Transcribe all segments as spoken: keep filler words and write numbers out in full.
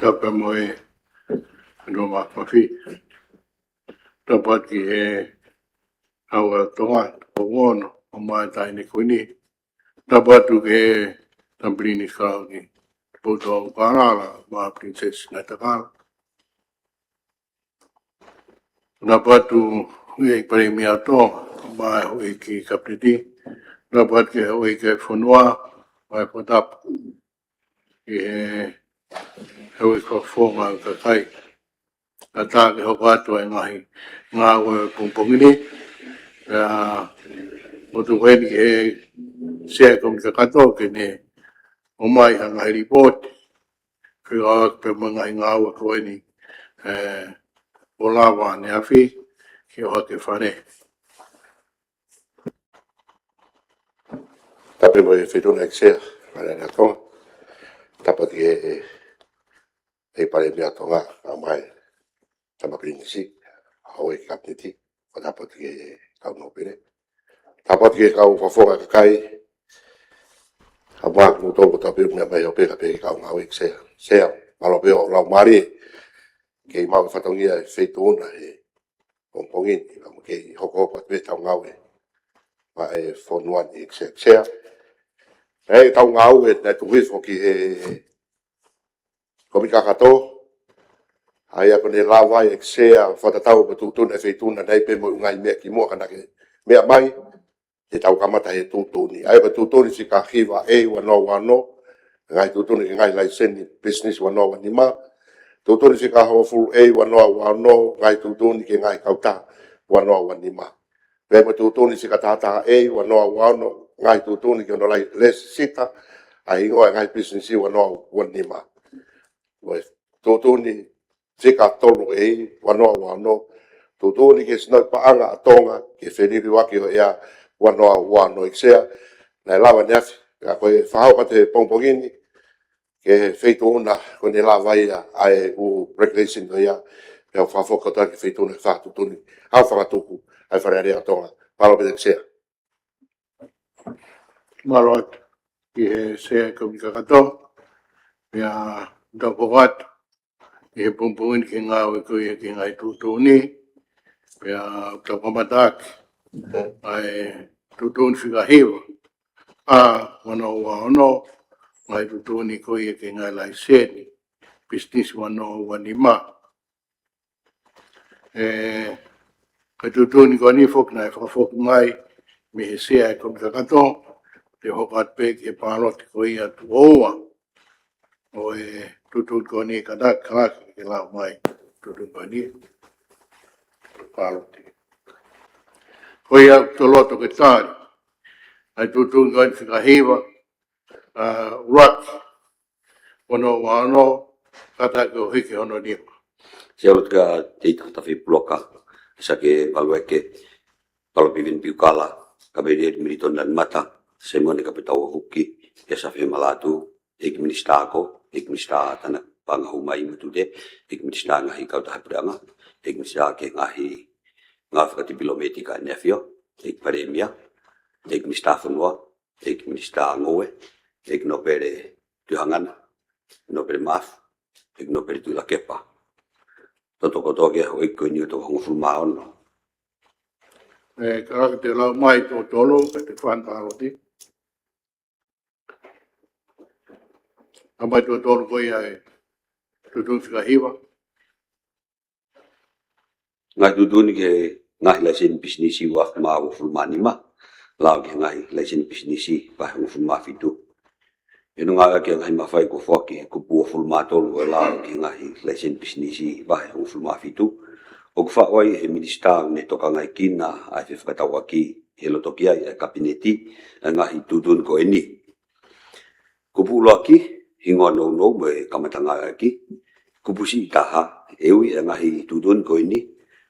Tapu mo e Noma Mafi. Tapu atu ki he Hau ʻa Tonga, ʻo ono, ʻo mai taʻahine ko eni. Tapu atu ki he Tamapilini Kalauni, Poutoa ʻo Kalala, mo e Princess Ngāi Takala. Tapu atu ki he Palēmia ʻo Tonga, mo e houʻeiki Kapineti. Tapu atu ki he houʻeiki ʻo e fonua, mo e fakatapu ki he houʻeiki fakafofonga ʻo e kakai. Kae ʻatā ke hoko atu ʻa e ngaahi ngāue ʻo e pongipongi ni. Pea ʻoku tuku heni ki he Sea ʻo e Kōmiti Kakato ke ne ʻomai ha ngaahi lipooti fekauʻaki pea mo e ngaahi ngāue ko eni, ē, ʻo lava ʻaneafi ke ʻohake fale. Tapu mo e Feituʻuna ʻEiki Sea, Fale Alea ʻo Tonga. Tapu ki he, he Palēmia ʻo Tonga, ʻa mai Tama Pilinisi, houʻeiki Kapineti, ʻo tapu ki he kau nōpele. Tapu ki he kau fakafofonga kakai, ʻa mai kimoutolu kotoa pē meʻa mai ʻo pē ka pē kau ngāue ʻEiki Sea. Sea, mālō pē hoʻo laumālie, ke mau fatongia e Feituʻuna he pongipongi ni, ʻa mai ke hokohoko atu pē ʻetau ngāue maʻa e fonua ni ʻEiki Sea. Naʻe ʻetau ngāue, naʻe tuku hifo ki he Kōmiti Kakato, ʻa ia ko ʻene lava ai ʻEiki Sea, fakatatau mo e tuʻutuʻuni ʻa e Feituʻuna, naʻe ʻi ai pē mo e ngaahi meʻa kimuʻa ka naʻe meʻa mai, te tau kamata he tuʻutuʻuni. ʻA ia ko e tuʻutuʻuni fika hiva A ua noa ua ono, ngaahi tuʻutuʻuni ki he ngaahi laiseni pisinisi ua noa ua nima. Tuʻutuʻuni fika hongofulu A ua noa ua ono, ngaahi tuʻutuʻuni ki he ngaahi kautaha ua noa ua nima. Pea mo e tuʻutuʻuni fika taha taha A ua noa ua ono, ngaahi tuʻutuʻuni ki hono lai-, lēsisita ʻa e hingoa ʻo e ngaahi pisinisi ua noa ua nima. Mo e tuʻutuʻuni fika tolu A ua noa ua ono, tuʻutuʻuni ki he Sinoʻi Paʻanga ʻa Tonga, ki he feliliuaki ʻo e ʻea ua noa ua ono ʻEiki Sea. Naʻe lava ʻaneafi, ka ko e fakahoko atu he pongipongi ni, ki he Feituʻuna, ko ʻene lava ia ʻa e ʻū regulation ko ia, pea fakafoki atu ki he Feituʻuna ke fakatuʻutuʻuni, ʻa e fakatuku ʻa e Fale Alea ʻo Tonga. Mālō pē ʻEiki Sea. Mālō atu ki he Sea ʻo e Kōmiti Kakato, pea tau hoko atu ʻi he pongipongi ni ki he ngāue ko ia ki he ngaahi tuʻutuʻuni, pea tau kamata ʻaki ʻa e tuʻutuʻuni fika hiva A ua noa ua ono, ngaahi tuʻutuʻuni ko ia ki he ngaahi laiseni pisinisi ua noa ua nima. Ē, ko e tuʻutuʻuni ko eni foki naʻe fakafoki mai mei he Sea ʻo e Kōmiti Kakato, te u hoko atu pē ki he pāloti ko ia tuʻo ua ʻo e tuʻutuʻuni ko eni, kātaki ke lau mai tuʻutuʻuni ko eni. Pāloti. Ko ia ʻoku ou loto ke tali ʻa e tuʻutuʻuni ko eni fika hiva, ā, ʻuluaki, ua noa ua ono, kātaki ʻo hiki hono nima. Sea, ʻoku ou loto ke tali ʻa e tangata faipuloka, Sake Valueke, Palopiveni Piukala, Kapeleli Militoni Lanimata, Saimone Kapetau Huki, ʻEiki Safie Malatu, ʻEiki Minisitā Ako, ʻEiki Minisitā Tānaki Paʻanga Hū Mai mo Tuʻi Tuʻi, ʻEiki Minisitā Ngaahi Kautaha Puleʻanga, ʻEiki Minisitā ki he Ngaahi, Ngāue Fakatipilometika ʻAneafi, ʻEiki Palēmia, ʻEiki Minisitā Fonua, ʻEiki Minisitā Ngoue, ʻEiki Nōpele Tuʻihangana, Nōpele Maʻafu, ʻEiki Nōpele Tuʻilakepa. Toto kotoa ki he houʻeiki ko eni ʻo e toko hongofulu mā ono. Ē, kātaki ke lau mai tuʻo tolu, ʻa e fanga pāloti. ʻA mai tuʻo tolu ko ia e tuʻutuʻuni fika hiva. Ngaahi tuʻutuʻuni ki he ngaahi laiseni pisinisi ua afe mā uofulu mā nima, lau ki he ngaahi laiseni pisinisi vahe hongofulu mā fitu. ʻI hono ngāueʻaki ʻa e ngaahi mafai kuo foaki ʻe he kupu uofulu mā tolu ʻo e lao ki he ngaahi laiseni pisinisi vahe hongofulu mā fitu, ʻoku faʻu ai ʻe he Minisitā ʻoku ne tokangaekina ʻa e fefakatauʻaki ʻi he loto ki ai ʻa e Kapineti ʻa e ngaahi tuʻutuʻuni ko eni. Kupu ʻuluaki, hingoa nounou mo e kamata ngāueʻaki. Kupu siʻi taha, ʻe ui ʻa e ngaahi tuʻutuʻuni ko eni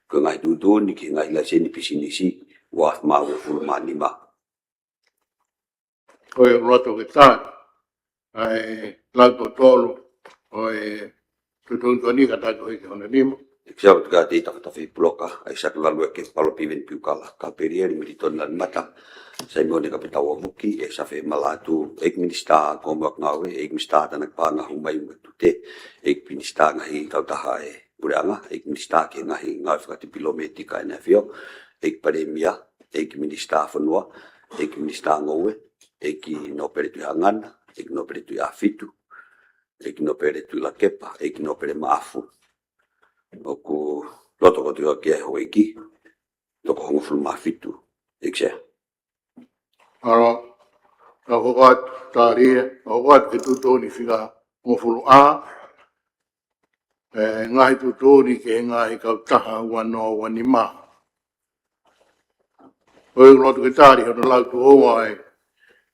ko e ngaahi tuʻutuʻuni ki he ngaahi laiseni pisinisi ua afe mā uofulu mā nima. Ko ia ʻoku ou loto ke tali ʻa e lau tuʻo tolu ʻo e tuʻutuʻuni ko eni, kātaki ʻo hiki hono nima. ʻEiki Sāloti Kētei Tafatafe Puloka, ʻAisake Valueke, Paula Piveni Piukala, Kapelieli Militoni Lanimata, Saimone Kapitau ʻAvuki, ʻEiki Safe Malatu, ʻEiki Minisitā Ako mo e Ngāue, ʻEiki Minisitā Tānaki Paʻanga, Hū Mai mo e Tute, ʻEiki Minisitā Ngaahi Kautaha ʻa e Puleʻanga, ʻEiki Minisitā ki he Ngaahi Ngāue Fakatipilōmētika ʻa e ʻEne ʻAfio, ʻEiki Palēmia, ʻEiki Minisitā Fonua, ʻEiki Minisitā Ngoue, ʻEiki Nōpele Tuʻihangana, ʻEiki Nōpele Tuʻiʻāfitu, ʻEiki Nōpele Tuʻilakepa, ʻEiki Nōpele Maʻafu. ʻOku loto kotoa ki ai houʻeiki, toko hongofulu mā fitu, ʻEiki Sea. ʻAlo, tau hoko atu, tali ia, tau hoko atu ki he tuʻutuʻuni fika hongofulu A, ʻe, ngaahi tuʻutuʻuni ki he ngaahi kautaha ua noa ua nima. ʻOku loto ke tali hono lau tuʻo ua ʻa e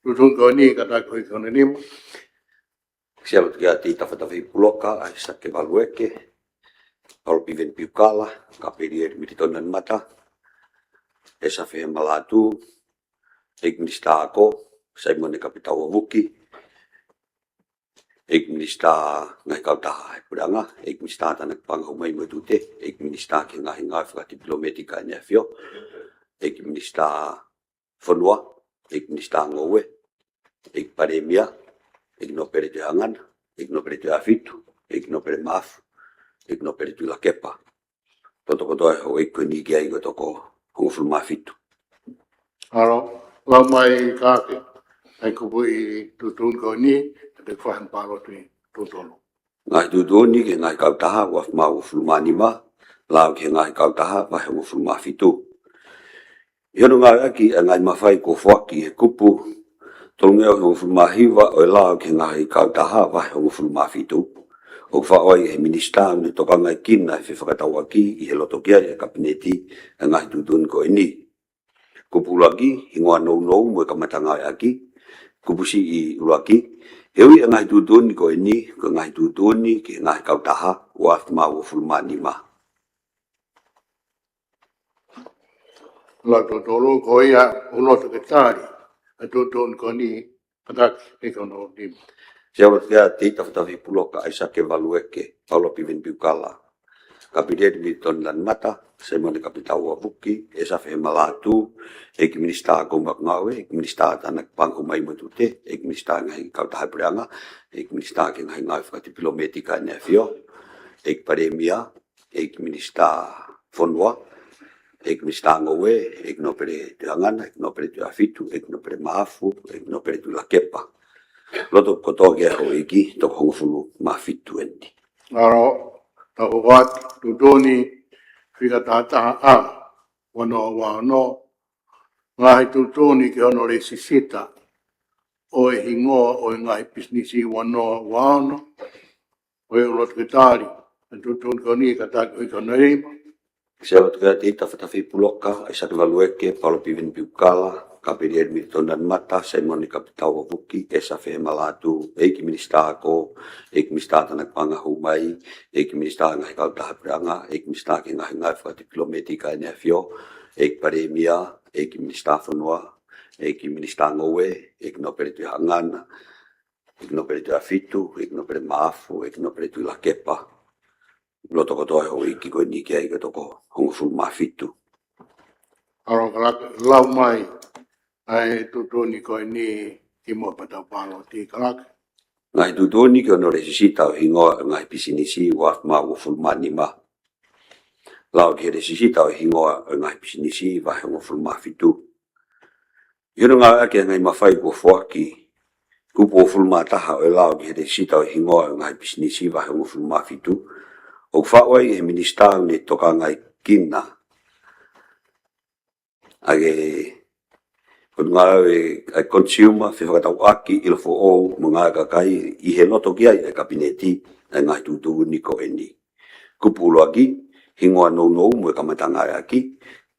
tuʻutuʻuni ko eni, kātaki ʻo hiki hono nima. ʻEiki Sāloti Kētei Tafatafe Puloka, ʻAisake Valueke, Paula Piveni Piukala, Kapelieli Militoni Lanimata, ʻEiki Safe Malatu, ʻEiki Minisitā Ako, Saimone Kapitau ʻAvuki, ʻEiki Minisitā Ngaahi Kautaha ʻa e Puleʻanga, ʻEiki Minisitā Tānaki Paʻanga, Hū Mai mo e Tute, ʻEiki Minisitā ki he Ngaahi Ngāue Fakatipilōmētika ʻa e ʻEne ʻAfio, ʻEiki Minisitā Fonua, ʻEiki Minisitā Ngoue, ʻEiki Palēmia, ʻEiki Nōpele Tuʻihangana, ʻEiki Nōpele Tuʻiʻāfitu, ʻEiki Nōpele Maʻafu, ʻEiki Nōpele Tuʻilakepa. Loto kotoa houʻeiki ko eni ki ai, ko e toko hongofulu mā fitu. ʻAlo, lau mai kātaki ʻa e kupu ʻi he tuʻutuʻuni ko eni, ʻe te fai ha pāloti tuʻutuʻuni. Ngaahi tuʻutuʻuni ki he ngaahi kautaha, ua afe mā uofulu mā nima, lau ki he ngaahi kautaha, vahe hongofulu mā fitu. ʻI hono ngāueʻaki ʻa e ngaahi mafai kuo foaki ʻi he kupu tolungeau hongofulu mā hiva ʻo e lao ki he ngaahi kautaha, vahe hongofulu mā fitu, ʻoku faʻo ai ʻe he Minisitā ʻoku ne tokangaʻi kina e fefakatauʻaki ʻi he loto ki ai ʻa e Kapineti ʻa e ngaahi tuʻutuʻuni ko eni. Kupu ʻuluaki, hingoa nounou mo e kamata ngāueʻaki. Kupu siʻi ʻuluaki, he ui ʻa e ngaahi tuʻutuʻuni ko eni ko e ngaahi tuʻutuʻuni ki he ngaahi kautaha, ua afe mā uofulu mā nima. Lau totolo, ko ia ʻoku loto ke tali ʻa e tuʻutuʻuni ko eni, kātaki ʻo hiki hono nima. ʻEiki Sāloti Kētei Tafatafe Puloka, ʻAisake Valueke, Paula Piveni Piukala, Kapelieli Militoni Lanimata, Saimone Kapitau ʻAvuki, ʻEiki Safe Malatu, ʻEiki Minisitā Ako mo e Ngāue, ʻEiki Minisitā Tānaki Paʻanga, Hū Mai mo e Tute, ʻEiki Minisitā Ngaahi Kautaha ʻa e Puleʻanga, ʻEiki Minisitā ki he Ngaahi Ngāue Fakatipilōmētika ʻa e ʻEne ʻAfio, ʻEiki Palēmia, ʻEiki Minisitā Fonua, ʻEiki Minisitā Ngoue, ʻEiki Nōpele Tuʻihangana, ʻEiki Nōpele Tuʻiʻāfitu, ʻEiki Nōpele Maʻafu, ʻEiki Nōpele Tuʻilakepa. Loto kotoa ki ai houʻeiki, toko hongofulu mā fitu eni. ʻAlo, tau hoko atu, tuʻutuʻuni fika taha taha A, ua noa ua ono, ngaahi tuʻutuʻuni ki hono lēsisita ʻo e hingoa ʻo e ngaahi pisinisi, ua noa ua ono. Ko ia ʻoku loto ke tali ʻa e tuʻutuʻuni ko eni, kātaki ʻo hiki hono nima. ʻEiki Sāloti Kētei Tafatafe Puloka, ʻAisake Valueke, Paula Piveni Piukala, Kapelieli Militoni Lanimata, Saimone Kapitau ʻAvuki, ʻEiki Safe Malatu, ʻEiki Minisitā Ako, ʻEiki Minisitā Tānaki Paʻanga, Hū Mai, ʻEiki Minisitā Ngaahi Kautaha ʻa e Puleʻanga, ʻEiki Minisitā ki he Ngaahi Ngāue Fakatipilōmētika ʻa e ʻEne ʻAfio, ʻEiki Palēmia, ʻEiki Minisitā Fonua, ʻEiki Minisitā Ngoue, ʻEiki Nōpele Tuʻihangana, ʻEiki Nōpele Tuʻiʻāfitu, ʻEiki Nōpele Maʻafu, ʻEiki Nōpele Tuʻilakepa. Loto kotoa houʻeiki ko eni ki ai, ko e toko hongofulu mā fitu. ʻAlo, kātaki lau mai ʻa e tuʻutuʻuni ko eni kimuʻa pea tau pāloti, kātaki. Ngaahi tuʻutuʻuni ki hono lēsisita ʻo e hingoa ʻo e ngaahi pisinisi, ua afe mā uofulu mā nima. Lao ki he lēsisita ʻo e hingoa ʻo e ngaahi pisinisi, vahe hongofulu mā fitu. ʻI hono ngāueʻaki ʻa e ngaahi mafai kuo foaki, kupu uofulu mā taha ʻo e lao ki he lēsisita ʻo e hingoa ʻo e ngaahi pisinisi, vahe hongofulu mā fitu, ʻoku faʻo ai ʻe he Minisitā ʻoku ne tokangaʻi kina ʻa e, ko e ngāue ʻa e consumer, fefakatauʻaki, ʻilo foʻou mo e ngāue ʻa e kakai, ʻi he loto ki ai ʻa e Kapineti ʻa e ngaahi tuʻutuʻuni ko eni. Kupu ʻuluaki, hingoa nounou mo e kamata ngāueʻaki.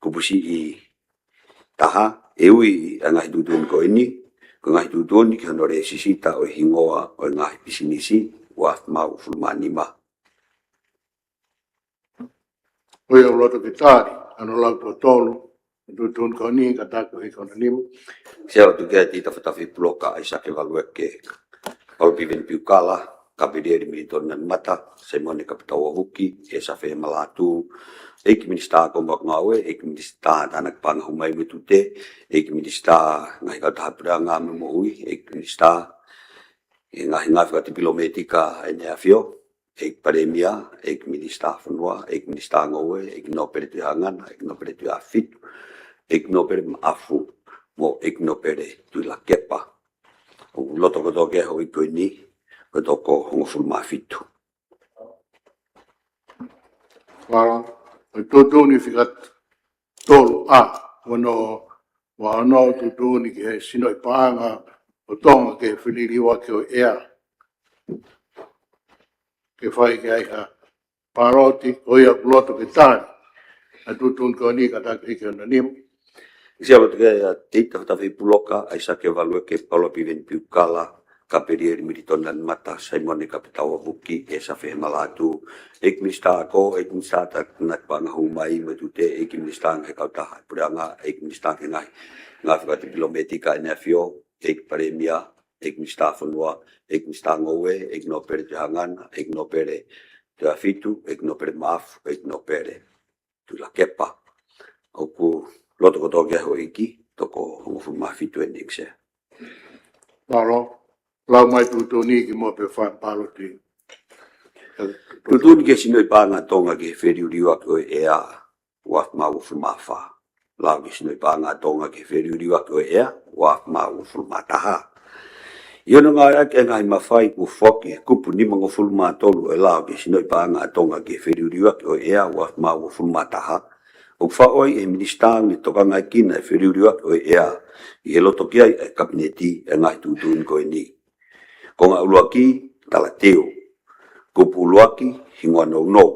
Kupu siʻi taha, he ui ʻa e ngaahi tuʻutuʻuni ko eni ko e ngaahi tuʻutuʻuni ki hono lēsisita ʻo e hingoa ʻo e ngaahi pisinisi, ua afe mā uofulu mā nima. Ko ia ʻoku loto ke tali ʻa hono lau tuʻo tolu ʻa e tuʻutuʻuni ko eni, kātaki ʻo hiki hono nima. ʻEiki Sāloti Kētei Tafatafe Puloka, ʻAisake Valueke, Paula Piveni Piukala, Kapelieli Militoni Nalimata, Saimone Kapitauavuki, Esafe Malatu, ʻEiki Minisitā Ako mo Ngāue, ʻEiki Minisitā Tānaki Paʻanga Hū Mai mo e Tute, ʻEiki Minisitā Ngaahi Kautaha Puleʻanga mo e Moʻui, ʻEiki Minisitā Ngaahi Ngāue Fakatipilometika ʻEne ʻAfio, ʻEiki Palēmia, ʻEiki Minisitā Fonua, ʻEiki Minisitā Ngoue, ʻEiki Nōpele Tuʻihangana, ʻEiki Nōpele Tuʻiafitu, ʻEiki Nōpele Maʻafu, mo ʻEiki Nōpele Tuʻilakepa. ʻOku loto kotoa ki ai e houʻeiki ko eni, ko e toko hongofulu mā fitu. Mālō, ko e tuʻutuʻuni fika tolu A, ʻa hono, ʻa hono tuʻutuʻuni ki he Sinoʻi Paʻanga ʻo Tonga ki he feliliuaki ʻo e ʻea. Ke fai ki ai ha pāloti, ko ia ʻoku loto ke tali ʻa e tuʻutuʻuni ko eni, kātaki hiki hono nima. Siʻa loto ke ia Teita Fatafehi Puloka, ʻAisake Valueke, Paula Piveni Piukala, Kapelieli Militoni Nalimata, Saimone Kapitauavuki, Esafe Malatu, ʻEiki Minisitā Ako, ʻEiki Minisitā Tānaki Paʻanga Hū Mai mo e Tute, ʻEiki Minisitā Ngaahi Kautaha Puleʻanga, ʻEiki Minisitā ki he Ngaahi Ngāue Fakatipilometika ʻEne ʻAfio, ʻEiki Palēmia, ʻEiki Minisitā Fonua, ʻEiki Minisitā Ngoue, ʻEiki Nōpele Tuʻihangana, ʻEiki Nōpele Tuʻiafitu, ʻEiki Nōpele Maʻafu, ʻEiki Nōpele Tuʻilakepa. ʻOku loto kotoa ki ai e houʻeiki, toko hongofulu mā fitu ʻEne ʻEiki Sea. Mālō, lau mai e tuʻutuʻuni kimuʻa pea fai e pāloti. Tuʻutuʻuni ki he Sinoʻi Paʻanga ʻo Tonga ki he feliliuaki ʻo e ʻea, ua afe mā uofulu mā fā. Lau ki he Sinoʻi Paʻanga ʻo Tonga ki he feliliuaki ʻo e ʻea, ua afe mā uofulu mā taha. ʻI hono ngāueʻaki e ngaahi mafai kuo foaki ʻe he kupu nimangofulu mā tolu ʻo e lao ki he Sinoʻi Paʻanga ʻo Tonga ki he feliliuaki ʻo e ʻea, ua afe mā uofulu mā taha, ʻoku faʻo ai ʻe he Minisitā ʻoku ne tokangaekina e feliliuaki ʻo e ʻea, ʻi he loto ki ai ʻa e Kapineti, e ngaahi tuʻutuʻuni ko eni. Konga ʻuluaki, talateu. Kupu ʻuluaki, hingoa nounou.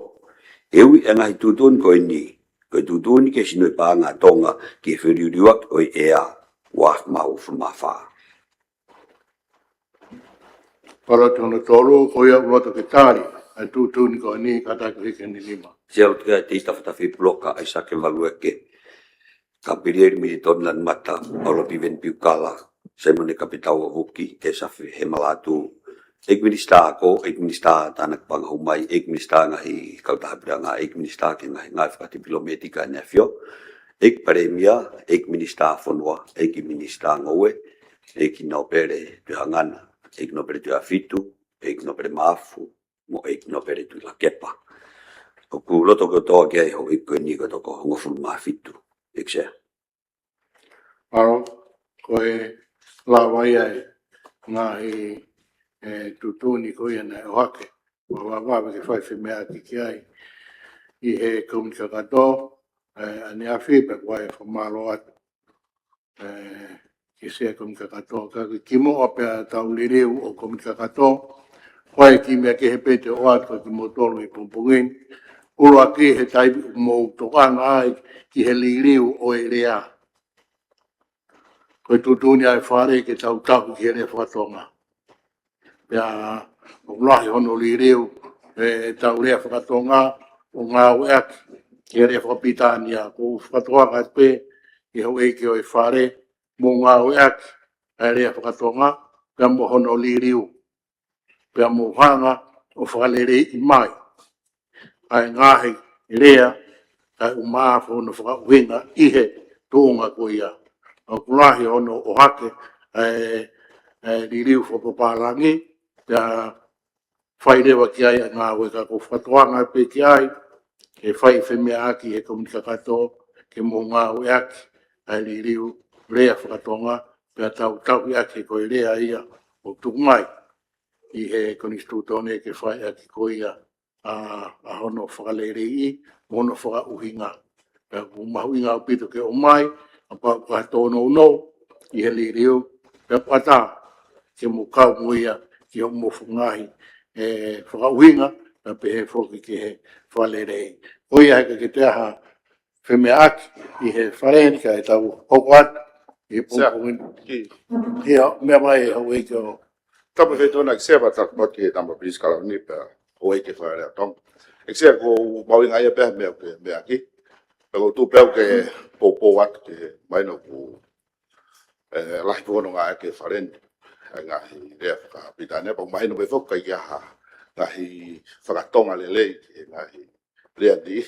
ʻE ui e ngaahi tuʻutuʻuni ko eni, ko e tuʻutuʻuni ki he Sinoʻi Paʻanga ʻo Tonga ki he feliliuaki ʻo e ʻea, ua afe mā uofulu mā fā. Pāloti hono tolu, ko ia ʻoku loto ke tali ʻa e tuʻutuʻuni ko eni, kātaki hiki hono nima. Siʻa loto ki ai Teita Fatafehi Puloka, ʻAisake Valueke, Kapelieli Militoni Nalimata, Paula Piveni Piukala, Saimone Kapitauavuki, Esafe Malatu, ʻEiki Minisitā Ako, ʻEiki Minisitā Tānaki Paʻanga Hū Mai, ʻEiki Minisitā Ngaahi Kautaha Puleʻanga, ʻEiki Minisitā ki he Ngaahi Ngāue Fakatipilometika ʻEne ʻAfio, ʻEiki Palēmia, ʻEiki Minisitā Fonua, ʻEiki Minisitā Ngoue, ʻEiki Nōpele Tuʻihangana, ʻEiki Nōpele Tuʻiafitu, ʻEiki Nōpele Maʻafu, mo ʻEiki Nōpele Tuʻilakepa. ʻOku loto kotoa ki ai e houʻeiki ko eni, ko e toko hongofulu mā fitu, ʻEiki Sea. Mālō, ko e lava ia e ngaahi, e, tuʻutuʻuni ko ia naʻe ʻohake. Ua vavave ke fai e femeʻaʻaki ki ai ʻi he Kōmiti Kakato, e, ʻaneafi, pea ko e fakamālō atu, e, ki he Sea Kōmiti Kakato, ka kimuʻa pea tau liliu ʻa e Kōmiti Kakato, ko e kiʻi meʻa kehe pē te u ʻoatu kiate kimoutolu he pongipongi ni. ʻUluaki, he taimi ʻoku mou tokanga ai ki he liliu ʻo e lea. Ko e tuʻutuʻuni ʻa e Fale ke tau tauhi ki he lea faka-Tonga. Pea ʻoku lahi hono liliu ʻetau lea faka-Tonga ʻo ngāueʻaki ki he lea faka-Pilitānia. ʻOku ou fakatokanga pē ki he houʻeiki ʻo e Fale, mou ngāueʻaki ʻa e lea faka-Tonga pea mo hono liliu, pea mou hanga ʻo fakaleleiʻi mai ʻa e ngaahi lea ʻoku maʻu hono fakaʻuhinga ʻi he tuʻunga ko ia. ʻOku lahi hono ʻohake ʻa e, ʻa e liliu fakapapālangi, pea fai leva ki ai ʻa e ngāue, ka ʻoku ou fakatokanga pē ki ai ke fai e femeʻaʻaki he Kōmiti Kakato ke mou ngāueʻaki ʻa e liliu lea faka-Tonga, pea tau tauhiʻaki ko e lea ia ʻoku tuku mai ʻi he Konisitūtone ke faiʻaki ko ia ʻa, ʻa hono fakaleleiʻi mo hono fakaʻuhinga. Pea ʻoku mahuʻinga ʻaupito ke ʻomai, kapau ʻoku ʻi ai ha tōnounou ʻi he liliu, pea ʻoku ʻatā ke mou kau mo ia ki hoʻomou ngaahi, e, fakaʻuhinga, pea pehē foki ki he fakaleleiʻi. Ko ia, he ʻikai ke toe ʻi ai ha femeʻaʻaki ʻi he Fale ni, ka tau hoko atu ʻi he Sea, pongipongi ni. Kiʻi, ʻio, meʻa mai e houʻeiki ʻo Tapu Fetona, ʻEiki Sea, pea tau ʻoatu e tama Prince Kalauni pea houʻeiki Fale Alea ʻo Tonga. ʻEiki Sea, ʻoku mahuʻinga ia pea meʻa ke meʻa ki. Pea ʻoku ou tuʻu pē au ke poupou atu ki he, mahino ʻoku, e, lahi pē hono ngāueʻaki e Fale ni. ʻa e ngaahi lea fakapilitānia, pea ʻoku mahino pē foki ʻikai ke ʻi ai ha ngaahi fakatonga lelei ki he ngaahi lea ni.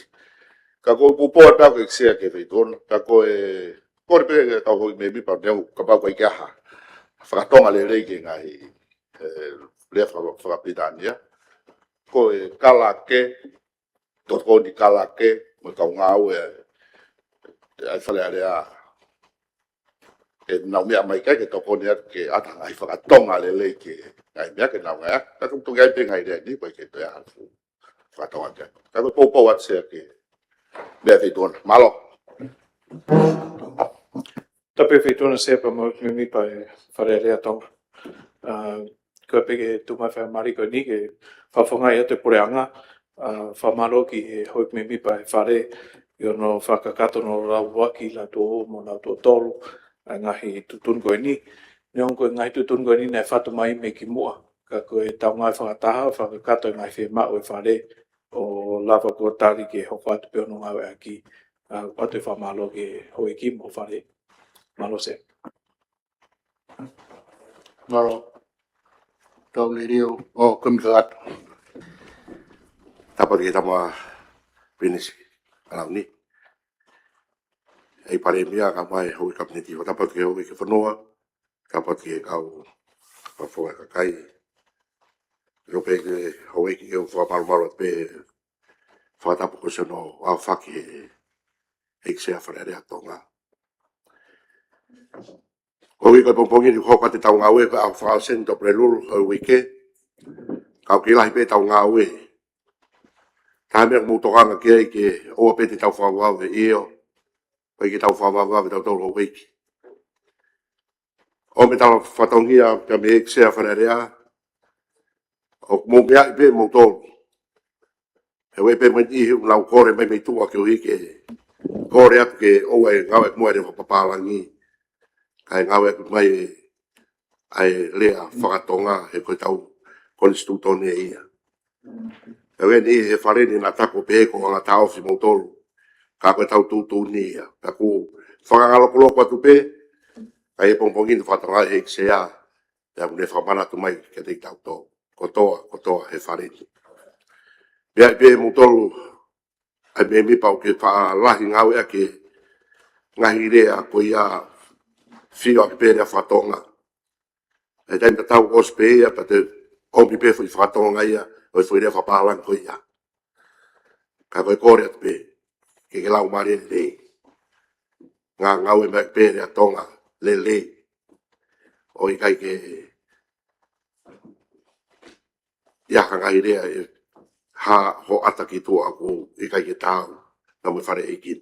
Ka ko e poupou atu ʻeku ʻEiki Sea ki he Feituʻu na, ka ko e, kole pē ki he kau houʻeiki mēmipa, neongo kapau ʻoku ʻikai ke ʻi ai ha fakatonga lelei ki he ngaahi, ē, lea faka-, fakapilitānia. Ko e kalake, tokoni kalake, mo e kau ngāue ʻa e Fale Alea, ʻenau meʻa mai ʻikai ke tokoni atu ke ʻata ngaahi fakatonga lelei ki he ngaahi meʻa ke nau ngāue. Ka ʻoku tokanga pē ngaahi lea ni, ʻoku ʻikai ke toe ʻi ai ha fakatonga ke. Ka ko e poupou atu Sea ki he meʻa Feituʻu na. Mālō. Tapu Feituʻu na Sea pea mo e mēmipa ʻo e Fale Alea Tonga. ʻA, ko e pehē ke tuʻu mai fai mali ko eni ke fakafofongaʻi atu e puleʻanga, ʻa, fakamālō ki he houʻeiki mēmipa ʻo e Fale ʻi hono fakakakato hono lau ʻaki ʻe lautolu mo lautolu tolu ʻa e ngaahi tuʻutuʻuni ko eni. Neongo ko e ngaahi tuʻutuʻuni ko eni naʻe fatu mai mei kimuʻa, ka ko e tau ngāue fakataha, fakakakato e ngaahi fiemaʻu ʻa e Fale ʻo lava kuo tali ke hoko atu pē hono ngāueʻaki, ʻa, ʻoatu e fakamālō ki he houʻeiki mo e Fale. Mālō Sea. Mālō. Tau lelio, ʻo, kumi kakato. Tapu ki he Tama Pilinisi ʻa Launi. ʻEiki Palēmia, kae ʻumaʻā e houʻeiki Kapineti. Tapu ki he houʻeiki fonua. Tapu ki he kau fakafofonga kakai. Lōpē ki he houʻeiki ke u fakamalumalu atu pē fakatapu ko siʻono aofaki he ʻEiki Sea Fale Alea Tonga. Ko e uike pongipongi ni hoko atu e tau ngāue ko e ʻaho fakaʻosi eni ʻo Tupulelulu ʻo e uike. Ka ʻoku lahi pē tau ngāue. Taha meʻa ʻoku mou tokanga ki ai ke ʻoua pē te tau fakavavevave, ʻio. ʻOku ʻikai ke tau fakavavevave tautolu houʻeiki. ʻOmi e tau fatongia pea mei he ʻEiki Sea Fale Alea. ʻOku mou meaʻi pē moutolu. He ʻoku ʻi ai pē mo e niʻihi ʻoku nau kole mai mei tuʻa koeʻuhi ke kole atu ke ʻoua ʻe ngāueʻaki muʻa e lea fakapapālangi, kae ngāueʻaki mai ʻa e lea fakatonga he ko e tau konisitūtone ia. He ʻoku ʻi ai e niʻihi he Fale ni naʻa nau pehē ko e anga taʻofi moutolu, ka ko e tau tuʻutuʻuni ia. Ka ʻoku fakangalokoloko atu pē, ka ʻi he pongipongi ni fakatokangaʻi ʻe he ʻEiki Sea, pea ʻoku ne fakamanatu mai kiate kitautolu kotoa, kotoa he Fale ni. Pea ʻi ai pē moutolu ʻa e mēmipa ʻoku ke faʻa lahi ngāueʻaki e ngaahi lea ko ia, fio ʻaki pē lea fakatonga. ʻI he taimi tatau ʻosi pē ia, pea te ʻomi pē foʻi fakatonga ia ʻo e foʻi lea fakapapālangi ko ia. Ka ko e kole atu pē ke ke lau mālie lelei. Ngā ngāue mai pē lea Tonga lelei. ʻOku ʻikai ke ʻi ai ha ngaahi lea ʻe hā hoʻata ki tuʻa ʻoku ʻikai ke taau mo e Fale ʻEiki.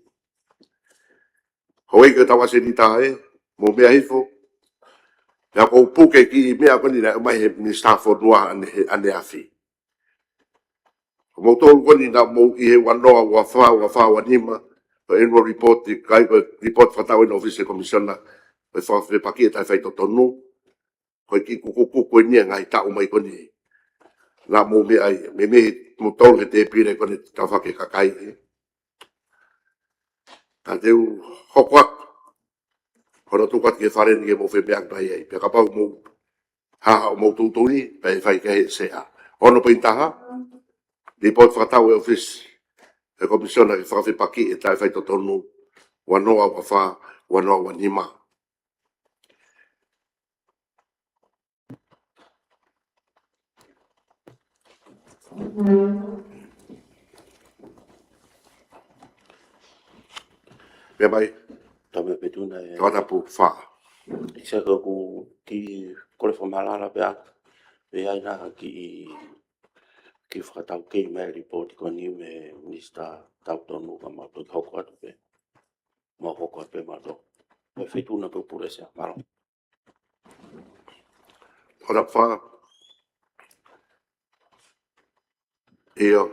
Houʻeiki ʻo e tau ʻasenita ē, mou meʻa hifo. Pea ʻoku ou puke e kiʻi meʻa ko eni naʻe ʻomai ʻe he Minisitā Fonua ʻane, ʻaneafi. Ko moutolu ko eni naʻa mou ʻi he ua noa, ua fā, ua fā, ua nima, ko e annual report, ʻikai ko e report fakatau ʻi he ʻōfisi ʻo e Komisiona, ko e fakafepaki ʻe taʻefaitotonu. Ko e kiʻi kukuku ko eni ʻa e ngaahi taʻu mai ko eni. Naʻa mou meʻa ai, meimei moutolu he tēpile ko eni tafaʻaki kakai. Ka te u hoko atu hono tuku atu ki he Fale ni ke mou femeʻa mai ai. Pea kapau mou haʻu ʻo mou tuʻutuʻuni, pea ʻe fai ki ai ʻe he Sea. Ono poini taha, report fakatau ʻa e ʻōfisi ʻo e Komisiona ki he fakafepaki ʻe taʻefaitotonu, ua noa, ua fā, ua noa, ua nima. Meʻa mai. Tau meʻa Feituʻu na ē. Tau tapu fā. Sai, ko ʻeku kiʻi kole fakamālō pē atu. Pea ʻi ai nai ha kiʻi, kiʻi fakataukei mai e report ko eni mei he Minisitā Tautonu ka mau toki hoko atu pē. Mau hoko atu pē mautolu. Meʻa Feituʻu na pē Pule Sea, mālō. Ora fa. ʻIo.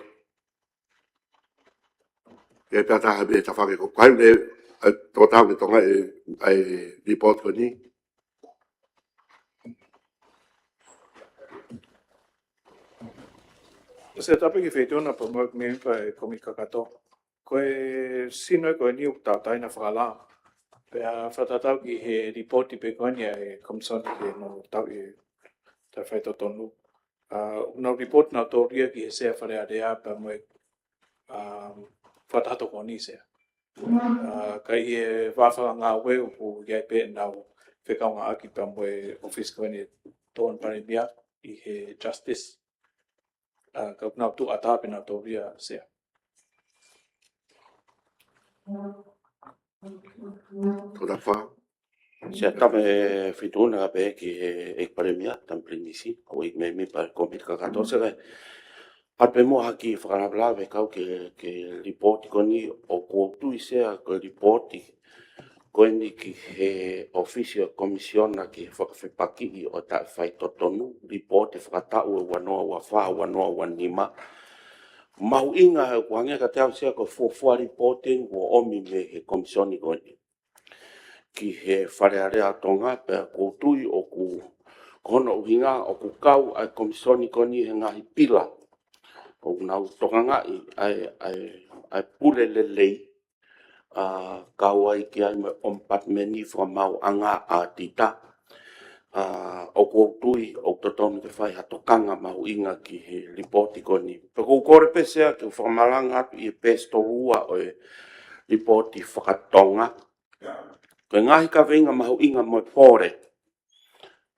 ʻE pea taha pē tafaʻaki ko kai ne, ʻa, tō tau ke tonga e, ʻa e report ko eni. Sea, tapu ki he Feituʻu na pea mo e mēmipa ʻo e Kōmiti Kakato. Ko e sino ko eni ʻoku tau taaʻi na fakalao. Pea fakatatau ki he lipooti pē ko eni ʻa e Komisoni ki he nofo tau ʻi he taʻu faitotonu. ʻA, ʻoku nau lipooti nautolu ia ki he Sea Fale Alea pea mo e, ʻa, Fakataha Tokoni, Sea. ʻA, ka ʻi he vā fakangāue ʻoku ʻi ai pē ʻenau fekauʻaki pea mo e ʻōfisi ko eni Tokoni Palēmia ʻi he Justice. ʻA, ka ʻoku nau tuʻu ʻatā pē nautolu ia, Sea. Tō ta fa. Sea, tama e fituna ka pehē ki he ʻEiki Palēmia, tama Pilinisi, ʻo e mēmipa ʻo e kōmiti kakato, Sea, kae ʻoatu pē muʻa ha kiʻi fakalavelave kau ki he, ki he lipooti ko eni, ʻoku ou tui, Sea, ko e lipooti ko eni ki he ʻōfisi ʻo e Komisiona ki he fakafepakiʻi ʻo e taʻu faitotonu, lipooti fakataʻu ʻe ua noa ua fā, ua noa ua nima. Mahuʻinga he ʻoku hangē kiate au, Sea, ko e fuofua lipooti eni kuo ʻomi mei he Komisoni ko eni ki he Fale Alea ʻo Tonga, pea ʻoku ou tui ʻoku, ko hono ʻuhinga ʻoku kau ʻa e Komisoni ko eni he ngaahi pila ʻoku nau tokangaʻi ʻa e, ʻa e, ʻa e pule lelei, ʻa, kau ai ki ai mo e ʻOmipatimeni Fakamaauʻanga ʻAotita. ʻA, ʻoku ou tui ʻoku totonu ke fai ha tokanga mahuʻinga ki he lipooti ko eni. Pea ʻoku ou kole pē, Sea, ke u fakamalanga atu ʻi he peesi tolu ua ʻo e lipooti fakatonga. Ko e ngaahi kaveinga mahuʻinga mo e pole,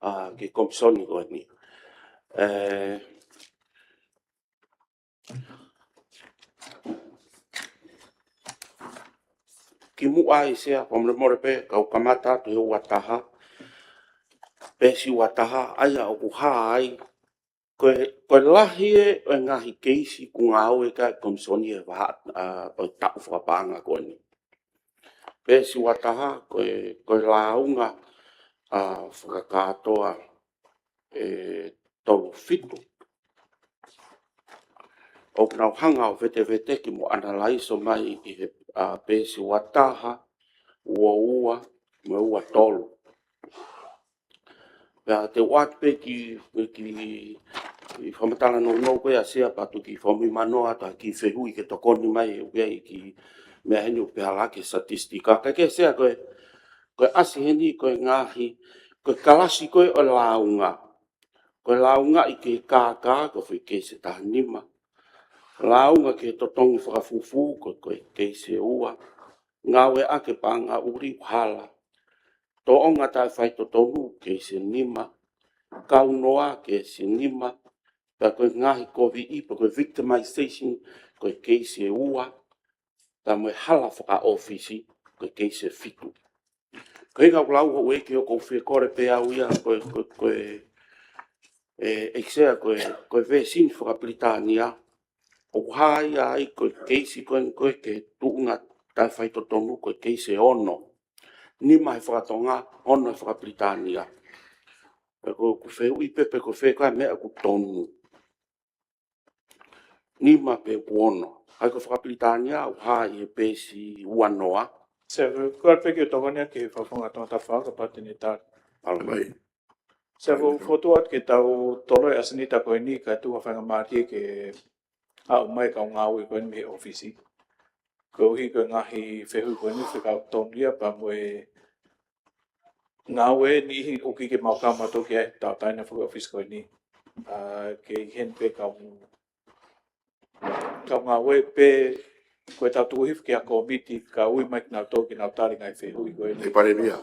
ʻa, ki he Komisoni ko eni. ʻE, kimuʻa ai, Sea, fakamolemole pē, kau kamata atu he ua taha, peesi ua taha, ʻa ia ʻoku hā ai ko e, ko e lahi ē ʻo e ngaahi keisi ʻoku ngāue ki ai e Komisoni he vahaʻa, ʻa, ʻo e taʻu fakapaʻanga ko eni. Peesi ua taha, ko e, ko e lāunga, ʻa, fakakātoa ʻe tolu fitu. ʻOku nau hanga ʻo veteveteki mo ʻanalaiso mai ʻi he, ʻa, peesi ua taha, ua ua, mo e ua tolu. Pea te u ʻoatu pē kiʻi, kiʻi, kiʻi fakamatala nounou ko ia, Sea, pea toki fakamuimui atu ha kiʻi fehuʻi ke tokoni mai, ʻoku ʻi ai e kiʻi meʻa heni ʻoku pehē ʻaki e statistika. Kae kehe, Sea, ko e, ko e ʻasi heni ko e ngaahi, ko e kalasi ko ē ʻo e lāunga. Ko e lāungaʻi ki he kākā, ko e foʻi keisi ʻe taha nima. Lāunga ki he totongi fakafufū, ko e, ko e keisi ʻe ua. Ngāueʻaki e paʻanga ʻuli, hala. Tōʻonga taʻefaitotonu, keisi ʻe nima. Kaunoa, keisi ʻe nima. Pea ko e ngaahi koviʻi, pe ko e victimization, ko e keisi ʻe ua. Pea mo e hala fakaʻōfisi, ko e keisi ʻe fitu. Ko e ʻuhinga ʻoku lau hoʻo ʻEiki, ʻoku ou fie kole pē au ia, ko e, ko e, ko e, ʻe, ʻEiki Sea, ko e, ko e vēsini fakapilitānia ʻoku hā ia ai ko e keisi ko eni ko ē ki he tuʻunga taʻefaitotonu, ko e keisi ʻe ono. Nima he fakatonga, ono he fakapilitānia. Pea ko ʻeku fehuʻi pē, pe ko fē ko ā e meʻa ʻoku tonu, nima pe ʻoku ono? ʻA ia ko e fakapilitānia ʻoku hā ʻi he peesi ua noa. Sea, ko e pē ke u tokoni atu ki he Fakafofonga Tongatapu Fakaako, pea te ne tali. Mālō mai. Sea, ʻoku ou fokotuʻu atu ke tau toloi ʻa e ʻasenita ko eni kae tuku ha faingamālie ke aʻu mai e kau ngāue ko eni mei he ʻōfisi. Koeʻuhi ko e ngaahi fehuʻi ko eni fekauʻaki ia pea mo e ngāue niʻihi ʻoku ʻikai ke mau kau mautolu ki ai, tauʻatāina foki ʻōfisi ko eni. ʻA, ke ʻi heni pē kau, kau ngāue pē ko ʻetau tuku hifo ki ha kōmiti, kae ui mai kinautolu ke nau tali e ngaahi fehuʻi ko eni. ʻE Palēmia,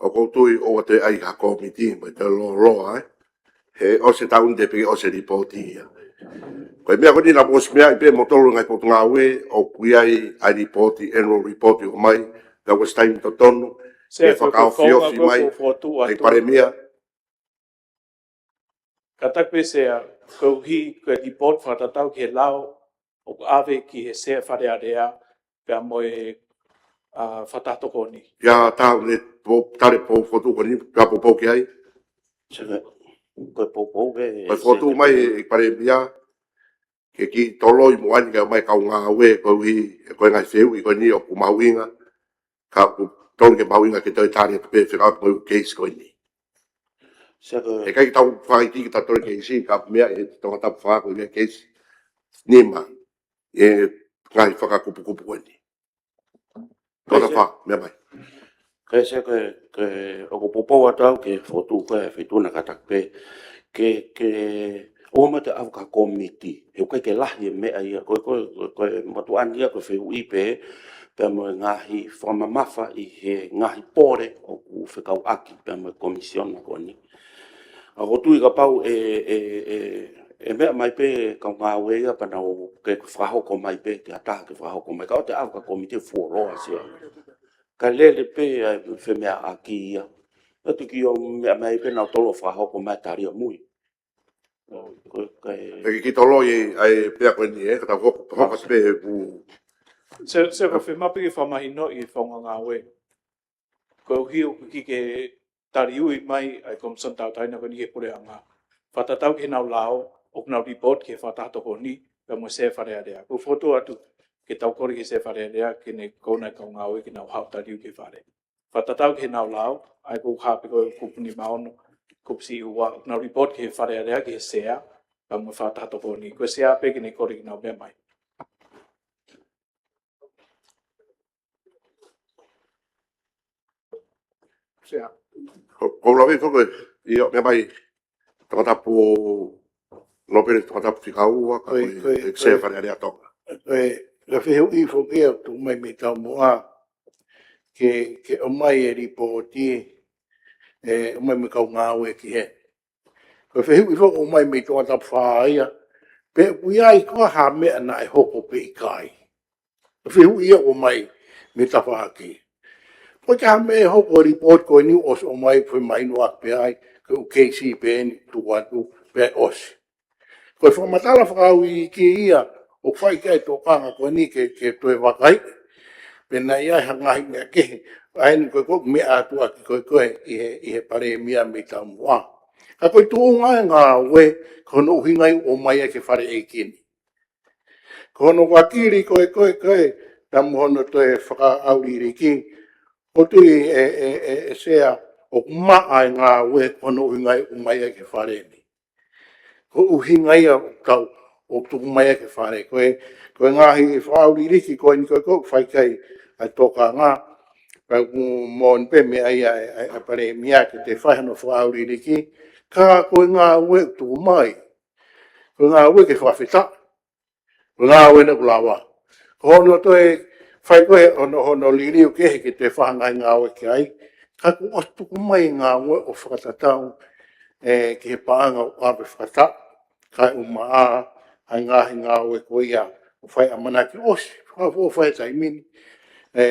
ʻoku ou tui ʻoua te ʻai ha kōmiti, mo e te lōloa, ē. He ʻosi e taʻu ni te piki ʻosi e lipooti ia. Ko e meʻa ko eni naʻa mou ʻosi meaʻi pē moutolu ngaahi potungāue, ʻoku ʻi ai ʻa e lipooti, annual report ʻoku ʻomai, ka ʻoku ʻosi taimi totonu, Sea, ke ko e fakaofiofi founga ko ē mai, ʻoku ou fokotuʻu ʻe atu. Palēmia. Kātaki pē Sea, koeʻuhi ko e lipooti fakatatau ki he lao ʻoku ʻave ki he Sea Fale Alea, pea mo e, ʻa, Fakataha Tokoni. ʻIa, tau ne po-, tali e poupou fokotuʻu ko eni, ka poupou ki ai. Sea, ko e poupou pē, ko e fokotuʻu mai ʻe Palēmia, ke kiʻi toloi muʻa ni ke ʻomai e kau ngāue koeʻuhi, ko e ngaahi fehuʻi ko eni ʻoku mahuʻinga, ka ʻoku tonu ke mahuʻinga ke toe tali atu pē fekauʻaki mo e keisi ko eni. Sea, ko e ʻikai ke tau fakaʻite ke tau toloi e keisi, ka meʻa ʻe Tongatapu Fakaako ʻi he keisi ʻe nima, ʻi he ngaahi fakakupukupu ko eni. Ko ia, Sea. Tau fa, meʻa mai. Ko e Sea, ko e, ko e, ʻoku ou poupou atu au ke fotu ko e feituʻu na kātaki pē ke, ke ʻomai ʻo ʻave ki he kōmiti. He ʻoku ʻikai ke lahi e meʻa ia, ko e, ko e, ko e, ko e motuʻa ni ia ko e fehuʻi pē, pea mo e ngaahi fakamamafa ʻi he ngaahi pole ʻoku fekauʻaki pea mo e komisiona ko eni. ʻA, ʻoku ou tui kapau ʻe, ʻe, ʻe, ʻe meʻa mai pē kau ngāue ia pea nau ke fakahoko mai pē, ke ʻatā ke fakahoko mai. Ka ʻoua te ʻave ki he kōmiti, fuoloa Sea. Ka lele pē ʻa e femeʻaʻaki ia. ʻA, tuku ke ʻomai pē nautolu ʻo fakahoko mai, tali ʻamui. Ko e, ko e, ʻE kiʻi toloi ʻa e pea ko eni, ē, ka tau hoko, hoko pē ʻoku. Sea, Sea, ko e fiemaʻu pē ke fakamahinoʻi e faʻunga ngāue. Koeʻuhi ʻoku ʻikai ke taliui mai ʻa e Komisona Tauʻatāina ko eni ki he Puleʻanga. Fakatatau ki heʻenau lao, ʻoku nau report ki he Fakataha Tokoni pea mo e Sea Fale Alea. ʻOku ou fokotuʻu atu ke tau kole ki he Sea Fale Alea ke ne kona e kau ngāue ke nau haʻu ʻo taliui ki he Fale. Fakatatau ki heʻenau lao, ʻa ia ʻoku hā pē ko e kupu nima ono, kupu siʻi ua, ʻoku nau report ki he Fale Alea, ki he Sea pea mo e Fakataha Tokoni. Ko e Sea pē ke ne kole ke nau meʻa mai. Sea. Ko, ko e lave ko e, ʻio, meʻa mai, tongatapu, nōpele tongatapu fika ua, ka Ko e, ko e, ko e, ko e Sea Fale Alea Tonga. Ko e, ko e fehuʻi foki ia ʻoku tuku mai mei taumuʻa, ke, ke ʻomai e lipooti, ʻe, ʻomai mei he kau ngāue ki hē. Ko e fehuʻi foki ʻoku ʻomai mei Tongatapu fā ia, pe ʻoku ʻi ai koā ha meʻa naʻe hoko pe ʻikai. Ko e fehuʻi ia ʻoku ʻomai mei he tafaʻaki. Ko e hā e meʻa ʻe hoko he lipooti ko eni ʻosi ʻomai, pea mahino ʻaki pē ai, ko e ʻū keisi pē eni tuku atu pea ʻosi. Ko e fakamatala fakaʻauliliki ia ʻoku fai ki ai e tokanga ko eni ke, ke toe vakaiʻi pe naʻe ʻi ai ha ngaahi meʻa kehe. ʻA eni ko e, ko e meʻa atu ʻaki ko e, ko e ʻi he, ʻi he Palēmia mei taumuʻa. Ka ko e tuʻunga e ngāue, ko hono ʻuhinga ia ʻoku ʻomai ai ki he Fale ʻEiki ni. Ko hono vakili ko e, ko e, ko e, pea mo hono toe fakaʻauliliki, ʻoku ou tui ʻe, ʻe, ʻe, ʻe Sea ʻoku maʻa e ngāue, ko hono ʻuhinga ia ʻoku ʻomai ai ki he Fale ni. Ko e ʻuhinga ia ʻoku tau, ʻoku tuku mai ai ki he Fale. Ko e, ko e ngaahi fakaʻauliliki ko eni ko e, ko e fai ki ai ʻa e tokanga. Pea ʻoku moʻoni pē meʻa ia ʻa e, ʻa e, ʻa e Palēmia ke toe fai hano fakaʻauliliki. Ka ko e ngāue ʻoku tuku mai, ko e ngāue ke fakafetaʻi. Ko e ngāue ena ʻoku lava. Ko hono toe fai ko ē hono, hono liliu kehe ke toe fai ha ngaahi ngāue ki ai. Ka kuo ʻosi tuku mai e ngāue ʻo fakatatau, ē, ki he paʻanga ʻoku ʻave fakataha, kae ʻumaʻā ʻa e ngaahi ngāue ko ia ʻoku fai ʻamanaki ʻosi, fakaʻofoʻofa he taimi ni. Ē,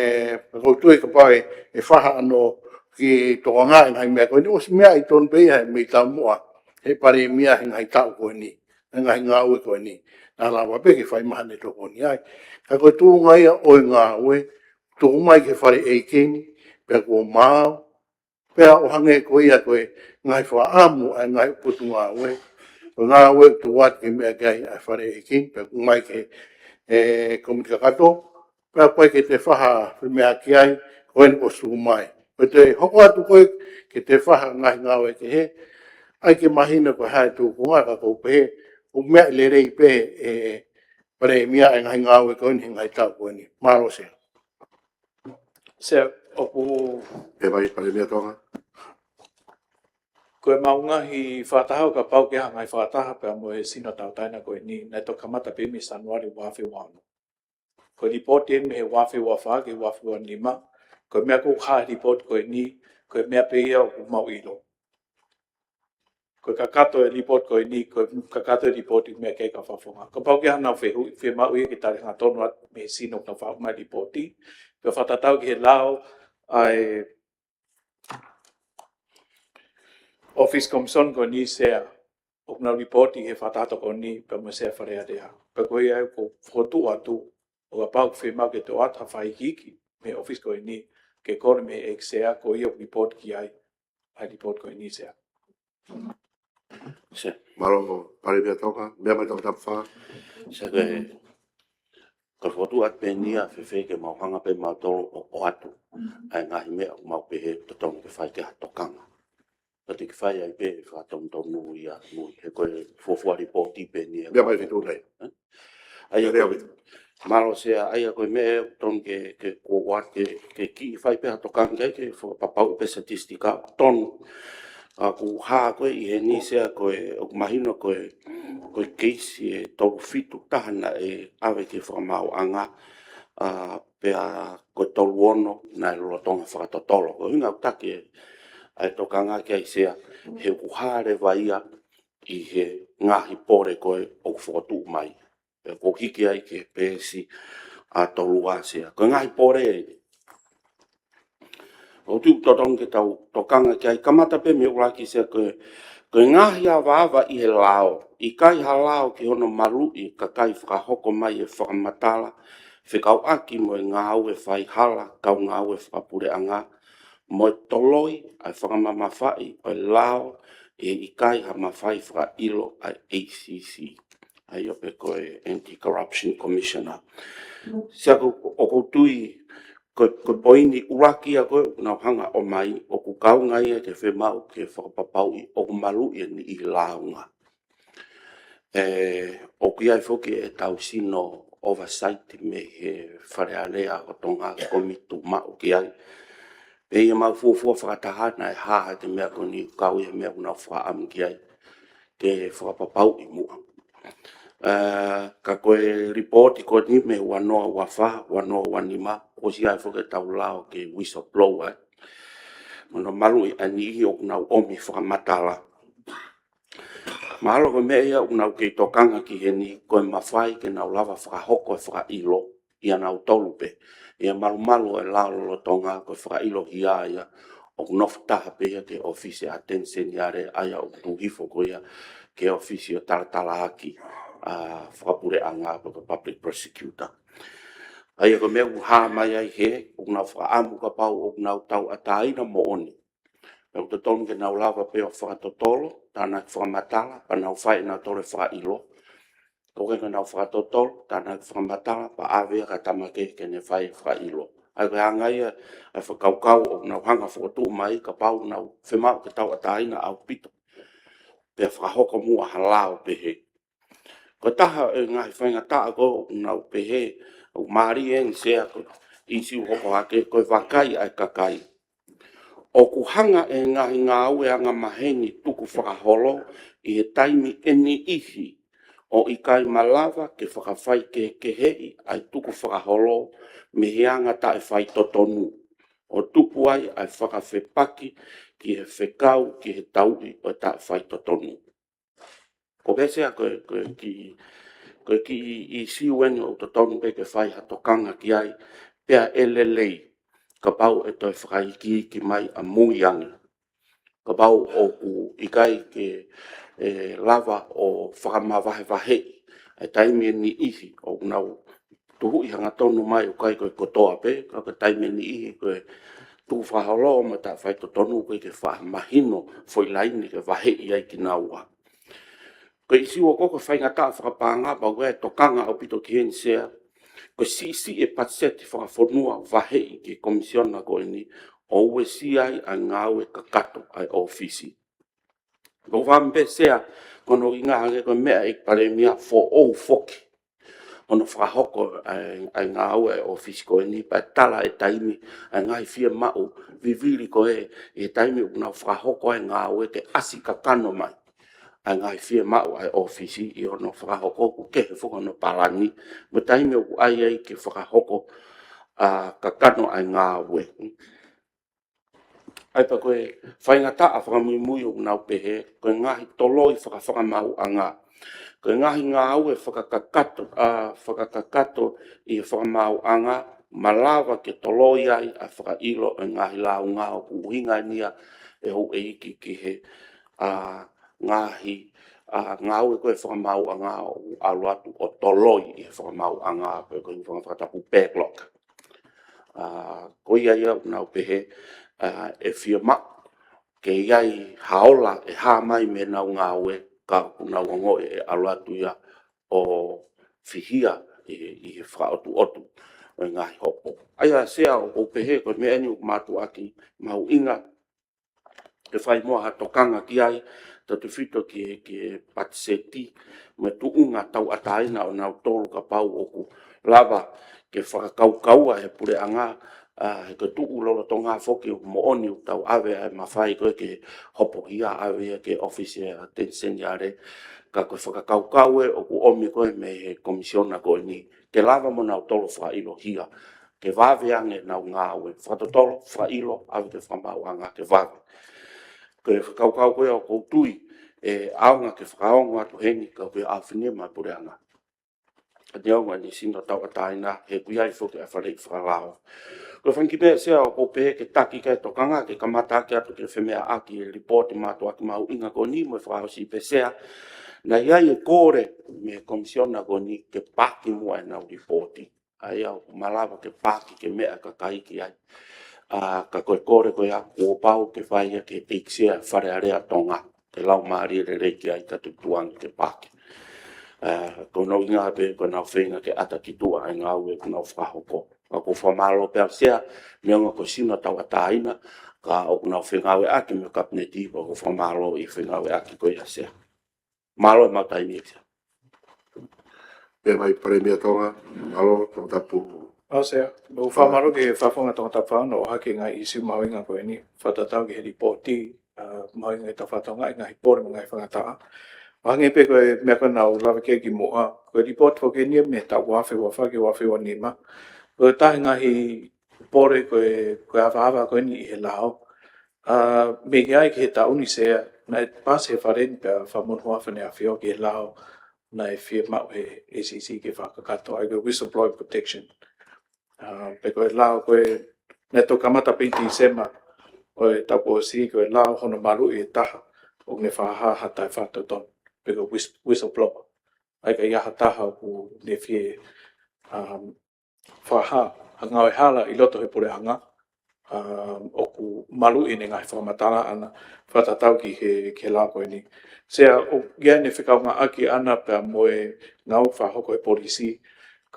ʻoku ou tui kapau ʻe, ʻe fai hano kiʻi tokanga ki he ngaahi meʻa ko eni, ʻosi meaʻi tonu pē ia mei taumuʻa ʻe he Palēmia he ngaahi taʻu ko eni, he ngaahi ngāue ko eni. Naʻa lava pē ke fai mai haʻane tokoni ai. Ka ko e tuʻunga ia ʻo e ngāue, tuku mai ki he Fale ʻEiki ni, pea kuo maau, pea ʻo hangē ko ia ko e ngaahi fakaʻamu ʻa e ngaahi potungāue, ko e ngāue ʻoku tuku atu ke meʻa ki ai ʻa e Fale ʻEiki ni, pea tuku mai ki he, ē, kōmiti kakato, pea ʻoku ʻikai ke toe fai ha femeʻaʻaki ai, ko eni ʻosi tuku mai. Ko e toe hoko atu ko ē ke toe fai ha ngaahi ngāue kehe, ʻai ke mahino ko e hā e tūkunga, ka ʻoku ou pehē, ʻoku meaʻi lelei pē ʻe he Palēmia e ngaahi ngāue ko eni he ngaahi taʻu ko eni. Mālō Sea. Sea, ʻoku Pea mai Palēmia Tonga. Ko ʻemau ngaahi fakataha, kapau ʻoku ʻi ai ha ngaahi fakataha pea mo e sino tauʻatāina ko eni, naʻe toki kamata pē mei Sānuali ua afe ua ono. Ko e lipooti eni mei he ua afe ua fā ki he ua afe ua nima, ko e meʻa ʻoku hā he lipooti ko eni, ko e meʻa pē ia ʻoku mau ʻilo. Ko e kakato e lipooti ko eni, ko e kakato e lipooti meʻa ki he kau fakafofonga. Kapau ʻoku ʻi ai haʻanau fehuʻi, fiemaʻu ia ke tali hangatonu atu mei he sino ʻoku nau faʻu mai e lipooti. Pea fakatatau ki he lao ʻa e ʻOfisi Komisona ko eni Sea, ʻoku nau lipooti he Fakataha Tokoni pea mo e Sea Fale Alea. Pea ko ia ʻoku ou fokotuʻu atu, ʻo kapau ʻoku fiemaʻu ke toe ʻoatu ha fakaikiiki mei he ʻofisi ko eni, ke kole mei he ʻEiki Sea, ko ia ʻoku lipooti ki ai ʻa e lipooti ko eni Sea. Sea. Mālō Palēmia Tonga, meʻa mai Tongatapu fā. Sea, ko e, ko e fokotuʻu atu pē eni ia, fēfē ke mau hanga pē mautolu ʻo, ʻoatu ʻa e ngaahi meʻa ʻoku mau pehē ʻoku totonu ke fai ki ai ha tokanga. Ka te ke fai ai pē fakatonutonu ia, nui, he ko e fuofua lipooti pē eni ia. Meʻa mai fitu nei. Ē? ʻA ia Meʻa ko mai. Mālō Sea, ʻa ia ko e meʻa ʻoku totonu ke, ke kuo ua ke, ke kiʻi fai pē ha tokanga ki ai ke fakapapauʻi pē statistika ʻoku tonu. ʻA, ʻoku hā ko ē ʻi heni Sea ko e, ʻoku mahino ko e, ko e keisi ʻe tolu fitu taha naʻe ʻave ki he fakamaauʻanga, ʻa, pea ko e tolu ono naʻe lolotonga fakatotolo. Ko e ʻuhinga ʻoku taki ʻa e tokanga ki ai Sea, he ʻoku hā leva ia ʻi he ngaahi pole ko ē ʻoku fokotuʻu mai. Pea ʻoku hiki ai ki he peesi ʻa tolu ua Sea. Ko e ngaahi pole ʻoku totonu ke tau tokanga ki ai, kamata pē mei he ʻuluaki Sea, ko e, ko e ngaahi avaava ʻi he lao. ʻIkai ha lao ki hono maluʻi kakai fakahoko mai e fakamatala fekauʻaki mo e ngāue faihala, kau ngāue fakapuleʻanga, mo e toloi ʻa e fakamamafaʻi ʻo e lao ʻi he ʻikai ha mafai fakaʻilo ʻa e A C C, ʻa ia pē ko e Anti-Corruption Commissioner. Sea, ko, ʻoku ou tui ko, ko e poini ʻuluaki ia ko ē ʻoku nau hanga ʻo ʻomai, ʻoku kaunga ia ke fiemaʻu ke fakapapauʻi ʻoku maluʻi ʻa e niʻihi lāunga. ʻE, ʻoku ʻi ai foki ʻetau sino oversight mei he Fale Alea ʻo Tonga, ko e Komiti Tuʻumaʻu ki ai. Pea ʻi heʻemau fuofua fakataha naʻe hā ʻa e meʻa ko eni, kau ʻi he meʻa ʻoku nau fakaʻamu ki ai ke fakapapauʻi muʻa. ʻE, ka ko e lipooti ko eni mei he ua noa ua fā, ua noa ua nima, kuo ʻosi ʻi ai foki ʻetau lao ke whistleblower ai. Mo hono maluʻi ʻa e niʻihi ʻoku nau ʻomi fakamatala. Mahalo ko e meʻa ia ʻoku nau kei tokanga ki heni, ko e mafai ke nau lava fakahoko e fakaʻilo ʻia nautolu pē. ʻI he malumalu ʻo e lao lolotonga, ko e fakaʻiloʻi ia ʻoku nofo taha pē ia ki he ʻōfisi ʻa e Attorney General, ʻa ia ʻoku tuʻu hifo ko ia ki he ʻōfisi ʻo e talatalaaki, ʻa, fakapuleʻanga pe ko e Public Prosecutor. ʻA ia ko e meʻa ʻoku hā mai ai he, ʻoku nau fakaʻamu kapau ʻoku nau tauʻatāina moʻoni, ʻoku totonu ke nau lava pē ʻo fakatotolo, tānaki fakamatala, pea nau fai ʻe nautolu e fakaʻilo. Ko e ʻikai ke nau fakatotolo, tānaki fakamatala, pea ʻave ia ki he tama kehe ke ne fai e fakaʻilo. ʻA ia ko e anga ia ʻa e fakakaukau ʻoku nau hanga fokotuʻu mai, kapau ʻoku nau fiemaʻu ke tauʻatāina ʻaupito, pea fakahoko muʻa ha lao pehē. Ko e taha e ngaahi faingataʻa ko ē ʻoku nau pehē, ʻoku mālie eni Sea, ko e ʻīsiu hoko hake, ko e vakai ʻa e kakai. ʻOku hanga ʻe he ngaahi ngāue angamaheni tukufakaholo ʻi he taimi ʻe niʻihi ʻo ʻikai malava ke fakafaikehekeheʻi ʻa e tukufakaholo mei he anga taʻefaitotonu, ʻo tupu ai ʻa e fakafepaki ki he fekau ki he tauʻi ʻo e taʻefaitotonu. Ko e pehē Sea ko e, ko e kiʻi, ko e kiʻi ʻīsiu eni ʻoku totonu pē ke fai ha tokanga ki ai, pea ʻe lelei kapau ʻe toe fakaikiiki mai ʻamui ange. Kapau ʻoku ʻikai ke, ʻe, lava ʻo fakamavahevaheʻi ʻa e taimi ʻe niʻihi ʻoku nau tuhuʻi hangatonu mai ʻoku ʻikai ko e kotoa pē, ka ko e taimi ʻe niʻihi ko e tukufakaholo mo e taʻefaitotonu ʻoku ʻikai ke faʻa mahino foʻi laine ke vaheʻi ai kinaua. Ko e ʻīsiu ko ē ko e faingataʻa fakapaʻanga, pea ʻoku ʻi ai e tokanga ʻaupito ki heni Sea, ko e siʻisiʻi e patiseti fakafonua vaheʻi ki he komisiona ko eni, ʻo uesia ai ʻa e ngāue kakato ʻa e ʻōfisi. Ko e fakaʻamu pē Sea, ko hono ʻuhinga hangē ko e meʻa ʻa e Palēmia, foʻou foki hono fakahoko ʻa e, ʻa e ngāue ʻa e ʻōfisi ko eni, pea tala e taimi ʻa e ngaahi fiemaʻu vivili ko ē, ʻi he taimi ʻoku nau fakahoko ai e ngāue ke ʻasi kakano mai ʻa e ngaahi fiemaʻu ʻa e ʻōfisi ʻi hono fakahoko, ʻoku kehe foki hono palani mo e taimi ʻoku ʻai ai ke fakahoko, ʻa, kakano ʻa e ngāue. ʻA ia pea ko e faingataʻa fakamuimui ʻoku nau pehē, ko e ngaahi toloi fakafakamaauʻanga. Ko e ngaahi ngāue fakakakato, ʻa, fakakakato ʻi he fakamaauʻanga, malava ke toloi ai ʻa e fakaʻilo ʻo e ngaahi lāunga, ʻoku ʻuhinga eni ia ʻe houʻeiki ki he, ʻa, ngaahi, ʻa, ngāue ko ē fakamaauʻanga ʻoku ʻalu atu ʻo toloi ʻi he fakamaauʻanga, pe ko e fanga fakatapu backlog. ʻA, ko ia ia ʻoku nau pehē, ʻa, ʻe fiemaʻu ke ʻi ai ha ola ʻe hā mai mei heʻenau ngāue, ka ʻoku nau ongoʻi ʻe ʻalu atu ia ʻo fihia ʻi, ʻi he fakaʻotuʻotu ʻo e ngaahi hopo. ʻA ia Sea, ʻoku ou pehē ko e meʻa eni ʻoku mātuʻaki mahuʻinga ke fai muʻa ha tokanga ki ai, tautefito ki he, ki he patiseti mo e tuʻunga tauʻatāina ʻo nautolu kapau ʻoku lava ke fakakaukaua ʻe he puleʻanga, ʻa, he ko e tuʻu lolotonga foki ʻoku moʻoni ʻoku tau ʻave ʻa e mafai ko ē ke hopohia ʻave ia ki he ʻōfisi ʻa e ʻAteni Seniale. Ka ko e fakakaukau ē ʻoku ʻomi ko ē mei he komisiona ko eni, ke lava mo nautolu fakaʻilohia, ke vave ange ʻenau ngāue, fakatotolo, fakaʻilo, ʻave ki he fakamaauʻanga ke vave. Ko e fakakaukau ko ia ʻoku ou tui ʻe ʻaonga ke fakaongo atu heni ka ko e ʻaofinima ʻa e puleʻanga. Neongo ʻene sino tauʻatāina, he ʻoku ʻi ai foki ʻa e faleʻi fakalao. Ko e fanga kiʻi meʻa Sea ʻoku ou pehē ke taki ki ai e tokanga, ke kamata ʻaki atu ke femeʻaʻaki e lipooti mātuʻaki mahuʻinga ko eni mo e fakaʻosi pē Sea. Naʻe ʻi ai e kole mei he komisiona ko eni ke paaki muʻa ʻenau lipooti. ʻA ia ʻoku malava ke paaki ke meʻa e kakai ki ai. ʻA, ka ko e kole ko ia kuo pau ke fai ia ki he ʻEiki Sea Fale Alea Tonga, ke laumālie lelei ki ai ka tukuange ke paaki. ʻA, ko hono ʻuhinga pē ko ʻenau feinga ke ʻata ki tuʻa e ngāue ʻoku nau fakahoko. Ka ʻoku ou fakamālō pē au Sea, neongo ko e sino tauʻatāina, ka ʻoku nau fengāueʻaki mo e Kapineti, pea ʻoku ou fakamālō ʻi he fengāueʻaki ko ia Sea. Mālō e maʻu taimi ʻEiki Sea. Pea mai Palēmia Tonga, mālō, Tongatapu. ʻO Sea, ʻoku ou fakamālō ki he Fakafofonga Tongatapu Fāono ʻo ʻohake e ngaahi ʻīsiu mahuʻinga ko eni, fakatatau ki he lipooti, ʻa, mahuʻinga ʻetau fakatokangaʻi e ngaahi pole mo e ngaahi faingataʻa. ʻO hangē pē ko e meʻa ko ē naʻa ku lave ki ai kimuʻa, ko e lipooti foki eni mei he taʻu ua afe ua fā ki he ua afe ua nima. Ko e taha e ngaahi pole ko e, ko e avaava ko eni ʻi he lao. ʻA, mei ai ki he taʻu ni Sea, naʻe paasi he Fale ni pea fakamonū ʻa Fale ʻAfio ki he lao, naʻe fiemaʻu he ACC ke fakakakato ai ko e whistleblower protection. ʻA, pea ko e lao ko ē, naʻe toki kamata pē ʻi Tīsema ʻo e taʻu kuo ʻosi, ko e lao hono maluʻi e taha ʻoku ne fakahā ha taʻefaitotonu, pe ko e whist-, whistleblower. ʻA ia ka ʻi ai ha taha ʻoku ne fie, um, fakahā ha ngāue hala ʻi loto he puleʻanga, um, ʻoku maluʻi ʻene ngaahi fakamatala ʻaʻana fakatatau ki he, ki he lao ko eni. Sea, ʻoku ʻi ai ʻene fekauʻaki ʻaʻana pea mo e ngāue fakahoko ʻa e polisi,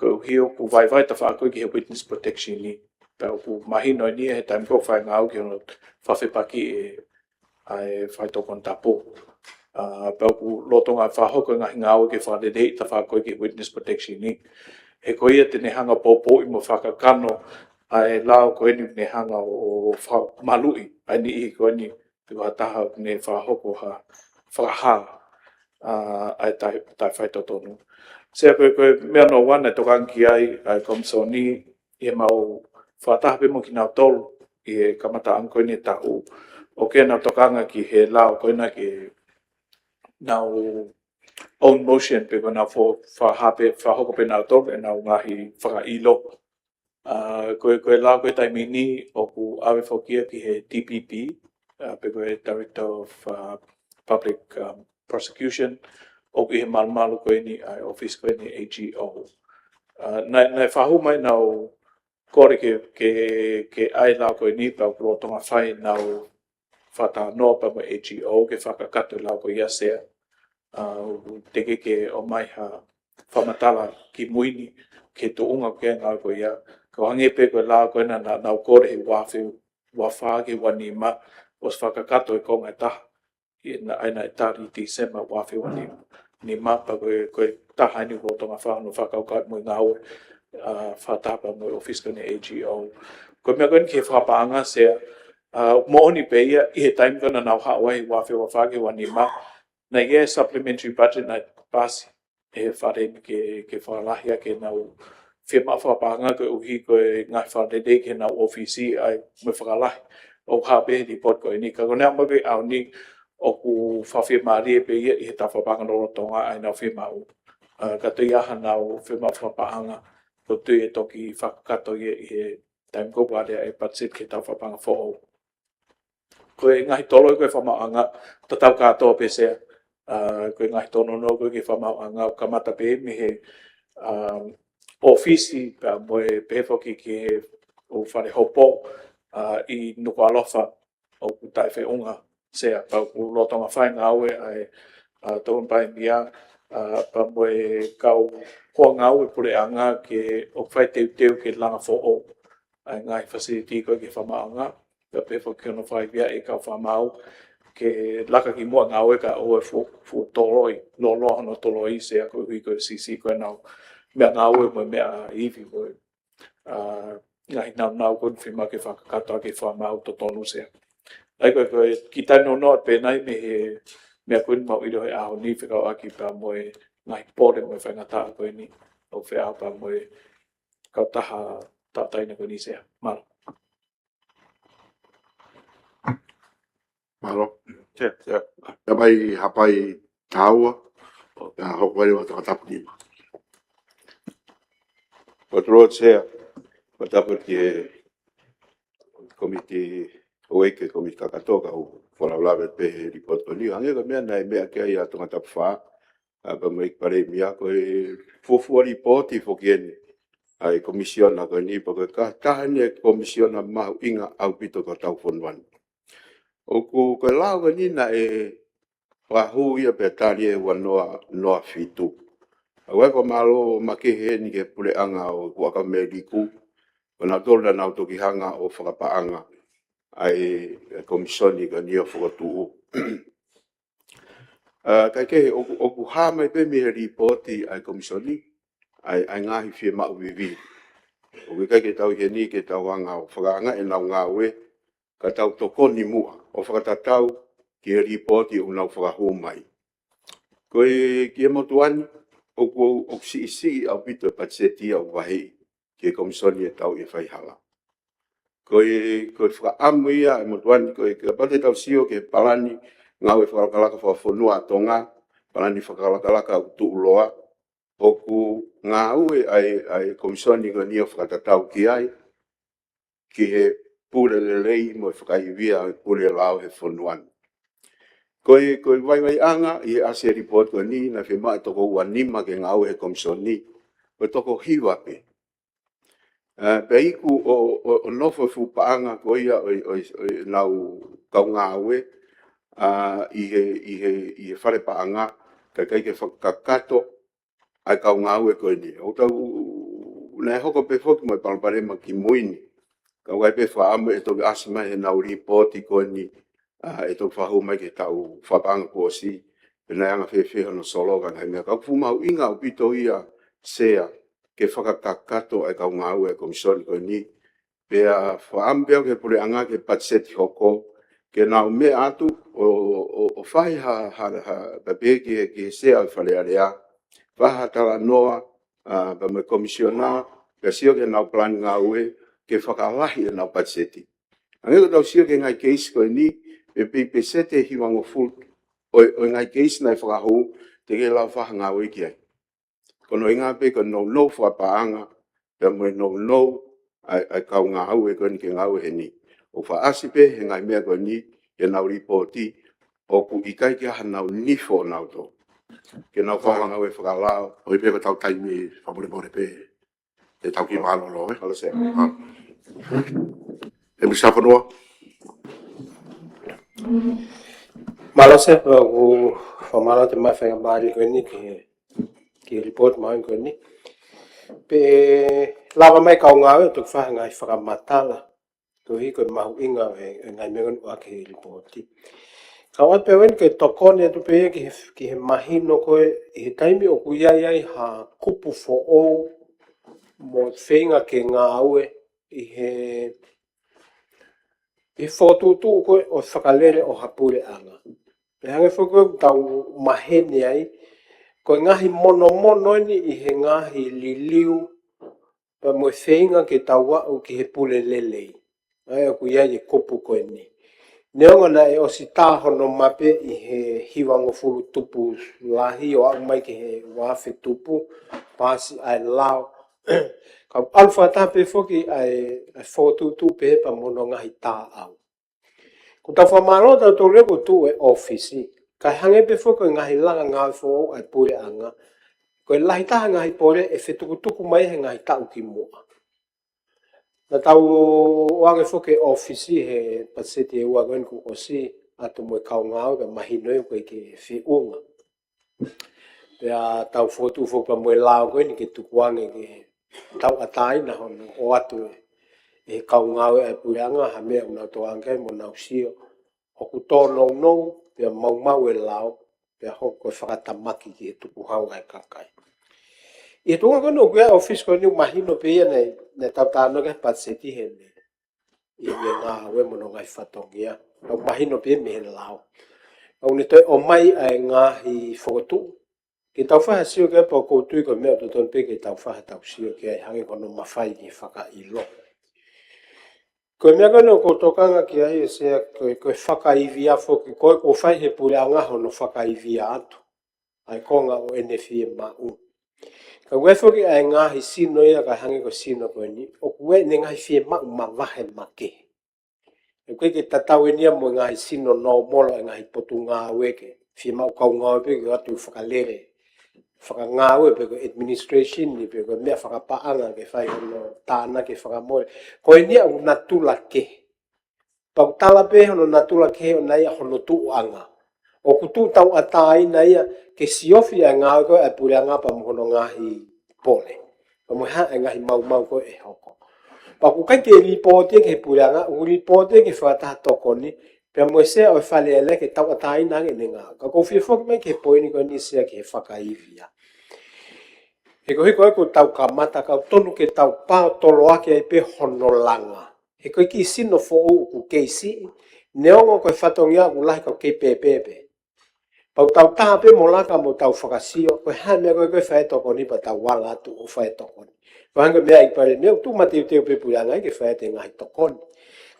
koeʻuhi ʻoku vaivai e tafaʻaki ko ē ki he witness protection ni. Pea ʻoku mahino eni he taimi ko ē ʻoku fai e ngāue ki hono fakafepakiʻi e, ʻa e faitoʻo konatapu. ʻA, pea ʻoku lolotonga fakahoko e ngaahi ngāue ke fakaleleiʻi e tafaʻaki ko ē ki he witness protection ni. He ko ia te ne hanga ʻo poupouʻi mo fakakakano ʻa e lao ko eni ʻoku ne hanga ʻo, ʻo fakamaluʻi ʻa e niʻihi ko eni pe ko ha taha ʻoku ne fakahoko ha fakahā, ʻa, ʻa e taʻe, taʻefaitotonu. Sea ko e, ko e meʻa hono ua naʻe tokanga ki ai ʻa e Komisoni, ʻi heʻemau fakataha pē mo kinautolu ʻi he kamataʻanga ko eni e taʻu, ʻoku ʻi ai ʻenau tokanga ki he lao ko ena ke nau own motion pe ko ʻenau fo-, fakahā pē, fakahoko pē nautolu ʻenau ngaahi fakaʻilo. ʻA, ko e, ko e lao ko ē he taimi ni ʻoku ʻave foki ia ki he D P P, ʻa, pe ko e Director of, uh, Public, um, Prosecution, ʻoku ʻi he malumalu ko eni ʻa e ʻōfisi ko eni A G O. ʻA, naʻe, naʻe fakahū mai ʻenau kole ke, ke, ke ʻai e lao ko eni pea ʻoku lolotonga fai ʻenau fakatalanoa pea mo e A G O ke fakakakato e lao ko ia Sea. ʻA, ʻoku teʻeki ke ʻomai ha fakamatala kimui ni ki he tuʻunga ʻoku ʻi ai e ngāue ko ia. Ka ʻoku hangē pē ko e lao ko ena naʻa, naʻa nau kole he ua afe ua fā ki he ua nima, ʻosi fakakakato e konga ʻe taha. ʻI he naʻe, naʻe tali ʻi Tīsema ua afe ua nima. Nima pea ko e, ko e taha eni ʻoku lolotonga fai hono fakakaukauʻi mo e ngāue, ʻa, fakataha pea mo e ʻōfisi ko eni A G O. Ko e meʻa ko eni ki he fakapaʻanga Sea, ʻa, moʻoni pē ia ʻi he taimi ko ē naʻa nau haʻu ai he ua afe ua fā ki he ua nima, naʻe ʻi ai e supplementary budget naʻe paasi ʻe he Fale ni ke, ke fakalahi ʻaki ʻenau fiemaʻu fakapaʻanga koeʻuhi ko e ngaahi fakalelei ki heʻenau ʻōfisi ʻa e mo e fakalahi. ʻOku hā pē he lipooti ko eni ka ko e meʻa mai ko ē he ʻaho ni ʻoku fakafiemālie pē ia ʻi he taʻu fakapaʻanga lolotonga ʻa ʻenau fiemaʻu. ʻA, ka toe ʻi ai haʻanau fiemaʻu fakapaʻanga, ʻoku ou tui ʻe toki fakakakato ia ʻi he taimi ko ē ʻoku alea ai e patiseti ki he taʻu fakapaʻanga foʻou. Ko e ngaahi toloi ko ē fakamaauʻanga, tatau kātoa pē Sea, ʻa, ko e ngaahi tōnounou ko ē ki he fakamaauʻanga, ʻoku kamata pē mei he, um, ʻōfisi, pea mo e pehē foki ki he ʻū fale hopo, ʻa, ʻi Nukuʻalofa, ʻoku taʻefeʻunga Sea, pea ʻoku lolotonga fai e ngāue ʻa e, ʻa, Tokoni Palēmia, ʻa, pea mo e kau hoa ngāue puleʻanga ke ʻoku fai teuteu ke langa foʻou ʻa e ngaahi facility ko ē ki he fakamaauʻanga. pea pehē foki ki hono fakaivia e kau fakamaau ke laka ki muʻa ngāue kae ʻoua ʻe fuʻu, fuʻu toloi, lōloa hono toloi Sea koeʻuhi ko e siʻisiʻi ko ʻenau meʻangāue mo e meʻa ivi mo e, ā, ngaahi nāunau ko eni fiemaʻu ke fakakakato ʻaki e fakamaau totonu Sea. ʻA ia ko e, ko e kiʻi talanoa pē ʻeni mei he meʻa ko eni mau ʻilo he ʻaho ni fekauʻaki pea mo e ngaahi pole mo e faingataʻa ko eni ʻoku feʻao pea mo e kautaha tauʻatāina ko eni Sea. Mālō. Mālō. Sea, Sea. Pea mai Haʻapai taha ua, pea hoko mai leva Tongatapu nima. Ko e toloi Sea, ko e tapu ki he komiti ʻoku ʻi ai e komiti kakato ka u folaulave pē he lipooti ko eni. Hangē ko e meʻa naʻe meʻa ki ai ʻa Tongatapu fā, ā, pea mo e Palēmia ko e fuofua lipooti foki eni ʻa e komisiona ko eni, pea ko e ka-, taha eni e komisiona mahuʻinga ʻaupito ki hotau fonua ni. ʻOku, ko e lao ko eni naʻe fakahū ia pea tali ʻe ua noa noa fitu. ʻA ia ko e mālō makehe eni ki he puleʻanga ʻo Huʻakavameiliku, ko nautolu naʻa nau toki hanga ʻo fakapaʻanga ʻa e, e komisoni ko eni ʻo fokotuʻu. Ā, kae kehe ʻoku, ʻoku hā mai pē mei he lipooti ʻa e komisoni ʻa e, ʻa e ngaahi fiemaʻu vivili. ʻOku ʻikai ke tau ʻi heni ke tau hanga ʻo fakaanga ʻenau ngāue, ka tau tokoni muʻa ʻo fakatatau ki he lipooti ʻoku nau fakahū mai. Ko e, ki he motuʻa ni, ʻoku, ʻoku siʻisiʻi ʻaupito e patiseti ia ʻoku vaheʻi ki he komisoni ʻe tau ʻi he faihala. Ko e, ko e fakaʻamu ia e motuʻa ni, ko e, kapau te tau sio ki he palani ngāue fakalakalaka fakafonua ʻa Tonga, palani fakalakalaka ʻoku tuʻuloa, ʻoku ngāue ʻa e, ʻa e komisoni ko eni ʻo fakatatau ki ai, ki he pule lelei mo e fakaivia ʻa e pule lao he fonua ni. Ko e, ko e vaivaiʻanga ʻi he ʻasi e lipooti ko eni naʻe fiemaʻu e toko ua nima ke ngāue he komisoni, ko e toko hiva pē. Ā, pea iku ʻo, ʻo, ʻo nofo e fuʻu paʻanga ko ia ʻo, ʻo, ʻo ʻenau kau ngāue, ā, ʻi he, ʻi he, ʻi he fale paʻanga, kae ʻikai ke fakakakato ʻa e kau ngāue ko eni. ʻOku tau, naʻe hoko pē foki mo e palopalema kimui ni. Ka ʻoku ʻi ai pē fakaʻamu ʻe toki ʻasi mai heʻenau lipooti ko eni, ā, ʻe toki fakahū mai ki he taʻu fakapaʻanga kuo ʻosi, pe naʻe anga fēfē hono solo ka ngaahi meʻa. Ka ʻoku fuʻu mahuʻinga ʻaupito ia Sea ke fakakakato ʻa e kau ngāue ʻa e komisoni ko eni. Pea fakaʻamu pē au ki he puleʻanga ki he patiseti hoko, ke nau meʻa atu ʻo, ʻo, ʻo fai ha, ha, ha, pea pehē ki he, ki he Sea ʻo e Fale Alea, fai ha talanoa, ā, pea mo e komisiona, pea sio ki heʻenau palani ngāue, ke fakalahi ʻenau patiseti. Hangē ko ʻetau sio ki he ngaahi keisi ko eni, pe, pe, peseti ʻe hivangofulu ʻo, ʻo e ngaahi keisi naʻe fakahū, teʻeki ke lava fai ha ngāue ki ai. Ko hono ʻuhinga pē ko e nounou fakapaʻanga, pea mo e nounou ʻa e, ʻa e kau ngāue ko eni ke ngāue heni. ʻOku fakaʻasi pē he ngaahi meʻa ko eni, heʻenau lipooti, ʻoku ʻikai ke ʻi ai hanau nifo ʻonautolu ke nau fai ha ngāue fakalao. ʻOi pē ko ʻetau taimi fakamolemole pē. Te tau kiʻi mālōlō, ē? Mālō Sea. Ā. ʻE Minisitā Fonua. Mālō Sea, ʻoku fakamālō atu e faingamālie ko eni ki he, ki he lipooti mahuʻinga ko eni. Pea lava mai e kau ngāue ʻo toki fai ha ngaahi fakamatala koeʻuhi ko e mahuʻinga e, e ngaahi meʻa ko eni ʻoku ʻi he lipooti. Ka ʻoatu pē au eni ke tokoni atu pē ia ki he, ki he mahino ko ē ʻi he taimi ʻoku ʻi ai ai ha kupu foʻou mo e feinga ke ngāue ʻi he, ʻi he fokotuʻutuʻu ko ē ʻo e fakalele ʻo ha puleʻanga. Pea hangē foki ko ē ʻoku tau maheni ai, ko e ngaahi monomono eni ʻi he ngaahi liliu pea mo e feinga ke tau aʻu ki he pule lelei. ʻA ia ʻoku ʻi ai e kupu ko eni. Neongo naʻe ʻosi tā hono mape ʻi he hivangofulu tupu lahi ʻo aʻu mai ki he uaafe tupu, pasi ʻa e lao. Ka ʻalu fakataha pē foki ʻa e, ʻa e fokotuʻutuʻu pē pea mo hono ngaahi taʻau. Ko ʻetau fakamālō ʻatautolu ia kuo tuʻu e ʻōfisi. Kae hangē pē foki ko e ngaahi langa ngāue foʻou ʻa e puleʻanga, ko e lahi taha e ngaahi pole ʻe fetukutuku mai he ngaahi taʻu kimuʻa. Naʻa tau ʻoange foki e ʻōfisi he patiseti ʻe ua ko eni kuo ʻosi atu mo e kau ngāue ka mahino ia ʻoku ʻikai ke feʻunga. Pea tau fokotuʻu foki pea mo e lao ko eni ke tukuange ke tauʻatāina hono ʻoatu e, ʻe he kau ngāue ʻa e puleʻanga ha meʻa ʻoku nau tokanga ki ai mo nau sio ʻoku tōnounou pea maumau e lao, pea hoko ko e fakatamaki ki he tukuhau ʻa e kakai. ʻI he tuʻunga ko eni ʻoku ʻi ai e ʻōfisi ko eni, mahino pē ia naʻe, naʻe tau talanoa ki he patiseti heni ʻi he ngāue mo hono ngaahi fatongia. ʻOku mahino pē mei he lao. ʻOku ne toe ʻomai ʻa e ngaahi fokotuʻu ke tau fai ha sio ki ai, pea ʻoku ou tui ko e meʻa ʻoku totonu pē ke tau fai ha tau sio ki ai hangē ko hono mafai ki he fakaʻilo. Ko e meʻa ko eni ʻoku ou tokanga ki ai ʻe Sea, ko e, ko e fakaivia foki, ko e ʻoku fai he puleʻanga hono fakaivia atu ʻa e konga ʻo ʻene fiemaʻu. Ka ʻoku ʻi ai foki ʻa e ngaahi sino ia ka hangē ko e sino ko eni, ʻoku ʻi ai ʻene ngaahi fiemaʻu mavahe makehe. ʻOku ʻikai ke tatau eni ia mo e ngaahi sino nōmolo ʻa e ngaahi potungāue, ke fiemaʻu kau ngāue pē ke ʻoatu fakalele fakangāue pe ko e administration ni pe ko e meʻa fakapaʻanga ke fai hono tānaki fakamole. Ko eni ia ʻoku natula kehe. Pea ʻoku tala pē hono natula kehe ʻoʻona ia hono tuʻuʻanga. ʻOku tuʻu tauʻatāina ia ke siofi ʻa e ngāue ko ē ʻa e puleʻanga pea mo hono ngaahi pole, pea mo e hā e ngaahi maumau ko ē ʻe hoko. Pea ʻoku ʻikai ke lipooti ia ki he puleʻanga, ʻoku lipooti ia ki he fakataha tokoni, pea mo e Sea ʻo e Fale Alea ke tauʻatāina ange ʻene ngāue. Ka ʻoku ou fie foki mai ki he poini ko eni Sea ki he fakaivia. He ko e hiko ē ʻoku tau kamata, ka ʻoku totonu ke tau paotoloaki ai pē hono langa. He ko e kiʻi sino foʻou ʻoku kei siʻi, neongo ko e fatongia ʻoku lahi ka ʻoku kei pēpē pē. Pea ʻoku tau taha pē mo laka mo tau fakasio, ko e hā e meʻa ko ē ko ē fai e tokoni pea tau ala atu ʻo fai e tokoni. Pea hangē ko e meʻa ʻa e Palēmia, ʻoku tuʻu mateuteu pē puleʻanga ia ke fai atu e ngaahi tokoni.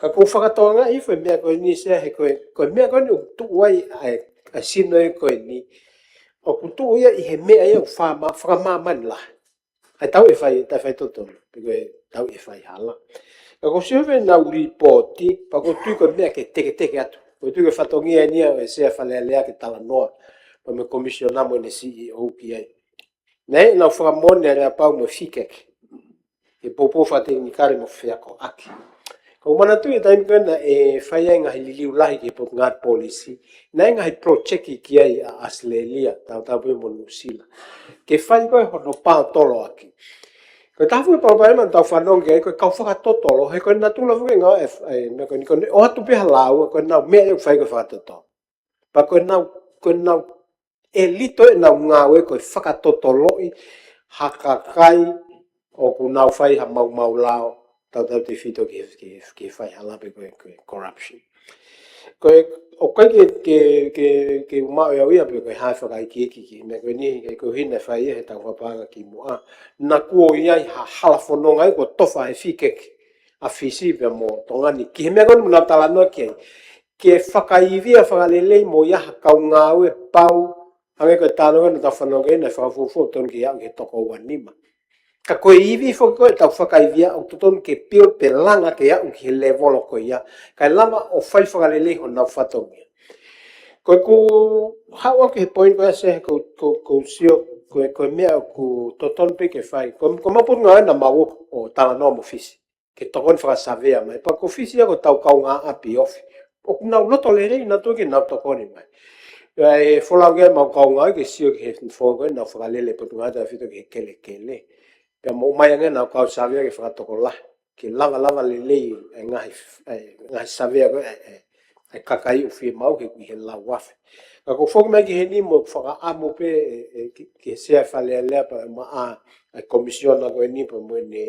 Ka ʻoku ou fakatokangaʻi hifo e meʻa ko eni Sea he ko e, ko e meʻa ko eni ʻoku tuʻu ai ʻa e, ʻa e sino ia ko eni, ʻoku tuʻu ia ʻi he meʻa ia ʻoku fama-, fakamāmani lahi. ʻA e tau ʻe fai, tau ʻe fai totonu, pe ko e tau ʻe fai hala. Ka ʻoku ou sio pē ʻenau lipooti, pea ʻoku ou tui ko e meʻa ke teketeke atu. ʻOku ou tui ko e fatongia eni ia ʻo e Sea Fale Alea ke talanoa pea mo e Komisiona mo ʻene C E O ki ai. Naʻe ʻi ai ʻenau fakamoʻoni ʻa e Aleapau mo e FICAC, he poupou fakatekinikale mo feakoʻaki. Ka ʻoku ou manatuʻi e taimi ko ē naʻe fai ai e ngaahi liliu lahi ki he Potungāue Polisi, naʻe ʻi ai e ngaahi project ki ai ʻa ʻAositelēlia, tautau pē mo Nuʻusila, ke fai ko ē hono paotoloaki. Ko e taha foki e palopalema naʻa tau fanongo ki ai, ko e kau fakatotolo, he ko e natula foki e ngāue ʻa e, ʻa e meʻa ko eni, ko ʻenau ʻoatu pē ha lau, ko ʻenau meʻa ia ʻoku fai ko e fakatotolo. Pea ko ʻenau, ko ʻenau ʻelito ʻenau ngāue ko e fakatotoloʻi ha kakai ʻoku nau fai ha maumau lao, tautautefito ki he, ki he, ki he faihala pe ko e, ko e corruption. Ko e, ʻoku ʻikai ke, ke, ke, ke u maʻu ʻe au ia pe ko e hā e fakaikiiki ki he meʻa ko eni, he ko e hina e fai ia he tau papaʻanga kimuʻa. Naʻa kuo ʻi ai ha hala fononga ia kuo tofa he FICAC ʻa Fisi pea mo Tonga ni ki he meʻa ko eni ʻoku nau talanoa ki ai. Ke fakaivia fakalelei mo ia ha kau ngāue pau, hangē ko e talanoa naʻa tau fanongo ki ai naʻe fakafuofua totonu ke aʻu ki he toko ua nima. Ka ko e ivi foki ko ē ʻetau fakaivia ʻoku totonu ke pio pe langa ke aʻu ki he lēvolo ko ia, kae lava ʻo fai fakalelei honau fatongia. Ko ʻeku haʻu au ki he poini ko ē Sea, ko, ko, ʻoku ou sio, ko e, ko e meʻa ʻoku totonu pē ke fai. Ko, ko ʻemau potungāue naʻa mau ō ʻo talanoa mo Fisi ke tokoni fakasavea mai. Pea ko Fisi ia ko ʻetau kaungāʻapi ofi. ʻOku nau loto lelei nautolu ke nau tokoni mai. ʻA e folau ke mau kaungāʻapi ke sio ki he founga ko ē ʻenau fakalele Potungāue Tefito ki he kelekele. Pea mo ʻomai ange ʻenau kau savea ke fakatokolahi, ke lava, lava lelei e ngaahi, e ngaahi savea ko ē, e, e, e kakai ʻoku fiemaʻu he kui he lau afe. Ka ʻoku ou foki mai ki heni mo e fakaʻamu pē, e, e, ki, ki he Sea Fale Alea pea mo e, ʻa e Komisiona ko eni pea mo ʻene,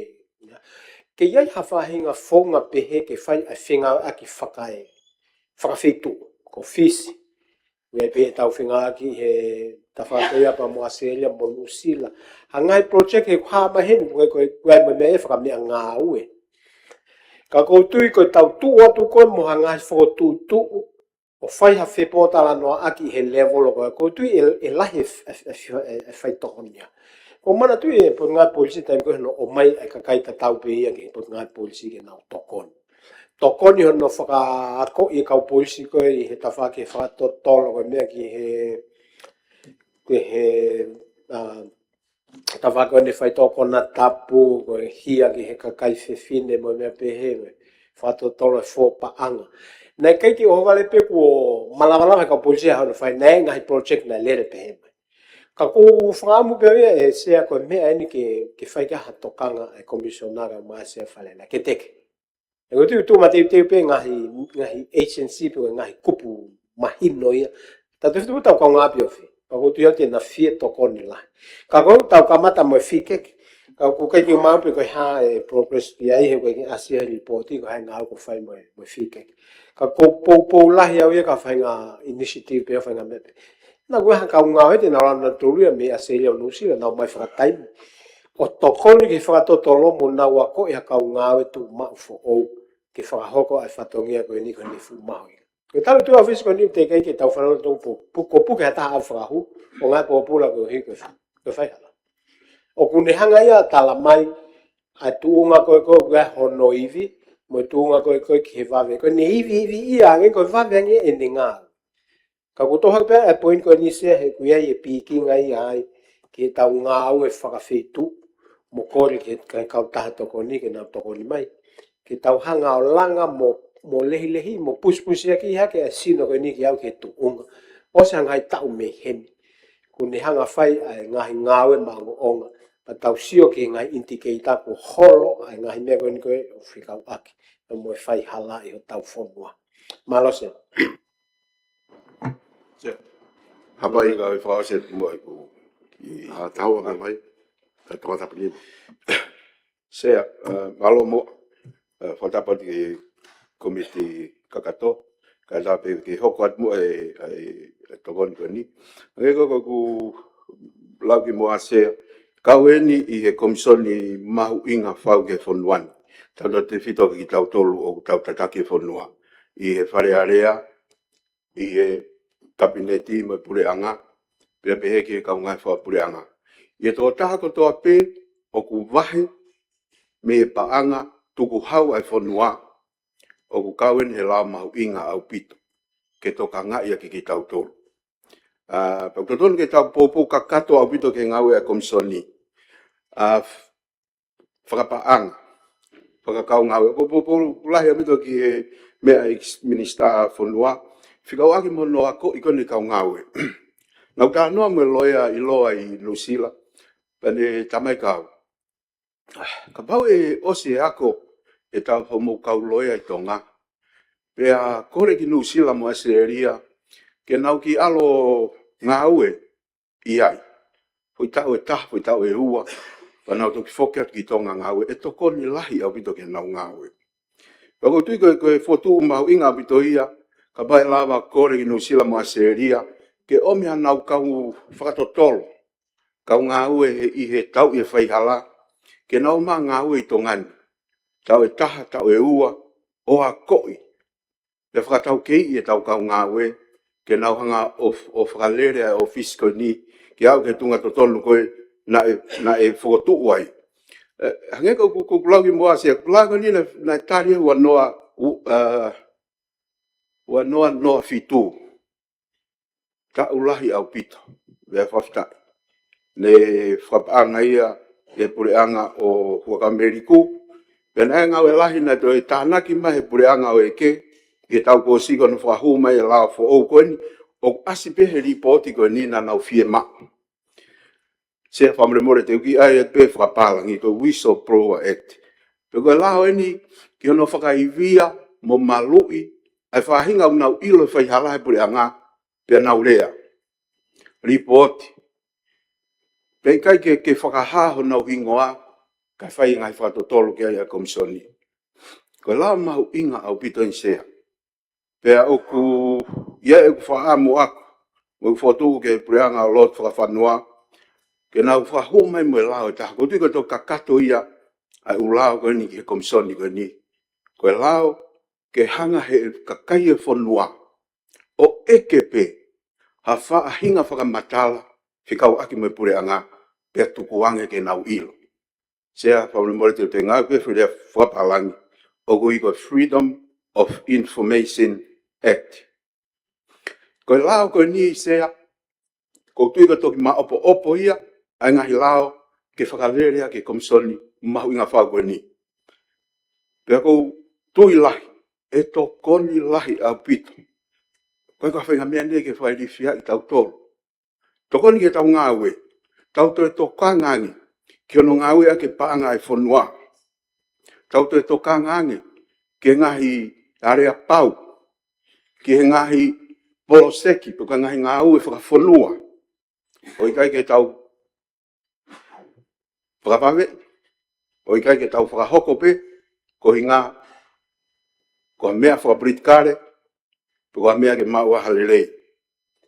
ke ʻi ai ha faʻahinga founga pehē ke fai ʻa e fengāueʻaki fakae, fakafeituʻu, ko Fisi. ʻOku ʻi ai pē ʻetau fengāueʻaki he tafaʻaki ia pea mo ʻAositelēlia mo Nuʻusila. Ha ngaahi project he ʻoku hā mai heni, ko e, ko e, ko e meʻa ia fakameʻangāue. Ka ʻoku ou tui ko ʻetau tuʻu atu ko ē mo ha ngaahi fokotuʻutuʻu, ʻo fai ha fepōtalanoaʻaki he lēvolo ko ē, ʻoku ou tui ʻe, ʻe lahi e f-, e f-, e f-, e, e faitokonia. ʻOku ou manatuʻi e Potungāue Polisi taimi ko ē hono ʻomai e kakai tatau pē ia ki he Potungāue Polisi ke nau tokoni. Tokoni hono fakaakoʻi e kau polisi ko ē ʻi he tafaʻaki fakatotolo ko e meʻa ki he, ki he, ʻa, tafaʻaki ko ē ʻene faitoʻo konatapu, ko e hia ki he kakai fefine mo e meʻa pehē, mo e fakatotolo e fō paʻanga. Naʻe ʻikai ke ʻohovale pē kuo malavalava e kau polisi ʻa hono fai, naʻe ngaahi project naʻe lele pehē mai. Ka ʻoku ou fakaʻamu pē au ia ʻe Sea ko e meʻa eni ke, ke fai ki ai ha tokanga e Komisiona kae ʻumaʻā e Sea Fale Alea ke teke. He ko e tuʻu, tuʻu mateuteu pē ngaahi, ngaahi agency pe ngaahi kupu mahino ia. Tau te fitu tau kaungā ʻapi ofi. Pea ko e tuʻu ia te na fie tokoni lahi. Ka ko e tau kamata mo e FICAC. Ka ʻoku ʻikai ke u maʻu pe ko e hā e progress pē ia he ʻoku ʻikai ke ʻasi he lipooti ko e hā e ngāue ʻoku fai mo e, mo e FICAC. Ka ʻoku ou poupou lahi au ia ki he faʻahinga initiative pe faʻahinga meʻa pē. Naʻa ʻoku ʻi ai ha kau ngāue te nau lava nautolu ia mei ʻAositelēlia ʻo Nuʻusila, nau ōmai fakataimi ʻo tokoni ki he fakatotolo mo nau akoʻi ha kau ngāue tuʻumaʻu foʻou ke fakahoko ʻa e fatongia ko eni ko eni fuʻu mahuʻinga. Ko e talu atu ʻa e ʻōfisi ko eni teʻeki ai ke tau fanongo atu pe ko e puke ha taha ʻo fakahū, ʻo ngāue pōpula koeʻuhi ko e fai, ko e faihala. ʻOku ne hanga ia ʻo tala mai ʻa e tuʻunga ko ē ko ē ʻoku ʻi ai hono ivi, mo e tuʻunga ko ē ko ē ki he vave. Ko ʻene ivi, ivi ia ange ko e vave ange ʻene ngāue. Ka ʻoku ou toʻo hake pē ʻa e poini ko eni Sea he ʻoku ʻi ai e pīkinga ia ai ki heʻetau ngāue fakafeituʻu mo kole ki he kautaha tokoni ke nau tokoni mai. Ke tau hanga ʻo langa mo, mo lehilehi mo pusipusiʻaki hake ʻa e sino ko eni ke aʻu ki he tuʻunga. ʻOsi ʻa e ngaahi taʻu mei heni. ʻOku ne hanga ʻo fai ʻa e ngaahi ngāue maʻongoʻonga. Pea tau sio ki he ngaahi indicator kuo holo ʻa e ngaahi meʻa ko eni ko ē ʻo fekauʻaki mo e faihala ʻi hotau fonua. Mālō Sea. Hapai ka e fakaʻosi mo e ku. ʻA, tau ʻa mai. Ka tau tapu ni. Sea, ʻa, mālō mo, ʻa, fakatapu atu ki he komiti kakato. Ka ta pe ke hoko atu mo e, ʻa e, ʻa e tokoni ko eni. Ange ko, ko ʻeku lau ki muʻa Sea. Kau eni ʻi he komisoni mahuʻinga fau ki he fonua ni. Tautautefito kitautolu ʻoku tau tataki e fonua. ʻI he Fale Alea, ʻi he Kapineti mo e Puleʻanga, pea pehē ki he kau ngāue fakapuleʻanga. ʻI he tokotaha kotoa pē ʻoku vahe mei he paʻanga tukuhau ʻa e fonua, ʻoku kau eni he lao mahuʻinga ʻaupito ke tokangaʻi ʻaki kitautolu. ʻA, pea ʻoku totonu ke tau poupou kakato ʻaupito ki he ngāue ʻa e komisoni. ʻA, fakapaʻanga, fakakaungāue. ʻOku ou poupou lahi ʻaupito ki he meʻa ʻa e ex-minister fonua, fekauʻaki mo hono akoʻi ko eni e kau ngāue. Naʻa ku talanoa mo e loea ʻiloa ʻi Nuʻusila, pea ne talamai kia au, ʻa, kapau ʻe ʻosi e ako ʻetau hoʻomou kau loea ʻi Tonga, pea kole ki Nuʻusila mo ʻAositelēlia ke nau kiʻi ʻalu ʻo ngāue ʻi ai. Foʻi taʻu ʻe taha, foʻi taʻu ʻe ua, pea nau toki foki atu ki Tonga ngāue, ʻe tokoni lahi ʻaupito ki heʻenau ngāue. Pea ʻoku ou tui ko e, ko e fokotuʻu mahuʻinga ʻaupito ia, kapau ʻe lava kole ki Nuʻusila mo ʻAositelēlia, ke ʻomi haʻanau kau fakatotolo, kau ngāue he, ʻi he tauʻi e faihala, ke nau ō mai ʻo ngāue ʻi Tonga ni. Taʻu ʻe taha, taʻu ʻe ua, ʻo akoʻi pea fakataukeiʻi ʻetau kau ngāue, ke nau hanga ʻo, ʻo fakalele ʻa e ʻōfisi ko eni, ke aʻu ki he tuʻunga totonu ko ē naʻe, naʻe fokotuʻu ai. ʻE, hangē ko ʻeku, ko ʻeku lau ki muʻa Sea, ʻeku lau ko eni naʻe, naʻe tali ʻe ua noa, u-, ʻa, ua noa noa fitu. Taʻu lahi ʻaupito, pea fakafetaʻi. Ne fakapaʻanga ia ʻe he puleʻanga ʻo Huʻakavameiliku. Pea naʻe ngāue lahi naʻe toe tānaki mai ʻe he puleʻanga ʻo ʻEke, ʻi he taʻu kuo ʻosi ko hono fakahū mai e lao foʻou ko eni, ʻoku ʻasi pē he lipooti ko eni naʻa nau fie maʻu. Sea, fakamolemole te u kiʻi ʻai atu pē fakapālangi, ko e Whistleblower Act. Pea ko e lao eni ki hono fakaivia mo maluʻi ʻa e faʻahinga ʻoku nau ʻilo e faihala he puleʻanga, pea nau lea. Lipooti. Pea ʻikai ke, ke fakahā honau hingoa, kae fai e ngaahi fakatotolo ki ai ʻa e komisoni. Ko e lao mahuʻinga ʻaupito eni Sea. Pea ʻoku, ʻi ai ʻeku fakaʻamu ʻaʻaku, mo ʻeku fokotuʻu ki he puleʻanga ʻo lotu fakafonua, ke nau fakahū mai mo e lao ʻe taha. ʻOku ou tui ko e toe kakato ia ʻa e ʻū lao ko eni ki he komisoni ko eni. Ko e lao ke hanga ʻe he kakai e fonua ʻo ʻeke pē ha faʻahinga fakamatala fekauʻaki mo e puleʻanga, pea tukuange ke nau ʻilo. Sea, fakamolemole te u toe ngāueʻaki pē foʻi lea fakapālangi, ʻoku ui ko e Freedom of Information Act. Ko e lao ko eni Sea, ʻoku ou tui ko e toki maʻopoʻopo ia ʻa e ngaahi lao ke fakalele ʻaki e komisoni mahuʻinga fau ko eni. Pea ʻoku ou tui lahi, ʻe tokoni lahi ʻaupito. Ko e ka feinga meʻa nei ke fai lifiaʻi tautolu. Tokoni ke tau ngāue, tau toe tokanga ange ki hono ngāueʻaki e paʻanga ʻa e fonua. Tau toe tokanga ange ki he ngaahi aleapau, ki he ngaahi poloseki, pe ko e ngaahi ngāue fakafonua. ʻOku ʻikai ke tau fakavave, ʻoku ʻikai ke tau fakahoko pē, ko e ʻuhinga, ko e meʻa fakapolitikale, pe ko e meʻa ke maʻu ai ha lelei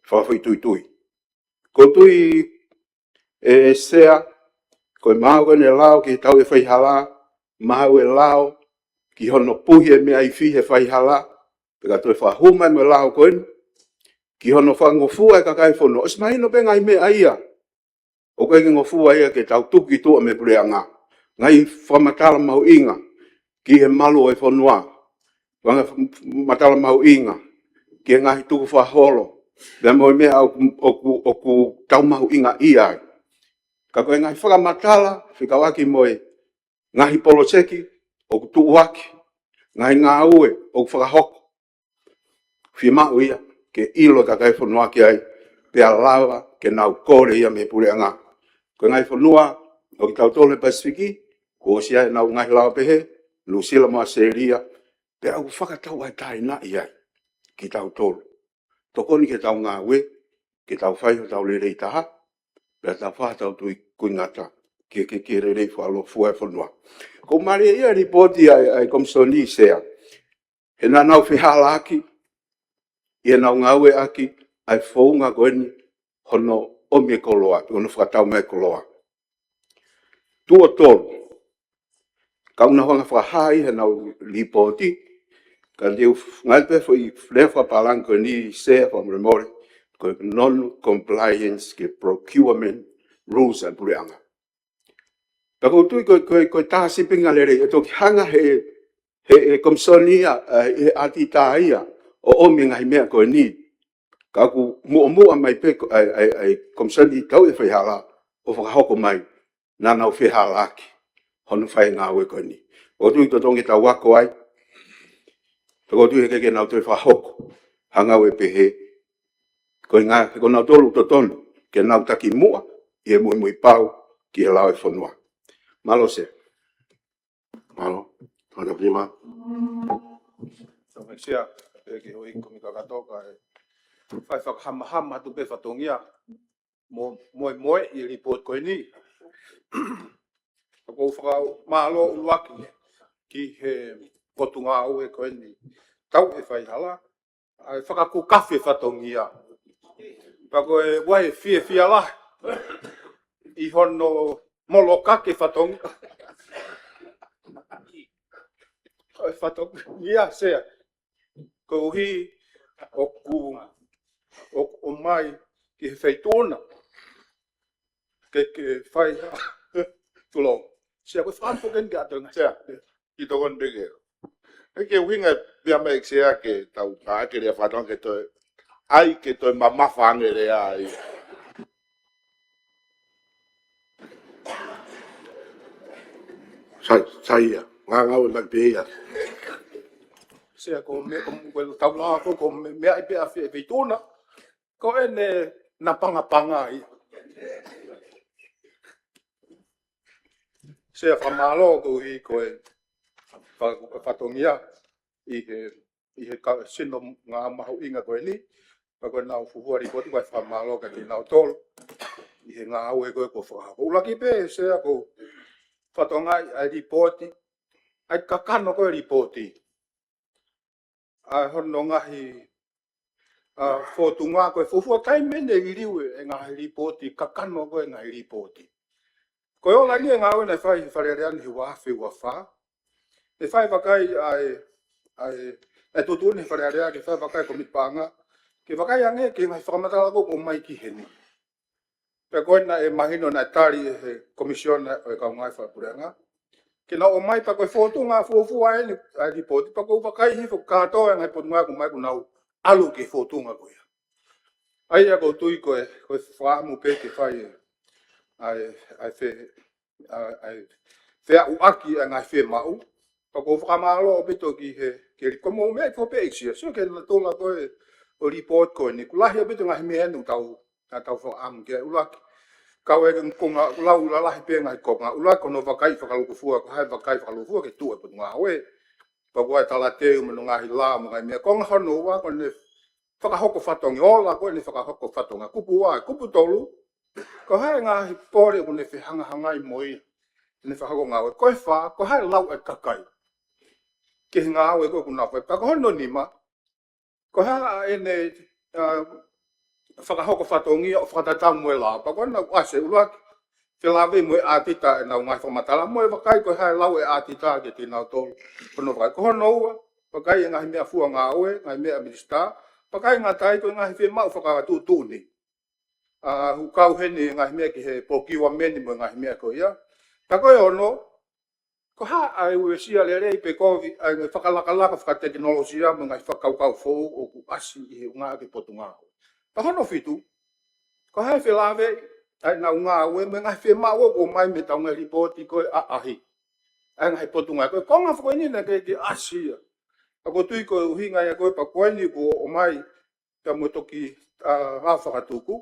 fakafoʻituitui. ʻOku ou tui, ʻe Sea, ko e maʻu ko eni e lao ki he tauʻi faihala, maʻu e lao ki hono puhi e meʻa ifi he faihala, pea ka toe fakahū mai mo e lao ko eni ki hono fakangofua e kakai e fonua. ʻOsi mahino pē ngaahi meʻa ia ʻoku ʻikai ke ngofua ia ke tau tuku ki tuʻa mei he puleʻanga. Ngaahi fakamatala mahuʻinga ki he malu ʻo e fonua. Fakamatala mahuʻinga ki he ngaahi tukufakaholo, pea mo e meʻa ʻoku, ʻoku, ʻoku tau mahuʻingaʻia ai. Ka ko e ngaahi fakamatala fekauʻaki mo e ngaahi poloseki ʻoku tuʻuaki, ngaahi ngāue ʻoku fakahoko, fiemaʻu ia ke ʻilo e kakai e fonua ki ai, pea lava ke nau kole ia mei he puleʻanga. Ko e ngaahi fonua ʻo kitautolu he Pasifiki, kuo ʻosi ʻi ai ʻenau ngaahi lao pehē, Nuʻusila mo ʻAositelēlia, pea ʻoku fakatauʻatāinaʻi ai kitautolu. Tokoni ke tau ngāue, ke tau fai hotau lelei taha, pea tau fai hotau tui kuingata, ke, ke, ke lelei fakalofua e fonua. ʻOku mālie ia e lipooti ʻa e, ʻa e Komisoni, Sea. He naʻa nau fehālaaki ʻi heʻenau ngāueʻaki ʻa e founga ko eni hono ʻomi e koloa, pe hono fakatau mai e koloa. Tuʻo tolu. Ka ʻoku nau hanga fakahā ʻi heʻenau lipooti, ka te u f-, ngali pē foʻi lea fakapālangi ko eni, Sea, fakamolemole, ko e non-compliance ki he procurement rules ʻa e puleʻanga. Pea ʻoku ou tui ko e, ko e, ko e tā sīpinga lelei, ʻe toki hanga he, he, he Komisoni ia, ʻe, he ʻAtitā ia, ʻo ʻomi e ngaahi meʻa ko eni. Ka ʻoku muʻomuʻa mai pē ko, ʻa e, ʻa e, ʻa e Komisoni Tauʻi Faihala ʻo fakahoko mai, naʻa nau fehālaaki hono fai e ngāue ko eni. ʻOku ou tui totonu ke tau ako ai, pea ʻoku ou tui he ʻikai ke nau toe fakahoko ha ngāue pehē. Ko e ʻuhinga, he ko nautolu ʻoku totonu ke nau taki muʻa ʻi he muimui pau ki he lao e fonua. Mālō, Sea. Mālō. Hono prima. Tau mai Sea, pea ke hoi ko mi kakato ka e fai fakahamahama atu pē fatongia mo, mo, mo e lipooti ko eni. ʻOku ou fakamālō ʻuluaki ki he Potungāue ko eni Tauʻi Faihala, ʻa e fakakukafi e fatongia. Pea ko e ʻuhinga e fiefia lahi ʻi hono molokaki e fatongia. ʻA e fatongia, Sea. Koeʻuhi ʻoku, ʻoku ʻomai ki he feituʻu na ke, ke fai tulou. Sea, ko e fakaʻamu pē ke ʻatu e ngaahi, Sea, ki tokoni pē ke. ʻE ke ʻuhinga pea mai, Sea, ke tau tā ke lea fātanga ke toe, ʻai ke toe mamafa ange lea ai. Sai, sai ia. Ngā ngāue mai pē ia. Sea, ko me, ko me, ko e tau lā ko, ko me, meʻa ʻi pē ʻa e fe-, feituʻu na. Ko ʻene napangapanga ia. Sea, fakamālō koeʻuhi ko e fa-, ko e fatongia ʻi he, ʻi he ka-, sino ngāue mahuʻinga ko eni. Pea ko ʻenau fuofua lipooti, ko e fakamālō kiate kinautolu ʻi he ngāue ko ē kuo fakahoko. ʻUluaki pē, Sea, ʻoku ou fakatokangaʻi ʻa e lipooti, ʻa e kakano ko ē lipooti. ʻA hono ngaahi, ʻa, fōtunga ko e fuofua taimi ʻene liliu e ngaahi lipooti, kakano ko ē ngaahi lipooti. Ko e ola ni e ngāue naʻe fai he Fale Alea ni he ua afe ua fā. ʻE fai vakai ʻa e, ʻa e, ʻa e tuʻutuʻuni he Fale Alea ke fai vakai ko e Komiti Paʻanga, ke vakai ange ki he ngaahi fakamatala ko ē ʻoku ʻomai ki heni. Pea ko ena ʻe mahino naʻe tali ʻe he Komisiona ʻo e Kau Ngāue Fakapuleʻanga ke nau ʻomai pea ko e fōtunga fuofua eni ʻa e lipooti, pea ʻoku ou vakai hifo kātoa e ngaahi potungāue ʻoku ʻomai kuo nau ʻalu ki he fōtunga ko ia. ʻA ia ʻoku ou tui ko e, ko e fakaʻamu pē ke fai e, ʻa e, ʻa e fe, ʻa e, ʻa e feʻauaki ʻa e ngaahi fiemaʻu. Pea ʻoku ou fakamālō ʻaupito ki he, ke li-, ko e mou meʻa ko pē ʻi Sea, Sea, ke na tola ko e, ʻo e lipooti ko eni. ʻOku lahi ʻaupito e ngaahi meʻa ʻoku tau, naʻa tau fakaʻamu ke ʻuluaki. Kau e konga, lau lalahi pē ngaahi konga. ʻUluaki ko hono vakai fakalūkufua, ko e hā e vakai fakalūkufua ke tuʻu e potungāue. pea ko e talateu mo e ngaahi lao mo e ngaahi meʻa. Konga hono ua ko ʻene fakahoko fatongia, ola ko ʻene fakahoko fatongia. Kupu ua, kupu tolu, ko e hā e ngaahi pole ʻoku ne fehangahangai mo ia ʻene fakahoko ngāue. Ko e fā, ko e hā e lau ʻa e kakai ki he ngāue ko ē ʻoku nau fai. Pea ko hono nima, ko e hā ʻene, ā, fakahoko fatongia ʻo fakatatau mo e lao. Pea ko ʻenau ʻasi ʻuluaki, felāveʻi mo e ʻātita ʻenau ngaahi fakamatala mo e vakai ko e hā e lau ʻa e ʻātita kiate kinautolu. Ko hono vakai, ko hono ua, vakai e ngaahi meʻa fua ngāue, ngaahi meʻa minisitā, vakai ngata ai ko e ngaahi fiemaʻu fakatuʻutuʻuni. Ā, ʻoku kau heni e ngaahi meʻa ki he procurement mo e ngaahi meʻa ko ia. Pea ko e ono, ko e hā ʻa e uesia lelei pe kovi ʻa e ngaahi fakalakalaka fakatekinolosia mo e ngaahi fakakaukau foʻou ʻoku ʻasi ʻi he ʻū ngāue ki he potungāue. Pea hono fitu, ko e hā e felāveʻi ʻa ʻenau ngāue mo e ngaahi fiemaʻu ʻoku ʻomai mei heʻetau ngaahi lipooti ko ē ʻaʻahi ʻa e ngaahi potungāue. Ko e konga foki eni naʻe ʻikai ke ʻasi ia. Pea ʻoku ou tui ko e ʻuhinga ia ko ē pea ko eni kuo ʻomai pea mo e toki, ā, ʻa fakatuku.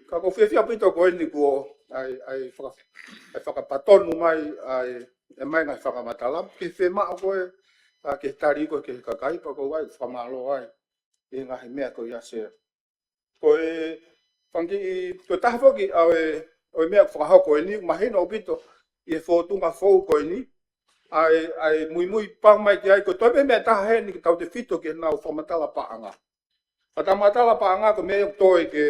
Ka ʻoku ou fiefia ʻaupito ko eni kuo ʻai, ʻai faka-, ʻai fakapatonu mai, ʻai, ʻomai ngaahi fakamatala ki he fiemaʻu ko ē, ā, ki he tali ko ē ki he kakai, pea ʻoku ou ʻai fakamālō ai ʻi he ngaahi meʻa ko ia Sea. Ko e fanga kiʻi, ko e taha foki ʻa e, ʻo e meʻa ʻoku fakahoko eni, mahino ʻaupito ʻi he fōtunga foʻou ko eni, ʻa e, ʻa e muimui pau mai ki ai, ko e toe pē meʻa ʻe taha heni ke tautefito ki heʻenau fakamatala paʻanga. Fakamatala paʻanga ko e meʻa ʻoku toe ke,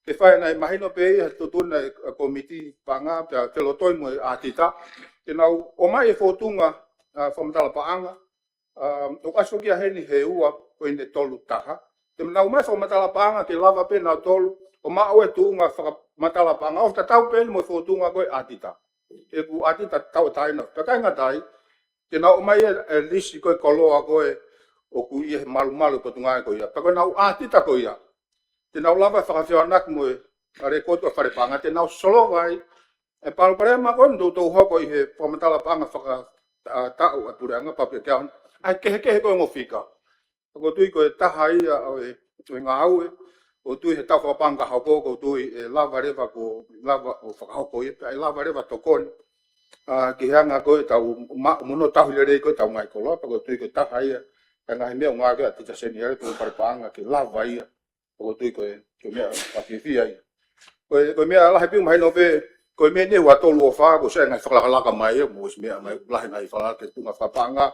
ke fai ʻanai, mahino pē ia he tuʻutuʻuni ʻa e kōmiti paʻanga, pea felotoi mo e ʻātita, ke nau ʻomai e fōtunga, ā, fakamatala paʻanga, ā, ʻoku ʻasi foki ia heni he ua poini tolu taha. Te nau ʻomai fakamatala paʻanga ke lava pē nautolu ʻo maʻu e tuʻunga fakamatala paʻanga ʻo tatau pē mo e fōtunga ko ē ʻātita. He ʻoku ʻātita tauʻatāina, pea ʻikai ngata ai, te nau ʻomai e, e lisi ko ē koloa ko ē ʻoku ʻi he malumalu e potungāue ko ia. Pea ko ʻenau ʻātita ko ia, te nau lava fakafehoanaki mo e, ʻa e lēkooti ʻa e fale paʻanga, te nau solova ai e palopalema ko ē ʻoku toutou hoko ʻi he fakamatala paʻanga faka-, ā, taʻu ʻa e puleʻanga, public account, ʻa e kehekehe ko ē ongo fika. ʻOku ou tui ko e taha ia ʻo e, ʻo e ngāue, ʻoku ou tui he taʻu fakapaʻanga ka hoko, ʻoku ou tui ʻe lava leva kuo lava ʻo fakahoko ia, pea ʻe lava leva tokoni, ā, ki he anga ko ē ʻetau ma-, mo hono tauhi lelei ko ē ʻetau ngaahi koloa, pea ʻoku ou tui ko e taha ia ʻa e ngaahi meʻa ʻoku ngāueʻaki ʻe he ʻātita seniale pe ko e fale paʻanga ke lava ia. ʻOku ou tui ko e, ko e meʻa fakafiefia ia. Ko e, ko e meʻa lahi pē ʻoku mahino pē, ko e meʻa ni ʻe ua tolu ʻo fā, ko e Sea ngaahi fakalakalaka mai ia, mo e meʻa mai lahi ngaahi fakalakalaka ki he tuʻunga fakapaʻanga.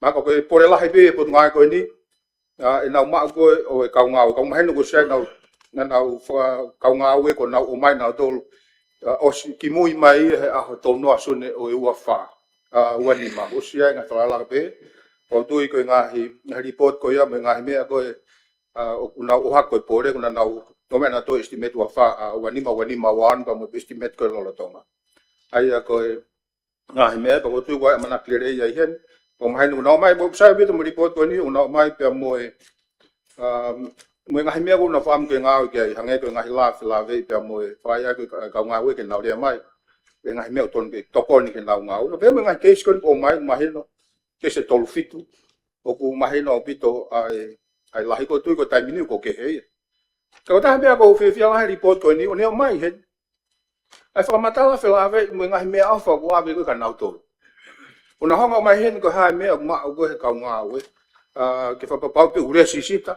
Mahalo ko e pole lahi pē ʻi he potungāue ko eni, ā, ʻenau maʻu ko ē ʻo e kau ngāue. Ka ʻoku mahino ko e Sea ʻenau, ʻenau faka-, kau ngāue ʻoku nau ʻomai nautolu, ā, ʻosi kimui mai ia he ʻaho tolu noa Sune ʻo e ua fā, ā, ua nima. ʻOsi ai ngaahi fakalakalaka pē, ʻoku ou tui ko e ngaahi, ngaahi lipooti ko ia mo e ngaahi meʻa ko ē, ā, ʻoku nau ʻohake ko e pole, ʻoku nau ʻomai nautolu e estimate ua fā, ā, ua nima, ua nima, ua ono, pea mo e estimate ko ē lolotonga. ʻA ia ko e ngaahi meʻa, pea ʻoku ou tui ko e ʻamanaki lelei ia ʻi heni. ʻOku mahino ʻoku nau ʻomai, ʻoku sai ʻaupito mo e lipooti ko eni, ʻoku nau ʻomai pea mo e, ā, mo e ngaahi meʻa ʻoku nau fakaʻamu ke ngāue ki ai, hangē ko e ngaahi lave, lave pea mo e fai ʻaki e kau ngāue ke nau lea mai e ngaahi meʻa ʻoku totonu ke tokoni ki heʻenau ngāue. Pea mo e ngaahi keisi ko eni ʻoku ʻomai, mahino keisi ʻe tolu fitu. ʻOku mahino ʻaupito ʻa e, ʻa e lahi, ʻoku ou tui ko e taimi ni ʻoku kehe ia. Ka ko e taha meʻa ʻoku ou fiefia lahi he lipooti ko eni, ʻoku ne ʻomai heni ʻa e fakamatala felāveʻi mo e ngaahi meʻaʻofa ʻoku ʻave ko ē kia nautolu. ʻOku nau hanga ʻo ʻomai heni ko e hā e meʻa ʻoku maʻu ko ē he kau ngāue, ā, ke fakapapauʻi pē ʻoku lesisita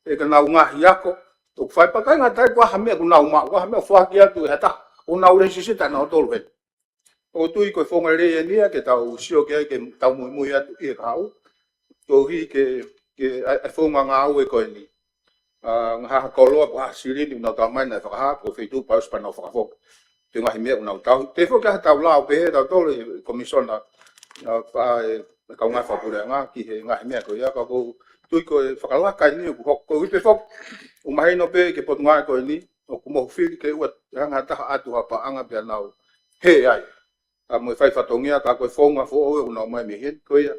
ʻe kinautolu e ngaahi ako ʻoku fai, pea ʻikai ngata ai, ko e hā e meʻa ʻoku nau maʻu, ko e hā e meʻa ʻoku foaki atu ʻe ha taha, ʻoku nau lesisita nautolu heni. ʻOku ou tui ko e founga lelei eni ia ke tau sio ki ai, ke tau muimui atu ʻi he kahaʻu. Koeʻuhi ke, ke ʻai, ʻai founga ngāue ko eni. Ā, ngaahi koloa, ko e hā e silini ʻoku nau tau mai naʻe fakahā, ko e feituʻu pea ʻosi pea nau fakafoki. Ko e ngaahi meʻa ʻoku nau tau. Te foki ʻa e tau lao pehē, tau tole, Komisona, ā, pea, ē, kau ngāue fakapuleʻanga, ki he ngaahi meʻa ko ia, ka ʻoku ou tui ko e fakalaka eni ʻoku hoko, koeʻuhi pē foki ʻoku mahino pē ki he potungāue ko eni, ʻoku mohu fili ke ʻoua ʻe hanga ha taha ʻatu ha paʻanga pea nau hē ai. Ā, mo e fai fatongia, ka ko e founga foʻou ʻoku nau ʻomai mei heni, ko ia.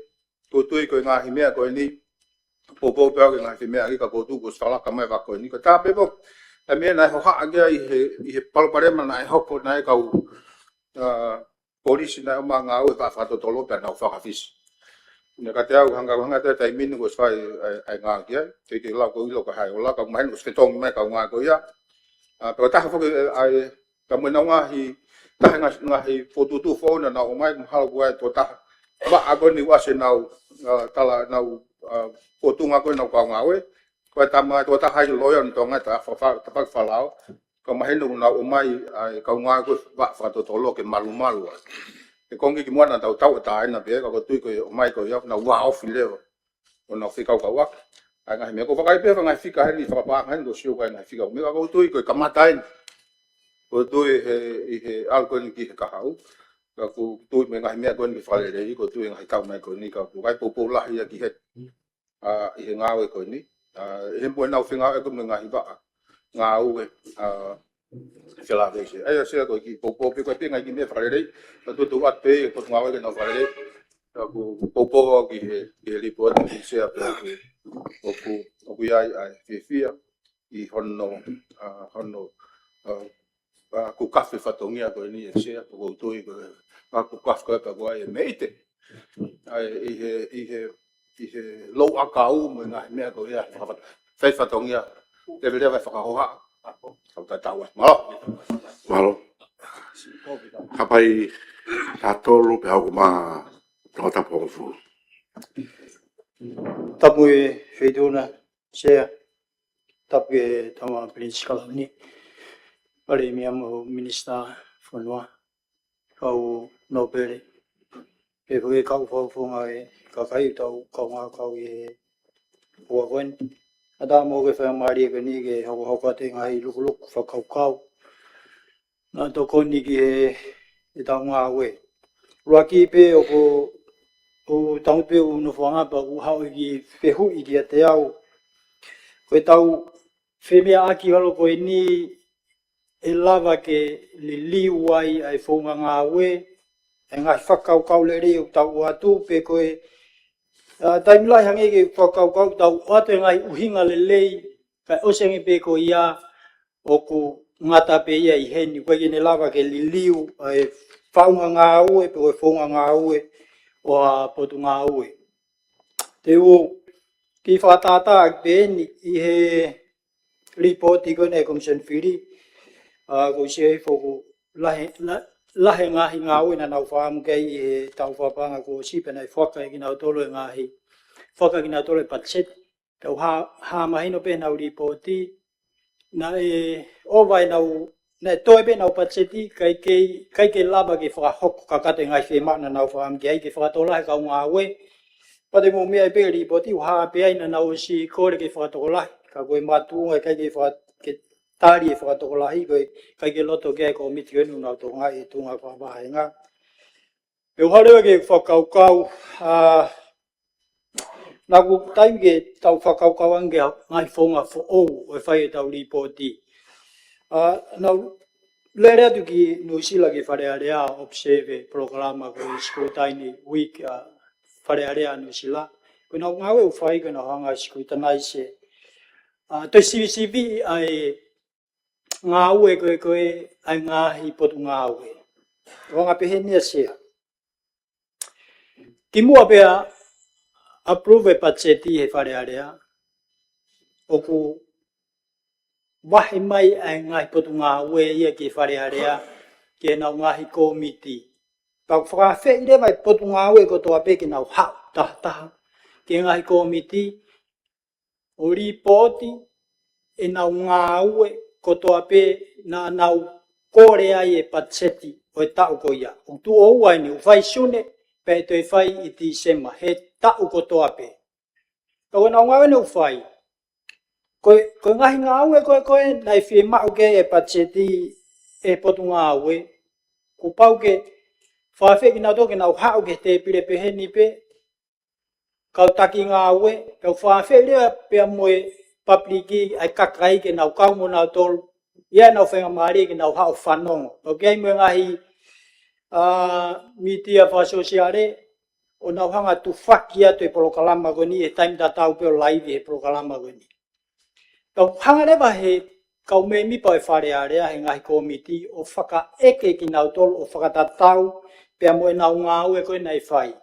ʻOku ou tui ko e ngaahi meʻa ko eni, poupou pē au ki he ngaahi meʻa ʻaki, ka ʻoku ou tui kuo ʻosi fakalaka mai e vaka ko eni. Ko e taha pē foki ʻa e meʻa naʻe hohaʻa ki ai ʻi he, ʻi he palopalema naʻe hoko, naʻe kau, ā, polisi naʻe ʻomai ngāue, pea fakatotolo pea nau fakafisi. Naʻe ʻikai te u hanga, hanga ʻe au he taimi ni kuo ʻosi fai ʻa e, ʻa e ngāue ki ai, ke, ke lau ko e ʻilo ko e hā e ola, ka mahino kuo ʻosi fetongi mai e kau ngāue ko ia. Ā, pea ko e taha foki, ē, ʻa e, ka mo ʻenau ngaahi, taha e ngaahi, ngaahi fokotuʻutuʻu foʻou naʻa nau ʻomai, mahalo ko e tokotaha vaʻa ko eni ʻoku ʻasi ʻenau, ʻa, tala ʻenau, ʻa, potungāue ko ʻenau kau ngāue. Ko e tama, ko e taha ʻi he loea ʻo Tonga, ta fa-, fa-, ta fakafalao. Ka mahino ʻoku nau ʻomai ʻa e kau ngāue ko e vaʻa fakatotolo ke malumalu ai. He konga kimuʻa naʻa tau tauʻatāina pē, ka ʻoku ou tui ko e ʻomai ko ia, nau vāofi leva ʻo nau fekaukauʻaki ʻa e ngaahi meʻa. ʻOku ou fakaʻai pē ha ngaahi fika heni, fakapaʻanga heni, ʻoku ou sio ki ai ngaahi fika meʻa, ka ʻoku ou tui ko e kamata eni. ʻOku ou tui he, ʻi he ʻalu ko eni ki he kahaʻu. Ka ʻoku ou tui mo e ngaahi meʻa ko eni ke fakaleleiʻi, ʻoku ou tui he ngaahi taʻu mai ko eni, ka ʻoku ʻikai poupou lahi ia ki he, ʻa, ʻi he ngāue ko eni. ʻA, he mo ʻenau fengāueʻaki mo e ngaahi vaʻa ngāue, ʻa, felāveʻi Sea. ʻA ia Sea, ko e kiʻi poupou pē ko e pē ngaahi kiʻi meʻa fakalelei. Ka ʻoku ou tuku atu pē ʻa e potungāue ke nau fakalelei. Ka ʻoku ou poupou au ki he, ki he lipooti Sea pē ʻoku, ʻoku, ʻoku ʻi ai ʻa e fiefia ʻi hono, ʻa, hono, ʻa, ʻa, kukafe fatongia ko eni ʻe Sea, ʻoku ou tui ko e, ʻa, kukafe ko e pea ko e meʻite. ʻA, ʻi he, ʻi he, ʻi he louʻakau mo e ngaahi meʻa ko ia, fai fatongia, leveleva e fakahoha. Kau tatau ai. Mālō. Mālō. Hapai tatolu pea hoko mai Tongatapu hongofulu. Tapu e Feituʻuna, Sea, tapu e Tama Pilinisi Kalauni, Palēmia mo Minisitā Fonua, kau nōpele, pea ko e kau fakafofonga e kakai ʻoku tau kaungā kau ʻi he ʻaho ko eni. ʻA, ta mo ke faingamālie ko eni ke hokohoko atu e ngaahi lukuluku fakakaukau naʻa tokoni ki he, ʻetau ngāue. ʻUluaki pē ʻoku, ʻoku tangutu pē ʻeku nofoʻanga pea ʻoku haʻu e kiʻi fehuʻi kiate au. Ko ʻetau femeʻaʻaki holo ko eni ʻe lava ke liliu ai ʻa e founga ngāue, ʻa e ngaahi fakakaukau lelei ʻoku tau ʻoatu pe ko e, ʻa, taimi lahi hangē ko e fakakaukau ʻoku tau ʻoatu e ngaahi ʻuhinga lelei, kae ʻosi ange pē ko ia ʻoku ngata pē ia ʻi heni, ʻoku ʻikai ke ne lava ke liliu ʻa e faʻunga ngāue pe ko e founga ngāue ʻo ha potungāue. Te u kiʻi fakatātā ʻaki pē eni ʻi he lipooti ko eni ʻa e Komisoni Fili, ʻa, ʻoku ou sio hifo ʻoku lahi, la-, lahi e ngaahi ngāue naʻa nau fakaʻamu ki ai ʻi he taʻu fakapaʻanga kuo ʻosi pea naʻe foaki ʻe kinautolu e ngaahi, foaki ʻe kinautolu e patiseti. Ka ʻoku hā, hā mahino pē ʻenau lipooti, naʻe ʻova ʻenau, naʻe toe pē ʻenau patiseti, ʻikai ke, ʻikai ke lava ke fakahoko kakato e ngaahi fiemaʻu naʻa nau fakaʻamu ki ai ke fakatokolahi e kau ngāue. Pea te mou meaʻi pē lipooti, ʻoku hā pē ai naʻa nau ʻosi kole ke fakatokolahi, ka ko e makatuʻunga ʻikai ke faka-, ke tali e fakatokolahi, ko e ʻikai ke loto ki ai e kōmiti ko eni ʻoku nau tokangaʻi e tuʻunga fakavāhenga. Pea u hanga leva ke fakakaukau, ʻa, naʻa ʻoku taimi ke tau fakakaukau ange ki he ngaahi founga foʻou ʻo e fai ʻetau lipooti. ʻA, naʻa ku lele atu ki Nuʻusila ki Fale Alea ʻo observe e polokalama ko e Scrutiny Week, ʻa, Fale Alea Nuʻusila. Ko ʻenau ngāue ʻoku fai ko ʻenau hanga ʻo scrutinize, ʻa, toe sivisiviʻi ʻa e ngāue ko ē, ko ē ʻa e ngaahi potungāue. ʻOku anga pehē ni ʻa Sea. Kimuʻa pea approve e patiseti he Fale Alea, ʻoku vahe mai ʻa e ngaahi potungāue ia ki Fale Alea, ki heʻenau ngaahi kōmiti. Pea ʻoku fakaafeʻi leva e potungāue kotoa pē ke nau haʻu tahataha ki he ngaahi kōmiti, ʻo lipooti ʻenau ngāue kotoa pē naʻa nau kole ai e patiseti ʻo e taʻu ko ia. ʻOku tuʻo ua eni, ʻoku fai Sune, pea ʻe toe fai ʻi Tīsema, he taʻu kotoa pē. Ka ko ʻenau ngāue eni ʻoku fai. Ko e, ko e ngaahi ngāue ko ē, ko ē naʻe fiemaʻu ki ai e patiseti ʻe he potungāue, kuo pau ke fakaafeʻi kinautolu ke nau haʻu ki he tēpile pehē ni pē, kau taki ngāue, kau fakaafeʻi leva pea mo e pāpuliki ʻa e kakai ke nau kau mo nautolu, ʻi ai ʻenau faingamālie ke nau haʻu ʻo fanongo. Pea ʻoku ʻi ai mo e ngaahi, ʻa, mītia fakasōsiale, ʻo nau hanga ʻo tufaki atu e polokalama ko eni, he taimi tatau pē ʻo laivi he polokalama ko eni. Pea ʻoku hanga leva he kau mēmipa ʻo e Fale Alea he ngaahi kōmiti ʻo fakaʻeke kinautolu ʻo fakatatau pea mo ʻenau ngāue ko ē naʻe fai.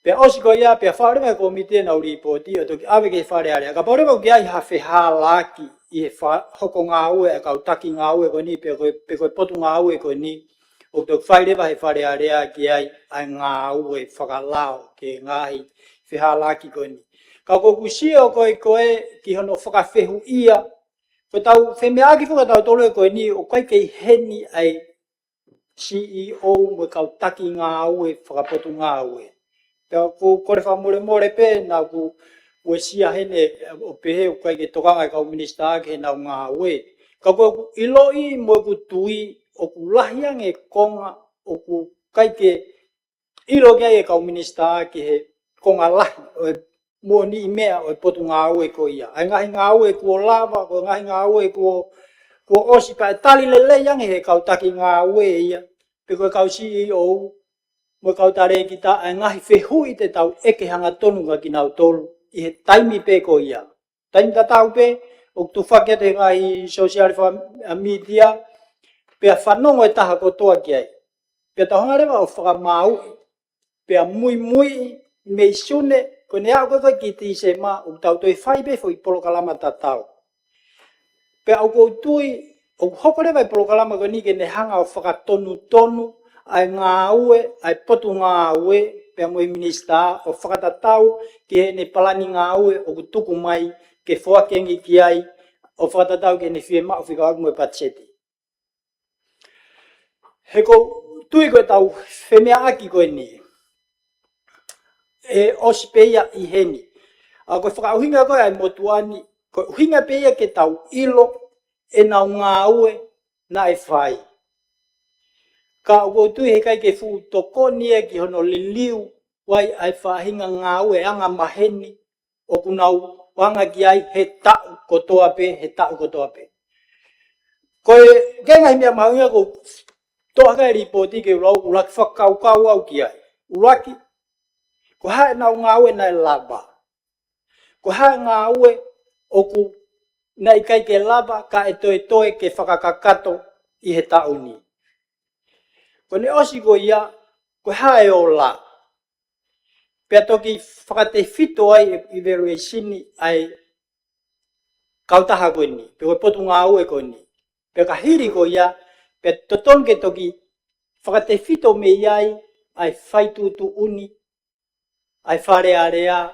Pea ʻosi ko ia, pea faʻu leva ʻe he kōmiti ʻenau lipooti ʻo toki ʻave ki he Fale Alea. Kapau leva ʻoku ʻi ai ha fehālaaki ʻi he fa-, hoko ngāue ʻa e kau taki ngāue ko eni, pe ko e, pe ko e potungāue ko eni, ʻOku toki fai leva he Fale Alea ki ai ʻa e ngāue fakalao ki he ngaahi fehālaaki ko eni. Ka ʻoku ou sio ko ē ko ē ki hono fakafehuʻia, ko ʻetau femeʻaʻaki foki ʻa tautolu ko eni ʻoku ʻikai ke ʻi heni ʻa e C E O mo e kau taki ngāue fakapotungāue. Pea ʻoku ou kole fakamolemole pē naʻa ku uesia heni ʻo pehē ʻoku ʻikai ke tokanga e kau minisitā ki heʻenau ngāue. Ka ʻoku ou ʻiloʻi mo ʻeku tui ʻoku lahi ange konga ʻoku ʻikai ke ʻilo ki ai e kau minisitā ki he konga lahi ʻo e moʻoniʻi meʻa ʻo e potungāue ko ia. ʻA e ngaahi ngāue kuo lava, ko e ngaahi ngāue kuo, kuo ʻosi pea ʻe tali lelei ange he kau taki ngāue ia, pe ko e kau C E O, mo e kau talēkita, ʻa e ngaahi fehuʻi te tau ʻeke hangatonu kia kinautolu ʻi he taimi pē ko ia. Taimi tatau pē, ʻoku tufaki atu he ngaahi sōsiale faka-, ʻa, mītia, pea fanongo e taha kotoa ki ai. Pea tau hanga leva ʻo fakamāuʻi, pea muimui mei Sune, ko ʻene aʻu ko ē ki Tīsema, ʻoku tau toe fai pē foʻi polokalama tatau. Pea ʻoku ou tui, ʻoku hoko leva e polokalama ko eni ke ne hanga ʻo fakatonutonu ʻa e ngāue, ʻa e potungāue, pea mo e minisitā, ʻo fakatatau ki heʻene palani ngāue ʻoku tuku mai ke foaki ange ki ai, ʻo fakatatau ki heʻene fiemaʻu fekauʻaki mo e patiseti. He ʻoku ou tui ko ʻetau femeʻaʻaki ko eni, ʻe ʻosi pē ia ʻi heni. ʻA ko e fakaʻuhinga ko ē ʻa e motuʻa ni, ko e ʻuhinga pē ia ke tau ʻilo ʻenau ngāue naʻe fai. Ka ʻoku ou tui heʻikai ke fuʻu tokoni ia ki hono liliu ʻa e faʻahinga ngāue angamaheni ʻoku nau anga ki ai he taʻu kotoa pē, he taʻu kotoa pē. Ko e, ko e ngaahi meʻa mahuʻinga ʻoku toʻo ʻaki e lipooti ke u lau, ʻuluaki fakakaukau au ki ai. ʻUluaki, ko e hā ʻenau ngāue naʻe lava. Ko e hā e ngāue ʻoku naʻe ʻikai ke lava kae toetoe ke fakakakato ʻi he taʻu ni. Ko ʻene ʻosi ko ia, ko e hā e ola. Pea toki fakatefito ai e evaluation ʻa e kautaha ko eni, pe ko e potungāue ko eni. Pea ka hili ko ia, pea totonu ke toki fakatefito mei ai ʻa e fai tuʻutuʻuni ʻa e Fale Alea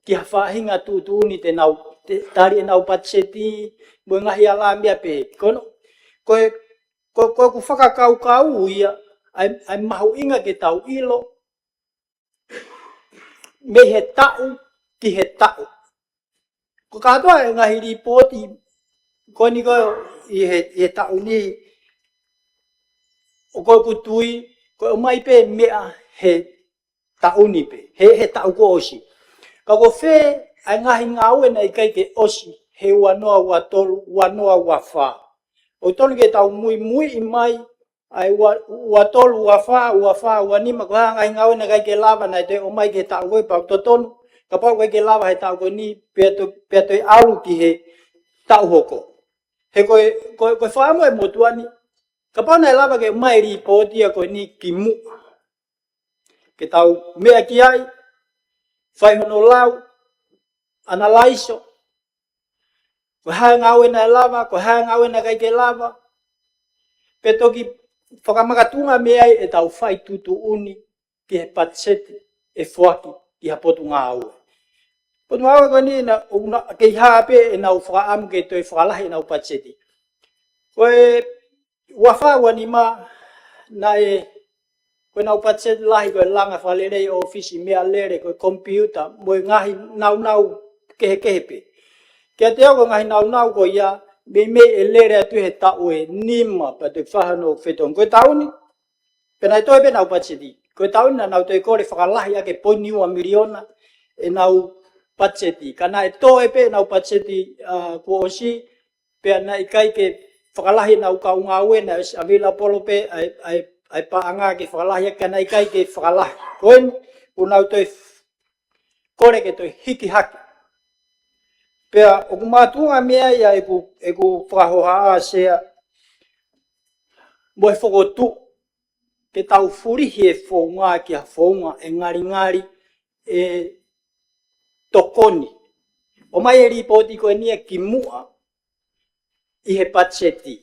ki ha faʻahinga tuʻutuʻuni te nau, te, tali ʻenau patiseti, mo e ngaahi alā meʻa pehē. Ko hono, ko e, ko, ko ʻeku fakakaukau ia, ʻa e, ʻa e mahuʻinga ke tau ʻilo, mei he taʻu ki he taʻu. Ko e kātoa e ngaahi lipooti ko eni ko ē ʻi he, ʻi he taʻu ni, ʻoku ou tui, ko e ʻomai pē meʻa he taʻu ni pē, he, he taʻu kuo ʻosi. Ka ko fē ʻa e ngaahi ngāue naʻe ʻikai ke ʻosi he ua noa ua tolu, ua noa ua fā. ʻOku totonu ke tau muimui mai, ʻa e ua, ua tolu, ua fā, ua fā, ua nima, ko e hā e ngaahi ngāue naʻe ʻikai ke lava naʻe toe ʻomai ki he taʻu ko ē, pea ʻoku totonu, kapau ʻoku ʻikai ke lava he taʻu ko eni, pea toe, pea toe ʻalu ki he taʻu hoko. He ko e, ko e, ko e fakaʻamu e motuʻa ni, kapau naʻe lava ke ʻomai e lipooti ia ko eni kimuʻa. Ke tau meʻa ki ai, fai hono lau, analaiso, ko e hā e ngāue naʻe lava, ko e hā e ngāue naʻe ʻikai ke lava. Pea toki fakamakatuʻunga mei ai ʻetau fai tuʻutuʻuni ki he patiseti ʻe foaki ki ha potungāue. Potungāue ko eni naʻa, ʻoku na, kei hā pē ʻenau fakaʻamu ke toe fakalahi ʻenau patiseti. Ko e ua fā ua nima naʻe, ko ʻenau patiseti lahi ko e langa fakalelei ʻōfisi, meʻalele, ko e komipiuta, mo e ngaahi nāunau kehekehe pē. Kiate au ko e ngaahi nāunau ko ia, meimei ʻe lele atu he taʻu ʻe nima, pea toe fai hono fetongi. Ko e taʻu ni, pea naʻe toe pē ʻenau patiseti. Ko e taʻu ni naʻa nau toe kole fakalahi ʻaki e poini ua miliona ʻenau patiseti. Ka naʻe toe pē ʻenau patiseti, ʻa, kuo ʻosi, pea naʻe ʻikai ke fakalahi ʻenau kau ngāue, naʻe ʻosi available pē ʻa e, ʻa e, ʻa e paʻanga ke fakalahi, ka naʻe ʻikai ke fakalahi. Ko eni, kuo nau toe f-, kole ke toe hiki hake. Pea ʻoku makatuʻunga mei ai ʻa ʻeku, ʻeku fakahohaʻa Sea mo e fokotuʻu, ke tau fulihi e founga ki ha founga ʻe ngalingali ʻe tokoni. ʻOmai e lipooti ko eni ia kimuʻa ʻi he patiseti.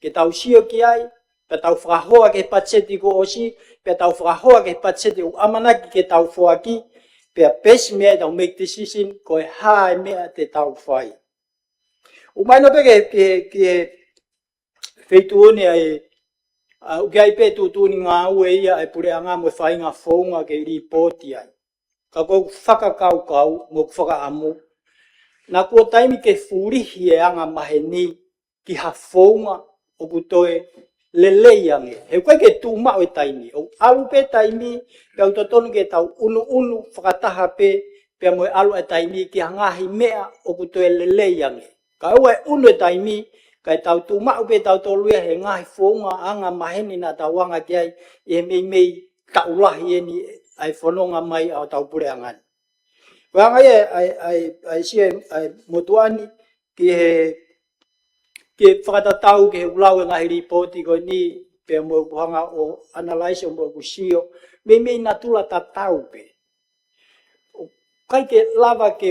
Ke tau sio ki ai, Pea tau fakahoa ki he patiseti kuo ʻosi, pea tau fakahoa ki he patiseti ʻoku ʻamanaki ke tau foaki, pea peisi mei ai tau make decision, ko e hā e meʻa te tau fai. ʻOku mahino pē ki he, ki he, ki he feituʻu ni ʻa e, ʻa, ʻoku ʻi ai pē tuʻutuʻuni ngāue ia ʻa e puleʻanga mo e faʻahinga founga ke lipooti ai. Ka ko ʻeku fakakaukau, mo ʻeku fakaʻamu, naʻa kuo taimi ke fulihi e anga maheni ki ha founga ʻoku toe lelei ange. He ʻoku ʻikai ke tuʻu maʻu e taimi. ʻOku ʻalu pē taimi, pea ʻoku totonu ke tau ʻunuʻunu fakataha pē, pea mo e ʻalu e taimi ki ha ngaahi meʻa ʻoku toe lelei ange. Ka ʻoua ʻe ʻunu e taimi, kae tau tuʻu maʻu pē tautolu ia he ngaahi founga anga maheni naʻa tau anga ki ai ʻi he meimei taʻu lahi eni ʻa e fononga mai ʻa hotau puleʻanga ni. Ko e anga ia ʻa e, ʻa e, ʻa e sia, ʻa e motuʻa ni, ki he, ki he fakatatau, ki he ʻulau e ngaahi lipooti ko eni, pea mo ʻeku hanga ʻo analyze ʻo mo ʻeku sio, meimei natula tatau pē. ʻOku ʻikai ke lava ke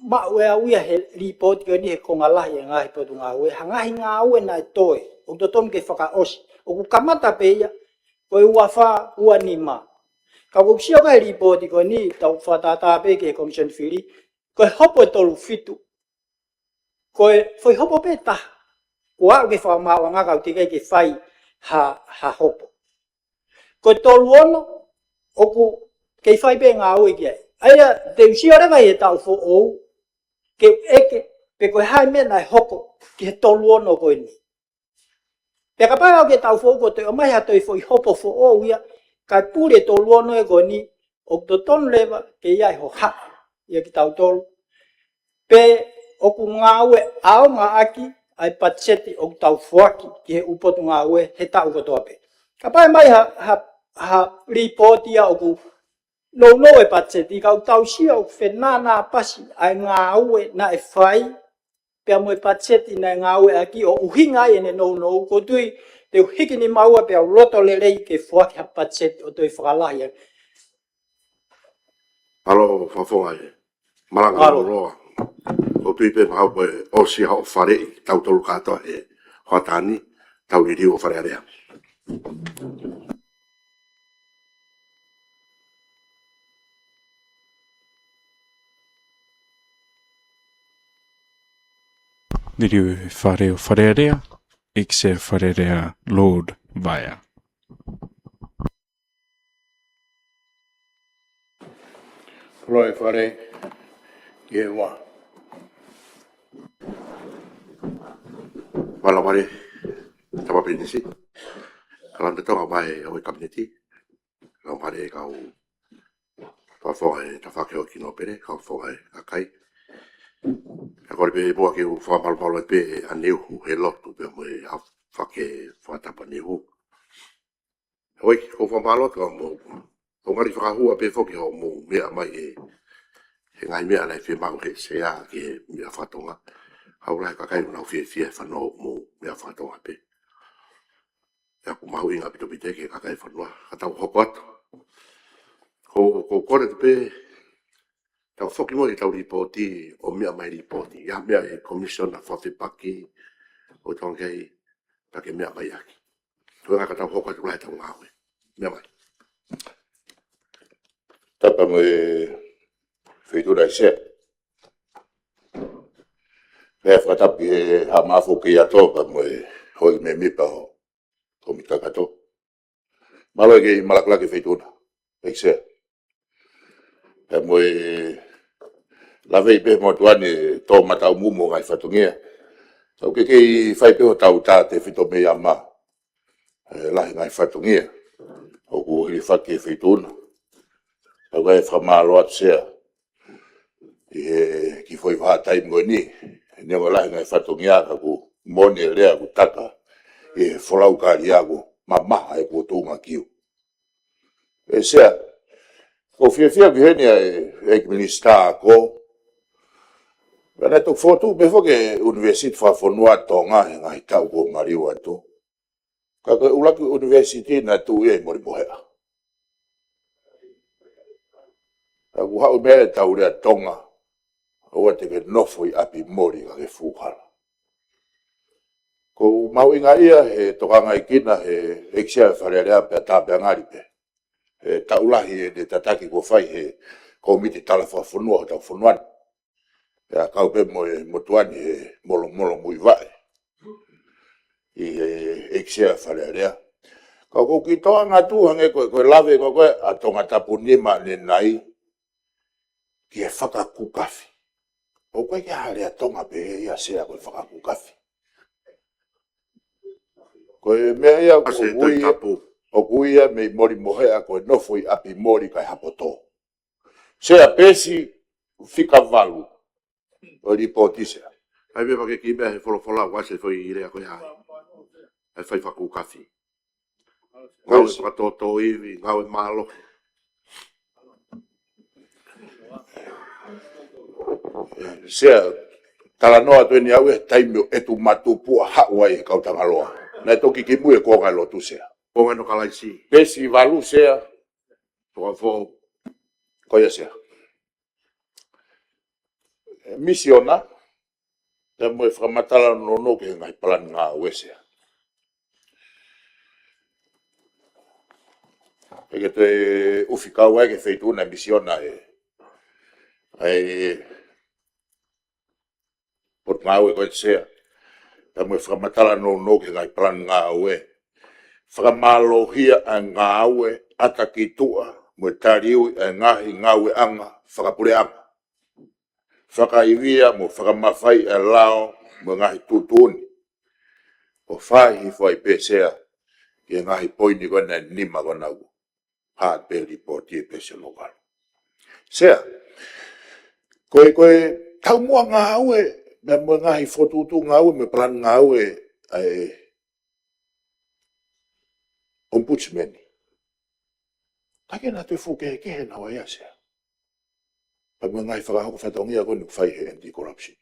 maʻu ʻe au ia he lipooti ko eni he konga lahi e ngaahi potungāue, ha ngaahi ngāue naʻe toe, ʻoku totonu ke fakaʻosi. ʻOku kamata pē ia, ko e ua fā, ua nima. Ka ʻoku sio ki he lipooti ko eni, tau fakatātā pē ki he Commission Fili, ko e hopo ʻe tolu fitu. Ko e foʻi hopo pē taha. Kuo aʻu ki he fakamaauʻanga ka ʻoku teʻeki ai ke fai ha, ha hopo. Ko e tolu ono, ʻoku kei fai pē ngāue ki ai. ʻA ia, te u sio leva ʻi he taʻu foʻou, ke ʻeke, pe ko e hā e meʻa naʻe hoko, ki he tolu ono ko eni. Pea kapau ʻe aʻu ki he taʻu foʻou kuo toe ʻomai ha toe foʻi hopo foʻou ia, kae puli e tolu ono ē ko eni, ʻoku totonu leva, ke ʻi ai ho haʻa, ia kitautolu. Pe ʻoku ngāue ʻaonga ʻaki ʻa e patiseti ʻoku tau foaki ki he ʻū potungāue he taʻu kotoa pē. Kapau ʻe ʻomai ha, ha, ha lipooti ia ʻoku nounou e patiseti, ka ʻoku tau sio ʻoku fenānāpasi ʻa e ngāue naʻe fai, pea mo e patiseti naʻe ngāue ʻaki ʻo ʻuhinga ai ʻene nounou, ʻoku ou tui te u hiki nima ua pea u loto lelei ke foaki ha patiseti ʻo toe fakalahi ʻaki. Mālō, Fakafofonga ē. Malanga Mālō. Loloa. ʻOku ou tui pē mahalo ko e ʻosi haʻo faleʻi, tautolu kātoa he hoʻatā ni, tau liliu ʻo Fale Alea. Liliu ʻe Fale ʻo Fale Alea, ʻEiki Sea Fale Alea Lord Vaea. Koloa e Fale, ki he ua. Vala Vale, Tama Pilinisi, Kalauni Tonga, mai ʻa e Kapineti, Vala Vale, kau Fakafofonga e Tafaʻaki ʻo Kino Pele, kau Fakafofonga e kakai. Ka kole pē muʻa ke u fakamālō pē ʻa Niuhu he lotu pea mo e ʻaho faka-, fakatapu ʻa Niuhu. Hoi, ko e fakamālō atu mo, ʻo ngali fakahua pē foki hoʻomou meʻa mai ē, he ngaahi meʻa naʻe fiemaʻu he Sea ki he meʻa faka-Tonga. Kau lahi e kakai ʻoku nau fiefia he fanongo hoʻomou meʻa faka-Tonga pē. ʻOku mahuʻinga ʻaupito ʻaupito ki he kakai e fonua, ka tau hoko atu. Ko, ko e kole atu pē, tau foki mo e tau lipooti, ʻo meʻa mai lipooti. ʻI ai ha meʻa ʻe he Komisiona fakafepaki ʻo Tonga kei, pea ke meʻa mai ʻaki. Ko e ʻuhinga ka tau hoko atu lahi ʻetau ngāue. Meʻa mai. Tapu mo e Feituʻu na ʻEiki Sea. Pea fakatapu ki he Haʻa Maʻafu ʻoku kei ʻi ai ʻa e toʻa pea mo e houʻeiki mēmipa ʻo e Kōmiti Kakato. Mālō e kei malakulaki e feituʻu na, ʻEiki Sea. Pea mo e lave pē mo tuʻa ni e toʻomataʻu mumu ʻo e ngaahi fatongia. Tau kei, kei fai pē hotau tā tefito mei ʻAma. ʻE lahi e ngaahi fatongia ʻoku hilifaki he feituʻu na. Tau kei fakamālō atu Sea ʻi he kiʻi foʻi vahaʻa taimi ko eni, neongo e lahi e ngaahi fatongia ka ʻoku moʻoni e lea ʻoku taka ʻi he folau Kaliʻa ʻoku mamaha ʻeku tuʻunga kiu. ʻE Sea, ʻoku ou fiefia ki heni ʻa e, ʻEiki Minisitā Ako. Pea naʻe toki fokotuʻu pē foki e ʻUnivēsiti Fakafonua ʻa Tonga he ngaahi taʻu kuo maliu atu. Ka ko e ʻuluaki ʻunivēsiti naʻe tuʻu ia ʻi Molimoheʻa. Ka ʻoku haʻu mei ai e tau lea Tonga, ʻoua te ke nofo ʻi ʻapi moli ka ke fuhala. ʻOku mahuʻinga ia he tokangaʻi kina he ʻEiki Sea Fale Alea pea tāpeangali pē he taʻu lahi ʻene tataki kuo fai he Kōmiti Tala Fakafonua hotau fonua ni. Pea kau pē mo e motuʻa ni he molomolo muivaʻe ʻi he ʻEiki Sea Fale Alea. Ka ʻoku ou kiʻi toʻo atu hangē ko e, ko e lave ko ē ʻa Tongatapu nima ʻanenai ki he fakakūkafi. ʻOku ʻikai ke ʻi ai ha lea Tonga pehē ia Sea ko e fakakūkafi. Ko e meʻa ia ʻoku ʻAse ʻoku ʻi ai, Toitapu. ʻOku ʻi ai mei Molimoheʻa ko e nofo ʻi ʻapi moli kae hapo tō. Sea, peesi fika valu ʻo e lipooti Sea. ʻAi meʻa pē ke kiʻi meʻa he folofola ʻoku ʻasi e foʻi lea ko ia. ʻAi fai fakakūkafi. Ngāue Peesi. Fakatōtō ivi, ngāue mālohi. Sea, talanoa atu eni au he taimi ʻo ʻetu matupuʻa haʻu ai he kau Tangaloa. Naʻe toki kimui e kuonga e lotu Sea. Kuonga ʻo Kalaisi. Peesi valu Sea. Tokafou. Ko ia Sea. E misiona, pea mo e fakamatala nounou ki he ngaahi palani ngāue Sea. Pea ke toe ʻufi kau ai ki he feituʻu naʻe misiona ai e potungāue ko ē Sea. Pea mo e fakamatala nounou ki he ngaahi palani ngāue. Fakamālohia ʻa e ngāue ʻata ki tuʻa mo e taliui ʻa e ngaahi ngāueʻanga fakapuleʻanga. Fakaivia mo fakamafaiʻi ʻa e lao mo e ngaahi tuʻutuʻuni. ʻO fai hifo ai pē Sea ki he ngaahi poini ko ena ʻe nima ko ena ʻoku hā pē lipooti e peesi ʻo Lokalu. Sea, ko e, ko e taumuʻa ngāue, pea mo e ngaahi fokotuʻutuʻu ngāue, mo e palani ngāue ʻa e Ombudsman. Ka ke na te fuke ke he na wa ia Sea. Pea mo e ngaahi fakahoko fatongia ko eni ʻoku fai he anti-corruption.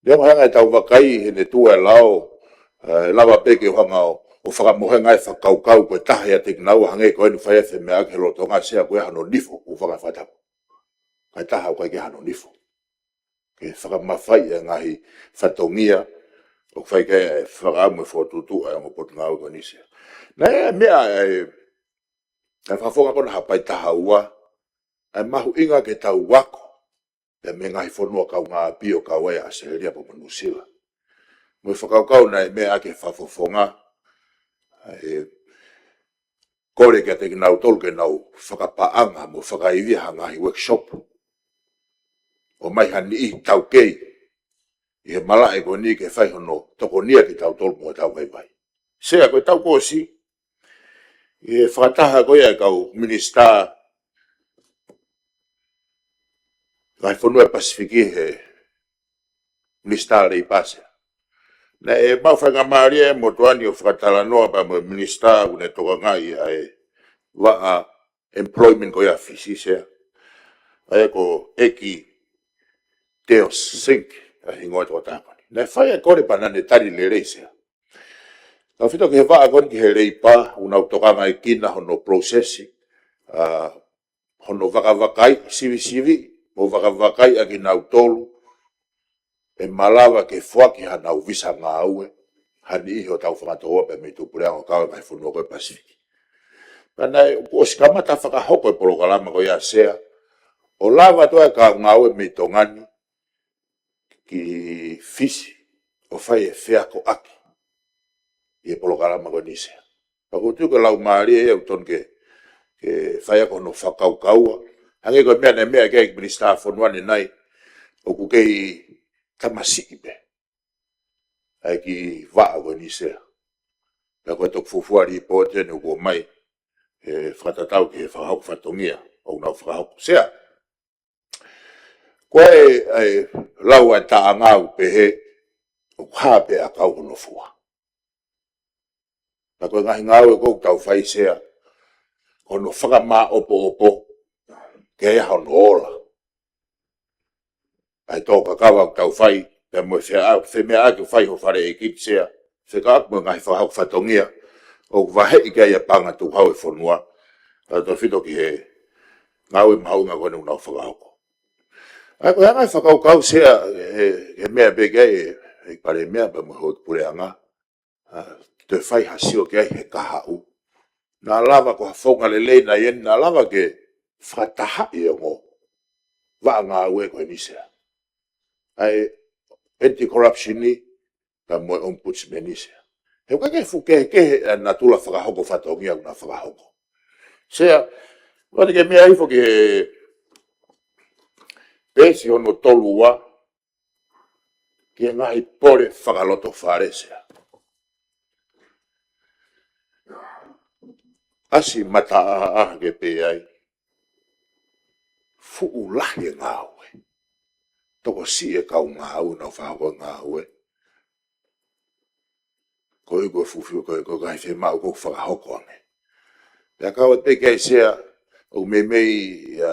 Lea mahanga e tau vakai he ne tua e lao, eh, lava pē ke hanga ʻo, ʻo fakamohenga e fakakaukau ko e taha ia te kinaua hangē ko eni fai e femeʻa ki he lolotonga Sea ko e hano nifo, ʻoku faka fakatapu. Kae taha ʻoku ʻikai ke hano nifo. Ke fakamafaiʻi e ngaahi fatongia, ʻoku fai ke fakaʻamu e fokotuʻutuʻu ʻa e ongo potungāue ko eni Sea. Naʻe meʻa e, e fakafofonga ko ena Haʻapai taha ua, ʻa e mahuʻinga ke tau ako, pea mei he ngaahi fonua kaungāʻapi ʻo kau ai ʻa ʻAositelēlia pea mo Nuʻusila. Mo e fakakaukau naʻe meʻa ʻaki e fakafofonga, ʻa e kole kiate kinautolu ke nau fakapaʻanga mo fakaivia ha ngaahi workshop. ʻOmai ha niʻihi taukei ʻi he malaʻe ko eni ke fai hono tokonia kitautolu mo hotau vaivai. Sea, ko e taʻu kuo ʻosi, ʻi he fakataha ko ia e kau minisitā ngaahi fonua e Pasifiki he Minisitā Leipa Sea. Naʻe maʻu faingamālie e motuʻa ni ʻo fakatalanoa pea mo e minisitā ʻoku ne tokangaʻi ʻa e vaʻa employment ko ia Fisi Sea. ʻA ia ko ʻEiki Teo Singh, ʻa e hingoa e tokotaha ko eni. Naʻe fai e kole pea naʻa ne tali lelei Sea. Tautefito ki he vaʻa ko eni ki he Leipa, ʻoku nau tokangaʻi kina hono process, ʻa, hono vakavakai, sivisivi, mo vakavakai ʻa kinautolu ʻe malava ke foaki hanau visa ngāue ha niʻihi hotau fanga tokoua pea mei tuʻapuleʻanga ʻo kau e ngaahi fonua ko e Pasifiki. Pea naʻe kuo ʻosi kamata fakahoko e polokalama ko ia Sea, ʻo lava atu e kau ngāue mei Tonga ni ki Fisi ʻo fai e feakoʻaki ʻi he polokalama ko eni Sea. Pea ʻoku ou tui ko e laumālie ia ʻoku totonu ke, ke fai ʻaki hono fakakaukaua. Hangē ko e meʻa naʻe meʻa ki ai e minisitā fonua ʻanenai, ʻoku kei tamasiʻi pē ʻa e kiʻi vaʻa ko eni Sea. Pea ko e toki fuofua lipooti eni ʻoku ʻomai, ʻe fakatatau ki he fakahoko fatongia ʻoku nau fakahoko Sea. Ko e, e lau ʻa e taʻanga ʻoku pehē, ʻoku hā pē ʻakau hono fua. Pea ko e ngaahi ngāue ko ē ʻoku tau fai Sea, ko hono fakamāʻopoʻopo ke ʻi ai hono ola. ʻA e tō kakava ʻoku tau fai, pea mo e fea-, femeʻaʻaki ʻoku fai ho fale ʻeikiti Sea, fekauʻaki mo e ngaahi fakahoko fatongia ʻoku vaheʻi ki ai e paʻanga tukuhau e fonua, tautefito ki he ngāue mahuʻinga ko eni ʻoku nau fakahoko. ʻA ia ko e anga e fakakaukau Sea, he, he meʻa pē ki ai e, ʻEiki Palēmia pea mo e Houʻeiki Puleʻanga, ʻa, toe fai ha sio ki ai he kahaʻu. Naʻa lava ko ha founga lelei naʻe ʻi ai, naʻa lava ke fakatahaʻi e ongo vaʻa ngāue ko eni Sea. ʻA e anti-corruption ni, pea mo e ombudsman ni Sea. He ʻoku ʻikai ke fuʻu kehekehe ʻa e natula fakahoko fatongia ʻoku na fakahoko. Sea, ʻoua te ke meʻa hifo ki he peesi hono tolu ua, ki he ngaahi pole fakalotofale Sea. ʻAsi mataʻaʻa ke pehē ai. Fuʻu lahi e ngāue. Tokosiʻi e kau ngāue ʻoku nau fakahoko e ngāue. Ko e ko e fuʻu, ko e, ko e ngaahi fiemaʻu ʻoku fakahoko ange. Pea kau atu pē ki ai Sea, ʻoku meimei, ʻa,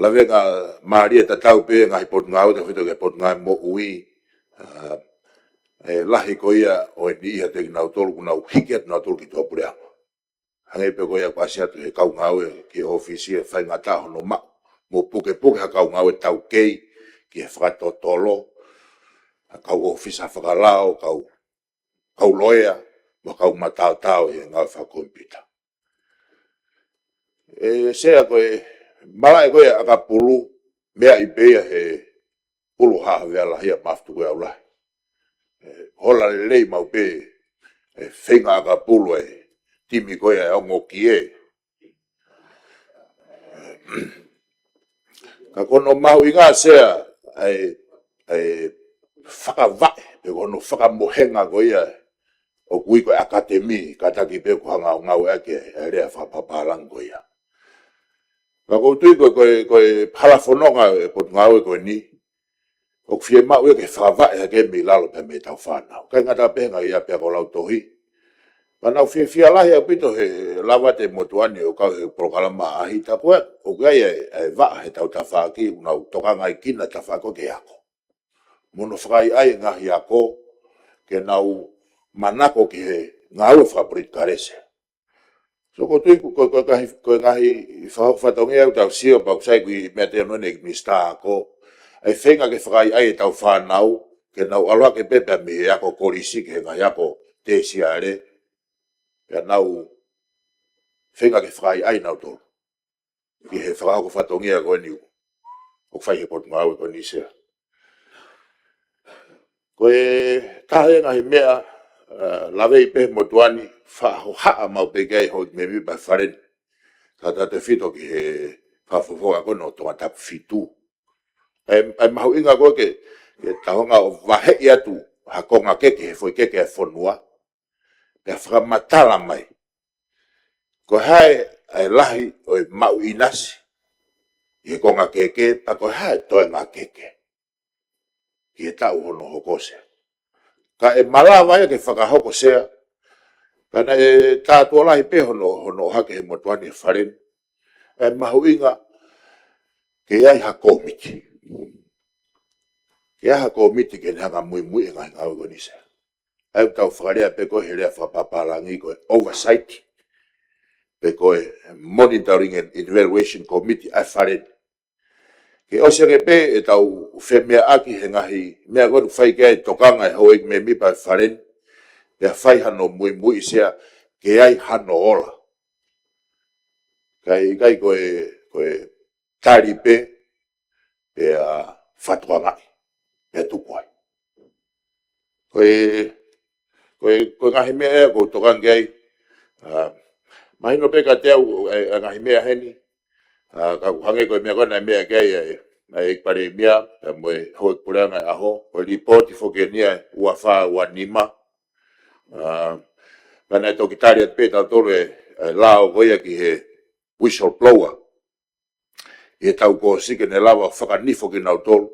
lavengamālie tatau pē ngaahi potungāue, tautefito ki he Potungāue Moʻui, ʻa, e lahi ko ia ʻo e niʻihi ʻiate kinautolu, ʻoku nau hiki atu nautolu ki tuʻapuleʻanga. Hangē pē ko ia ʻoku ʻasi atu he kau ngāue ki he ʻōfisi ʻe faingataʻa hono maʻu mo pukepuke ha kau ngāue taukei ki he fakatotolo, ha kau ʻōfisa fakalao, kau, kau loea, mo kau mataotao ʻi he ngāue fakakomipiuta. ʻE Sea ko e malaʻe ko ia ʻakapulu, meaʻi pē ia he ʻulu Haʻa Havea Lahi ʻa Mafutu ko e au lahi. ʻE, hola lelei maʻu pē, ʻe feinga ʻakapulu e timi ko ia ʻe ongo kie. Ka ko hono mahuʻinga Sea, ʻa e, ʻa e fakavaʻe, pe ko hono fakamohenga ko ia, ʻoku ui ko e ʻakatemi, kātaki pē ʻoku hanga ʻo ngāueʻaki e lea fakapapālangi ko ia. Ka ʻoku ou tui ko e, ko e, ko e hala fononga e potungāue ko eni, ʻoku fiemaʻu ia ke fakavaʻe hake mei lalo pea mei heʻetau fānau. ʻIkai ngata pē he ngaahi ʻapiako lautohi. Pea naʻa ku fiefia lahi ʻaupito he lava atu e motuʻa ni ʻo kau he polokalama ʻaʻahi, tā ko ē, ʻoku ʻi ai e, e vaʻa heʻetau tafaʻaki, ʻoku nau tokangaʻi kinautolu tafaʻaki ki he ako. Mo hono fakaʻaiʻai e ngaahi ako, ke nau manako ki he ngāue fakapolitikale Sea. So ʻoku ou tui ko, ko, ko e ngaahi, ko e ngaahi fakahoko fatongia ʻoku tau sio pea ʻoku sai ko e meʻa te ono ne Minisitā Ako. ʻA e feinga ke fakaʻaiʻai ʻetau fānau, ke nau ʻalu hake pē pea mei he ako kolisi ki he ngaahi ako tēsiale. Pea nau feinga ke fakaʻaiʻai nautolu. Ki he fakahoko fatongia ko eni ʻoku fai he potungāue ko eni Sea. Ko e taha e ngaahi meʻa, ʻa, laveʻi pē he motuʻa ni, fakahohaʻa maʻu pē ki ai Houʻeiki Mēmipa Fale ni. Ka tautefito ki he fakafofonga ko eni ʻo Tongatapu fitu. ʻA e, ʻa e mahuʻinga ko ē ke, ke tau hanga ʻo vaheʻi atu ha konga keke he foʻi keke ʻa e fonua. Pea fakamatala mai. Ko e hā e, ʻa e lahi ʻo e maʻu ʻinasi ʻi he konga keke, pea ko e hā e toenga keke. Ki he taʻu hono hoko Sea. Ka ʻe malava ia ke fakahoko Sea. Ka naʻe tātuʻa lahi pē hono, hono ʻohake he motuʻa ni ʻa Fale ni. ʻA e mahuʻinga ke ʻi ai ha kōmiti. Ke ʻi ai ha kōmiti ke ne hanga muimui e ngaahi ngāue ko eni Sea. ʻA ia ʻoku tau fakalea pē ko e he lea fakapapālangi ko e oversight. Pe ko e monitoring and evaluation committee ʻa Fale ni. Ke ʻosi ange pē ʻetau femeʻaʻaki he ngaahi meʻa ko ē ʻoku fai ki ai e tokanga e Houʻeiki Mēmipa Fale ni. Pea fai hano muimui Sea ke ʻi ai hano ola. ʻIkai, ʻikai ko e, ko e tali pē, pea fakatokangaʻi, pea tuku ai. Ko e, ko e, ko e ngaahi meʻa ʻoku ou tokanga ki ai, ʻa, mahino pē kiate au, ʻa e, ʻa e ngaahi meʻa heni, ʻa, ka ʻoku hangē ko e meʻa ko ē naʻe meʻa ki ai, ʻa e, ʻa e ʻEiki Palēmia, pea mo e Houʻeiki Puleʻanga ʻaho, ko e lipooti foki eni ʻa e ua fā ua nima, ʻa, pea naʻe toki tali atu pē tautolu e, e lao ko ia ki he whistleblower. ʻI heʻetau kōsi ke ne lava fakanifo kinautolu,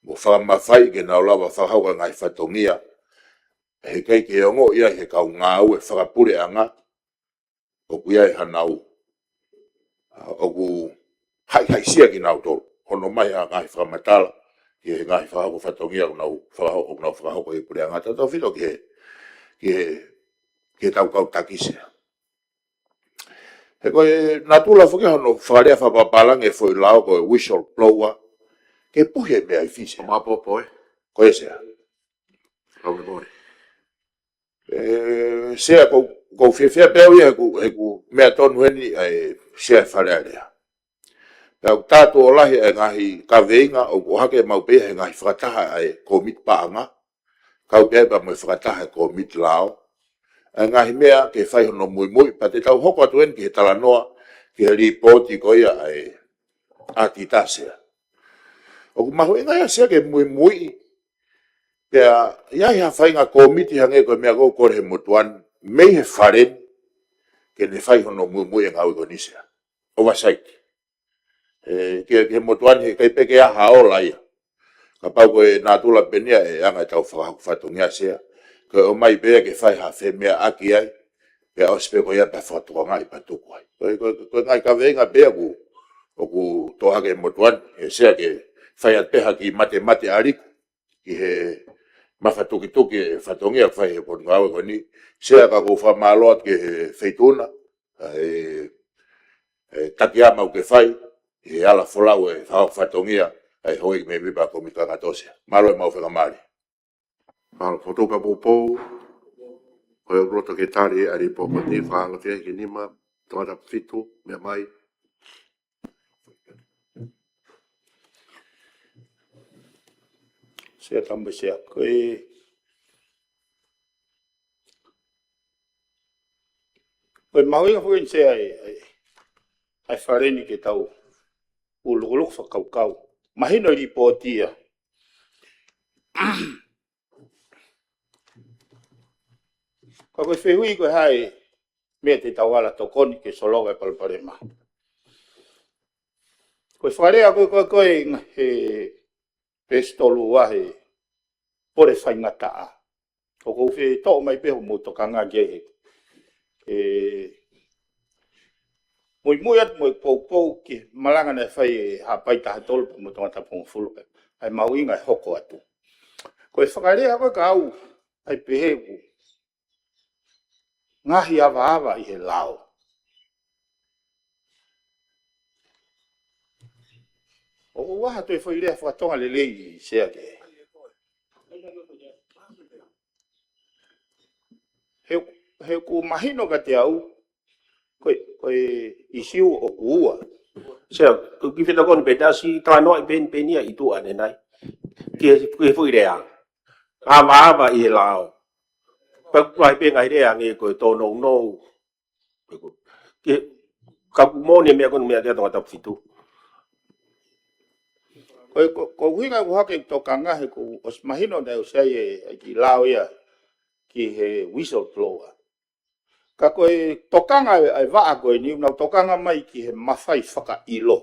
mo fakamafai ke nau lava fakahoko e ngaahi fatongia. He ʻikai ke ongoʻi ia he kau ngāue fakapuleʻanga, ʻoku ʻi ai hanau, ʻa, ʻoku haʻihaʻisia kinautolu. Hono ʻomai ha ngaahi fakamatala, ki he ngaahi fakahoko fatongia ʻoku nau fakahoko, ʻoku nau fakahoko ʻi he puleʻanga tautefito ki he, ki he, ki heʻetau kau taki Sea. He ko e natula foki hono fakalea fakapapālangi e foʻi lao ko e whistleblower, ke puhi e meʻa ʻi fē Sea. Maopoopo, ē? Ko ia Sea. Kau le kore. E, Sea, ko, ko fiefia pē au ia he ʻoku, he ʻoku meʻa tonu eni ʻa e Sea e Fale Alea. Pea ʻoku tātuʻo lahi e ngaahi kaveinga ʻoku ʻohake maʻu pē ia he ngaahi fakataha ʻa e kōmiti paʻanga, kau pē ia pea mo e fakataha e kōmiti lao. ʻA e ngaahi meʻa ke fai hono muimui, pea te tau hoko atu eni ki he talanoa, ki he lipooti ko ia ʻa e ʻAtita Sea. ʻOku mahuʻinga ia Sea ke muimui, pea ʻi ai ha faʻahinga kōmiti hangē ko e meʻa ʻoku kole he motuʻa ni, mei he Fale ni, ke ne fai hono muimui e ngāue ko eni Sea. Oversight. E, ke, ke motuʻa ni he ʻikai pē ke ʻi ai ha ola ia. Kapau ko e natula pē eni ia e anga ʻetau fakahoko fatongia Sea. Ko e ʻomai pē ia ke fai ha femeʻaʻaki ai. Pea ʻosi pē ko ia pea fakatokangaʻi pea tuku ai. Ko e, ko e, ko e ngaahi kaveinga pē ia ʻoku, ʻoku toʻo hake he motuʻa ni, ʻe Sea ke fai atu pē ha kiʻi matemate ʻaliku ki he mafatukituki e fatongia ʻoku fai he Potungāue ko eni. Sea, ka ʻoku ou fakamālō atu ki he Feituʻuna, ʻa e, e takiama ʻoku ke fai, he ala folau e fakahoko fatongia, ʻa e houʻeiki mēmipa Kōmiti Kāinga Tō Sea. Mālō e maʻu faingamālie. Mālō, fokotuʻu pē poupou, ko e ʻoku loto ke tali ʻa e lipooti ko eni, fakaangaʻi ki he nima, Tongatapu fitu, meʻa mai. Sea, tau mai Sea, ko e, ko e mahuʻinga foki eni Sea e, e, ʻa e Fale ni ke tau ʻuluʻuluku fakakaukau. Mahino e lipooti ia. Ka ko e fehuʻi ko e hā e meʻa te tau ala tokoni ke solova e palopalema. Ko e fakalea ko e, ko e, ko e, he peesi tolu ua he pole faingataʻa. ʻOku ou fie toʻo mai pē hoʻomou tokanga ki ai he, e, muimui atu mo e poupou ki he malanga naʻe fai ʻe Haʻapai taha tolu pea mo Tongatapu hongofulu, ʻa e mahuʻinga e hoko atu. Ko e fakalea ko e ka ʻoku ʻai pehē ʻoku ngaahi avaava ʻi he lao. ʻOku ʻi ai ha toe foʻi lea faka-Tonga lelei Sea ke? He, he ʻoku mahino kiate au, ko e, ko e ʻīsiu ʻoku ua. Sea, ko e kiʻi fetokoni pē, tasi talanoaʻi pē eni, pē eni ia ʻi tuʻa ʻanenai. Ki he, ki he foʻi lea. Avaava ʻi he lao. Pea ʻoku ʻi ai pē ngaahi lea hangē ko e tōnounou. Ke, ka ʻoku moʻoni e meʻa ko eni, meʻa ki he Tongatapu fitu. Ko e, ko, ko e ʻuhinga ʻoku ʻohake e tokanga he ʻoku ʻosi mahino naʻe ʻosi ʻi ai e, e kiʻi lao ia ki he whistleblower. Ka ko e tokanga e, e vaʻa ko eni, ʻoku nau tokanga mai ki he mafai fakaʻilo.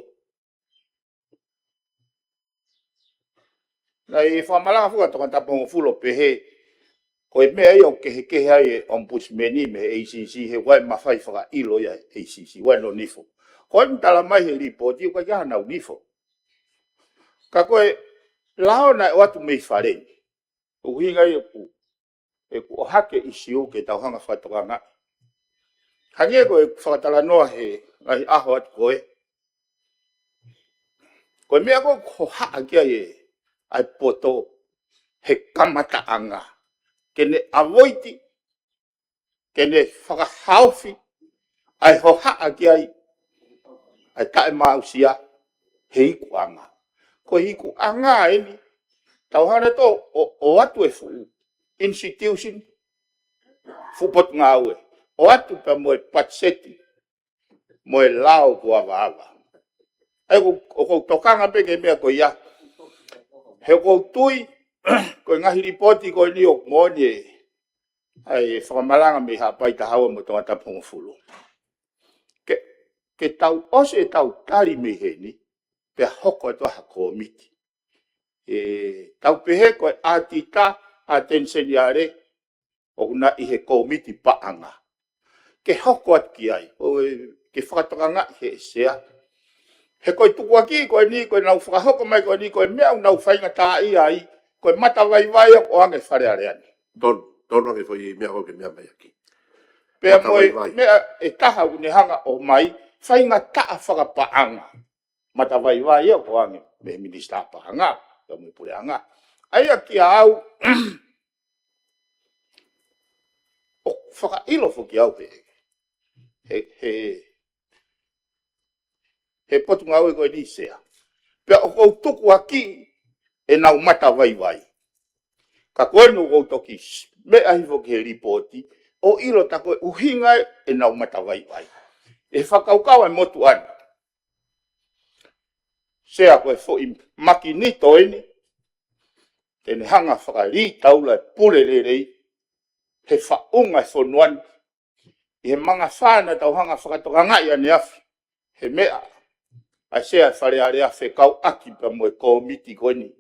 Naʻe fakamalanga foki ʻa Tongatapu hongofulu ʻo pehē, ko e meʻa ia ʻoku kehekehe ai e Ombudsman mei he A C C, he ʻoku ʻi ai e mafai fakaʻilo ia ʻa e A C C, ʻoku ʻi ai hono nifo. Ko eni talamai he lipooti ʻoku ʻikai ke ʻi ai hanau nifo. Ka ko e lao naʻe ʻoatu mei Fale ni, ʻuhinga ia ʻoku, ʻoku ʻohake e ʻīsiu ke tau hanga fakatokangaʻi. Hangē ko e fakatalanoa he ngaahi ʻaho atu ko ē, ko e meʻa ko ē ʻoku hohaʻa ki ai e, ʻa e poto he kamataʻanga, ke ne avoid, ke ne fakahaofi ʻa e hohaʻa ki ai ʻa e taʻemāʻusia he ikuʻanga. Ko e ikuʻanga eni, tau hanga ʻo, ʻo, ʻoatu e fuʻu institution, fuʻu potungāue, ʻoatu pea mo e patiseti, mo e lao kuo avaava. ʻA ia ʻoku, ʻoku ou tokanga pē ki he meʻa ko ia. He ʻoku ou tui, ko e ngaahi lipooti ko eni ʻoku moʻoni e, ʻa e fakamalanga mei Haʻapai taha ua mo Tongatapu hongofulu. Ke, ke tau ʻosi e tau tali mei heni, pea hoko atu ha kōmiti. E, tau pehē ko e ʻAtita, ʻAteni Seniale, ʻoku na ʻi he kōmiti paʻanga. Ke hoko atu ki ai, ʻo e, ke fakatokangaʻi he Sea. He ko e tukuakiʻi ko eni, ko ʻenau fakahoko mai ko eni, ko e meʻa ʻoku nau faingataʻaʻia ai, ko e matavaivai ʻoku ʻoange Fale Alea ni. Tonu, tonu ange foʻi meʻa ko ē ke meʻa mai ʻaki. Pea mo e matavaivai. Meʻa ʻe taha ʻoku ne hanga ʻo ʻomai, faingataʻa fakapaʻanga. Matavaivai ia ʻoku ʻoange mei he Minisitā Paʻanga, pea mo e Puleʻanga. ʻA ia kiate au, ʻoku fakaʻilo foki au he, he, he, he potungāue ko eni Sea. Pea ʻoku ou tukuakiʻi ʻenau matavaivai. Ka ko eni ʻoku ou toki meʻa hifo ki he lipooti, ʻo ʻilo ta ko e ʻuhinga ʻenau matavaivai. ʻE fakakaukau ʻa e motuʻa ni. Sea, ko e foʻi makinito eni, te ne hanga fakalī taula e pule lelei, he faʻunga e fonua ni, ʻi he mangafā naʻa tau hanga fakatokangaʻi ʻaneafi, he meʻa, ʻa e Sea e Fale Alea fekauʻaki pea mo e kōmiti ko eni,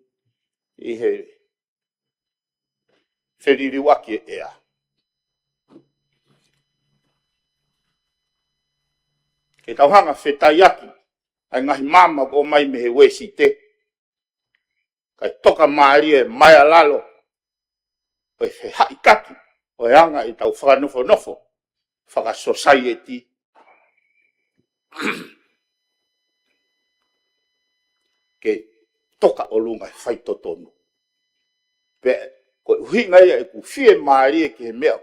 ʻi he feliliuaki e ʻea. Ke tau hanga fetaiaki, ʻa e ngaahi maama ʻoku ʻomai mei he Uēsite, kae tokamālie mai ʻa lalo, ʻo e fehaʻitaki, ʻo e anga ʻetau fakanofonofo, fakasosaieti. Ke toka ʻolunga he faitotonu. Pea, ko e ʻuhinga ia ʻeku fiemālie ki he meʻa,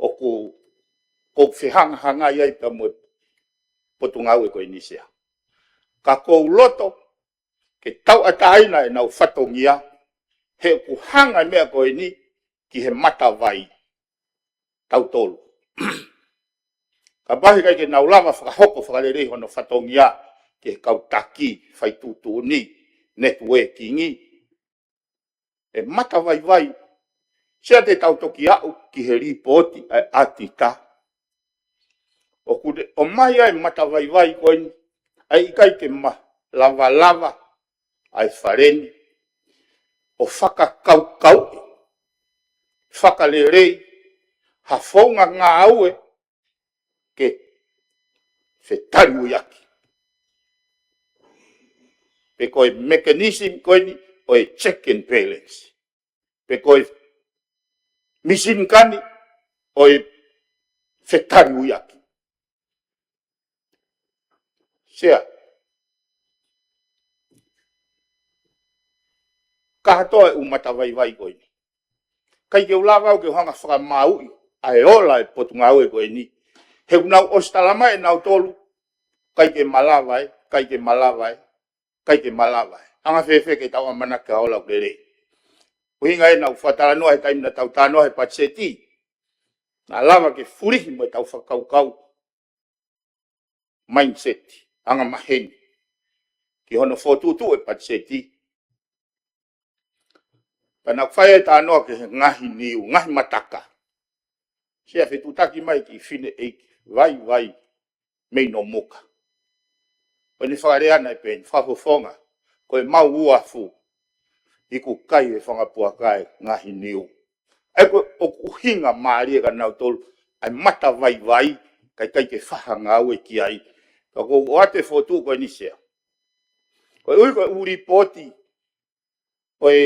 ʻoku, ʻoku fehangahangai ai pea mo e potungāue ko eni Sea. Ka ʻoku ou loto, ke tauʻatāina ʻenau fatongia, he ʻoku hanga e meʻa ko eni ki he matavai tautolu. Ka pau he ʻikai ke nau lava fakahoko fakalelei hono fatongia ki he kau taki, fai tuʻutuʻuni, networking, ʻe matavaivai. Sea, te tau toki aʻu ki he lipooti ʻa e ʻatita. ʻOku ne ʻomai ʻa e matavaivai ko eni, ʻa e ʻikai ke ma-, lavalava ʻa e Fale ni ʻo fakakaukauʻi fakalelei ha founga ngāue ke fetaliuiʻaki. Pe ko e mechanism ko eni ʻo e check and balance. Pe ko e mīsini kani ʻo e fetaliuiʻaki. Sea. Kātoa e ʻū matavaivai ko eni. ʻIkai ke u lava au ke u hanga fakamāuʻi ʻa e ola e potungāue ko eni. He ʻoku nau ʻosi talamai ʻe nautolu, ʻikai ke malava ē, ʻikai ke malava ē, ʻikai ke malava ē. Anga fēfē ke tau ʻamanaki ke ola ʻoku lelei. ʻUhinga ē naʻa ku fakatalanoa he taimi naʻa tau talanoa he patiseti. Naʻa lava ke fulihi mo ʻetau fakakaukau, mindset, angamaheni, ki hono fokotuʻutuʻu e patiseti. Pea naʻa ku fai e talanoa ki he ngaahi niu, ngaahi mataka. Sea, fetuʻutaki mai ki he fineʻeiki vaivai mei Nomuka. Ko ʻene fakalea naʻe pehē ni, fakafofonga, ko e mau uafu, ikukai e fanga puaka e ngaahi niu. ʻA ia ko e ʻuhinga mālie kia nautolu ʻa e matavaivai, kae ʻikai ke faʻa ngāue ki ai. Ka ʻoku ou ʻoatu e fokotuʻu ko eni Sea. Koeʻuhi ko e ʻū lipooti, ko e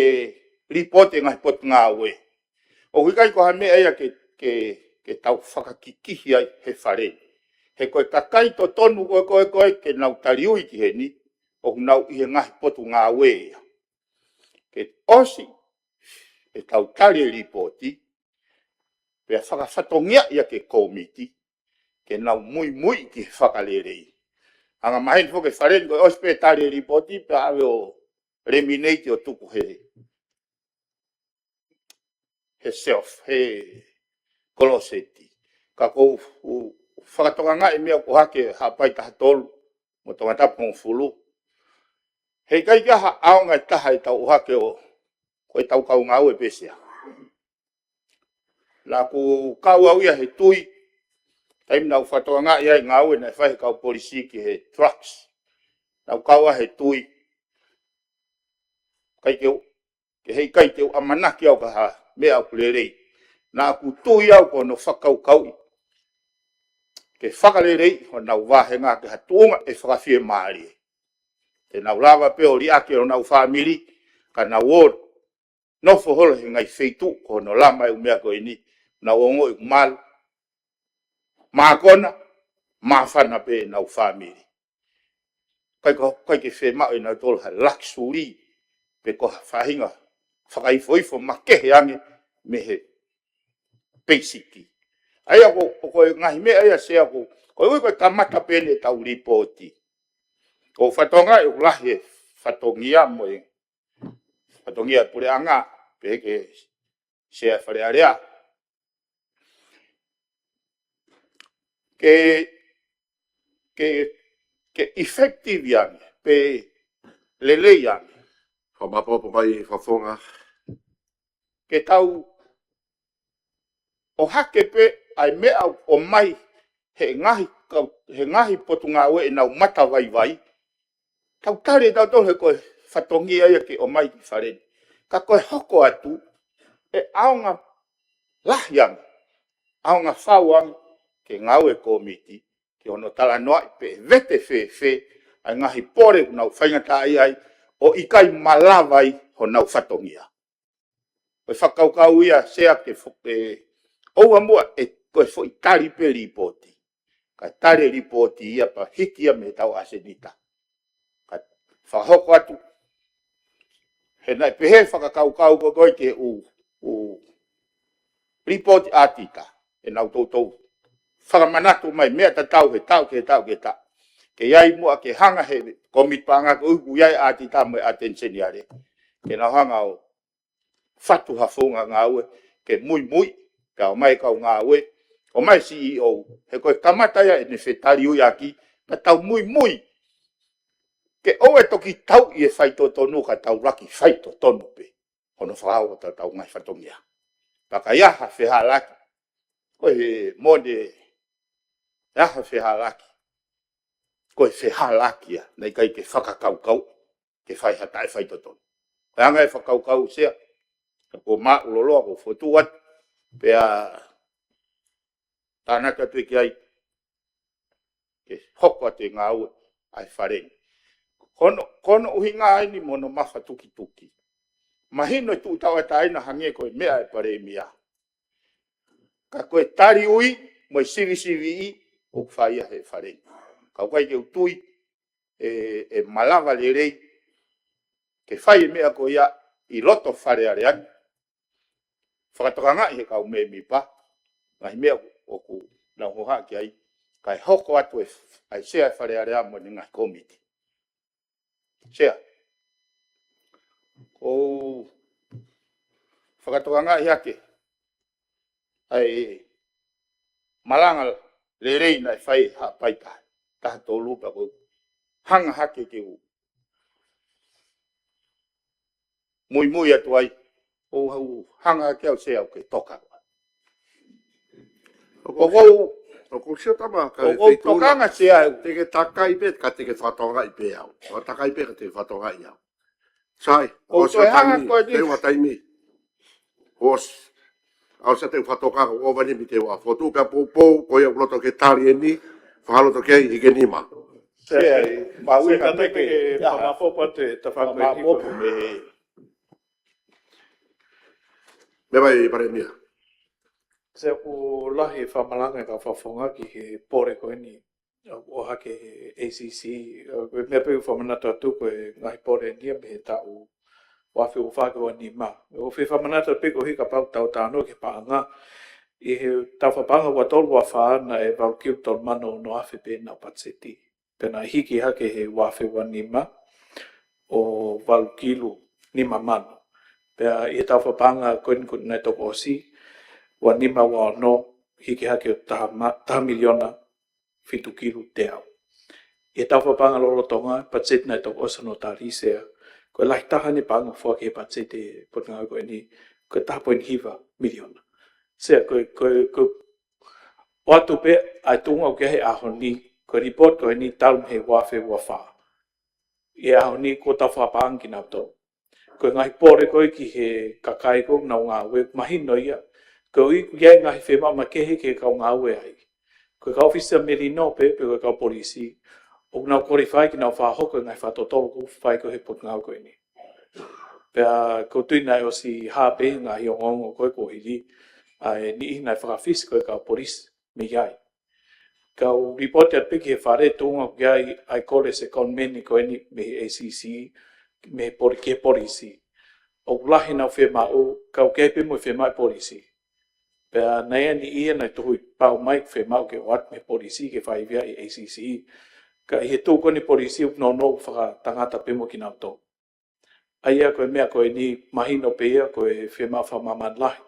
lipooti e ngaahi potungāue, ʻoku ʻikai ko ha meʻa ia ke, ke, ke tau fakakikihi ai he Fale ni. He ko e kakai totonu ko ē, ko ē, ko ē ke nau taliui ki heni, ʻoku nau ʻi he ngaahi potungāue ia. Ke ʻosi ʻetau tali e lipooti, pea fakafatongiaʻi ʻaki e kōmiti, ke nau muimui ki he fakalelei. Angamaheni foki e Fale ni ko e ʻosi pē tali e lipooti, pea ʻave ʻo laminate ʻo tuku he, he shelf, he koloseti. Ka ʻoku ou, ou fakatokangaʻi e meʻa ʻoku ʻohake Haʻapai taha tolu mo Tongatapu hongofulu. He ʻikai ke ʻi ai ha ʻaonga ʻe taha ʻetau ʻohake ʻo, ko ʻetau kau ngāue pē Sea. Naʻa ku kau au ia he tui, taimi naʻa ku fakatokangaʻi ai e ngāue naʻe fai he kau polisi ki he drugs. Naʻa ku kau au he tui. ʻIkai ke u, ke heʻikai ke u ʻamanaki au ki ha meʻa ʻoku lelei. Naʻa ku tui au ko hono fakakaukauʻi ke fakaleleiʻi honau vāhenga ki ha tuʻunga ʻe fakafiemālie. Te nau lava pē ʻo liʻaki honau fāmili, ka nau ō nofo holo he ngaahi feituʻu ko hono lama e ʻū meʻa ko eni, nau ongoʻi ʻoku malu, mākona, māfana pē ʻenau fāmili. ʻIkai ko, ʻikai ke fiemaʻu ʻe nautolu ha luxury, pe ko ha faʻahinga fakaifoifo makehe ange mei he peisiki. ʻA ia ko, ko, ko e ngaahi meʻa ia Sea ko, ko e ui ko e kamata pē ʻetau lipooti. Ko e fatongia ʻoku lahi e fatongia mo e fatongia puleʻanga, pehē ki he Sea Fale Alea. Ke, ke, ke effective ange, pe lelei ange. Fakamāopoopo mai Fakafofonga. Ke tau ʻohake pē ʻa e meʻa ʻoku ʻomai he ngaahi kau-, he ngaahi potungāue ʻenau matavaivai. Tau tali ʻe tautolu he ko e fatongia ia ke ʻomai ki Fale ni. Ka ko e hoko atu, ʻe ʻaonga lahi ange, ʻaonga fau ange, ke ngāue kōmiti, ki hono talanoaʻi pe vete fēfē ʻa e ngaahi pole ʻoku nau faingataʻaʻia ai, ʻo ʻikai malava ai honau fatongia. Ko e fakakaukau ia Sea ke fo-, ʻe, ʻoua muʻa ʻe, ko e foʻi tali pē lipooti. Ka tali lipooti ia pea hiki ia mei heʻetau ʻasenita. Ka fakahoko atu, he naʻe pehē fakakaukau ko ē ki he ʻū, ʻū lipooti ʻasenita, ʻenau toutou fakamanatu mai meʻa tatau he taʻu ki he taʻu ki he taʻu. Ke ʻi ai muʻa ke hanga he kōmiti paʻanga ko ē ʻoku ʻi ai ʻasenita mo e ʻasenita seniale. Ke nau hanga ʻo fatu ha founga ngāue, ke muimui, ka ʻomai kau ngāue, ʻomai C E O, he ko e kamata ia ʻene fetaliuiʻaki, ka tau muimui, ke ʻoua ʻe toki tauʻi e faitotonu ka tau laki faitotonu pē, hono fakahoko ʻetau ngaahi fatongia. Pea ka ʻi ai ha fehālaaki, ko e mone, ʻi ai ha fehālaaki, ko e fehālaaki ia, naʻe ʻikai ke fakakaukau, ke fai ha taʻefaitotonu. Ko e anga e fakakaukau Sea, ko e māʻuloloa, ko e fotu atu, pea tānaki atu ki ai, ke hoko atu e ngāue ʻa e Fale ni. Ko hono, ko hono ʻuhinga eni mo hono mafatukituki. Mahino e tuʻu tauʻatāina hangē ko e meʻa ʻa e Palēmia. Ka ko e taliui mo e sivisiviʻi ʻoku fai ia he Fale ni. Ka ʻoku ʻikai ke u tui ʻe, ʻe malava lelei ke fai e meʻa ko ia ʻi loto Fale Alea ni. Fakatokangaʻi he kau mēmipa ngaahi meʻa ʻoku nau hohaʻa ki ai, kae hoko atu e f-, ʻa e Sea Fale Alea mo ʻene ngaahi kōmiti. Sea, ʻoku ou fakatokangaʻi hake ʻa e malanga lelei naʻe fai ʻe Haʻapai taha, taha tolu pea ʻoku ou hanga hake ke u muimui atu ai, ʻoku ou hanga hake au Sea ʻoku ke toka. ʻOku ou, ʻoku ou sio tama ka ʻoku ou feituʻula tokanga Sea au. Te ke takai pē, ka te ke fakatokangaʻi pē au. ʻO takai pē ka te ke fakatokangaʻi au. Sai, ʻoku ou ʻosi toe hanga taimi, ko e te ua taimi. ʻOsi. ʻOsi te u fakatoka, ʻo vani mi te ua fotu, pea poupou, ko ia ʻoku loto ke tali eni, fakaloto ke ai, ʻi ke nima. Sea, ma ui Sea, ka kātaki ke, ke, ia. Fakamāopoopo atu e tafaʻaki ko eni ko e. Fakamāopoopo mei he. Mea mai, Palēmia. Sea, ʻoku lahi e fakamalanga ʻa e kau Fakafofonga ki he pole ko eni, ʻo, ʻohake he A C C, ʻo, ko e meʻa pē ʻoku fakamanatu atu ko e ngaahi pole eni ia mei he taʻu ua afe ua fā ki he ua nima. ʻOku ou fie fakamanatu pē ko e hā kapau ʻoku tau talanoa ki he paʻanga. ʻI he taufa paʻanga ua tolu ua fā naʻe valu kilu tolu mano ono afe pē naʻe patiseti. Pea naʻe hiki hake he ua afe ua nima ʻo valu kilu nima mano. Pea ʻi he taufa paʻanga ko eni ko eni naʻe toki ʻosi, ua nima ua ono, hiki hake ʻo taha ma-, taha miliona fitu kilu teau. ʻI he taufa paʻanga lolotonga, patiseti naʻe toki ʻosi hono tali Sea, ko e lahi taha eni e paʻanga foaki he patiseti Potungāue ko eni, ko e taha poini hiva miliona. Sea, ko e, ko e, ko e, ʻoatu pē ʻa e tuʻunga ʻoku ʻi ai he ʻaho ni, ko e lipooti ko eni talu mei he ua afe ua fā. ʻI he ʻaho ni kuo tau fakapaʻanga kinautolu. Ko e ngaahi pole ko ē ki he kakai ko ē ʻoku nau ngāue, mahino ia. Koeʻuhi ʻoku ʻi ai e ngaahi fiemaʻu makehe ki he kau ngāue ai. Ko e kau ʻōfisa melino pē, pe ko e kau polisi, ʻoku nau qualify ke nau fakahoko e ngaahi fakatotolo ʻoku fai ko ē he Potungāue ko eni. Pea ʻoku ou tui naʻe ʻosi hā pē he ngaahi ongoongo ko ē kuo hili, ʻa e niʻihi naʻe fakafisi ko ē kau polisi mei ai. Kau lipooti atu pē ki he Fale, tuʻunga ʻoku ʻi ai ʻa e kole ʻa e secondment ko eni mei he A C C, mei he poli-, ki he polisi. ʻOku lahi ʻenau fiemaʻu, ka ʻoku ʻi ai pē mo e fiemaʻu ʻa e polisi. Pea naʻe ʻi ai e niʻihi ia naʻe tohi pau mai ʻoku fiemaʻu ke ʻoatu mei he polisi ke fai via ʻi A C C. Ka ʻi he tuʻu ko eni polisi ʻoku nounou fakatangata pē mo kinautolu. ʻA ia ko e meʻa ko eni mahino pē ia ko e fiemaʻu fakamāmani lahi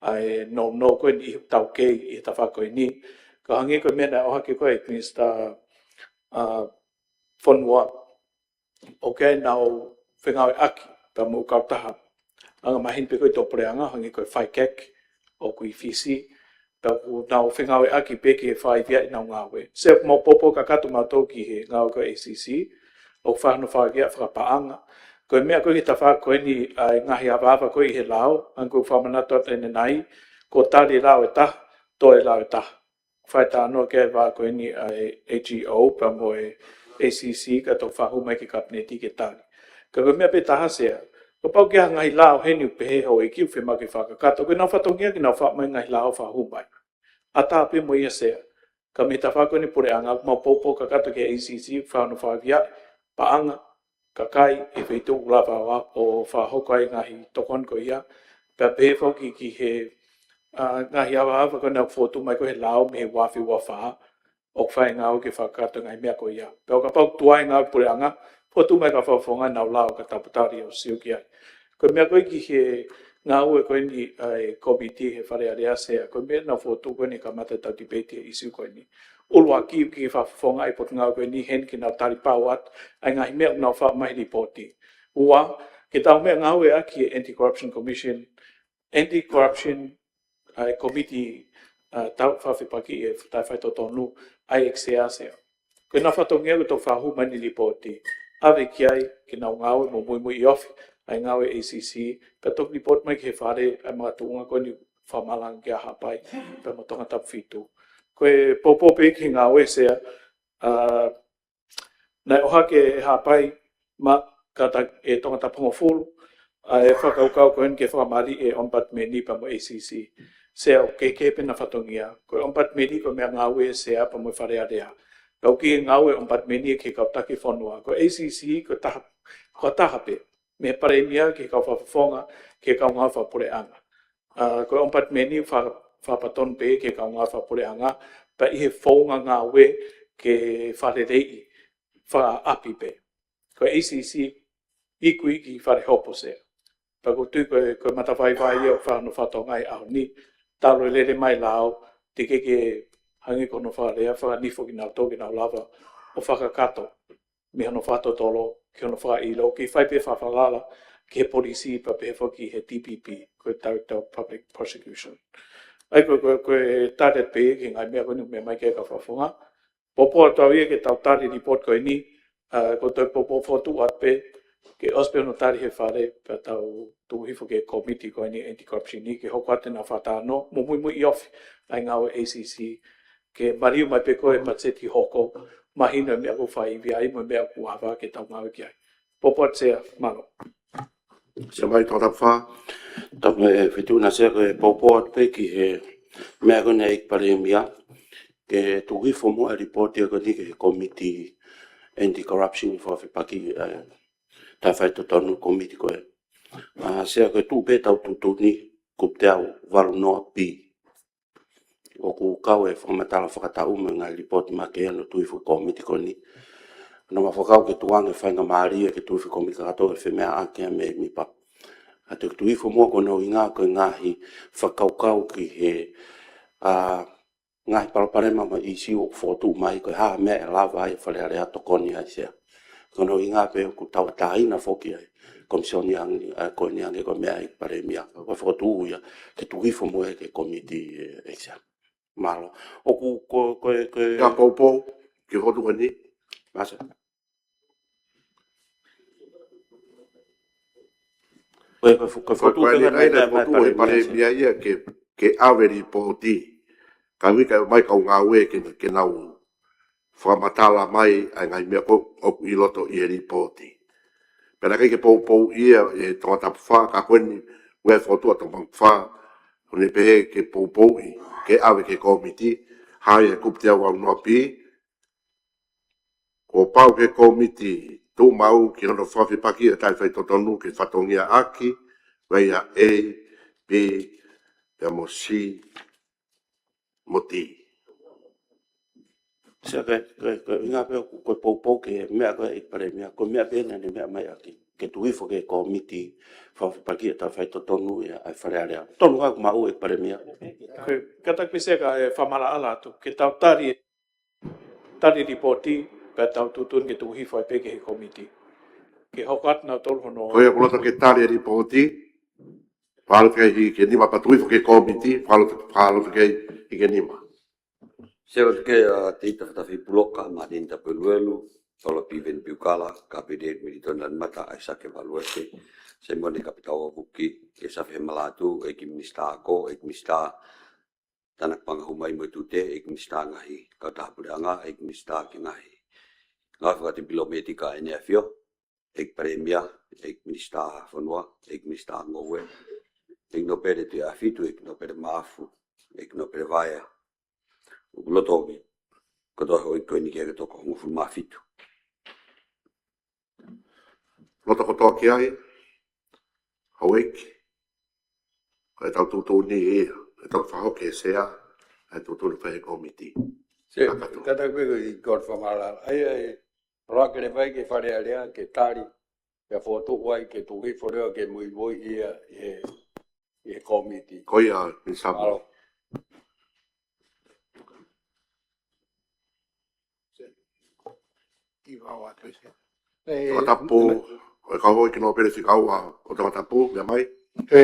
ʻa e nounou ko eni ʻi he taukei ʻi he tafaʻaki ko eni. Ka hangē ko e meʻa naʻe ʻohake ko ē ʻe Minisitā, ʻa, Fonua, ʻoku ʻi ai ʻenau fengāueʻaki pea mo e kautaha angamaheni pē ko ē ʻa e tō puleʻanga, hangē ko e FICAC ʻoku ʻi Fisi, pea ʻoku nau fengāueʻaki pē ke fai via ʻenau ngāue. Sea, ʻoku mau poupou kakato mautolu ki he ngāue ko ē ʻa e A C C, ʻoku fai hono fai via fakapaʻanga. Ko e meʻa ko ē ki he tafaʻaki ko eni ʻa e ngaahi avaava ko ē ʻi he lao, hangē ko e fakamanatu atu ʻanenai, ko e tali lao ʻe taha, tō e lao ʻe taha. Fai talanoa ki ai e vā ko eni ʻa e A G O pea mo e A C C ka toki fakahū mai ki he Kapineti ke tali. Ka ko e meʻa pē ʻe taha, Sea, kapau ʻoku ʻi ai ha ngaahi lao heni ʻoku pehē ʻe he houʻeiki ʻoku fiemaʻu ke fakakakato, ko ʻenau fatongia ke nau faʻu mai e ngaahi lao fakahū mai. ʻAtā pē mo ia, Sea. Ka mei he tafaʻaki ko eni ʻa e puleʻanga, ʻoku mau poupou kakato ki he A C C, fai hono fai via paʻanga, kakai ʻi he feituʻu ʻoku lava ʻo, ʻo fakahoko ai e ngaahi tokoni ko ia, pea pehē foki ki he, ʻa, ngaahi avaava ko ē naʻe fokotuʻu mai ko ē he lao mei he ua afe ua fā, ʻoku fai e ngāue ke fakakakato e ngaahi meʻa ko ia. Pea ʻo kapau ʻoku tuai e ngāue ʻa e puleʻanga, fokotuʻu mai ki he Fakafofonga ʻenau lao kae tau tatali ʻo sio ki ai. Ko e meʻa ko ē ki he ngāue ko eni ʻa e kōmiti he Fale Alea, Sea, ko e meʻa naʻe fokotuʻu ko eni kamata ʻetau tipeiti he ʻīsiu ko eni. ʻUluaki, ʻoku ʻikai ke fakafofongaʻi e potungāue ko eni heni ke nau tali pau atu ʻa e ngaahi meʻa ʻoku nau faʻu mai he lipooti. Ua, ke tau meʻangāueʻaki e Anti-Corruption Commission, Anti-Corruption, ʻa e kōmiti, ʻa, tau fakafepakiʻi e taʻe faitotonu, ʻa e ʻEiki Sea, Sea. Ko ʻenau fatongia ko ē ʻoku tau fakahū mai ʻeni e lipooti, ʻave ki ai ke nau ngāue mo muimui ʻi ofi ʻa e ngāue ʻa e A C C, pea toki lipooti mai ki he Fale ʻa e makatuʻunga ko eni ʻoku fakamalanga ki ai ʻa Haʻapai pea mo Tongatapu fitu. Ko e poupou pē ki he ngāue, Sea, ʻa, naʻe ʻohake ʻe Haʻapai ma kata ʻe Tongatapu hongofulu ʻa e fakakaukau ko eni ke fakamālie e ʻOmipatimeni pea mo e A C C. Sea, ʻoku kehekehe pē ʻena fatongia. Ko e ʻOmipatimeni ko e meʻangāue, Sea, pea mo e Fale Alea. Ka ʻoku ʻikai ngāue e ʻOmipatimeni ki he kau taki fonua. Ko e A C C ko e taha, ko e taha pē, mei he Palēmia ki he kau Fakafofonga, ki he kau ngāue fakapuleʻanga. ʻA, ko e ʻOmipatimeni fa-, fakapatonu pē ki he kau ngāue fakapuleʻanga, pea ʻi he founga ngāue ke fakaleleiʻi fakaʻapi pē. Ko e A C C ikuiki fale hopo, Sea. Pea ʻoku ou tui ko e, ko e matavaivai ia ʻoku fai hono fakatokangaʻi he ʻaho ni, talu e lele mai e lao, teʻeki ke hangē ko hono fakalea, fakanifo kinautolu ke nau lava ʻo fakakakato mei hono fakatotolo ki hono fakaʻilo, ke fai pē fakafalala ki he polisi pea pehē foki ki he D P P, ko e Director of Public Prosecution. ʻA ia ko e, ko e, ko e tali atu pē ki he ngaahi meʻa ko eni ʻoku meʻa mai ki ai e kau Fakafofonga. Poupou atu au ia ke tau tali e lipooti ko eni, ʻa, ko e toe poupou fokotuʻu atu pē, ke ʻosi pē hono tali he Fale, pea tau tuku hifo ki he kōmiti ko eni Anti-Corruption ni ke hoko atu ʻenau fakatalanoa, mo muimui ʻi ofi ʻa e ngāue ʻa e A C C, ke maliu mai pē ko e matiseti hoko, mahino e meʻa ʻoku fai via ai mo e meʻa ʻoku ava ke tau ngāue ki ai. Poupou atu, Sea, mālō. Sea mai, Tongatapu fā. Tapu mo e feituʻu na, Sea, ko e poupou atu pē ki he meʻa ko eni ʻa e ʻEiki Palēmia, ke tuku hifo muʻa e lipooti ko eni ki he kōmiti Anti-Corruption ʻi he fakafepaki, ʻa e taʻe faitotonu kōmiti ko ē. ʻA, Sea, ko e tuʻu pē ʻetau tuʻutuʻuni, kupu teau valu noa B. ʻOku kau e fakamatala fakataʻu mo e ngaahi lipooti makehe hono tuku hifo e kōmiti ko eni. Naʻa mau fakakaukau ke tukuange e faingamālie ke tuku hifo e kōmiti kakato ke femeʻaʻaki ʻa e mēmipa. ʻA, tuku hifo muʻa ko hono ʻuhinga ko e ngaahi fakakaukau ki he, ʻa, ngaahi palopalema mo e ʻīsiu ʻoku fokotuʻu mai, ko e hā e meʻa ʻe lava ai e Fale Alea ʻo tokoni ai, Sea. Ko hono ʻuhinga pē ʻoku tauʻatāina foki ai e Komisiona ni, ʻa, ko eni hangē ko e meʻa ʻa e ʻEiki Palēmia. Ko e fokotuʻu ia ke tuku hifo muʻa ki he kōmiti, ē, ē, Sea. Mālō. ʻOku, ko, ko, ko, Ka poupou ki he fokotuʻu ko eni. Mālō, Sea. Ko e, ko e, ko e Ko e, fokotuʻu ko e pē ʻeni ngaahi ʻa e meʻa, meʻa fokotuʻu ʻa e Palēmia, Palēmia ia ke, ke ʻave e lipooti. Ka ui ka mai kau ngāue ke, ke nau fakamatala mai ʻa e ngaahi meʻa ko ē ʻoku ʻi loto ʻi he lipooti. Pea naʻe ʻikai ke poupou ia ʻe Tongatapu fā, ka ko eni ʻoku ʻi ai e fokotuʻu ʻa Tongatapu fā, ʻoku ne pehē ke poupouʻi, ke ʻave ki he kōmiti, hā ia he kupu teau valu noa B, kuo pau ke kōmiti tuʻu maʻu ki hono fakafepakiʻi ʻa e tali faitotonu ke fatongia ʻaki, ko ia A, B, pea mo C, mo D. Sea, ko e, ko e, ko e ʻuhinga pē ko e poupou ki he meʻa ko ē ʻEiki Palēmia, ko e meʻa pē naʻa ne meʻa mai ʻaki, ke tuku hifo ki he kōmiti fakafepakiʻi ʻa e tali faitotonu ia ʻa e Fale Alea. Tonu ka ʻoku maʻu ʻEiki Palēmia. Ko e kātaki pē Sea ka e fakamaʻalaʻala atu, ke tau tali, tali lipooti, pea tau tuʻutuʻuni ke tuku hifo ai pē ki he kōmiti. Ke hoko atu nautolu hono. Ko ia ʻoku loto ke tali e lipooti, fakaloto ki he hiki nima pea tuku hifo ki he kōmiti, fakaloto, fakaloto ki he hiki nima. Sea, ʻoatu ki he, ʻa, Teita Fatafehi Puloka, Māteni Tapueluelu, Paula Piveni Piukala, Kapiteni Militoni Lanimata, ʻAisake Valuese, Saimone Kapitau Avuki, Kesafe Hemalatu, ʻEiki Minisitā Ako, ʻEiki Minisitā Tānaki Paʻanga Hū Mai mo e Tute, ʻEiki Minisitā Ngaahi Kautaha Puleʻanga, ʻEiki Minisitā ki he Ngaahi Ngāue Fakatipilōmētika ʻa ʻEne ʻAfio, ʻEiki Palēmia, ʻEiki Minisitā Fonua, ʻEiki Minisitā Ngoue, ʻEiki Nōpele Tuʻiʻāfitu, ʻEiki Nōpele Maʻafu, ʻEiki Nōpele Vaea. ʻOku loto ʻomi kotoa e houʻeiki ko eni ki he toko hongofulu mā fitu. Loto kotoa ki ai, houʻeiki. Ko e tau tuʻutuʻuni ia, ʻe tau fakahoko ki he Sea, ʻa e tuʻutuʻuni fai he kōmiti. Sea, kakato. Kātaki pē ko e kole fakamaʻalaʻala. ʻAi, ʻai, ʻuluaki leva ia ki he Fale Alea, ke tali, pea fokotuʻu ai ke tuku hifo leva ke muimui ia ʻi he, ʻi he kōmiti. Ko ia, Minisitā. Mālō. Kiʻi vao atu ē. Ē, Tongatapu, ʻo e kau houʻeiki nōpele fika ua ʻo Tongatapu, meʻa mai. Ē,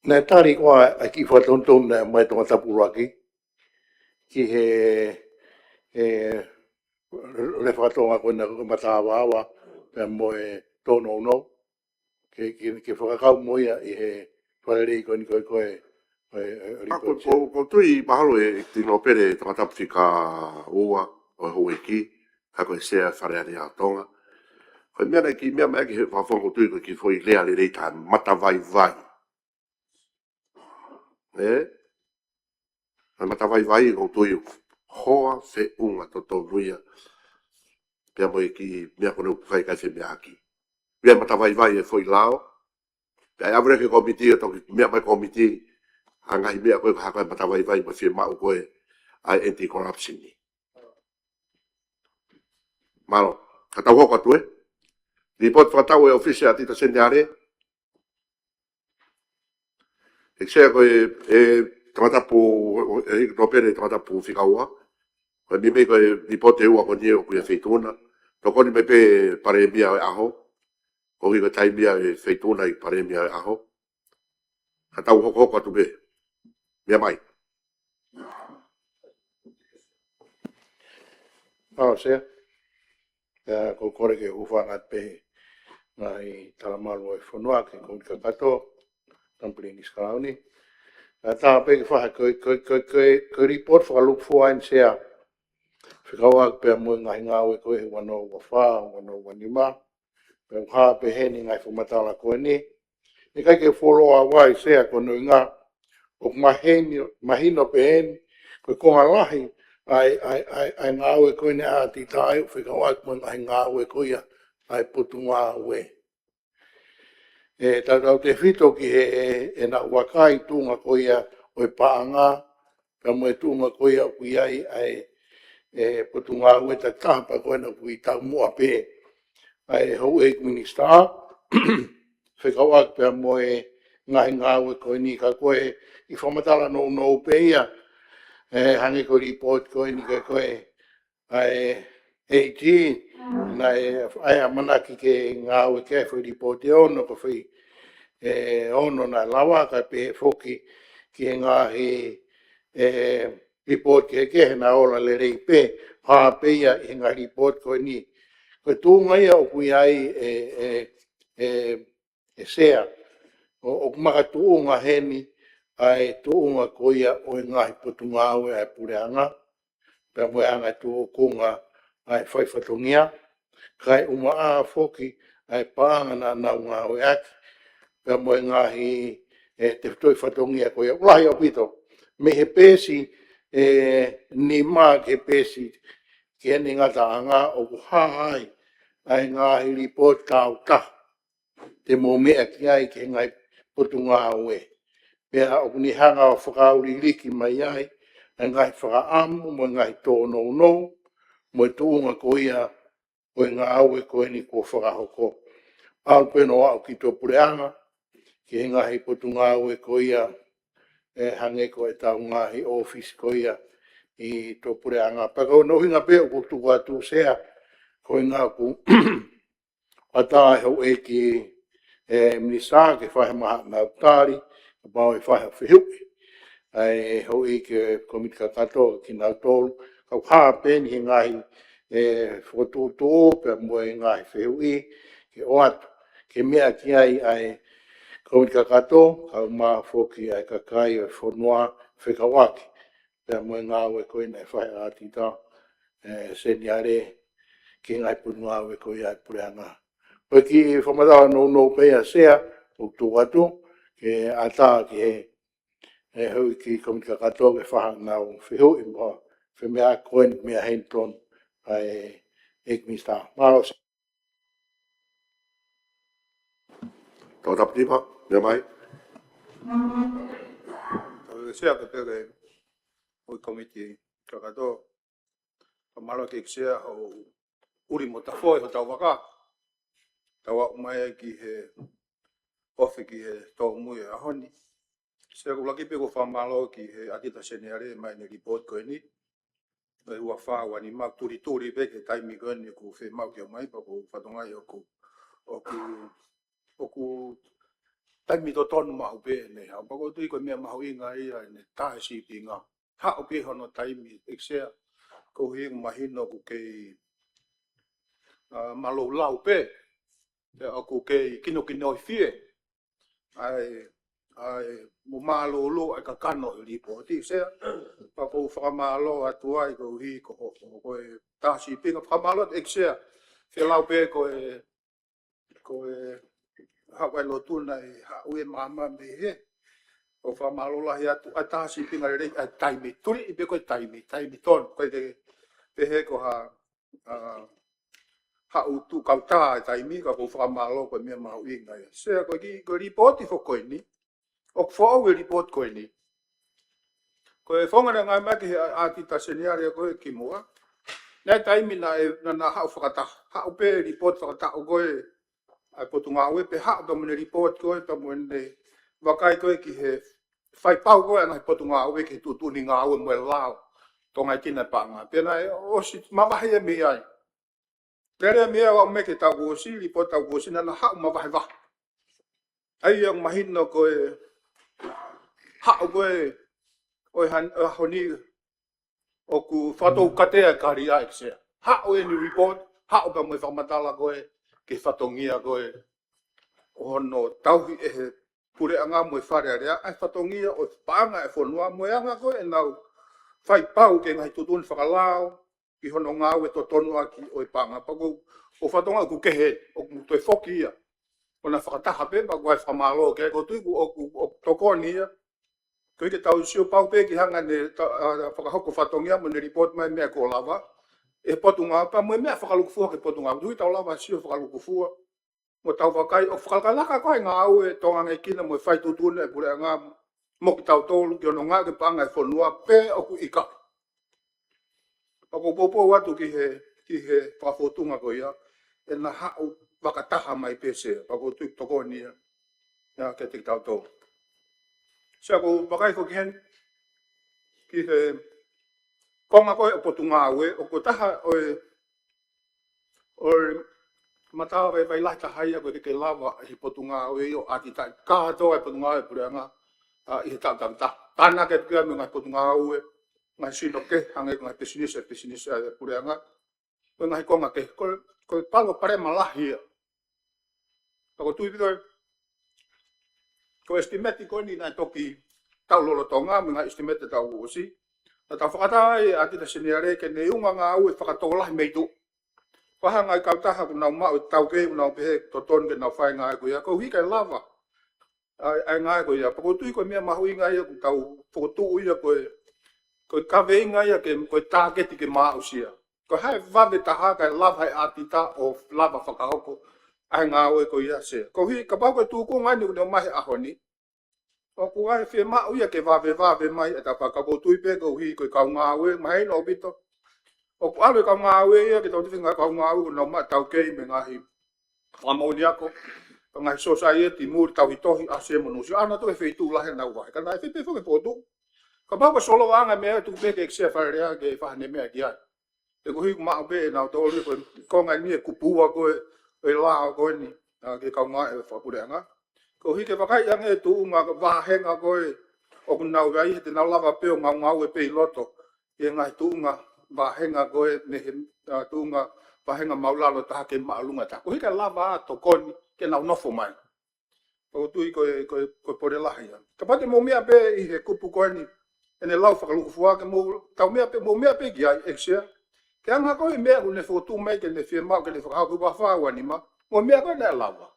naʻe tali ko ā ʻa e kiʻi fakatonutonu naʻe ʻomai ʻe Tongatapu ʻuluaki ki he, ē, lea faka-Tonga ko ena ko e mataavaava, pea mo e tōnounou. Ke, ke, ke fakakau mo ia ʻi he fakalelei ko eni ko e, ko e, ko e, ko e ʻA, ko, lipooti. Ko, ʻoku ou tui mahalo ʻe, ʻe tino pele Tongatapu fika ua ʻo e houʻeiki, ka ko e Sea Fale Alea ʻo Tonga. Ko e meʻa naʻe kiʻi meʻa mai ki he fakafofonga ʻoku ou tui ko e kiʻi foʻi lea lelei taha, matavaivai. Ē? ʻA e matavaivai ʻoku ou tui ʻoku hoa feʻunga totonu ia. Pea mo e kiʻi meʻa ko ena ʻoku ʻikai ke fai meʻa ʻaki. Pea matavaivai e foʻi lao. Pea ʻe ʻave leva ki he kōmiti ʻo toki meʻa mai kōmiti. ʻA e ngaahi meʻa ko ē ko e hā ko e matavaivai mo e fiemaʻu ko ē ʻa e anti-corruption ni. Mālō. Ka tau hoko atu ē. Lipooti fakatau ʻa e ʻōfisi ʻa Tita Seniale. ʻEiki Sea ko e, ʻe Tongatapu, ʻe, ʻe nōpele Tongatapu fika ua. Ko e meimei ko e lipooti ʻe ua ko eni ʻoku ʻi he Feituʻuna. Tokoni mai pē Palēmia ʻo e ʻaho. Koeʻuhi ko e taimi ia ʻa e Feituʻuna ʻi Palēmia ʻo e ʻaho. Ka tau hokohoko atu pē. Meʻa mai. Mālō Sea. Pea ʻoku ou kole ke u hūfanga atu pē he ngaahi talamalu ʻo e fonua ki he kōmiti kakato, Tamapilini Sikalauni. Pea tā pē ke fai ko e, ko e, ko e, ko e, ko e lipooti fakalūkufua eni Sea. Fekauʻaki pea mo e ngaahi ngāue ko ē he ua noa ua fā, ua noa ua nima. Pea ʻoku hā pē heni ngaahi fakamatala ko eni. ʻIkai ke fuoloa au ai Sea ko hono ʻuhinga ʻoku maheni, mahino pē heni, ko e konga lahi ʻa e, ʻa e, ʻa e, ʻa e ngāue ko eni ʻa Tita ʻoku fekauʻaki mo e ngaahi ngāue ko ia ʻa e Potungāue. ʻE tautautefito ki he, ʻe, ʻenau vakai tuʻunga ko ia ʻo e paʻanga, pea mo e tuʻunga ko ia ʻoku ʻi ai ʻa e, ʻe, Potungāue takitaha pea ko ena ʻoku ʻi taumuʻa pē ʻa e houʻeiki minisitā, fekauʻaki pea mo e ngaahi ngāue ko eni ka ko e ʻi fakamatala nounou pē ia, ʻe, hangē ko e lipooti ko eni ka ko e, ʻa e AG, naʻe, ʻa e ʻamanaki ke ngāue ki ai foʻi lipooti ʻe ono, ko e foʻi, ʻe, ono naʻe lava, kae pehē foki ki he ngaahi, ʻe, lipooti kehekehe naʻe ola lelei pē, hā pē ia ʻi he ngaahi lipooti ko eni. Ko e tuʻunga ia ʻoku ʻi ai ʻe, ʻe, ʻe, ʻe Sea. ʻO, ʻoku makatuʻunga heni ʻa e tuʻunga ko ia ʻo e ngaahi Potungāue ʻa e Puleʻanga, pea mo e anga e tūkunga ʻa e fai fatongia, kae ʻumaʻā foki ʻa e paʻanga naʻa nau ngāueʻaki, pea mo e ngaahi, ʻe, tefitoʻi fatongia ko ia ʻoku lahi ʻaupito. Mei he peesi, ʻe, nima ki he peesi ki heʻene ngataʻanga ʻoku hā ai ʻa e ngaahi lipooti kautaha te mou meʻa ki ai ki he ngaahi potungāue. Pea ʻoku ne hanga ʻo fakauliliki mai ai ʻa e ngaahi fakaʻamu mo e ngaahi tōnounou mo e tuʻunga ko ia ʻo e ngāue ko eni kuo fakahoko. ʻAlu pē ʻo aʻu ki tuʻa puleʻanga, ki he ngaahi potungāue ko ia, ʻe hangē ko ʻetau ngaahi ʻōfisi ko ia ʻi tuʻa puleʻanga. Pea ko hono ʻuhinga pē ʻoku tuku atu Sea, ko e ʻuhinga ʻoku ʻatā e houʻeiki ʻe Minisitā ke fai ha maha nau tali, kapau ʻe fai ha fehuʻi ʻa e houʻeiki ʻe Komiti Kakato kinautolu, kau hā pē eni he ngaahi ʻe fokotuʻutuʻu pea mo e ngaahi fehuʻi ke ʻoatu, ke meʻa ki ai ʻa e Komiti Kakato, kaeʻumaʻā foki ʻa e kakai ʻo e fonua fekauʻaki pea mo e ngāue ko ena ʻe fai ʻe ʻAtita ʻe Seniale ki he ngaahi potungāue ko ia ʻa e puleʻanga. Ko e kiʻi fakamatala nounou pē ia Sea, ʻoku tuku atu ke ʻatā ki he ʻe houʻeiki Komiti Kakato ke fai ha nau fehuʻi mo ha femeʻa ko eni meʻa heni tonu ʻa e ʻEiki Minisitā. Mālō Sea. Tau tapu tipa, meʻa mai. Tau Sea pē pē ke ʻo e Komiti Kakato. Fakamālō ki he Sea hoʻo ʻuli mo tafoʻi hotau vaka. Tau aʻu mai ai ki he ofi ki he tōmui ʻaho ni. Sea, ʻoku lahi pē ko e fakamālō ki he ʻAtita Seniale mai ʻene lipooti ko eni. Ko e ua fā ua nima, tulituli pē ki he taimi ko eni ʻoku fiemaʻu ke ʻomai, pea ʻoku ou fakatokangaʻi ʻoku, ʻoku, ʻoku taimi totonu maʻu pē ʻene haʻu. Pea ʻoku ou tui ko e meʻa mahuʻinga ia ʻene tā e sīpinga. Haʻu pē hono taimi, ʻEiki Sea, koeʻuhi ʻoku mahino ʻoku kei, ʻa, mālōlō pē, pea ʻoku kei kinokinohifie ʻa e, ʻa e, mo mālōlō ʻa e kakano ʻo e lipooti, Sea. Pea ʻoku ou fakamālō atu ai koeʻuhi ko, ko, ko e tā sīpinga, fakamālō atu ʻEiki Sea. Fielau pē ko e, ko e haʻu ʻa e lotu naʻe haʻu e māmā mei hē. ʻOku ou fakamālō lahi atu ʻa e tā sīpinga lelei ʻa e taimi, tuliʻi pē ko e taimi, taimi tonu, ko e te, pehē ko ha, ʻa, haʻu tuʻu kautā e taimi, ka ʻoku ou fakamālō ko e meʻa mahuʻinga ia. Sea, ko e kiʻi, ko e lipooti foki ko eni, ʻoku foʻou e lipooti ko eni. Ko e founga naʻe ngāueʻaki he ʻa, ʻAtita Seniale ko ē kimuʻa. Naʻe taimi naʻe, naʻa, naʻa haʻu fakataha, haʻu pē lipooti fakataha ko ē ʻa e potungāue pea haʻu pē mo ʻene lipooti ko ē pea mo ʻene vakai ko ē ki he fai pau ko ē ʻa e ngaahi potungāue ki he tuʻutuʻuni ngāue mo e lao. Tonga ʻi Tina e paʻanga. Pea naʻe ʻosi mavahe ia mei ai. Pea lea mei ai ʻo aʻu mai ki he taʻu kuo ʻosi, lipooti taʻu kuo ʻosi naʻa na haʻu mavahevahe. ʻA ia ʻoku mahino ko e haʻu ko ē ʻo e han-, ʻo e ʻaho ni ʻoku fakatoukatea e kali ʻa ʻEiki Sea. Haʻu ʻene lipooti, haʻu pea mo e fakamatala ko ē ki he fatongia ko ē ʻo hono tauhi ʻe he puleʻanga mo e Fale Alea ʻa e fatongia ʻo e paʻanga ʻo e fonua mo e anga ko ē ʻenau fai pau ki he ngaahi tuʻutuʻuni fakalao, ki hono ngāue totonu ʻaki ʻo e paʻanga. Pea ʻoku, ʻoku ou fakatokangaʻi ʻoku kehe, ʻoku toe foki ia. ʻO na fakataha pē, pea ʻoku ou fakamālō ki ai, ʻoku ou tui ʻoku, ʻoku, ʻoku tokoni ia. Koeʻuhi ke tau sio pau pē ki he anga ʻene ta-, ʻa, fakahoko fatongia mo ʻene lipooti mai meʻa kuo lava ʻe he potungāue pea mo e meʻa fakalūkufua ki he potungāue. Tui tau lava sio fakalūkufua mo tau vakai ʻo fakalakalaka ko ē ngāue ʻa e Tonga ʻi Tina mo e fai tuʻutuʻuni ʻa e puleʻanga mo kitautolu ki hono ngāue ki he paʻanga ʻo e fonua pe ʻoku ʻikai. Pea ʻoku ou poupou atu ki he, ki he fakafōtunga ko ia, ʻe na haʻu fakataha mai pē Sea, pea ʻoku ou tui ʻoku tokoni ia, ia kiate kitautolu. Sea, ʻoku ou vakai foki heni ki he konga ko ē ʻo e potungāue, ʻoku taha ʻo e, ʻo e matavai, vai lahi taha ia ʻoku ʻikai ke lava ʻe he potungāue ʻo ʻAtita, kātoa e potungāue puleʻanga, ʻa, ʻi he taʻu taha. Tānaki atu ki ai mo e ngaahi potungāue, ngaahi sino kehe, hangē ko e ngaahi pisinisi, pisinisi ʻa e puleʻanga. Ko e ngaahi konga kehe, ko e, ko e palopalema lahi ia. Ka ʻoku ou tui pē ko e, ko e estimate ko eni naʻe toki tau lolotonga, mo e ngaahi estimate taʻu kuo ʻosi. Naʻa tau fakataha ai ʻa ʻAtita Seniale ke ne ʻunga ngāue fakatokolahi mei tuʻa. Ko e hā e ngaahi kautaha ʻoku nau maʻu e taukei, ʻoku nau pehē totonu ke nau fai e ngāue ko ia, koeʻuhi ke lava ʻa e, ʻa e ngāue ko ia. Pea ʻoku ou tui ko e meʻa mahuʻinga ia ʻoku tau fokotuʻu ia ko e, ko e kaveinga ia ke, ko e tāketi ke maʻu Sea. Ko e hā e vave taha kae lava ʻe he ʻātita ʻo lava fakahoko ʻa e ngāue ko ia, Sea? Koeʻuhi kapau ko e tūkunga eni ʻoku ne ʻomai he ʻaho ni, ʻoku ʻi ai e fiemaʻu ia ke vavevave mai e tapa, ka ʻoku ou tui pē koeʻuhi ko e kau ngāue, mahino ʻaupito. ʻOku ʻalu e kau ngāue ia ke tau tifinga kau ngāue ʻoku nau maʻu taukei mei he ngaahi fakamoʻoni ako, ka ngaahi sōsaieti muli tauhi tohi, ʻasi mo nusi, ʻalu atu ki he feituʻu lahi ʻenau vahe. Ka naʻe fai pē foki e potu. Kapau ko e solovaʻanga e meʻa, tuku pē ki he ʻEiki Sea Fale Alea ke fai haʻane meʻa ki ai. He koeʻuhi ʻoku maʻu pē ʻe nautolu ia ko e konga eni e kupu ua ko ē ʻo e lao ko eni, ʻa, ki he kau ngāue fakapuleʻanga. Koeʻuhi ke vakai ange e tuʻunga vāhenga ko ē ʻoku nau ʻi ai, he te nau lava pē ʻo ngaungaue pē ʻi loto ʻi he ngaahi tuʻunga vāhenga ko ē mei he, ʻa, tuʻunga vāhenga māʻulalo taha ki he māʻolunga taha. Koeʻuhi ke lava ʻa e tokoni ke nau nofo mai. ʻOku ou tui ko e, ko e, ko e pole lahi ia. Kapau te mou meʻa pē ʻi he kupu ko eni, ʻene lau fakalūkufua, ke mou, tau meʻa pē, mou meʻa pē ki ai, ʻEiki Sea. Ke anga ko e meʻa ʻoku ne fokotuʻu mai ke ne fiemaʻu ke ne fakahoko, ua fā ua nima, mo e meʻa ko ē naʻe lava.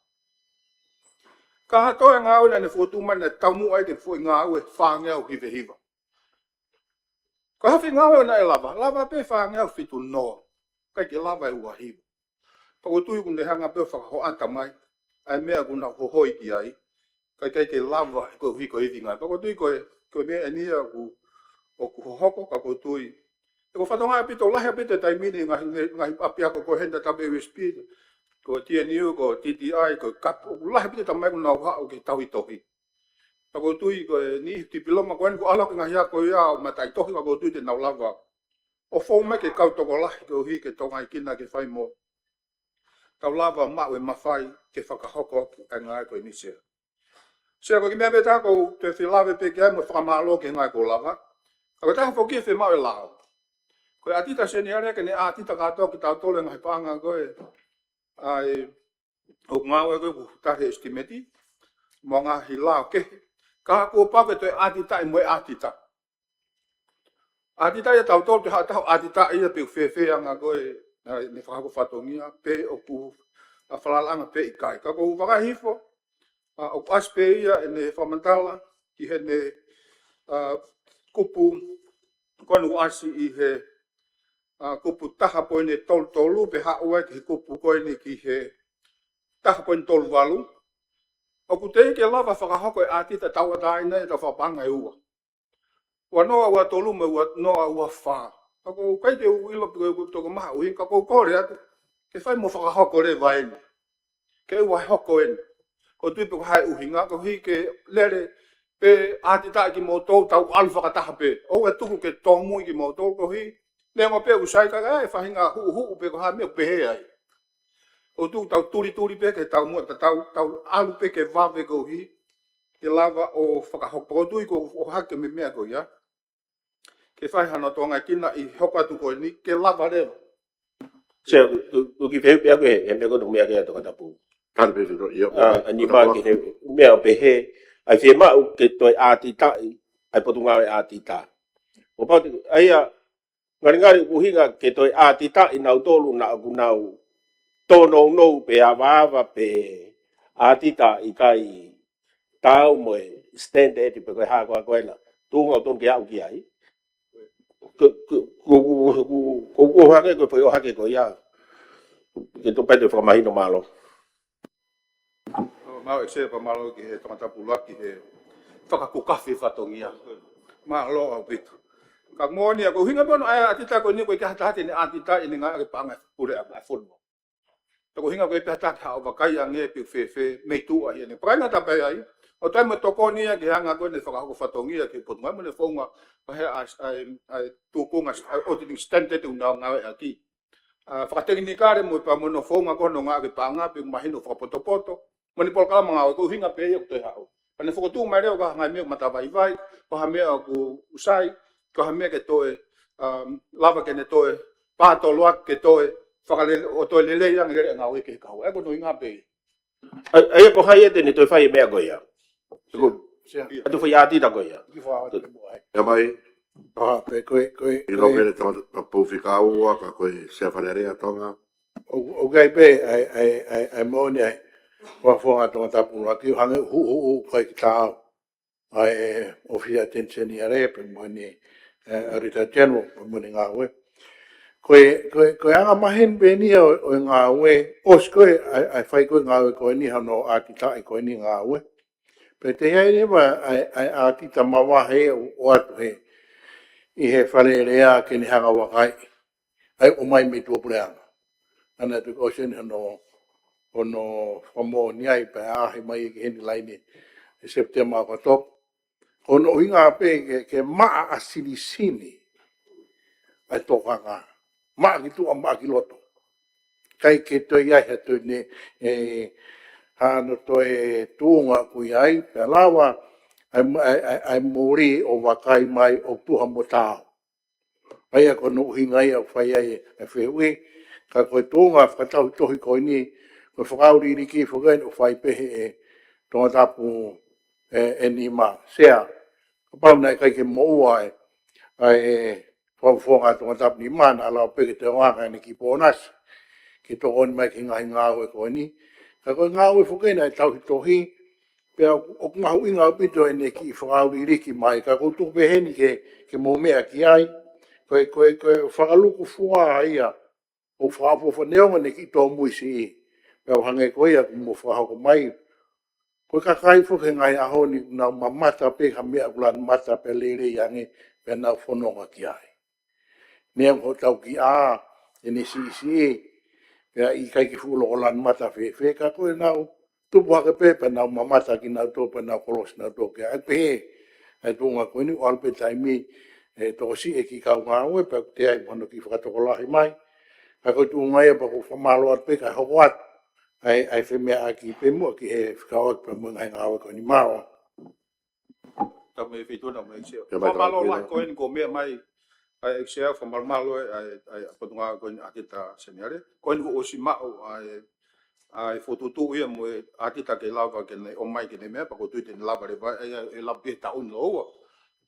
Ka ha toe ngāue naʻa ne fokotuʻu mai naʻe taumuʻa ai ke foʻi ngāue fāngeau hiva hiva. Ko e hā e foʻi ngāue naʻe lava? Lava pē fāngeau fitu noa. ʻIkai ke lava e ua hiva. Pea ʻoku ou tui ʻoku ne hanga pē ʻo fakahoʻata mai ʻa e meʻa ʻoku nau hohoi ki ai, ka ʻikai ke lava koeʻuhi ko e ivi ngāue. Pea ʻoku ou tui ko e, ko e meʻa eni ia ʻoku, ʻoku hohoko, ka ʻoku ou tui. He ko e fatongia ʻaupito, lahi ʻaupito e taimi ni ngaahi, ngaahi ʻapiako ko e henda W S P, ko e T N U, ko e T T I, ko e kapu, ʻoku lahi ʻaupito e tamaiki ʻoku nau haʻu ke tauhi tohi. Pea ʻoku ou tui ko e niʻihi tipiloma ko eni ʻoku ʻalu ki he ngaahi ako ia ʻo mataʻitohi, pea ʻoku ou tui te nau lava ʻo fou mai ke kau tokolahi koeʻuhi ke tokangaʻi kinautolu ke fai mo tau lava maʻu e mafai ke fakahoko ʻaki ʻa e ngāue ko eni, Sea. Sea, ko e kiʻi meʻa pē taha ʻoku ou toe fie lave pē ki ai mo fakamālō ki he ngāue kuo lava. Ka ko e taha foki e fiemaʻu e lao. Ko e ʻatita seniale ke ne ʻatita kātoa kitautolu e ngaahi paʻanga ko ē ʻa e ʻoku ngāue ko ē ʻoku tali he estimate, mo e ngaahi lao kehe. Ka kuo pau ke toe ʻatitaʻi mo e ʻatita. ʻAtitaʻi ia tautolu, te haʻu taha ʻo ʻatitaʻi ia pe ʻoku fēfē ʻa e anga ko ē ʻa ʻene fakahoko fatongia, pe ʻoku ʻi ai e falalaʻanga pe ʻikai. Ka ʻoku ou vakai hifo, ʻa, ʻoku ʻasi pē ia ʻene fakamatala ki heʻene, ʻa, kupu ko eni ʻoku ʻasi ʻi he, ʻa, kupu taha poini tolu tolu, pea haʻu ai ki he kupu ko eni ki he taha poini tolu valu. ʻOku teʻeki ke lava fakahoko e ʻatita tauʻatāina ia ʻi he taʻu fakapaʻanga ʻe ua. Ua noa ua tolu mo e ua noa ua fā. Ka ʻoku ʻikai te u ʻilo pe ko e toko maha ʻuhinga, ka ʻoku ou kole atu ke fai mo fakahoko leva eni. Ke ʻoua ʻe hoko eni. ʻOku ou tui pe ko e hā e ʻuhinga, koeʻuhi ke lele pē ʻatitaʻi kimoutolu, tau ʻalu fakataha pē. ʻOua ʻe tuku ke tōmui kimoutolu, koeʻuhi neongo pē ʻoku sai, ka ʻe faʻahinga huʻuhuʻu pe ko e hā e meʻa ʻoku pehē ai. ʻOku ou tui tau tulituli pē ke tau muʻa, tau, tau ʻalu pē ke vave koeʻuhi ke lava ʻo fakahoko. Pea ʻoku ou tui ko e ʻohake mei he meʻa ko ia ke fai hano tokangaʻi kinautolu ʻi he hoko atu ko eni ke lava leva. Sea, ʻoku, ʻoku, ʻoku ou kiʻi fehuʻi pē au ki he, he meʻa ko ē naʻe meʻa ki ai e tangata pule. Tali pē, ʻio. ʻA, ʻa, nima ki he meʻa ʻoku pehē, ʻa e fiemaʻu ke toe ʻatitaʻi ʻa e Potungāue ʻAtita. ʻO pau te, ʻa ia, ngalingali ʻoku ʻuhinga ke toe ʻatitaʻi nautolu naʻa ʻoku nau tōnounou pe avaava pe ʻatita ʻikai taau mo e standard pe ko e hā koā ko ena. Tuʻunga ʻoku totonu ke aʻu ki ai. Ko, ko, ko, ko, ko, ko e ʻohake, ko e foʻi ʻohake ko ia. Ke tau pehē ʻe fakamahino, mālō. ʻO, mālō ʻEiki Sea, pea mālō ki he tangata pule ki he fakakukafi fatongia. Mālō ʻaupito. Ka moʻoni ia, ko e ʻuhinga pē hono ʻai e ʻatita ko eni, ʻoku ʻikai ha taha te ne ʻatitaʻi ʻene ngāue ʻaki e paʻanga ʻa e puleʻanga, ʻa e fonua. Ka ko e ʻuhinga ko e pehē atu ke haʻu ʻo vakai ange pe ʻoku fēfē mei tuʻa ʻi heʻene. Pea ʻikai ngata pē ai, ʻoku toe mo e tokoni ia ki he anga ko eni e fakahoko fatongia ki he Potungāue mo ʻene founga, pehē ʻa e, ʻa e, ʻa e tūkunga, ʻa e auditing standard ʻoku nau ngāue ʻaki. ʻA, fakatekinikale mo e pea mo hono founga ko hono ngāue ʻaki e paʻanga pe ʻoku mahino fakapotopoto mo ʻene polokalama ngāue, ko e ʻuhinga pē ia ʻoku toe haʻu. Pea ne fokotuʻu mai leva ko e hā e ngaahi meʻa ʻoku matavai, ko e hā e meʻa ʻoku sai, ko e hā e meʻa ke toe, um, lava ke ne toe pātolo ʻaki ke toe fakalele, ʻo toe lelei ange e lele e ngāue ki he kahaʻu. ʻA ia ko hono ʻuhinga pē ia. ʻA, ʻa ia ko hai ia te ne toe fai e meʻa ko ia? Ko, Sea. ʻA e toe fai ʻatita ko ia? Ki fā atu mo ai. ʻIo mai. ʻA, pea ko e, ko e, ʻIlo ko e pē le tama, tama pū fika ua ka ko e Sea Fale Alea Tonga. ʻO, ʻoku ʻi ai pē ʻa e, ʻa e, ʻa e, ʻa e moʻoni ʻa e fakafofonga tongatapu ʻuluaki ʻo hangē ʻoku huʻuhuʻu ʻoku ʻikai ke taau ʻa e ʻofisi ʻa e Attorney General pea mo ʻene, ʻe, Auditor General pea mo ʻene ngāue. Ko e, ko e, ko e anga maheni pē eni ʻo, ʻo e ngāue, ʻosi ko ē, ʻa e, ʻa e fai ko ē ngāue ko eni hano ʻātitaʻi ko eni ngāue. Pea toe ʻi ai leva ʻa e, ʻa e ʻātita mavahe ʻo, ʻoatu he, ʻi he Fale Alea ke ne hanga ʻo vakaiʻi. ʻA e ʻomai mei tuʻapuleʻanga. ʻAna tuku ʻosi eni hano, hono fakamoʻoni ai pea ʻaʻahi mai ki heni laine ʻi Sepitema, Okatopa. Ko hono ʻuhinga pē ke, ke maʻa ʻa sinisini ʻa e tokanga. Maʻa ki tuʻa, maʻa ki loto. ʻIkai ke toe ʻi ai ha toe ne, ē, hano toe tuʻunga ʻoku ʻi ai, pea lava ʻa e, ʻa e, ʻa e, ʻa e muli ʻo vakai mai ʻo tuha mo taau. ʻA ia ko hono ʻuhinga ia ʻoku fai ai e fehuʻi, ka ko e tuʻunga fakatauhi tohi ko eni, ko e fakauliliki foki eni ʻoku fai pē he ʻe Tongatapu ʻe, ʻe nima. Sea, kapau naʻe ʻikai ke moʻua e, ʻa e fakafofonga Tongatapu nima, naʻa lava pē ke toe ʻoange ʻene kiʻi pōnasi ke tokoni mai ki he ngaahi ngāue ko eni. Ka ko e ngāue foki eni ʻa e tauhi tohi, pea ʻoku, ʻoku mahuʻinga ʻaupito ʻene kiʻi fakauliliki mai, ka ʻoku ou tuku pē heni ke, ke mou meʻa ki ai. Ko e, ko e, ko e fakalukufua ia ʻo fakaʻofoʻofa neongo ʻene kiʻi tōmui siʻi. Pea ʻo hangē ko ia ʻoku mou fakahoko mai, ko e kakai foki he ngaahi ʻaho ni ʻoku nau mamata pē ha meʻa ʻoku lanu mata pea lelei ange pea nau fononga ki ai. Neongo hotau kiʻi ʻā ʻene siʻisiʻi, pea ʻikai ke fuʻu loko lanu mata fēfē, ka ko ʻenau tupu hake pē pea nau mamata kinautolu pea nau kolosi kinautolu ki ai. Pehē ʻa e tuʻunga ko eni, ʻoku ʻalu pē taimi ʻe tokosiʻi e kiʻi kau ngāue pea ʻoku toe ʻi ai mo hono kiʻi fakatokolahi mai. Ka ko e tuʻunga ia pea ʻoku ou fakamālō atu pē kae hoko atu ʻa e, ʻa e femeʻaʻaki pē muʻa ki he fekauʻaki pea mo e ngaahi ngāue ko eni, mālō. Tapu mo e Feituʻu na mo e ʻEiki Sea. Ia, mālō. Fakamālō lahi ko eni ko e meʻa mai ʻa e ʻEiki Sea, fakamālō ʻa e, ʻa e, ʻa e potungāue ko eni ʻa ʻAtita Seniale. Ko eni kuo ʻosi maʻu ʻa e, ʻa e fokotuʻutuʻu ia mo e ʻatita ke lava ke ne ʻomai ke ne meʻa, pea ʻoku ou tui te ne lava leva ʻe ia, ʻe lava pē taʻu ʻe ua.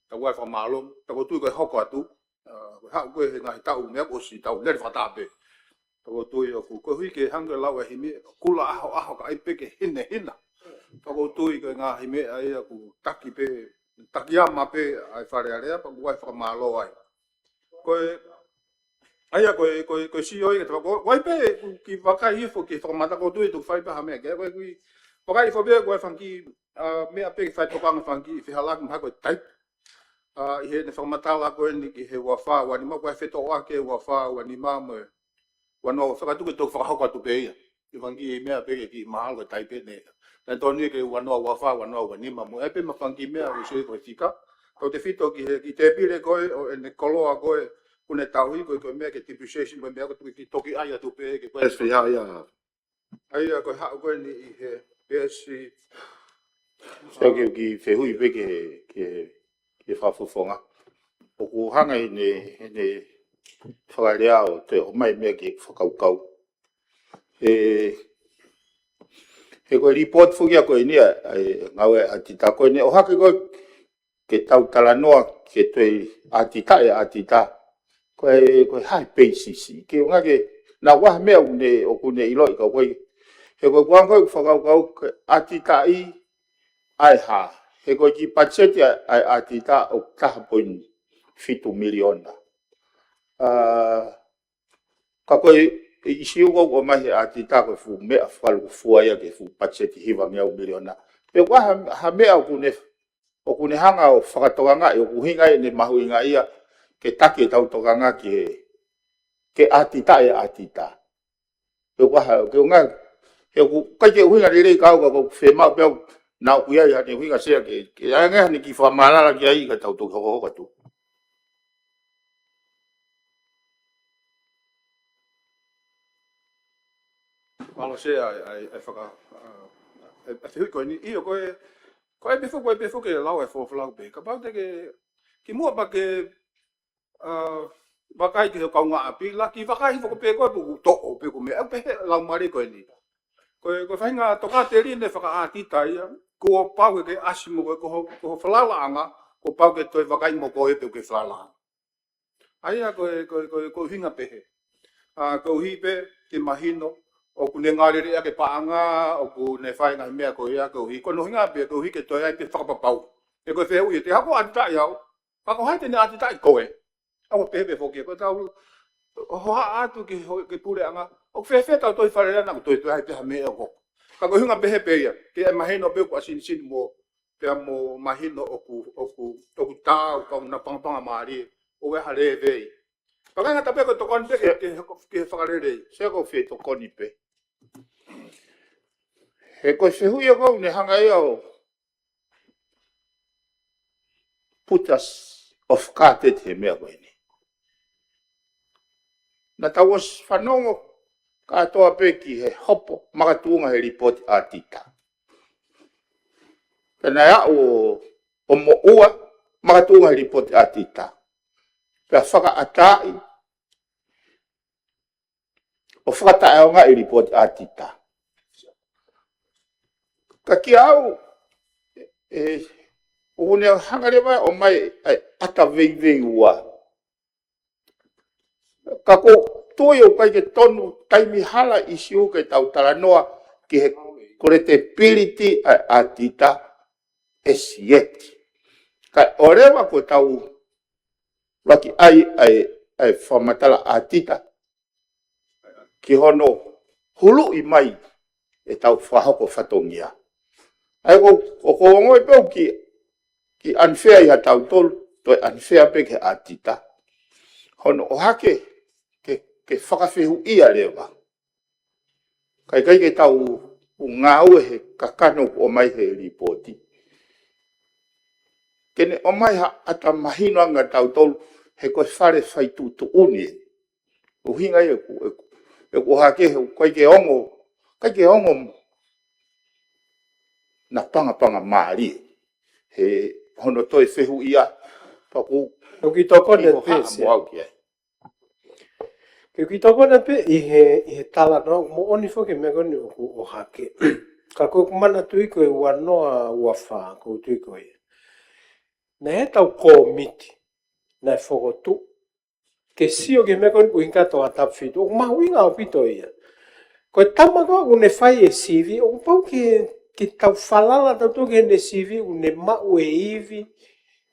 Tapu ai fakamālō, pea ʻoku ou tui ko e hoko atu, ʻa, ko e haʻu ko ē he ngaahi taʻu meʻa kuo ʻosi, taʻu lele fakataha pē. Pea ʻoku ou tui ʻoku, koeʻuhi ke hangē ko e lau ʻa e himi, kula ʻahoʻaho kae ʻai pē ke hinehina. Pea ʻoku ou tui ko e ngaahi meʻa ia ʻoku taki pē, taki ama pē ʻa e Fale Alea, pea ʻoku ou fakamālō ai. Ko e, ʻa ia ko e, ko e, ko e sio ia ke tau, ko, ko e pē, ʻoku ou kiʻi vakai hifo ki he fakamatala, ʻoku ou tui ʻe tuku fai pē ha meʻa, ke ko e kiʻi vakai hifo pē, ko e fanga kiʻi, ʻa, meʻa pē ke fai tokanga fanga kiʻi fehālaaki mahalo ko e type. ʻA, ʻi heʻene fakamatala ko eni ki he ua fā, ua nima, ko e fetōʻaki ua fā, ua nima mo e ua noa, ua fā, ka ʻoku ou tui ke toki fakahoko atu pē ia. ʻI he fanga kiʻi meʻa pē ke kiʻi mahalo ko e type eni. Naʻe tonu ia ke ua noa, ua fā, ua noa, ua nima mo e pē mo e fanga kiʻi meʻa ʻoku sio ko e fika. Tautefito ki he kiʻi tēpile ko ē ʻo ʻene koloa ko ē ʻoku ne tauhi ko ē, ko e meʻa ke depreciation mo e meʻa ko ē, toki, toki ʻai atu pē ke ko e. Yes, yeah, yeah. ʻA ia ko e haʻu ko eni ʻi he peesi. Sio ki he kiʻi fehuʻi pē ki he, ki he, ki he fakafofonga. ʻOku hanga ʻene, ʻene fakalea ʻo toe ʻomai meʻa ki he fakakaukau. He, he ko e report foki ia ko eni ʻa e, ʻa e ngāue ʻa ʻAtita ko eni ʻohake ko ē ke tau talanoa ke toe ʻatitaʻi ʻa ʻAtita. Ko e, ko e hā e peisisi. Ke ʻuhinga ke, naʻa ʻoku ʻi ai ha meʻa ʻoku ne, ʻoku ne ʻiloʻi ka ko e. He ko e kuanga ko e fakakaukau ke ʻatitaʻi ʻa e hā. He ko e kiʻi patiseti ʻa, ʻa, ʻa ʻAtita ʻoku taha poini fitu miliona. ʻA, ka ko e, e ʻisiū ko ē ʻoku ʻomai he ʻAtita ko e fuʻu meʻa fakalukufua ia ki he fuʻu patiseti hivangeau miliona. Pea ʻoku ʻi ai ha, ha meʻa ʻoku ne, ʻoku ne hanga ʻo fakatokangaʻi, ʻoku ʻuhinga ia ʻene mahuʻinga ia ke taki ʻetau tokanga ki he, ke ʻatitaʻi ʻa ʻAtita. Pea ʻoku ʻi ai ha, ke ʻuhinga, he ʻoku ʻikai ke ʻuhinga lelei ka ʻoku, ʻoku fiemaʻu pē au, naʻa ʻoku ʻi ai haʻane ʻuhinga Sea ke, ke ʻai ange haʻane kiʻi fakamatala ki ai ka tau toki hokohoko atu. Mālō Sea ʻa e, ʻa e, ʻa e faka, ʻa, ʻa e, ʻa e fehuʻi ko eni, ʻio ko e, ko e pē foki, ko e pē foki ke lau e folofola pē. Kapau te ke, kimuʻa pea ke, ʻa, vakai ki he kaungāʻapi, lava ke vakai foki pē ko e puku toʻo pē ko e meʻa, ʻoku pehē lau mālie ko eni. Ko e, ko e faʻahinga tokāteline fakaʻatita ia, kuo pau ke ke ʻasi mo ko e, ko ho, ko ho falalaʻanga, kuo pau ke toe vakai mo koe pē ko e falalaʻanga. ʻA ia ko e, ko e, ko e, ko e ʻuhinga pehē. ʻA, koeʻuhi pē ke mahino, ʻoku ne ngalele ʻaki e paʻanga, ʻoku ne fai ngaahi meʻa ko ia, koeʻuhi, ko hono ʻuhinga pē, koeʻuhi ke toe ʻai pē fakapapau. He ko e fehuʻi, te ke haʻu ʻo ʻatitaʻi au, ka ko hai te ne ʻatitaʻi koe? ʻA, ʻoku pehē pē foki, ko e tau, ʻo hohaʻa atu ki he, ki he puleʻanga, ʻoku fēfē ʻetau toe fale lea naʻa ku toe toe ai pē ha meʻa ʻoku hoko. Ka ko e ʻuhinga pē he pē ia, ke mahino pē ʻoku ʻa sinisini mo, pea mo mahino ʻoku, ʻoku, ʻoku taau, ka ʻoku na pangapanga mālie, ʻo e ha levei. Pea ka ngata pē ko e tokoni pē ke, ke, ke fakalelei, se ko fē tokoni pē. He ko e fehuʻi ia ʻoku ne hanga ia ʻo put us off guard he meʻa ko eni. Naʻa tau ʻosi fanongo kātoa pē ki he hopo makatuʻunga he lipooti ʻa ʻAtita. Pea naʻe aʻu ʻo, ʻo moʻua makatuʻunga he lipooti ʻa ʻAtita. Pea fakaʻataʻi ʻo fakataʻeʻaongaʻi lipooti ʻa ʻAtita. Ka kiate au, ē, ʻoku ne hanga leva ʻo ʻomai ʻa e ʻata veiveiua. Ka ʻoku ou tui ʻoku ʻikai ke tonu taimi hala ʻi Siu ke tau talanoa ki he credibility ʻa, ʻa ʻAtita ʻe sieti. Kae ʻoua leva kuo tau vakai ʻa e, ʻa e fakamatala ʻa ʻAtita ki hono huluʻi mai ʻetau fakahoko fatongia. ʻA ia ʻoku, ʻoku ou ongoʻi pē ʻoku kiʻi, kiʻi unfair ia ʻatautolu, toe unfair pē ki he ʻAtita. Hono ʻohake ke, ke fakafehuʻia leva. Kae ʻikai ke tau ngāue he kakano ʻoku ʻomai he lipooti. Ke ne ʻomai ha ʻata mahino ange kiate kitautolu he ko e fale fai tuʻutuʻuni. ʻUhinga ia ʻeku, ʻeku, ʻeku ʻohake he ʻoku ʻikai ke ongo, ʻikai ke ongo na pangapanga mālie. He hono toe fehuʻia, pea ʻoku ʻOku kiʻi tokoni ʻi ho pē haʻa sia. Mo au ki ai. Ke u kiʻi tokoni pē ʻi he, ʻi he talanoa, moʻoni foki meʻa ko eni ʻoku ʻohake. Ka ko ʻeku manatuʻi ko e ua noa ua fā, ʻoku ou tui ko ia. Naʻe ʻi ai ʻetau kōmiti, naʻe fokotuʻu ke sio ki he meʻa ko eni ʻuhinga ki he Tongatapu fitu. ʻOku mahuʻinga ʻaupito ia. Ko e tama ko ē ʻoku ne fai e sivi, ʻoku pau ke, ke tau falala tautolu ki heʻene sivi, ʻoku ne maʻu e ivi,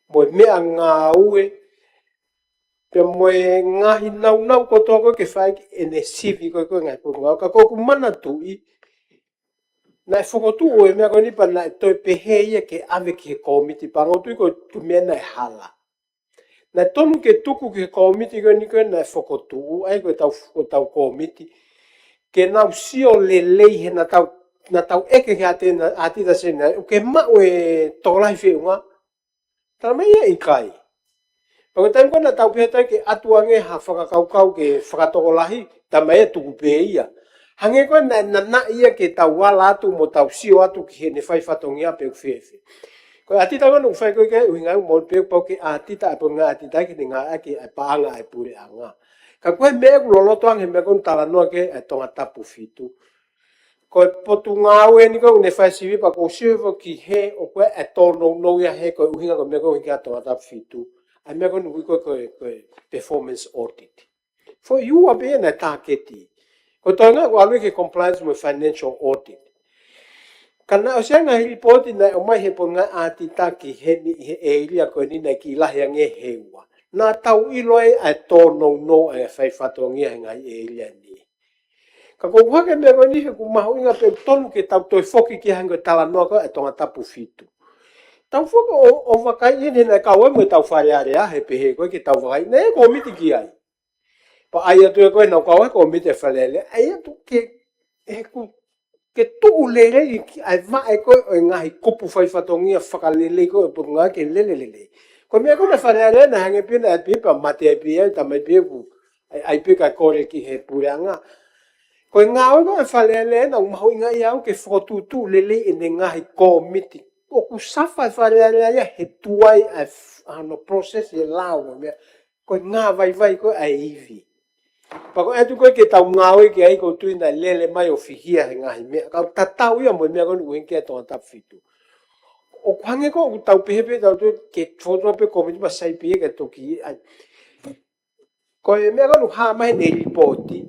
mo e meʻangāue, pea mo e ngaahi nāunau kotoa ko ē ke fai ki heʻene sivi ko ē ko e ngaahi potungāue. Ka ko ʻeku manatuʻi, naʻe fokotuʻu e meʻa ko eni pea naʻe toe pehē ia ke ʻave ki he kōmiti. Pea ʻoku ou tui ko e, ko e meʻa naʻe hala. Naʻe tonu ke tuku ki he kōmiti ko eni ko ē naʻe fokotuʻu, ʻa ia ko ʻetau, ko ʻetau kōmiti. Ke nau sio lelei he naʻa tau, naʻa tau ʻeke ki he ʻAtita, ʻAtita Senina, ʻoku ke maʻu e tokolahi feʻunga? Talamai ia ʻikai. Pea ko e taimi ko ē naʻa tau pehē atu ke ʻatu ange ha fakakaukau ke fakatokolahi, talamai ia tuku pē ia. Hangē ko ē naʻe nanaʻi ia ke tau ala atu mo tau sio atu ki heʻene fai fatongia pe ʻoku fēfē. Ko e ʻAtita ko ē naʻa ku fai ko ē ki ai, ʻuhinga ia ʻoku maʻu pē pau ke ʻAtita, ʻa e potungāue ʻAtita ke ne ngāueʻaki ʻa e paʻanga ʻa e puleʻanga. Ka ko e meʻa ʻoku loloto ange he meʻa ko eni talanoa ki ai ʻa e Tongatapu fitu. Ko e potungāue eni ko ē ʻoku ne fai sivi pea ʻoku ou sio foki he ʻoku ʻi ai e tōnounou ia he ko e ʻuhinga ko e meʻa ko ē ʻuhinga ki he Tongatapu fitu. ʻA e meʻa ko eni ʻoku ui ko e, ko e, ko e performance audit. Foʻi ua pē ia naʻe tāketi. Ko e toenga ʻoku ʻalu ia ki he compliance mo e financial audit. Ka naʻe ʻosi ʻi ai e ngaahi lipooti naʻe ʻomai he potungāue ʻAtita ki heni ʻi he ʻēlia ko eni naʻe kiʻi lahi ange he ua. Naʻa tau ʻilo ai ʻa e tōnounou ʻa e fai fatongia he ngaahi ʻēlia ni. Ka ko ʻeku ʻohake meʻa ko eni he ʻoku mahuʻinga pē tonu ke tau toe foki ki he anga ko e talanoa ko ē ʻa e Tongatapu fitu. Tau foki ʻo, ʻo vakai eni he naʻe kau ai mo ʻetau Fale Alea he pehē ko ē ke tau vakai. Naʻe kōmiti ki ai. Pea ʻai atu ia ko ē naʻa ku kau ai kōmiti ʻa e Fale Alea. ʻAi atu ke, he ʻoku ke tuʻu lelei ki ai vaʻe ko ē ʻo e ngaahi kupu fai fatongia fakalelei ko ē ʻo e potungāue ke lele lelei. Ko e meʻa ko ē naʻe Fale Alea naʻe hangē pē naʻe pē pea mate ai pē ia, talamai pē ʻoku ʻai, ʻai pē kae kole ki he puleʻanga. Ko e ngāue ko ē ʻa e Fale Alea naʻe mahuʻinga ia au ke fokotuʻutuʻu lelei ʻene ngaahi kōmiti. ʻOku suffer e Fale Alea ia he tuai ʻa e f-, ʻa hono process e lao mo e meʻa. Ko e ngāvaivai ko ē ʻa e ivi. Pea ko e ʻatu ko ē ke tau ngāue ki ai ʻoku ou tui naʻe lele mai ʻo fihia he ngaahi meʻa. Ka ʻoku tatau ia mo e meʻa ko eni ʻuhinga ki he Tongatapu fitu. ʻOku hangē ko ē ʻoku tau pehē pē tautolu ke fokotuʻu pē kōmiti pea sai pē ia ke toki ʻai. Ko e meʻa ko ē ʻoku hā mai heʻene lipooti.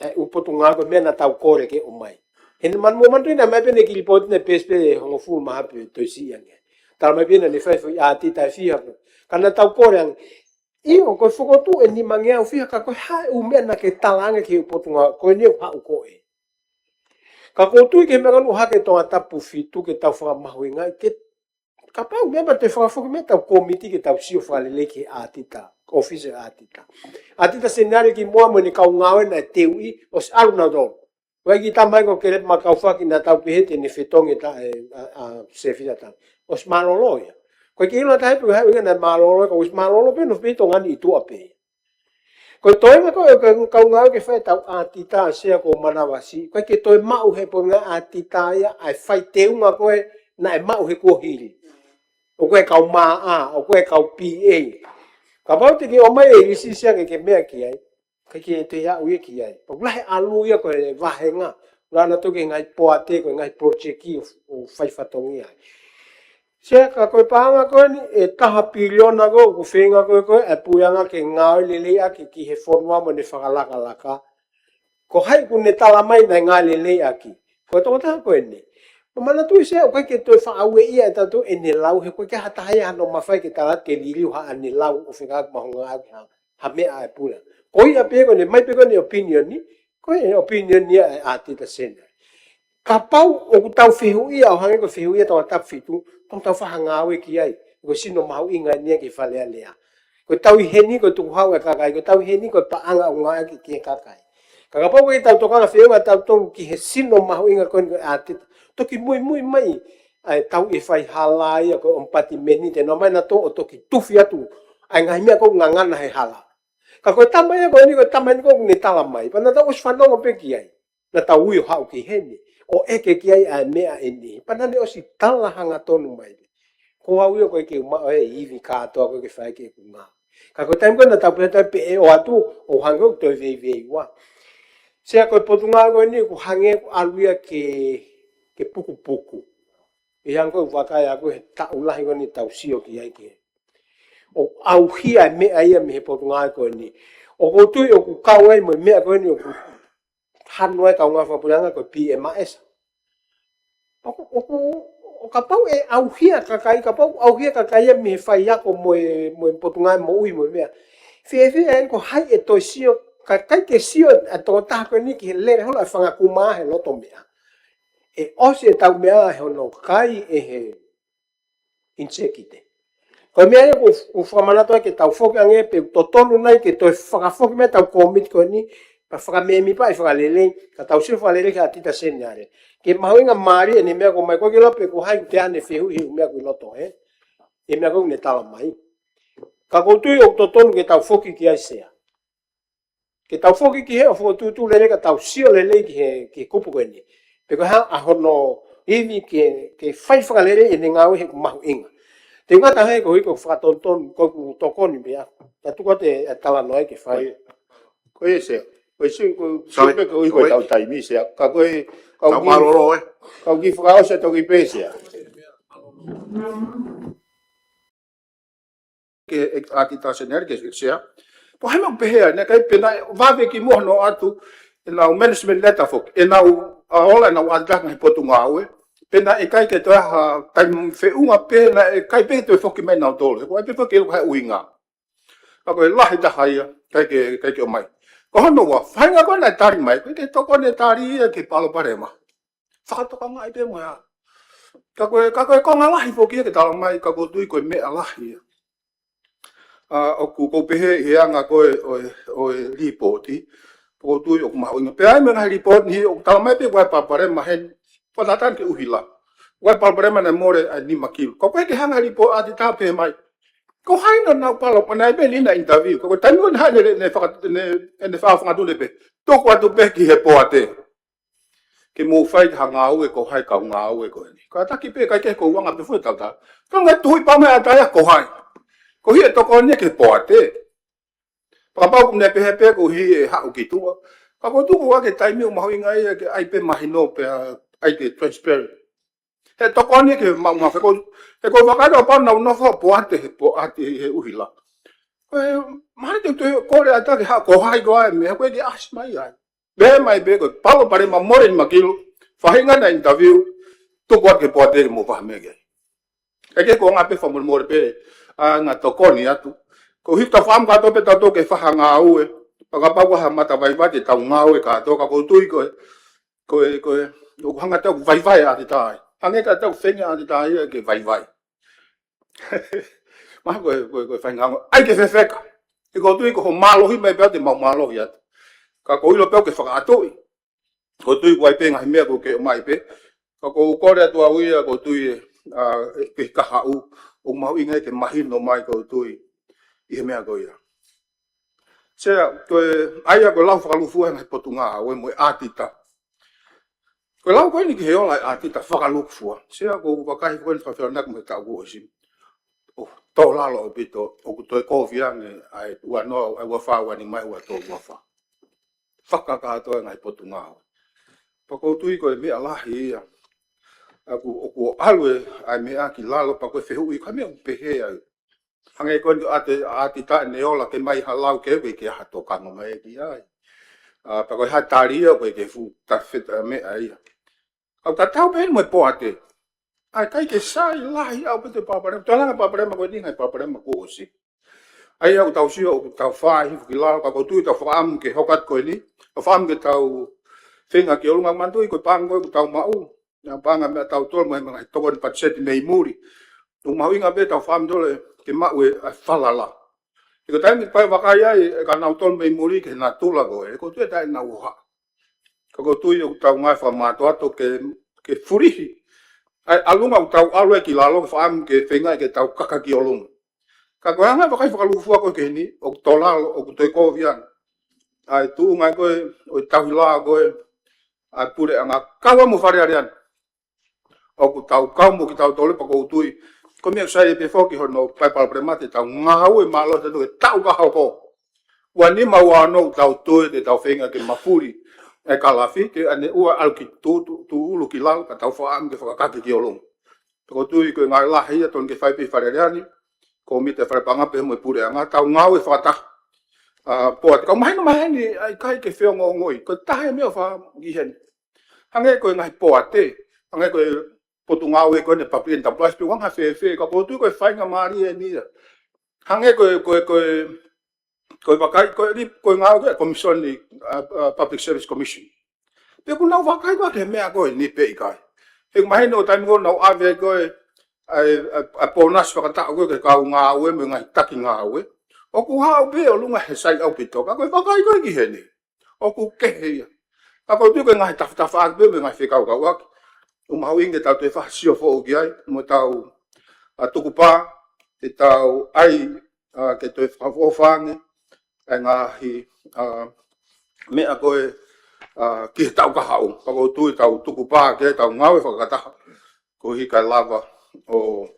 ʻA e ʻū potungāue ko e meʻa naʻa tau kole ke ʻomai. He naʻe manu-, manatuʻi naʻe ʻomai pē ʻene kiʻi lipooti naʻe peesi pē ʻe hongofulu mā hape toe siʻi ange. Talamai pē naʻa ne fai foʻi ʻatita ʻe fiha ko ē. Ka naʻa tau kole ange. ʻIo, ko e fokotuʻu ʻe nimangeau fiha ka ko e hā e ʻū meʻa naʻa ke talaange ki he potungāue ko eni ʻoku haʻu ko ē. Ka ʻoku ou tui ki he meʻa ko eni ʻoku hake Tongatapu fitu ke tau fakamahuʻingaʻi ke kapau meʻa ma te fakafoki mai ʻetau kōmiti ke tau sio fakalelei ki he ʻātita, ʻōfisi ʻo e ʻātita. ʻĀtita Seniale kimuʻa mo ʻene kau ngāue naʻe teuʻi ʻosi ʻalu nautolu. ʻOku ʻikai ke tau mai ko Kelepi Makaufaki naʻa tau pehē te ne fetongi ʻetau, ē, ʻa, ʻa, sēfisi ʻa tau. ʻOsi mālōlō ia. ʻOku ʻikai ke ʻilo ʻe ha taha pe ko e hā e ʻuhinga naʻe mālōlō ka ʻosi mālōlō pē ʻo fetongi ʻi tuʻa pē. Ko e toenga ko ē ʻo e kau ngāue ke fai ʻetau ʻātita Sea ko Manavasi. ʻOku ʻikai ke toe maʻu he potungāue ʻātita ia ʻa e fai teunga ko ē naʻe maʻu he kuohili. ʻOku ʻi ai e kau M A, ʻoku ʻi ai e kau P A. Kapau te ke ʻomai e lisi Sea ke ke meʻa ki ai. ʻIkai ke toe aʻu ia ki ai. Pea ʻoku lahi e ʻalu ia ko e vahenga. Lana toki ngaahi poate ko e ngaahi project ʻo, ʻo fai fatongia ai. Sea ka ko e paʻanga ko eni ʻe taha piliona ko ē ʻoku feinga ko ē ko ē ʻa e puleʻanga ke ngāue lelei ʻaki ki he fonua mo ʻene fakalakalaka. Ko hai ʻoku ne tala mai naʻe ngāue lelei ʻaki. Ko e tokotaha ko eni. Manatuʻi Sea ʻoku ʻikai ke toe faʻa ueʻia ʻe tautolu ʻene lau he ʻoku ʻikai ke ʻi ai ha taha ia ʻoku mafai ke tala ke liliu haʻane lau ʻo fekauʻaki mo hono ngāueʻaki ha, ha meʻa ʻa e pule. Ko ia pē ko ʻene mai pē ko ʻene opinion ni, ko e opinion ia ʻa e ʻātita Seniale. Kapau ʻoku tau fehuʻia ʻo hangē ko e fehuʻia Tongatapu fitu, tau tau fakangāue ki ai, ko e sino mahuʻinga eni ia ki he Fale Alea. Ko ʻetau ʻi heni ko e tukuhau ʻa e kakai, ko ʻetau ʻi heni ko e paʻanga ʻoku ngāueʻaki ki he kakai. Ka kapau ʻoku ʻikai ke tau tokanga feʻunga ʻa tautolu ki he sino mahuʻinga ko eni ko e ʻātita, toki muimui mai ʻa e tau ʻi he fai hala ia ko e ʻomipatimeni te nau ō mai nautolu ʻo toki tufi atu ʻa e ngaahi meʻa ʻoku ngangana he hala. Ka ko e tama ia ko eni ko e tama eni ko ē ʻoku ne tala mai. Pea naʻa tau ʻosi fanongo pē ki ai. Naʻa tau ui ʻo haʻu ki heni ʻo ʻeke ki ai ʻa e meʻa eni. Pea naʻa ne ʻosi tala hangatonu mai. Ko au ia ʻoku ʻikai ke u maʻu e ivi kātoa ko ē ke fai ki heʻeku ngāue. Ka ko e taimi ko ē naʻa tau pehē atu pē ʻe ʻoatu ʻo hangē ʻoku toe veiveiua. Sea ko e potungāue ko eni ʻoku hangē ʻoku ʻalu ia ke, ke pukupuku. ʻI he anga ko ē ʻeku vakai ʻaʻaku he taʻu lahi ko eni tau sio ki ai ki he. ʻOku ʻauhia e meʻa ia mei he potungāue ko eni. ʻOku ou tui ʻoku kau ai mo e meʻa ko eni ʻoku hanu ai e kau ngāue fakapuleʻanga ko e P M S. ʻOku, ʻoku, ʻo kapau ʻe ʻauhia kakai, kapau ʻauhia kakai ia mei he faiako mo e, mo e potungāue moʻui mo e meʻa. Fēfē eni ko hai ʻe toe sio, ka ʻikai ke sio ʻa e tokotaha ko eni ki he lele holo ʻa e fanga kuma he loto meʻa. ʻE ʻosi ʻetau meʻa he hono kai ʻe he ʻinisekitā. Ko e meʻa ia ʻoku, ʻoku fakamanatu ai ke tau foki ange pe ʻoku totonu nai ke toe fakafoki mai ʻetau kōmiti ko eni, pea fakamēmipaʻi fakalelei, ka tau sio fakalelei ki he ʻātita Seniale. Ke mahuʻinga mālie ʻene meʻa ko ē mai ko ē ke lau pe ko hai te ne fehuʻi he meʻa ko ē ʻi loto, ē? ʻE meʻa ko ē ʻoku ne tala mai. Ka ʻoku ou tui ʻoku totonu ke tau foki ki ai Sea. Ke tau foki ki he ʻo fokotuʻutuʻu lelei ka tau sio lelei ki he, ki he kupu ko eni. Pe ko e hā ʻa hono ivi ke, ke fai fakalelei ʻene ngāue he ʻoku mahuʻinga. Te u ngata he ko e hiko fakatonutonu, ko ʻeku tokoni pē ia. Ka tuku atu e talanoa ke fai. Ko ia Sea. Ko e sio, ko e sio pē ko e hiko ʻetau taimi Sea. Ka ko e, ka ʻoku mālōlō, ē? Ka ʻoku fakaʻosi atu ki ai pē Sea. Ke, ʻe, ʻātita Seniale ke, ke Sea. Ko hai mau pehē ai, naʻe ʻikai pē naʻe vave kimuʻa hono ʻoatu ʻenau management letter foki. ʻEnau, ʻa, ola ʻenau ʻātita he potungāue. Pea naʻe ʻikai ke toe ʻi ai ha taimi feʻunga pē, naʻe ʻikai pē toe foki mai nautolu. Ko e pē foki ʻilo ko e hā e ʻuhinga. Ka ko e lahi taha ia, ʻikai ke, ʻikai ke ʻomai. Ko hono ua, faʻahinga ko ē naʻe tali mai, ko e tokoni ʻe tali ia ki he palopalema. Fakatokangaʻi pē mo ia. Ka ko e, ka ko e konga lahi foki ia ke tala mai, ka ʻoku ou tui ko e meʻa lahi ia. ʻA, ʻoku, ʻoku ou pehē ʻi he anga ko ē ʻo e, ʻo e lipooti. ʻOku ou tui ʻoku mahuʻinga. Pea ʻi ai mo e ngaahi lipooti ni ʻoku tala mai pē ʻoku ʻi ai e palopalema heni. Fakatātā ki he ʻuhila. ʻOku ʻi ai e palopalema naʻe mole ʻa e nima kilo. Ka ʻoku ʻikai ke hanga lipooti ʻa e ʻātita pehē mai. Ko hai naʻa nau palopalema naʻe pē ʻi ai ʻena interview. Ka ko e taimi ko ē naʻe, naʻe, naʻe faka-, naʻe, naʻe fakafangatunge pē. Tuku atu pē ki he poate. Ke mou fai ha ngāue ko hai kau ngāue ko eni. Kātaki pē ʻikai ke ko uanga pē foʻi tauta. Ka ngai tuhi pā mai ʻa e ʻātita ia ko hai. Ko hai ʻe tokoni ki he poate. Kapau ʻoku ne pehē pē ko hai ʻe haʻu ki tuʻa. Ka ʻoku ou tui ko e taimi ʻoku mahuʻinga ia ke ʻai pē mahino pea ʻai ke transparent. He tokoni ki he maʻu mafe ko, he ko e vaka ʻo pau nau nofo poate he poate he ʻuhila. Ko e mahalo te u toe kole atu ke haʻu ko hai ko ē meʻa ko ē ke ʻasi mai ai. Pehē mai pē ko e palopalema mole nima kilo, faʻahinga naʻe interview, tuku atu ki he poate ke mou fai ha meʻa ki ai. ʻIkai ke ko e anga pē fakamolemole pē, ʻa e anga tokoni atu. Ko e hiki tau fakaʻamu kātoa pē tautolu ke fai ha ngāue, pea kapau ko ha mata vaivai te tau ngāue kātoa, ka ʻoku ou tui ko e, ko e, ko e, ʻoku hangē ʻoku vaivai ʻa ʻAtita ai. Hangē ʻoku feinga ʻa ʻAtita ia ke vaivai. Mahalo ko e, ko e, ko e faʻahinga ngāue ʻai ke fefeka. He ʻoku ou tui ko hoʻo mālohi mai pē ʻoku te mau mālohi atu. Ka ʻoku ou ʻilo pē ʻoku ke fakaʻatuʻi. ʻOku ou tui ʻoku ʻi ai pē ngaahi meʻa ʻoku ke ʻomai pē. Ka ʻoku ou kole atu au ia ʻoku ou tui, ʻa, ke kahaʻu, ʻoku mahuʻinga ke mahino mai ʻoku ou tui ʻi he meʻa ko ia. Sea, ko e, ʻa ia ko e lau fakalūkufua he ngaahi potungāue mo e ʻAtita. Ko e lau ko eni ki he ola ʻa e ʻAtita fakalūkufua. Sea, ʻoku ou vakai ko eni fakafelanaki mo e taʻu kuo ʻosi. ʻOku tō lalo ʻaupito, ʻoku toe kovi ange ʻa e ua noa, ʻa e ua fā, ua nima, ua tolu, ua fā. Fakakātoa e ngaahi potungāue. Pea ʻoku ou tui ko e meʻa lahi ia. ʻOku, ʻoku ʻalu e, ʻa e meʻa ki lalo pea ko e fehuʻi, ko e meʻa ʻoku pehē ai. Hangē ko eni ʻa ʻAtita, ʻa ʻAtita ʻene ola ke ʻomai ha lau ke ʻoua ke ʻi ai ha tokanga mai ki ai. ʻA, pea ko e hā e tali ia ʻoku ʻikai ke fuʻu tafeta meʻa ia. ʻOku tatau pē mo e poate. ʻA ia ʻikai ke sai lahi ʻaupito e palopalema. Tau langa palopalema ko eni, ngaahi palopalema kuo ʻosi. ʻA ia ʻoku tau sio, ʻoku tau fai hifo ki lalo, ka ʻoku ou tui tau fakaʻamu ke hoko atu ko eni, tau fakaʻamu ke tau feinga ki ʻolunga. Manatuʻi ko e paʻanga ko ē ʻoku tau maʻu, ʻa e paʻanga meʻa tautolu mo e ngaahi tokoni patiseti mei muli. ʻOku mahuʻinga pē tau fakaʻamu tole ke maʻu e, ʻa e falala. He ko e taimi ʻoku vakai ai ʻe kinautolu mei muli ki he natula ko ē, ʻoku ou tui ʻe taʻe nau ʻoha. Ka ʻoku ou tui ʻoku tau ngāue fakamātoato ke, ke fulihi ʻa e ʻalunga ʻoku tau ʻalu ai ki lalo, ke fakaʻamu ke feinga ke tau kaka ki ʻolunga. Ka ko e anga e vakai fakalūkufua ko ē ki heni, ʻoku tō lalo, ʻoku toe kovi ange. ʻA e tuʻunga ko ē ʻo e tauhi lao ko ē ʻa e puleʻanga, kau ai mo Fale Alea ni. ʻOku tau kau mo kitautolu pea ʻoku ou tui. Ko e meʻa ʻoku sai pē foki hono fai palopalema te tau ngāue mālohi atu he taʻu ka hoko. Ua nima, ua ono ʻoku tau tui te tau feinga ke mafuli e kalafi ke ʻaneuaʻi ʻalu ki tū, tū, tū ʻulu ki lalo ka tau fakaʻamu ke fakakake ki ʻolunga. Pea ʻoku ou tui ko e ngāue lahi ia totonu ke fai pē ʻe Fale Alea ni, Kōmiti Fale Paʻanga pea mo e puleʻanga, tau ngāue fakataha. ʻA, poate, ka ʻoku mahino mai heni, ʻa ia ʻikai ke feongoongoi. Ko e taha e meʻa ʻoku fai heni. Hangē ko e ngaahi poate, hangē ko e potungāue ko eni Public Enterprise, pe ʻoku anga fēfē, ka ʻoku ou tui ko e faingamālie eni ia. Hangē ko e, ko e, ko e, ko e vakai, ko e li-, ko e ngāue ko ē Komisoni, ʻa, ʻa, Public Service Commission. Pe ʻoku nau vakai ko ē ki he meʻa ko eni pe ʻikai. He ʻoku mahino ʻa e taimi ko ē nau ʻave ko ē ʻa e, ʻa e, ʻa e pōnasi fakataʻu ko ē ki he kau ngāue mo e ngaahi taki ngāue. ʻOku haʻu pē ʻolunga he sai ʻaupito, ka ko e vakai ko ē ki heni. ʻOku kehe ia. Ka ʻoku ou tui ko e ngaahi tafatafaʻaki pē mo e ngaahi fekaukauʻaki. ʻOku mahuʻinga ke tau toe fakasio foʻou ki ai, mo tau, ʻa, tukupā, ke tau ʻai, ʻa, ke toe fakaʻofoʻofa ange, ʻa e ngaahi, ʻa, meʻa ko ē, ʻa, ki he taʻu ka haʻu. Ka ʻoku ou tui tau tukupā ke tau ngāue fakataha. Koeʻuhi kae lava ʻo,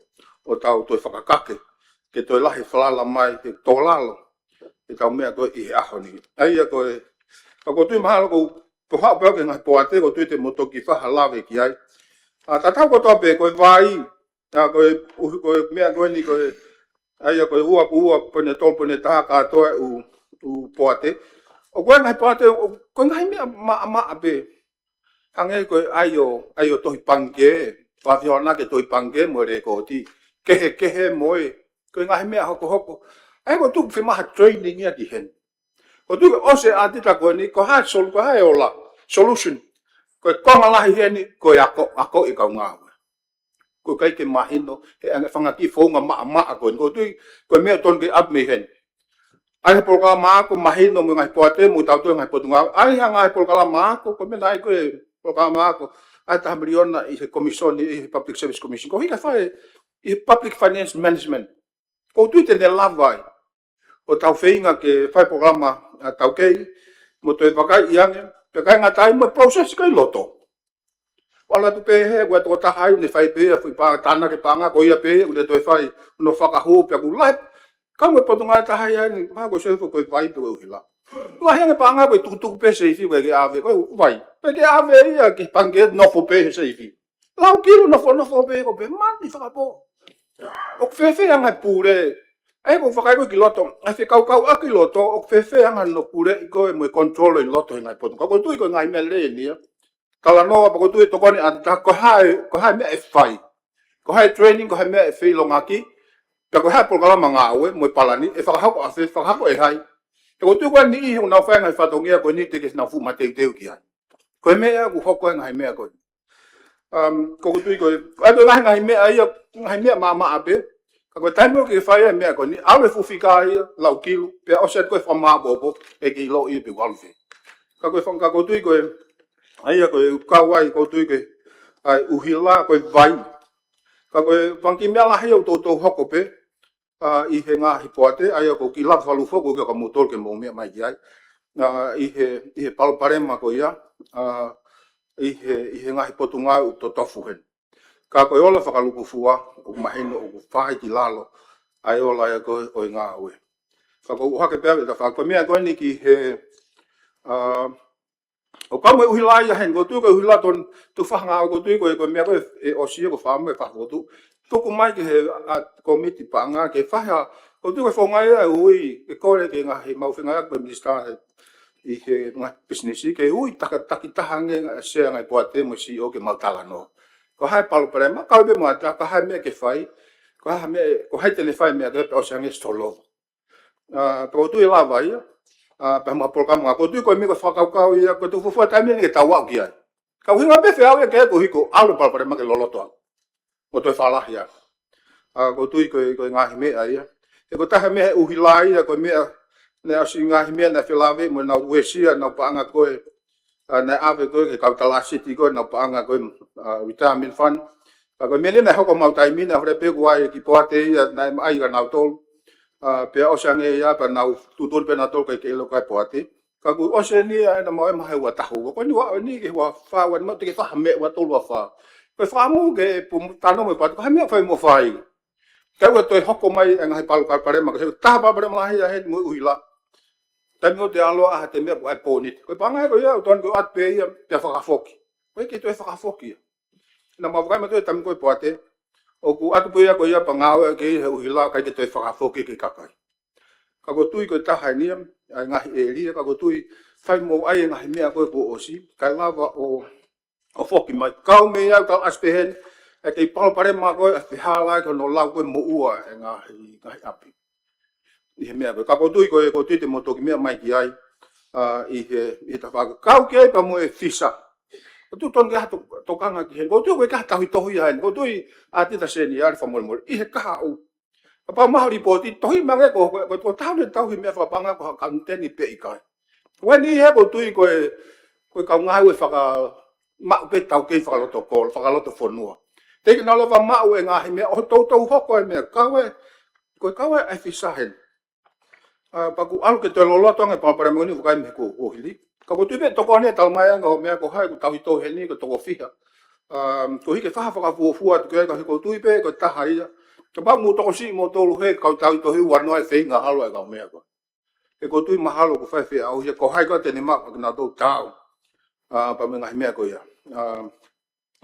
ʻo tau toe fakakake, ke toe lahi e falala mai, ke tō lalo ʻetau meʻa ko ē ʻi he ʻaho ni. ʻA ia ko e, ka ʻoku ou tui mahalo ʻoku ou haʻu pē au ki he ngaahi poate, ʻoku ou tui te mou toki fai ha lave ki ai. ʻA, tatau kotoa pē, ko e vai, ʻa, ko e, ʻuhi, ko e meʻa ko eni, ko e, ʻa ia ko e ua, ko e ua poini tolu, poini taha kātoa e ʻū, ʻū poate. ʻOku ʻi ai e ngaahi poate, ʻo, ko e ngaahi meʻa maʻamaʻa pē. Hangē ko e ʻai ʻo, ʻai ʻo tohi pangikē, fakafiona ke tohi pangikē mo e lēkooti. Kehekehe mo e, ko e ngaahi meʻa hokohoko. ʻA ia ʻoku tuku fiemaʻu ha training ia ki heni. ʻOku tuku ʻosi e ʻAtita ko eni, ko e hā e solu-, ko e hā e ola, solution. Ko e konga lahi heni, ko e ako, ako e kau ngāue. ʻOku ʻikai ke mahino, he ʻa e fanga kiʻi founga maʻamaʻa ko eni. ʻOku ou tui, ko e meʻa totonu ke ʻapi mei heni. ʻAi ha polokalama ako, mahino mo e ngaahi poate, mo tautolu e ngaahi potungāue. ʻAi ha ngaahi polokalama ako, ko e meʻa naʻe ʻai ko e polokalama ako. ʻAi taha miliona ʻi he komisoni, ʻi he Public Service Commission. Koeʻuhi kae fai ʻi he Public Finance Management. ʻOku ou tui te ne lava ai. ʻO tau feinga ke fai polokalama, ʻa, taukei, mo toe vakaiʻi ange, pea ʻikai ngata ai mo e process ko ē ʻi loto. ʻAlu atu pē he, ʻoku ʻi ai e tokotaha ai, ne fai pē, ʻa e foʻi pā-, tānaki paʻanga, ko ia pē, ʻoku ne toe fai, ʻo ne fakahū, pea ʻoku lahi, ka mo e potungāue ʻe taha ia ni, mahalo ko e seifi ko e vai pē ʻoku ʻuhila. Lahi ange paʻanga ko e tukutuku pē seifi, ʻoku ʻikai ke ʻave, ko e vai. ʻIkai ke ʻave ia ki he pangikē, nofo pē he seifi. Lau kilu, nofo, nofo pē, ko e pē mani fakapō. ʻOku fēfē anga e pule. ʻA ia ʻoku ou vakai ko ē ki loto, ʻa e fekaukauʻaki ʻi loto, ʻoku fēfē anga hono puleʻi ko ē mo e control ʻi loto he ngaahi potu. Ka ʻoku ou tui ko e ngaahi meʻa lelei eni ia. Talanoa pea ʻoku ou tui tokoni ʻa e ʻAtita, ko e hā e, ko e hā e meʻa ʻe fai. Ko e hā e training, ko e hā e meʻa ʻe feilongaki. Pea ko e hā e polokalama ngāue mo e palani, ʻe fakahoko ʻafē, fakahoko ʻe hai. Pea ʻoku ou tui ko e niʻihi ʻoku nau fai e ngaahi fatongia ko eni teʻeki ke nau fuʻu mateuteu ki ai. Ko e meʻa ʻoku hoko ai e ngaahi meʻa ko eni. Um, ʻoku ou tui ko e, ʻa ia ko e ngaahi, ngaahi meʻa ia, ngaahi meʻa maʻamaʻa pē. Ka ko e taimi ʻoku ke fai ai e meʻa ko eni, ʻalu e fuʻu fika ia, lau kilu, pea ʻosi atu ko e fakamāʻopoʻopo, ʻe ke ʻiloʻi pe ʻoku ʻalu fē. Ka ko e fanga, ka ʻoku ou tui ko e, ʻa ia ko e kau ai, ʻoku ou tui ko e, ʻa e ʻuhila, ko e vai. Ka ko e fanga kiʻi meʻa lahi ʻoku toutou hoko pē, ʻa, ʻi he ngaahi poate, ʻa ia ʻoku ou kiʻi lava fakalūkufua, ʻoku ou kiʻi ʻoka moutolu ke mou meʻa mai ki ai. ʻA, ʻi he, ʻi he palopalema ko ia, ʻa, ʻi he, ʻi he ngaahi potungāue ʻoku totofu heni. Ka ko e ola fakalūkufua, ʻoku mahino ʻoku fai ki lalo, ʻa e ola ia ko ē ʻo e ngāue. Ka ʻoku ou ʻohake pē ʻa e tafaʻaki, ko e meʻa ko eni ki he, ʻa, ʻoku kau mo e ʻuhila ia heni, ʻoku ou tui ko e ʻuhila tonu, tuʻu fanga ʻoku ou tui ko e, ko e meʻa ko ē ʻe ʻosi ia ko e fāmili ʻe fakafokotuʻu. Tuku mai ki he, ʻa, kōmiti paʻanga, ke fai ha, ʻoku ou tui ko e founga ia ʻe ui, ʻe kole ke ngaahi mau fengaiʻaki mo e minisitā ʻi he ngaahi pisinisi, ke ui taka, takitaha ange ngaahi sea ngaahi poate mo e C E O ke mau talanoa. Ko e hā e palopalema, kau pē mo ʻAtita, ko e hā e meʻa ke fai, ko e hā e meʻa, ko hai te ne fai e meʻa ko ē pea ʻosi ange solova. ʻA, pea ʻoku ou tui ʻe lava ia, ʻa, pea mo e polokalama, ʻoku ou tui ko e meʻa ko e fakakaukau ia, ko e tuʻu fuofua taimi eni ke tau aʻu ki ai. Ka ʻuhinga pē feau ia ke ko hiko, ʻalu e palopalema ke loloto ange. Mo toe fakalahi ange. ʻA, ʻoku ou tui ko e, ko e ngaahi meʻa ia. He ko e taha e meʻa he ʻuhila ia, ko e meʻa, naʻe ʻosi ngaahi meʻa, naʻe felāveʻi mo ʻenau uesia, ʻenau paʻanga ko ē, ʻa, naʻe ʻave ko ē ki he kau talāsiti ko ē, ʻenau paʻanga ko ē, ʻa, retirement fund. Ka ko e meʻa ni naʻe hoko ʻemau taimi ni, naʻe hore pē kuo ʻi ai e kiʻi poate ia, naʻe maʻa ia ʻanautolu. ʻA, pea ʻosi ange ia, pea nau tuʻutuʻuni pē ʻanautolu ʻikai ke ʻilo ko hai e poate. Ka kuo ʻosi eni ia, ʻena mau ʻe mahe ua tahu. Ko eni ua, eni ke ua fā, ua nima, teʻeki ke fai ha meʻa ua tolu ua fā. Ko e fakaʻamu ke pu-, talanoa mo e poate, ko e hā e meʻa ʻoku fai mo fai. Kae ʻoua toe hoko mai e ngaahi palopalema, ko e taha palopalema lahi ia heni mo e ʻuhila. Taimi ʻoku te ʻalu ʻo ʻai ha toe meʻa ʻoku ʻai pōniti. Ko e paʻanga ko ia, ʻoku tonu ke ʻoatu pē ia, pea fakafoki. ʻOku ʻikai ke toe fakafoki ia. Naʻa mau vakai mai ʻa e taimi ko ē poate, ʻoku ʻoatu pē ia ko ia pea ngāueʻaki ia he ʻuhila ʻikai ke toe fakafoki ki he kakai. Ka ʻoku ou tui ko e taha eni ia, ʻa e ngaahi ʻēlia, ka ʻoku ou tui fai mo ʻai e ngaahi meʻa ko ē kuo ʻosi, kae lava ʻo ʻo foki mai. Kau mei ai ʻoku tau ʻasi pē heni, ʻa e kiʻi palopalema ko ē, ʻa e fehālaaki hono lau ko ē moʻua e ngaahi, ngaahi ʻapi. ʻI he meʻa ko ē, ka ʻoku ou tui ko ē, ʻoku ou tui te mou toki meʻa mai ki ai, ʻa, ʻi he, ʻi he tafaʻaki. Kau ki ai pea mo e visa. ʻOku totonu ke ʻi ai ha to-, tokanga ki heni. ʻOku ou tui ʻoku ʻikai ha tauhi tohi ia heni. ʻOku ou tui ʻAtita Seniale fakamolemole. ʻI he kahaʻu. Kapau maʻu ha lipooti, tohi mai ange ko, ko, ko, ko e taha ʻoku ne tauhi meʻa fakapaʻanga ko ha kapiteni pe ʻikai. Ko eni he ʻoku ou tui ko e, ko e kau ngāue fakamaʻu pē taukei fakaloto kolo, fakaloto fonua. Teʻeki ke nau lava maʻu e ngaahi meʻa, ʻo toutou hoko e meʻa, kau e, ko e kau e ʻai visa heni. ʻA, pea ʻoku ʻalu ke toe loloto ange e palopalema ni ʻoku ʻikai mei he kuohili. Ka ʻoku ou tui pē tokoni e talamai ange ʻo meʻa ko hai ʻoku tauhi tohi heni ko e toko fiha. ʻA, ko e hiki e faʻahinga fakafuofua atu ki ai ka ʻoku ou tui pē ko e taha ia. Kapau mou tokosiʻi moutolu he kau tauhi tohi ua noa e feinga halo e kau meʻa ko ē. He ʻoku ou tui mahalo ʻoku fai feʻauhi ia ko hai ko ē te ne maʻu ʻa kinautolu tau. ʻA, pea mo e ngaahi meʻa ko ia. ʻA,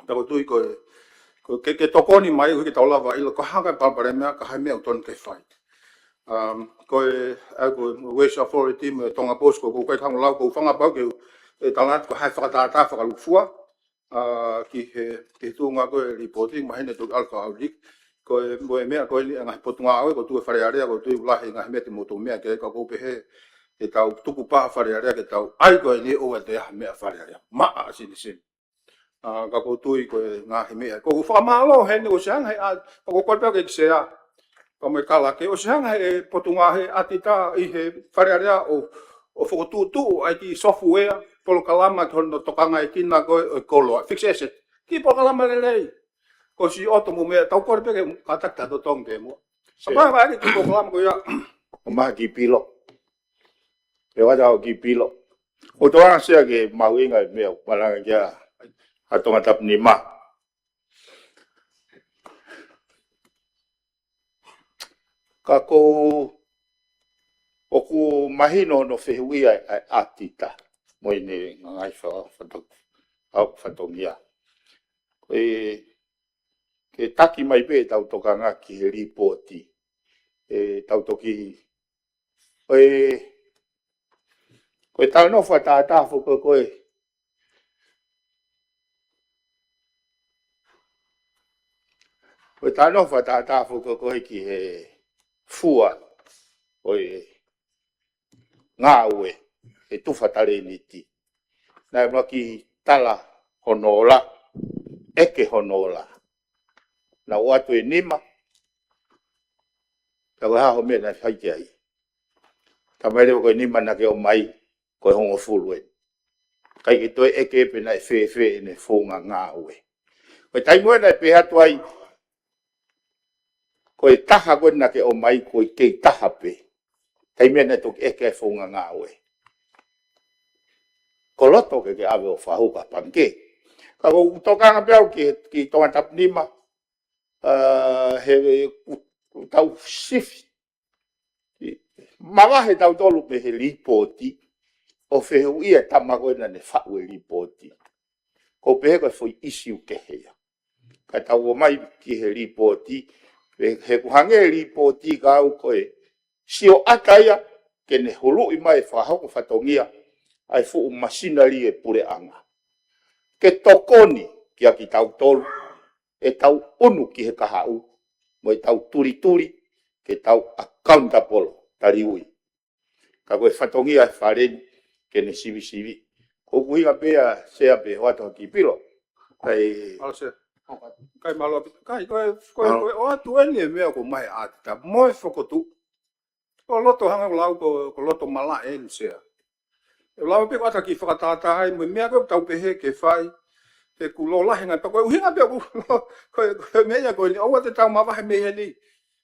pea ʻoku ou tui ko e, ko e ke, ke tokoni mai ʻuhi ke tau lava ʻilo ko e hā e palopalema ka hai e meʻa ʻoku tonu ke fai. Um, ko e, ʻa, ko e Waste Authority mo e Tonga Post ko, ʻoku ou ʻikai ke hanga ʻo lau, ʻoku ou fakaʻamu pau ke, ʻe tala atu ko hai e fakatātā fakalūkufua, ʻa, ki he, ki he tuʻunga ko e lipooti, mahino ʻe toki ʻalu fakaʻauliliki. Ko e, ko e meʻa ko eni ʻa e ngaahi potungāue, ʻoku ou tui ʻe Fale Alea, ʻoku ou tui ʻoku lahi e ngaahi meʻa te mou toki meʻa ki ai, ka ʻoku ou pehē, ʻe tau tuku pē Fale Alea, ke tau ʻai ko eni ʻoua te ʻi ai ha meʻa Fale Alea. Maʻa sinisini. ʻA, ka ʻoku ou tui ko e ngaahi meʻa. ʻOku ou fakamālō heni ʻoku ʻosi hanga he ʻa, ʻoku ou kole pē ke sea. Pea mo e kala ke ʻosi hanga he potungāue ʻAtita ʻi he Fale Alea ʻo, ʻo fokotuʻutuʻu ʻa e kiʻi software, polokalama ki hono tokangaʻi kina ko e, ʻo e koloa. Fixed asset. Kiʻi polokalama lelei. Ko siʻi ʻOto mo meʻa, tau kole pē ke kātaki taha totongi pē mo. Sea. Kapau ʻe ʻi ai e kiʻi polokalama ko ia. ʻOmai ha kiʻi pilo. ʻE ʻoatu ha kiʻi pilo. ʻOku ou tokanga Sea ki he mahuʻinga e meʻa ʻoku malanga ki ai ʻa Tongatapu nima. Ka ʻoku, ʻoku mahino hono fehuʻia ʻa, ʻa ʻAtita mo ʻene ngaahi fa-, fato-, ʻa, fatongia. Ko e, ke taki mai pē ʻetau tokanga ki he lipooti. ʻE tau toki ʻo e, ko e talanoa fakatātā foki ko ē. Ko e talanoa fakatātā foki ko ē ki he, fua ʻo e ngāue he tufa talēniti. Naʻe ʻuluaki tala hono ola, ʻeke hono ola. Naʻe ʻoatu e nima, pea ko e hā hoʻo meʻa naʻe fai ki ai? Talamai leva ko e nima naʻa ke ʻomai, ko e hongofulu eni. ʻIkai ke toe ʻeke pe naʻe fēfē ʻene founga ngāue. Ko e taimi ko ē naʻe pehē atu ai, ko e taha ko ē naʻa ke ʻomai ko e kei taha pē. Taimi naʻe toki ʻeke ai e founga ngāue, ko loto ke ke ʻave ʻo fakahū ki he pangikē. Ka ʻoku ou tokanga pē au ki, ki Tongatapu nima, ʻa, he, he ʻoku tau sifi. Mavahe tautolu mei he lipooti, ʻo fehuʻia e tama ko ē naʻa ne faʻu e lipooti. ʻOku ou pehē ko e foʻi ʻisiū kehe ia. Ka tau ō mai ki he lipooti, he, he ʻoku hangē e lipooti kiate au ko e sio ʻata ia ke ne huluʻi mai e fakahoko fatongia ʻa e fuʻu masinalī e puleʻanga. Ke tokoni kia kitautolu, ʻetau ʻunu ki he kahaʻu, mo ʻetau tulituli, ke tau accountable, taliui. Ka ko e fatongia e fale ni, ke ne sivisiviʻi. Ko hoku ʻuhinga pē ia, Sea, pea ʻoatu ha kiʻi pilo. Kai. Mālō, Sea. Kai mālō ʻaupito. Kai, ko e, ko e, Mālō. Ko e ʻoatu eni e meʻa ko mai ʻAtita mo e fokotuʻu. Ko loto hangē ʻoku lau ko, ko loto malaʻe eni, Sea. ʻE lau pē ko ʻata ki fakatātā ai mo e meʻa ko ē ʻoku tau pehē ke fai. He ʻoku lōlahi ngaahi, pea ko e ʻuhinga pē ʻoku, ko e, ko e meʻa ia ko eni, ʻoua te tau mavahe mei heni.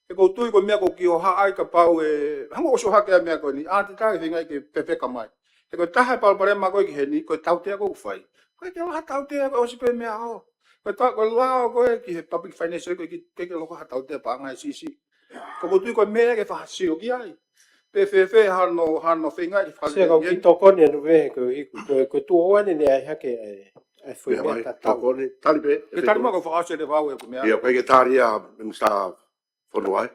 He ʻoku ou tui ko e meʻa ʻoku ke ʻohake ai kapau ʻe, hangē ʻoku ʻosi ʻohake ai e meʻa ko eni, ʻAtita ke feinga ke pepeka mai. He ko e taha e palopalema ko ē ki heni, ko e tautea ʻoku fai. Ko e ke laha tautea ko e ʻosi pē meʻa ʻo. Ko e ta-, ko e lao ko ē ki he public finance ko ē ʻikai ke, ke loko ha tautea paʻanga ʻe siʻisiʻi. Ka ʻoku ou tui ko e meʻa ke fakasio ki ai. Pe fēfē hano, hano feinga ke faka- Sea, kau kiʻi tokoni anu pē he ko e hiku, ko e, ko e tuʻo ua eni naʻe ʻai hake e, e foʻi meʻa mai, tatau. Tokoni, tali pē, ke tali mo ko fakaʻosi e vau e ko e meʻa. ʻIo, ʻikai ke tali ʻa Minisitā Fonua, ē?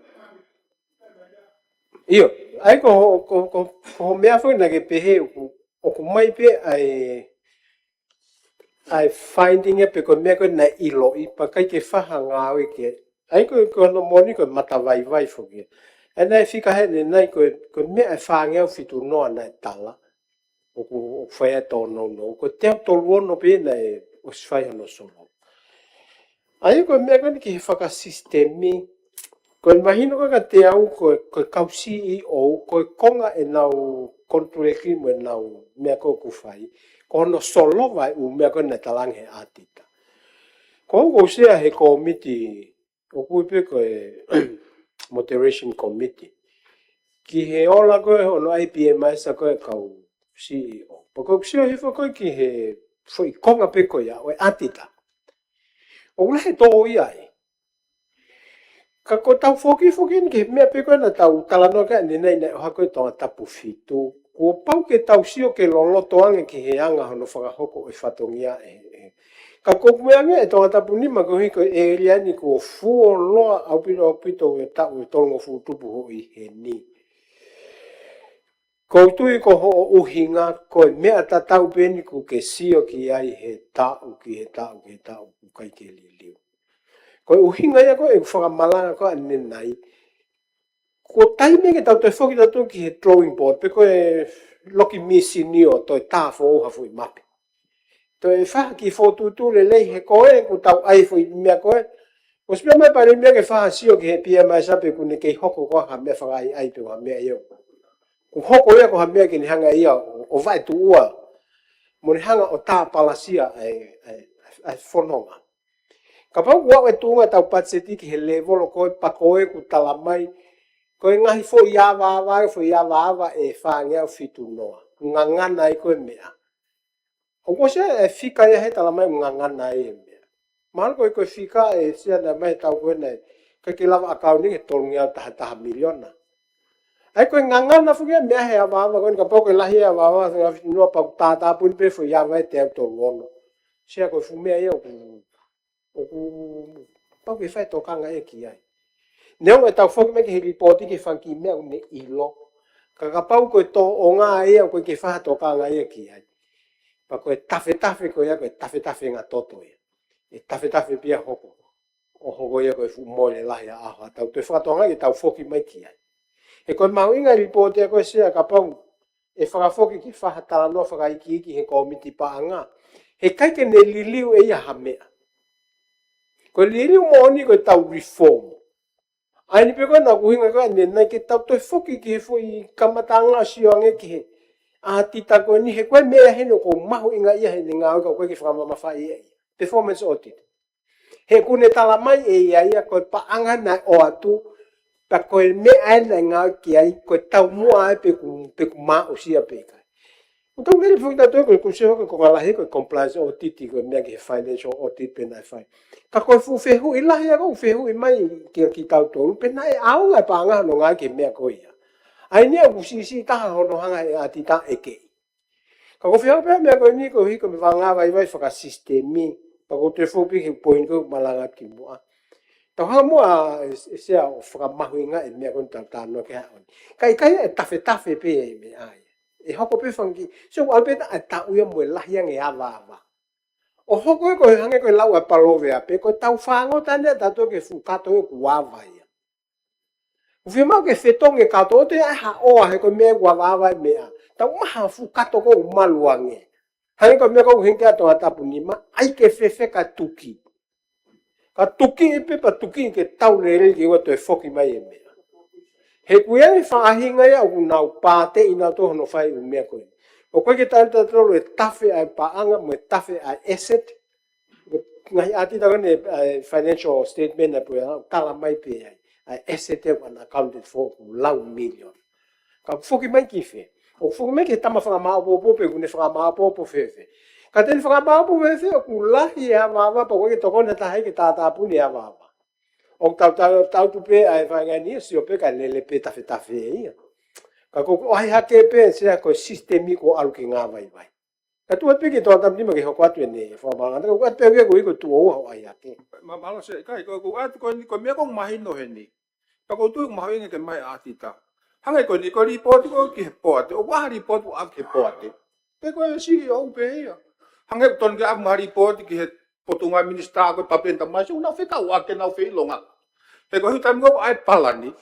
ʻIo, ʻa ia ko ho, ko, ko, ko hoʻo meʻa foki naʻa ke pehē ʻoku, ʻoku mai pē ʻa e, ʻa e finding ē pe ko e meʻa ko ē naʻe ʻiloʻi, pea ʻikai ke fai ha ngāue ki ai. ʻA ia ko, ko hono moʻoni ko e matavaivai foki. ʻA ia naʻe fika heni naʻe ko e, ko e meʻa ʻe fāngeau fitu noa naʻe tala. ʻOku, ʻoku fai ai e tōnounou. Ko e teau tolu ono pē naʻe ʻosi fai hono solo. ʻA ia ko e meʻa ko eni ki he fakasisitemi. Ko e mahino ko ē kiate au ko e, ko e kau C E O, ko e konga ʻenau konituleki mo ʻenau meʻa ko ē ʻoku fai. Ko hono solova e ʻū meʻa ko ē naʻe talaange he ʻAtita. Ko au ʻoku ou sea he kōmiti ʻoku ui pē ko e Moderation Committee. Ki he ola ko ē hono ʻai e PMIS ko ē kau C E O. Pea ko ʻeku sio hifo ko ē ki he foʻi konga pē ko ia ʻo e ʻAtita, ʻoku lahi e tō ia ai. Ka ko ʻetau foki foki eni ki he meʻa pē ko ē naʻa tau talanoa ki ai ʻanenai naʻe ʻohake ko ē Tongatapu fitu. Kuo pau ke tau sio ke loloto ange ki he anga hono fakahoko ʻo e fatongia ē, ē. Ka ko ʻeku meʻa ange ʻe Tongatapu nima koeʻuhi ko e ʻēlia ni kuo fuoloa ʻaupito ʻaupito ʻi he taʻu ʻe tolungofulu tupu hoʻo ʻi heni. ʻOku ou tui ko hoʻo ʻuhinga ko e meʻa tatau pē eni ʻoku ke sio ki ai he taʻu ki he taʻu ki he taʻu ʻoku ʻikai ke liliu. Ko e ʻuhinga ia ko ē ʻeku fakamalanga ko ē ʻanenai. Ko e taimi ke tau toe foki tautolu ki he drawing board, pe ko e loki mīsini ʻo toe tā foʻou ha foʻi mape. Toe fai ha kiʻi fokotuʻutuʻu lelei he ko ē ʻoku tau ʻai e foʻi meʻa ko ē. ʻOsi pē mai Palēmia ke fai ha sio ki he PMIS pe ʻoku ne kei hoko ko ha meʻa fakaʻaiʻai pe ko ha meʻa ia. ʻOku hoko ia ko ha meʻa ke ne hanga ia ʻo, ʻo vaetuʻua. Mo ne hanga ʻo tāpalasia ʻa e, ʻa e, ʻa e fononga. Kapau ʻoku aʻu e tuʻunga ʻetau patiseti ki he lēvolo ko ē pea ko ē ʻoku talamai, ko e ngaahi foʻi avaava, foʻi avaava ʻe fāngeau fitu noa. Ngangana ai ko e meʻa. ʻOku ʻosi ʻa e fika ia he talamai ngangana ai e meʻa. Mahalo ko e, ko e fika ē Sea naʻe mai he taʻu ko ē naʻe ʻikai ke lava ʻakauni ki he tolungeau taha taha miliona. ʻA ia ko e ngangana foki e meʻa he avaava ko eni kapau ko e lahi e avaava, fāngeau fitu noa pea ʻoku tātāpuni pē foʻi ava ʻe teau tolu ono. Sea ko e fuʻu meʻa ia ʻoku ʻoku pau ke fai tokanga ia ki ai. Neongo ʻetau foki mai ki he lipooti ki he fanga kiʻi meʻa ʻoku ne ʻilo. Ka kapau ko e tōʻonga ia ʻoku ʻikai ke fai tokanga ia ki ai. Pea ko e tafetafe ko ia, ko e tafetafe ngatoto ia. ʻE tafetafe pē ia hoko. ʻO hoko ia ko e fuʻu mole lahi ʻa ʻaho ʻa tau toe fakatokangaʻi ke tau foki mai ki ai. He ko e mahuʻinga e lipooti ʻa ko e Sea, kapau ʻe fakafoki ke fai ha talanoa fakaikiiki he kōmiti paʻanga, heʻikai ke ne liliu ʻe ia ha meʻa. Ko e liliu moʻoni ko e tau reform. ʻA eni pē ko ena ʻoku ʻuhinga ko ē ʻanenai ke tau toe foki ki he foʻi kamataʻanga ʻo sio ange ki he ʻatita ko eni, he ko e meʻa heni ʻoku mahuʻinga ia heʻene ngāue ka ʻoku ʻikai ke fakamamafaʻi ia. Performance audit. He ʻoku ne tala mai ʻe ia ia ko e paʻanga naʻe ʻoatu, pea ko e meʻa ē naʻe ngāue ki ai, ko e taumuʻa ē pe ʻoku, pe ʻoku māʻusia pe ʻikai. ʻOku tau lele foki tautolu ko e, ko e sio ko e konga lahi ko e compliance audit, ko e meʻa ki he financial audit pē naʻe fai. Ka ko e fuʻu fehuʻi lahi ʻa ko e fehuʻi mai kia kitautolu, pe naʻe ʻaonga e paʻanga hono ngāue ki he meʻa ko ia. ʻA eni ʻoku siʻisiʻi taha hono hanga ʻe he ʻatita ʻo ʻeke. Ka ko e fie pē meʻa ko eni ko e hiko me vanga vaivai fakasisitemi, pea ko e toe foki ki he poini ko ē malanga ki muʻa. Tau hanga muʻa ʻe, ʻe Sea ʻo fakamahuʻingaʻi e meʻa ko eni tau talanoa ki ai he ʻaho ni. Ka ʻikai e tafetafe pē e meʻa ia. ʻE hoko pē fanga kiʻi, so ʻalu pē taʻe taʻu ia mo e lahi ange avaava. ʻO hoko ē ko e hangē ko e lau ʻa e palōveape, ko e tau fāngota ʻanenai tautolu ki he fuʻu kato ʻoku ava ia. ʻOku fiemaʻu ke fetongi e kato ʻo toe ʻai ha ʻoa he ko e meʻa ʻoku avaava e meʻa. Tau ʻai ha fuʻu kato ko ē ʻoku malu ange. Hangē ko e meʻa ko ē ʻoku hiki ʻa Tongatapu nima, ʻai ke fēfē ka tuki. Ka tuki ʻi pē pea tuki ke tau lele ke ʻoua toe foki mai e meʻa. He ʻoku ʻi ai e faʻahinga ia ʻoku nau pāteʻi nautolu hono fai e ʻū meʻa ko ē. ʻOku ʻikai ke tau tautolu e tafe ʻa e paʻanga mo e tafe ʻa e asset. Ngaahi ʻatita ko eni, ʻa e financial statement ʻa e puea, tala mai pē ai ʻa e asset ʻoku unaccounted for ʻoku lau million. Ka ʻoku foki mai ki fē? ʻOku foki mai ki he tama fakamāʻopoʻopo pe ʻoku ne fakamāʻopoʻopo fēfē. Ka te ne fakamāʻopoʻopo fēfē ʻoku lahi e avaava pea ʻoku ʻikai ke tokoni ha taha ia ke tātāpuni e avaava. ʻOku tau, tau, tau tu pē ʻa e faʻahinga ni ʻo sio pē kae lele pē tafetafe ia. Ka ko e ʻohake pē Sea ko e sisitemi ʻoku ʻalu ke ngāvaivai. Ka tuʻu atu pē ki Tongatapu nima ke hoko atu ʻene fakamalanga. Ka ʻoku ʻatu pē au ia ko e ʻuhi ko e tuʻo ua hoʻo ʻai hake. Ma-, mālō Sea, ʻikai, ko, ko ʻatu ko eni, ko e meʻa ʻoku mahino heni. Ka ʻoku ou tui ʻoku mahuʻinga ke maʻu ʻe he ʻatita. Hangē ko eni, ko e lipooti ko ē ki he poate, ʻoku ʻi ai ha lipooti ʻoku ʻave ki he poate. Pe ko e CEO pē ia. Hangē ʻoku totonu ke ʻave ha lipooti ki he Potungāue Minisitā ko e Public Enterprise, ʻoku nau fekauʻaki ke nau feʻilongaki. He ko e ʻuhi taimi ko ē ʻoku ʻi ai e palani,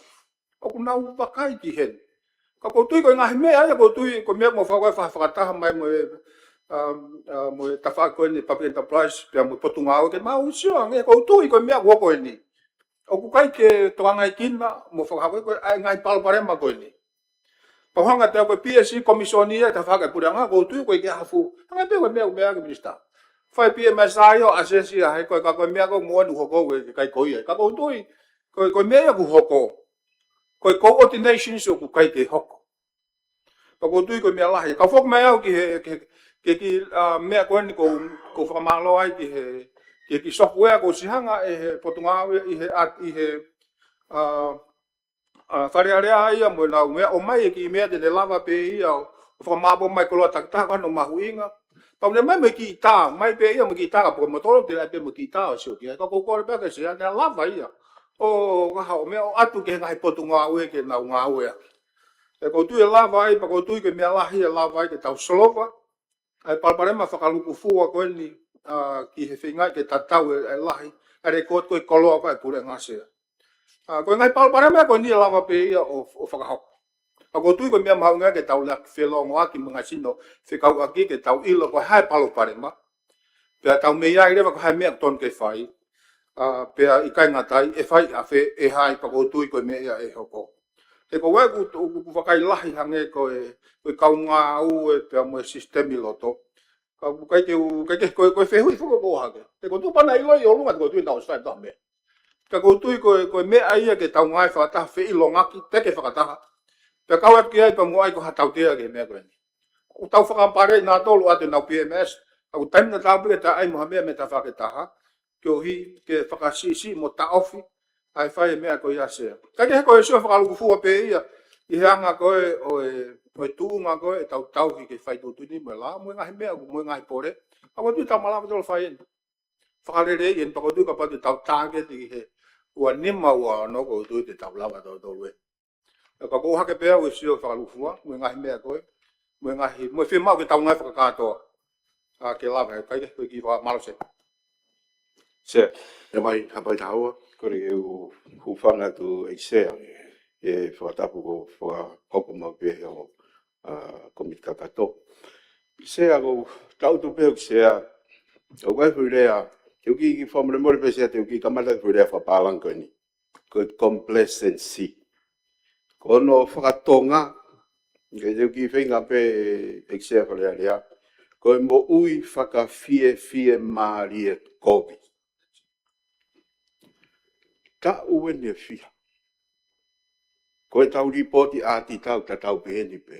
ʻoku nau vakai ki heni. Ka ʻoku ou tui ko e ngaahi meʻa ia, ʻoku ou tui ko e meʻa mo faka-, faka-, fakataha mai mo e, um, uh, mo e tafaʻaki ko eni Public Enterprise, pea mo e Potungāue ke mau sio ange, ʻoku ou tui ko e meʻa ʻoku hoko eni. ʻOku ʻikai ke tokangaekina mo fakahoko ko e ngaahi palopalema ko eni. Pea hanga atu ko e PSC Commission ia, tafaʻaki e puleʻanga, ʻoku ou tui ʻoku ʻikai ke hafu. Hangē pē ko e meʻa, meʻa ki he minisitā. Fai PMSI ʻo assess ia, he ko e ka ko e meʻa ko ē moʻoni ʻoku hoko ʻoku ʻikai ko ia. Ka ʻoku ou tui, ko e, ko e meʻa ia ʻoku hoko. Ko e coordination ʻoku ʻikai ke hoko. Ka ʻoku ou tui ko e meʻa lahi. Ka foki mai au ki he, ki he, ki he kiʻi, ah, meʻa ko eni ʻoku, ʻoku ou fakamālō ai ki he, ki he kiʻi software kuo ʻosi hanga ʻe he Potungāue ʻi he, ʻi he, ah, ah, Fale Alea ia mo ʻenau meʻa ʻomai e kiʻi meʻa te ne lava pē ia ʻo, ʻo fakamāʻopoʻopo mai koloa takitaha ko hono mahuʻinga. Pea ʻoku ne ʻomai mo e kiʻi tā, ʻomai pē ia mo e kiʻi tā ka puka motolo te ʻai pē mo e kiʻi tā ʻo sio ki ai. Ka ʻoku ou kole pē ʻe Sea ke ne lava ia ʻo, ʻo kaha ʻo meʻa ʻo ʻatu ki he ngaahi Potungāue ke nau ngāueʻaki. He ʻoku ou tui ʻe lava ai, pea ʻoku ou tui ko e meʻa lahi ʻe lava ai ke tau solova ʻa e palopalema fakalūkufua ko eni, ah, ki he feingaʻi ke tatau e, e lahi ʻa e lēkooti ko ē koloa ko ē ʻa e puleʻanga Sea. Ah, ko e ngaahi palopalema ko eni ʻe lava pē ia ʻo, ʻo fakahoko. Ka ʻoku ou tui ko e meʻa mahuʻinga ke tau lea felongoaki mo e ngaahi sino fekauʻaki ke tau ʻilo ko e hā e palopalema. Pea tau meimei ʻai leva ko e hā e meʻa ʻoku totonu ke fai. Ah, pea ʻikai ngata ai, ʻe fai ʻafē, ʻe hā ai, pea ʻoku ou tui ko e meʻa ia ʻe hoko. He ko e ʻuhi ʻoku, ʻoku, ʻoku vakai lahi hangē ko e, ko e kau ngāue pea mo e sisitemi loto. Ka ʻoku ʻikai ke u, ʻikai ke, ko e, ko e fehuʻi foki ʻoku ʻohake. He ʻoku ou tui pē naʻe ʻilo ʻi ʻolunga, ʻoku ou tui naʻe ʻosi fai e meʻa. Ka ʻoku ou tui ko e, ko e meʻa ia ke tau ngāue fakataha, feʻilongaki, teke fakataha. Pea kau atu ki ai pea mo ʻai ko ha tautea ki he meʻa ko eni. ʻOku tau fakapaleʻi nautolu ʻa ʻenau PMS, ka ʻoku taimi tatau pē ke tau ʻai mo ha meʻa mei he tafaʻaki ʻe taha, koeʻuhi ke fakasiʻisiʻi mo taʻofi ʻa e fai e meʻa ko ia Sea. Ka ʻikai ke he ko e sio fakalūkufua pē ia, ʻi he anga ko ē ʻo e, ʻo e tuʻunga ko ē ʻetau tauhi ke fai tuʻutuʻuni mo e lao, mo e ngaahi meʻa, mo e ngaahi pole. Ka ʻoku ou tui tau malava tautolu ʻo fai eni. Fakaleleiʻi eni pea ʻoku ou tui kapau te tau tāketi ki he ua nima ua ono ʻoku ou tui te tau lava tautolu eni. Ka ʻoku ou ʻohake pē au e sio fakalūkufua, mo e ngaahi meʻa ko ē, mo e ngaahi, mo e fiemaʻu ke tau ngāue fakakātoa. ʻA, ke lava, ʻikai ke, ko e kiʻi fakamālō Sea. Sea. ʻE mai, hapai taua. Kole ke u hūfanga atu ʻEiki Sea. ʻe fakatapu ko fakahoko maʻu pē ʻe he, ʻa, kōmiti kakato. Sea, ko e taʻu atu pē ʻoku Sea, ʻoku ʻi ai e foʻi lea, te u kiʻi, kiʻi fakamolemole pē Sea, te u kiʻi kamata e foʻi lea fakapālangi ko eni. Ko e complacency. Ko hono fakatonga, ke te u kiʻi feinga pē ʻEiki Sea Fale Alea. Ko e moʻui fakafiefiemālie kovi. Taʻu eni ʻe fiha. Ko ʻetau lipooti ʻatita ʻoku tatau pē eni pē.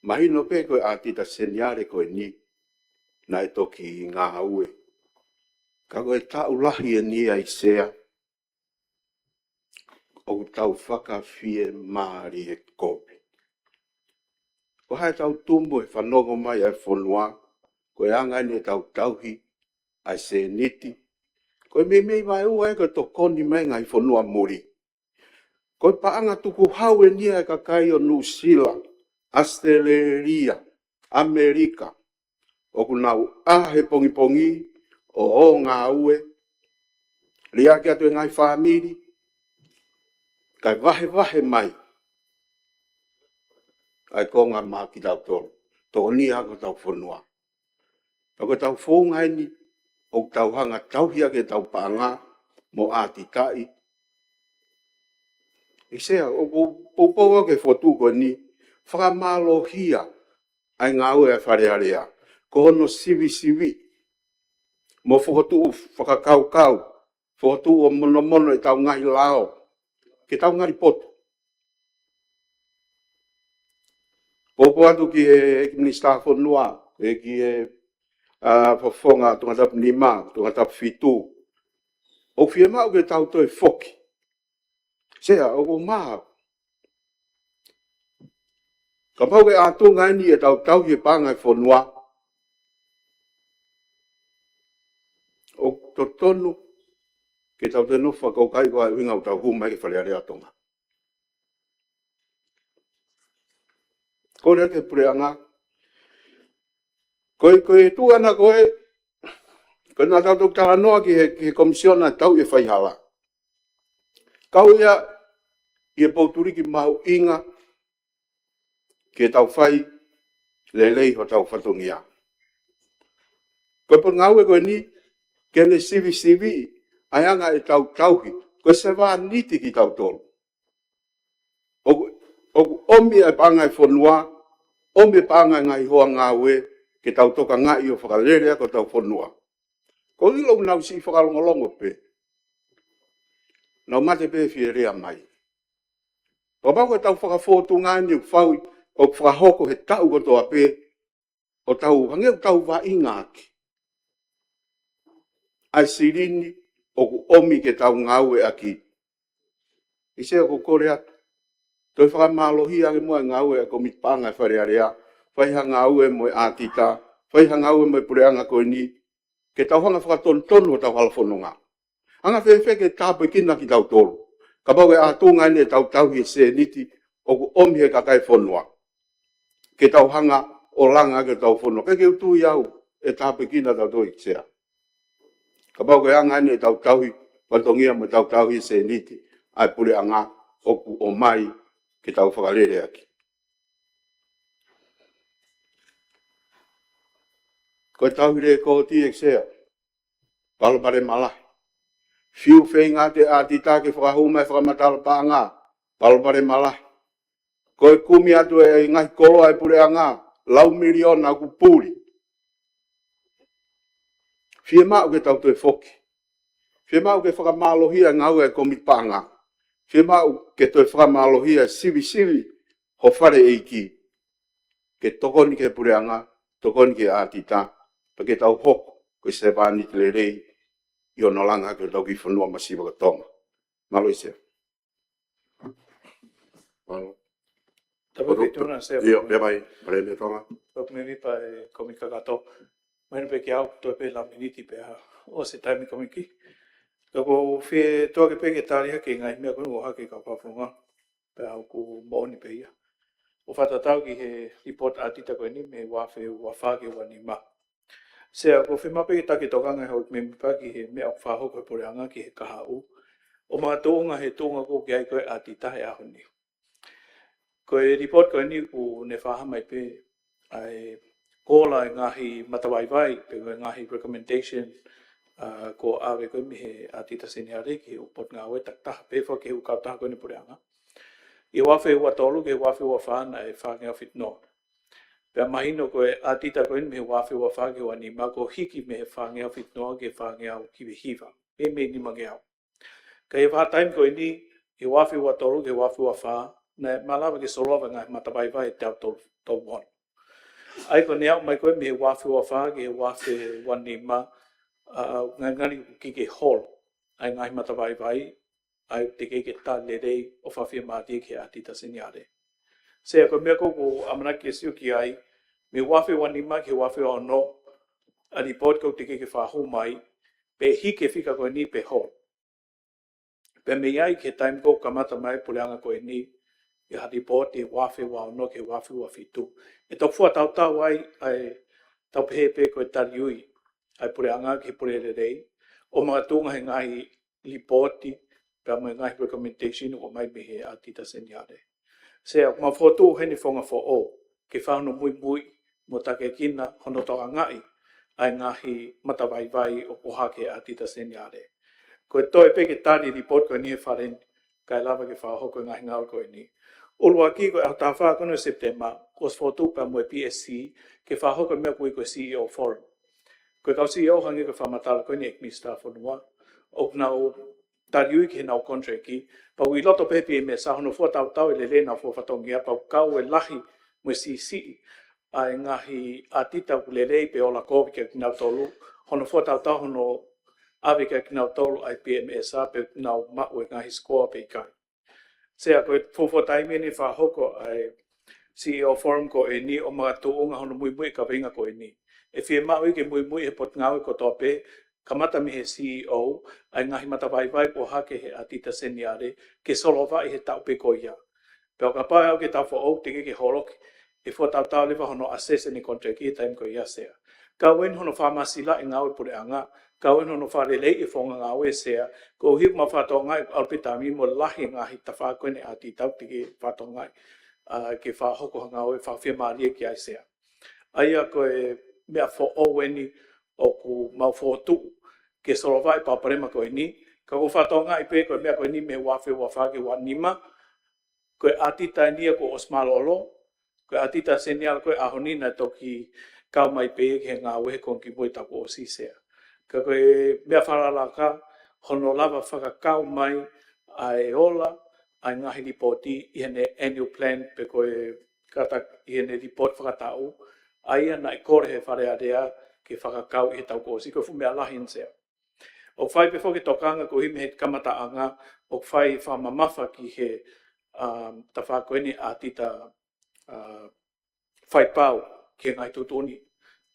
Mahino pē ko e ʻatita seniale ko eni naʻe toki ngāue. Ka ko e taʻu lahi eni ʻa e Sea, ʻoku tau fakafiemālie kovi. Ko e hā ʻetau tumu he fanongo mai ʻa e fonua, ko e anga eni ʻetau tauhi ʻa e sēniti. Ko e meimei vaeua ē ko e tokoni mai ngaahi fonua muli. Ko e paʻanga tukuhau eni ʻa e kakai ʻo Nuʻusila, ʻAositelēlia, ʻAmelika, ʻoku nau ʻā he pongipongi ʻo ō ngāue, liʻaki atu e ngaahi fāmili, kae vahevahe mai ʻa e konga maʻa kitautolu, tokonia ko hotau fonua. Ka ko ʻetau founga eni, ʻoku tau hanga tauhi ʻaki ʻetau paʻanga mo ʻatitaʻi. ʻEiki Sea, ʻoku ou poupou au ki he fokotuʻu ko eni, fakamālohia ʻa e ngāue ʻa e Fale Alea. Ko hono sivisiviʻi, mo fokotuʻu fakakaukau, fokotuʻu ʻo monomono ʻetau ngaahi lao, ke tau ngali poto. Poupou atu ki he ʻEiki Minisitā Fonua, ʻEiki, ʻa, Fofonga Tongatapu nima, Tongatapu fitu. ʻOku fiemaʻu ke tau toe foki. Sea, ʻoku maha. Kapau ko e ʻatunga eni ʻetau tauhi e paʻanga e fonua, ʻoku totonu ke tau toe nofo fakakaukauʻi ko e hā e ʻuhinga ʻoku tau hū mai ki he Fale Alea ʻo Tonga. Kole atu ki he puleʻanga. Ko e, ko e tuʻu ʻana ko ē, ko ē naʻa tau toki talanoa ki he, ki he komisiona tauʻi e faihala. Kau ia ʻi he poutuliki mahuʻinga ke tau fai lelei hotau fatongia. Ko e pō ngāue ko eni, ke ne sivisiviʻi ʻa e anga ʻetau tauhi, ko e sevāniti kitautolu. ʻOku, ʻoku ʻomi e paʻanga e fonua, ʻomi e paʻanga e ngaahi hoa ngāue, ke tau tokangaʻi ʻo fakalele ʻaki hotau fonua. Ko e ʻilo ʻoku nau siʻi fakalongolongo pē. Nau mate pē fielea mai. Kapau ko ʻetau fakafōtunga eni ʻoku fau, ʻoku fakahoko he taʻu kotoa pē, ʻo tau hangē ʻoku tau vaʻinga ʻaki ʻa e silini ʻoku ʻomi ke tau ngāue ʻaki. ʻEiki Sea, ʻoku ou kole atu, toe fakamālohia ange muʻa e ngāue ʻa e kōmiti paʻanga e Fale Alea, fai ha ngāue mo e ʻatita, fai ha ngāue mo e puleʻanga ko eni, ke tau hanga fakatonutonu hotau hala fononga. Anga fēfē ke tāpuekina kitautolu? Kapau ko e ʻatunga eni ʻetau tauhi e sēniti ʻoku ʻomi he kakai e fonua, ke tau hanga ʻo langa ʻaki hotau fonua. Ke ke utu i au ʻe tāpuekina tautolu, ʻEiki Sea. Kapau ko e anga eni ʻetau tauhi fatongia mo ʻetau tauhi e sēniti ʻa e puleʻanga ʻoku ʻomai ke tau fakalele ʻaki. Ko e tauhi lekooti, ʻEiki Sea, palopalema lahi. Fiu feinga atu e ʻatita ke fakahū mai e fakamatala paʻanga, palopalema lahi. Ko e kumi atu e ngaahi koloa e puleʻanga, lau miliona ʻoku puli. Fiemaʻu ke tau toe foki. Fiemaʻu ke fakamālohia e ngāue e kōmiti paʻanga. Fiemaʻu ke toe fakamālohia e sivisivi ho fale ʻeiki. Ke tokoni ki he puleʻanga, tokoni ki he ʻatita, pea ke tau hoko ko e sevāniti lelei ʻi hono langa ʻaki hotau kiʻi fonua masiva ko Tonga. Mālō, ʻEiki Sea. Mālō. Tapu ki he Toketā Sea. ʻIo, pea mai, Palēmia Tonga. Toketā Mimi pea ʻe kōmiti kakato. Mahino pē kiate au, toe pē lau miniti pea ʻosi e taimi, kōmiki. Ka ʻoku ou fie toe ʻai pē ke tali hake e ngaahi meʻa ko eni ʻoku ʻohake ʻe he kau fakafofonga. Pea ʻoku moʻoni pē ia. ʻOku fakatatau ki he lipooti ʻatita ko eni mei he ua afe ua fā ki he ua nima. Sea, ʻoku ou fiemaʻu pē ke taki tokanga e Houʻeiki Mimipa ki he meʻa ʻoku fakahoko he puleʻanga ki he kahaʻu. ʻo makatuʻunga he tuʻunga ʻoku ʻi ai ko ē ʻa e ʻatita he ʻaho ni. Ko e report ko eni ʻoku ne fakahā mai pē ʻa e kola e ngaahi matavaivai pe ko e ngaahi recommendation, ʻa, kuo ʻave ko ē mei he ʻatita seniale ki he ʻū potungāue takitaha pe foki he ʻū kautaha ko eni puleʻanga. ʻI he ua afe ua tolu ki he ua afe ua fā naʻe fāngeau fitu noa. Pea mahino ko e ʻatita ko eni mei he ua afe ua fā ki he ua nima kuo hiki mei he fāngeau fitu noa ki he fāngeau hiva hiva. Meimei nima ngeau. Ka ʻi he vahaʻa taimi ko eni, ʻi he ua afe ua tolu ki he ua afe ua fā, naʻe malava ke solova e ngaahi matavaivai ʻe taha tolu, tolu ono. ʻA ia ko ʻene aʻu mai ko ē mei he ua afe ua fā ki he ua afe ua nima, ʻa, ngali ngali ʻoku ʻikai ke holo ʻa e ngaahi matavaivai, ʻa ia ʻoku teʻeki ke tali lelei ʻo fakafiemālie ki he ʻatita seniale. Sea, ko e meʻa ko ē ʻoku ou ʻamanaki ke sio ki ai, mei he ua afe ua nima ki he ua afe ua ono, ʻa e report ʻoku teʻeki ke fakahū mai pe hiki e fika ko eni pe holo. Pea mei ai ki he taimi ko ē ʻoku kamata mai e puleʻanga ko eni, ʻi ha report ʻi he ua afe ua ono ki he ua afe ua fitu. ʻE tau fakatautau ai ʻa e tau pehē pē ko e taliui ʻa e puleʻanga ki he pule lelei, ʻo makatuʻunga he ngaahi report pea mo e ngaahi recommendation ʻoku ʻomai mei he ʻatita seniale. Sea, ʻoku mau fokotuʻu heni e founga foʻou ke fai hono muimui mo takiekina hono tokangaʻi ʻa e ngaahi matavaivai ʻoku ʻohake he ʻatita seniale. Ko e toe pē ke tali e report ko eni he Fale ni, kae lava ke fakahoko e ngaahi ngāue ko eni. ʻUluaki, ko e ʻaho taha fā ko eni ʻo Sepitema, kuo ʻosi fokotuʻu pea mo e PSC ke fakahoko e meʻa ʻoku ui ko e CEO Forum. Ko e kau CEO hangē ko e fakamatala ko eni ʻa e Minisitā Fonua, ʻoku nau taliui ki heʻenau contract, pea ʻoku ʻi loto pē he PMSA hono fakatautau e lelei ʻenau fakafatongia, pea ʻoku kau e lahi mo e siʻisiʻi ʻa e ngaahi ʻatita ʻoku lelei pe ola kovi kiate kinautolu, hono fakatautau hono ʻave kiate kinautolu ʻa e PMSA pea nau maʻu e ngaahi score pe ʻikai. Sea, ko e fuofua taimi eni ʻe fakahoko ai e CEO Forum ko eni ʻo makatuʻunga hono muimui e kaveinga ko eni. ʻE fiemaʻu ia ke muimui he potungāue kotoa pē, kamata mei he CEO, ʻa e ngaahi matavaivai ʻoku ʻohake he ʻatita seniale, ke solovaʻi he taʻu pē ko ia. Pea ʻo kapau ʻe aʻu ki he taʻu foʻou teʻeki ke holoki, ʻe fakatautau leva hono assess ʻene contract he taimi ko ia, Sea. Kau eni hono fakamāsilaʻi e ngāue puleʻanga, kau eni hono fakaleleiʻi e founga ngāue, Sea, koeʻuhi ʻoku mau fakatokangaʻi ʻoku ʻalu pē taimi mo lahi e ngaahi tafaʻaki ko eni ʻatita ʻoku teʻeki ke fakatokangaʻi, ʻa, ke fakahoko ha ngāue fakafiemālie ki ai, Sea. ʻA ia ko e meʻa foʻou eni ʻoku mau fokotuʻu ke solovaʻi e palopalema ko eni, ka ʻoku ou fakatokangaʻi pē ko e meʻa ko eni mei he ua afe ua fā ki he ua nima, ko e ʻatita eni ia kuo ʻosi mālōlō, ko e ʻatita seniale ko ē he ʻaho ni naʻe toki kau mai pē ia ki he ngāue he konga kimui he taʻu kuo ʻosi, Sea. Ka ko e meʻa fakalaka hono lava fakakau mai ʻa e ola ʻa e ngaahi lipooti ʻi heʻene annual plan pe ko e kātaki ʻi heʻene lipooti fakataʻu, ʻa ia naʻe kole he Fale Alea ke fakakau ʻi he taʻu kuo ʻosi, ko e fuʻu meʻa lahi eni, Sea. ʻOku fai pē foki e tokanga koeʻuhi mei he kamataʻanga, ʻoku fai fakamamafa ki he, um, tafaʻaki ko eni ʻatita, uh, faipau ki he ngaahi tuʻutuʻuni,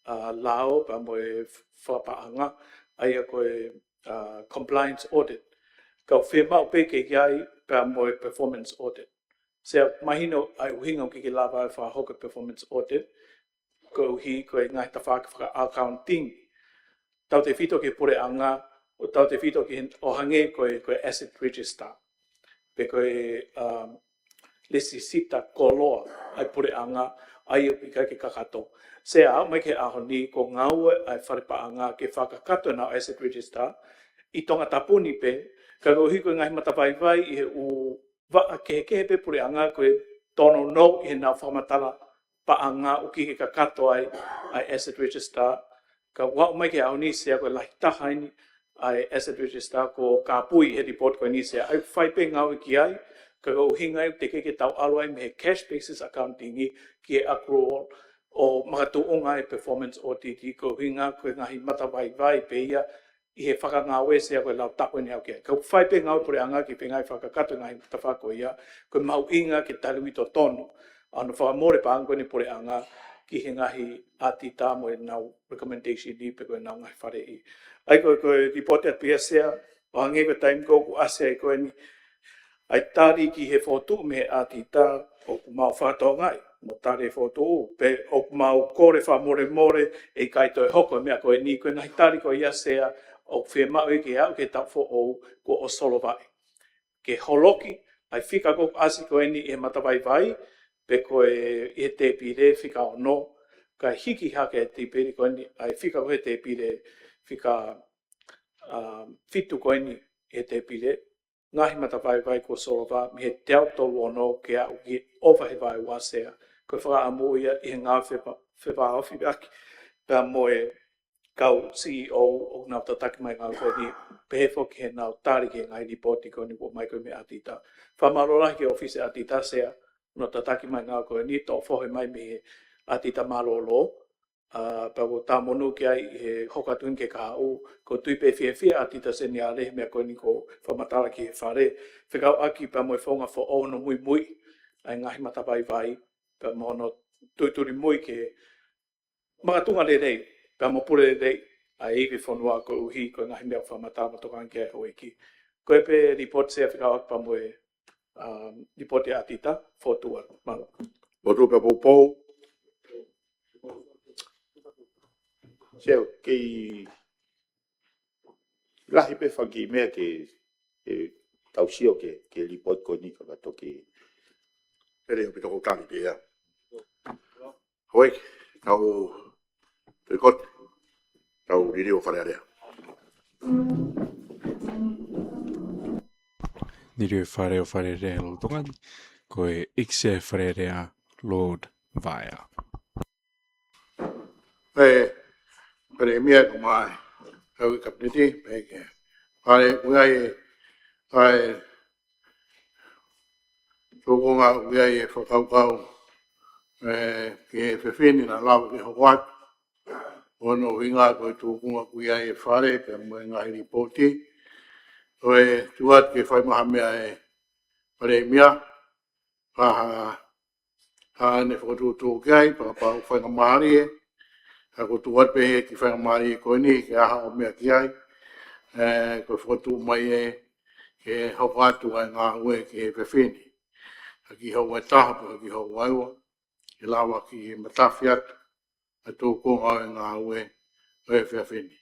uh, lao pea mo e fakapaʻanga, ʻa ia ko e, uh, compliance audit. Ka ʻoku fiemaʻu pē ke ʻi ai pea mo e performance audit. Sea, mahino ʻa e ʻuhinga ʻoku ʻikai ke lava ai fakahoko e performance audit, koeʻuhi ko e ngaahi tafaʻaki faka-accounting. Tautefito ki he puleʻanga, ʻo tautefito ki he, ʻo hangē ko e, ko e asset register. Pe ko e, um, lēsisita koloa ʻa e puleʻanga, ʻa ia ʻoku ʻikai ke kakato. Sea, aʻu mai ki he ʻaho ni kuo ngāue ʻa e fale paʻanga ke fakakakato ʻenau asset register ʻi Tongatapu ni pē, ka koeʻuhi ko e ngaahi matavaivai ʻi he ʻū vaʻa kehekehe pē puleʻanga, ko e tōnounou ʻi heʻenau fakamatala paʻanga ʻoku ʻikai ke kakato ai ʻa e asset register. Ka ʻoku aʻu mai ki he ʻaho ni, Sea, ko e lahi taha eni ʻa e asset register kuo kāpui he lipooti ko eni, Sea. ʻA ia ʻoku fai pē ngāue ki ai, ka ko e ʻuhinga ia ʻoku teʻeki ke tau ʻalu ai mei he cash basis accounting ki he accrual ʻo makatuʻunga e performance audit, ko e ʻuhinga ko e ngaahi matavaivai pē ia ʻi he fakangāue, Sea, ko e lau taʻu eni ʻoku ʻi ai. Ka ʻoku fai pē ngāue puleʻanga ke feinga ke fakakakato e ngaahi tafaʻaki ko ia, ko e mahuʻinga ke taliui totonu ʻa hono fakamole paʻanga ko eni puleʻanga ki he ngaahi ʻatita mo ʻenau recommendation ʻi pe ko ʻenau ngaahi faleʻi. ʻA ia ko e, ko e lipooti atu pē ia, Sea, ʻo hangē ko e taimi ko ē ʻoku ʻasi ai ko eni ʻa e tali ki he fokotuʻu mei he ʻatita, ʻoku mau fakatokangaʻi mo tali e fokotuʻu, pe ʻoku mau kole fakamolemole ʻe ʻikai toe hoko e meʻa ko eni, ko e ngaahi tali ko ia, Sea, ʻoku fiemaʻu ia ke aʻu ki he taʻu foʻou kuo ʻosi solovaʻi. ke holoki ʻa e fika ko ē ʻoku ʻasi ko eni ʻi he matavaivai, pe ko e ʻi he tēpile fika ono, kae hiki hake e tēpile ko eni, ʻa e fika ko ē he tēpile fika, ā, fitu ko eni ʻi he tēpile, ngaahi matavaivai kuo solova mei he teau tolu ono ke aʻu ki he ʻova he vaeua, Sea. Ko e fakaʻamu ia ʻi he ngāue feva-, fevāofi ʻaki pea mo e kau C E O ʻoku nau tataki mai e ngāue ko eni, pehē foki heʻenau tali ki he ngaahi lipooti ko eni kuo ʻomai ko ē mei he ʻatita. Fakamālō lahi ki he ʻōfisi ʻatita, Sea, ʻoku nau tataki mai e ngāue ko eni, toʻo fohe mai mei he ʻatita mālōlō. Ā, pea ʻoku ou talamonū ki ai he hoko atu eni ki he kahaʻu, ʻoku ou tui pē ʻe fiefia ʻa ʻAtita Seniale he meʻa ko eni kuo fakamatala ki he Fale, fekauʻaki pea mo e founga foʻou hono muimui ʻa e ngaahi matavaivai, pea mo hono tuituli mui ke makatuʻunga lelei, pea mo pule lelei ʻa e ivi ʻo e fonua koeʻuhi ko e ngaahi meʻa ʻoku fakamatala mo tokanga ki ai e houʻeiki. Ko ia pē lipooti, Sea, fekauʻaki pea mo e, um, lipooti ʻa ʻAtita, fokotuʻu atu. Mālō. Fokotuʻu pē poupou. Sea, kei lahi pē fanga kiʻi meʻa ke, ke tau sio ki he, ki he lipooti ko eni ka ka toki. Pele ʻaupito ko e tali pē ia. Hoi, tau toe kote, tau liliu ʻa e Fale Alea. Liliu ʻa e Fale ʻo Fale Alea ʻi Lolotonga ni, ko e ʻEiki Sea Fale Alea, Lord Vaea. ʻE, Palēmia, kae ʻumaʻā e kau Kapineti, pea ki he Fale, ʻoku ʻi ai e, ʻa e tūkunga, ʻoku ʻi ai e fakakaukau, ē, ki he efiafi ni naʻa lava ke hoko atu. Ko hono ʻuhinga ko e tūkunga ʻoku ʻi ai e Fale, pea mo e ngaahi lipooti. Ko e tuʻu atu ke fai mai ha meʻa e Palēmia, ka ha, ha ne fokotuʻutuʻu ki ai, pea kapau ʻoku faingamālie, ka ko e tuʻu atu pē he kiʻi faingamālie ko eni, ke ʻai haʻo meʻa ki ai, ē, ko e fokotuʻu mai ē, ke hoko atu ʻa e ngāue ki he efiafi ni. Ha kiʻi houa ʻe taha, pe ha kiʻi houa ʻe ua, ke lava ke matafi atu ʻa e tūkunga ʻo e ngāue ʻo e efiafi ni.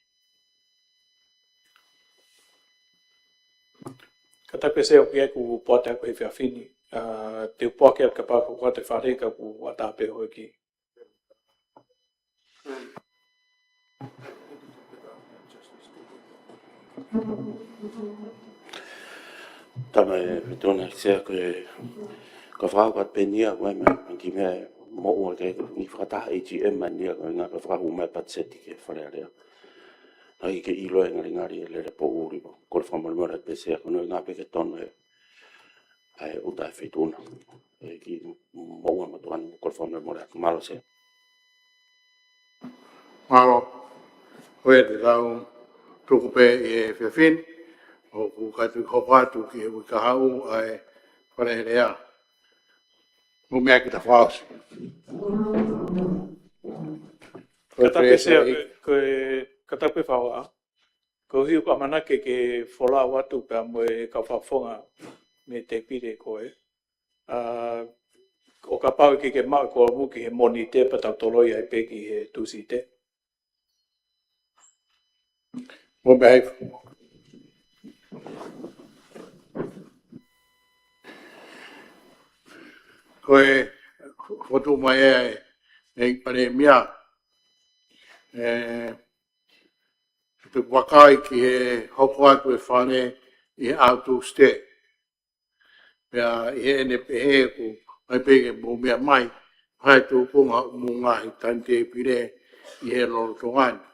Kātaki pē Sea, ʻoku ʻikai ke u poate ʻaʻaku he efiafi ni. Ā, te u poake atu kapau ʻoku ʻi ai ha fale, ka ʻoku ʻatā pē houʻeiki. Tama e Fetuʻuna, Sea, ko e, ko e fakakaukau pē eni ia, ko e meʻa, meʻa ki he meʻa moʻua ke, ʻi he fakataha AGM eni ia, ko e ʻuhinga ko e fakahū mai e patiseti ki he Fale Alea. Naʻe ʻikai ke ʻilo e ngalingali e lele poʻuli mo. Kole fakamolemole pē Sea, ko hono ʻuhinga pē ke tonu e, ʻa e ʻuta e Fetuʻuna. ʻEiki, moʻua mo Tuʻani, kole fakamolemole atu. Mālō Sea. Mālō. Ko ia te tau tuku pē ʻi he efiafi ni, ʻoku ʻikai ke hoko atu ki he uike kahaʻu ʻa e Fale Alea. Mou meʻa ke ta fakaʻosi. Kātaki pē Sea, ko e, kātaki pē Faʻoa. Koeʻuhi ko e ʻamanaki ke folau atu pea mo e kau fakafofonga mei he tēpile ko ē. Ā, ʻo kapau ʻe ʻikai ke maʻu e kuoramu ki he Mōnite pea tau toloi ai pē ki he Tūsite. Mou meʻa hifo. Ko e fokotuʻu mai ē, ʻEiki Palēmia, ē, ʻe tuku vakai ki he hoko atu e Fale ʻi he ʻaho Tūsite. Pea ʻi heʻene pehē ʻoku ʻai pē ke mou meʻa mai, ʻa e tūkunga ʻo e ngaahi tanitēpile ʻi he lolotonga ni.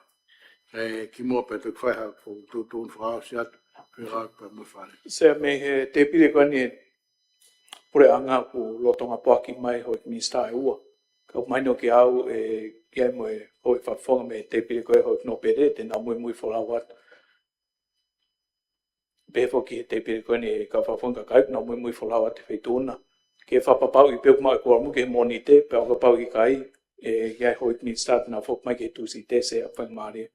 Ē, kimuʻa pea toki fai haʻaku tuʻutuʻuni fakaʻosi atu, pea ʻoatu pē mo e Fale. Sea, mei he tēpile ko eni e puleʻanga ʻoku lolotonga poaki mai houʻeiki minisitā ʻe ua. Ka ʻoku mahino kiate au ē, ʻi ai mo e houʻeiki fakafofonga mei he tēpile ko ē houʻeiki nōpele, te nau muimui folau atu. Pehē foki he tēpile ko eni e kau fakafofonga kakai, nau muimui folau atu he Fetuʻuna. Ke fakapapauʻi pe ʻoku maʻu e kuoramu ki he Mōnite, pea ʻo kapau ʻe ʻikai, ē, ʻi ai houʻeiki minisitā te nau foki mai ki he Tūsite, Sea, faingamālie.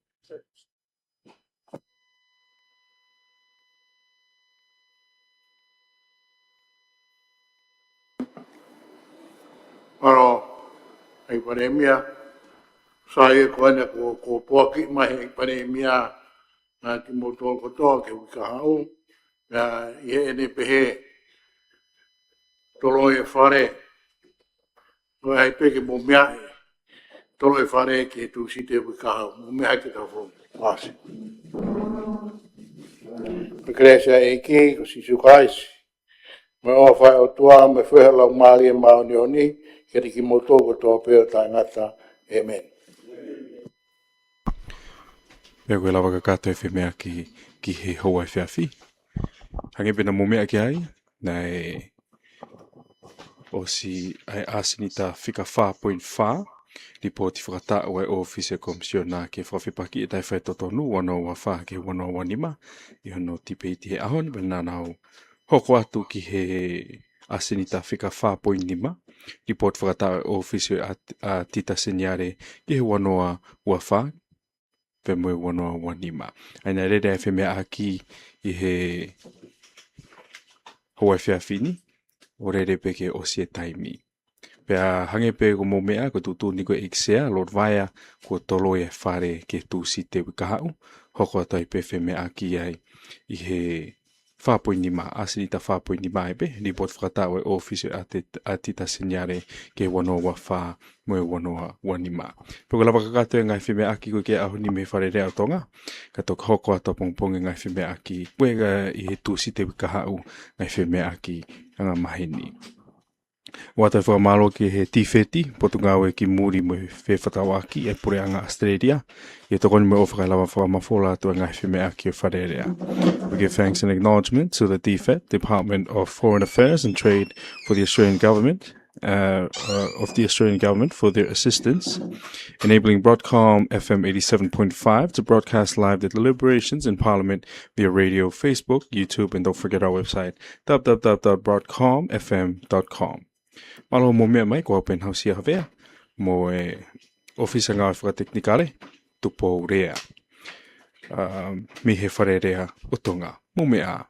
Mālō, ʻEiki Palēmia. Sai, ko ena kuo, kuo poaki mai ʻEiki Palēmia, ā, kimoutolu kotoa ki he uike kahaʻu. Pea ʻi heʻene pehē, toloi e fale, ʻoua ʻe pehē ke mou meaʻi, toloi e fale ki he Tūsite uike kahaʻu, mou meaʻi ke tau foki. Pasi. Ko e kelesi ʻa e ʻEiki ko Sīsū Kalaisi, mo e ʻofa ʻa e ʻOtua, mo e feohi ʻa e Laumālie Māʻoniʻoni, ke ʻiate kimoutolu kotoa pē ʻo taʻengata. ʻĒmeni. Pea ko e lava kakato e femeʻaʻaki ki he houa efiafi. Hangē pē naʻa mou meʻa ki ai, naʻe ʻosi ʻa e ʻasenita fika fā poini fā, lipooti fakataʻu ʻa e ʻOfisi ʻo e Komisiona ki he Fakafepakiʻi ʻa e Taʻefaitotonu ua noa ua fā ki he ua noa ua nima, ʻi hono tipeiti he ʻaho ni, pea naʻa nau hoko atu ki he ʻasenita fika fā poini nima, lipooti fakataʻu ʻa e ʻOfisi ʻa, ʻa Tita Seniale ki he ua noa ua fā, pea mo e ua noa ua nima. ʻA ia naʻe lele ʻa e femeʻaʻaki ʻi he houa efiafi ni, ʻo lele pē ke ʻosi e taimi. Pea hangē pē ko hoʻomou meʻa, ko e tuʻutuʻuni ko e ʻEiki Sea, Lord Vaea, kuo toloi e fale ki he Tūsite uike kahaʻu, hoko atu ai pē femeʻaʻaki ai ʻi he fā poini nima, ʻasenita fā poini nima ai pē, lipooti fakataʻu ʻa e ʻOfisi ʻa Ti-, ʻa Tita Seniale ki he ua noa ua fā mo e ua noa ua nima. Pea ko e lava kakato e ngaahi femeʻaʻaki ko ē ki he ʻaho ni mei he Fale Alea ʻo Tonga, ka toki hoko atu ʻapongipongi e ngaahi femeʻaʻaki ko ē ʻi he Tūsite uike kahaʻu, ngaahi femeʻaʻaki angamaheni. ʻOatu e fakamālō ki he TFET, Potungāue ki Muli mo e Fefakatauʻaki ʻa e Puleʻanga ʻAositelēlia, ʻi he tokoni mo e ʻofa kae lava fakamafola atu e ngaahi femeʻaʻaki ʻo e Fale Alea. We give thanks and acknowledgement to the TFET, Department of Foreign Affairs and Trade for the Australian Government, uh, uh, of the Australian Government for their assistance, enabling Broadcom F M eighty-seven point five to broadcast live the deliberations in Parliament via radio, Facebook, YouTube, and don't forget our website, w w w dot broadcom f m dot com. Mālō hoʻomou meʻa mai, ko au pē Hausia Havea, mo e ʻOfisa Ngāue Fakatekinikale, Tupou Lea. Um, mei he Fale Alea ʻo Tonga. Mou meʻa ā.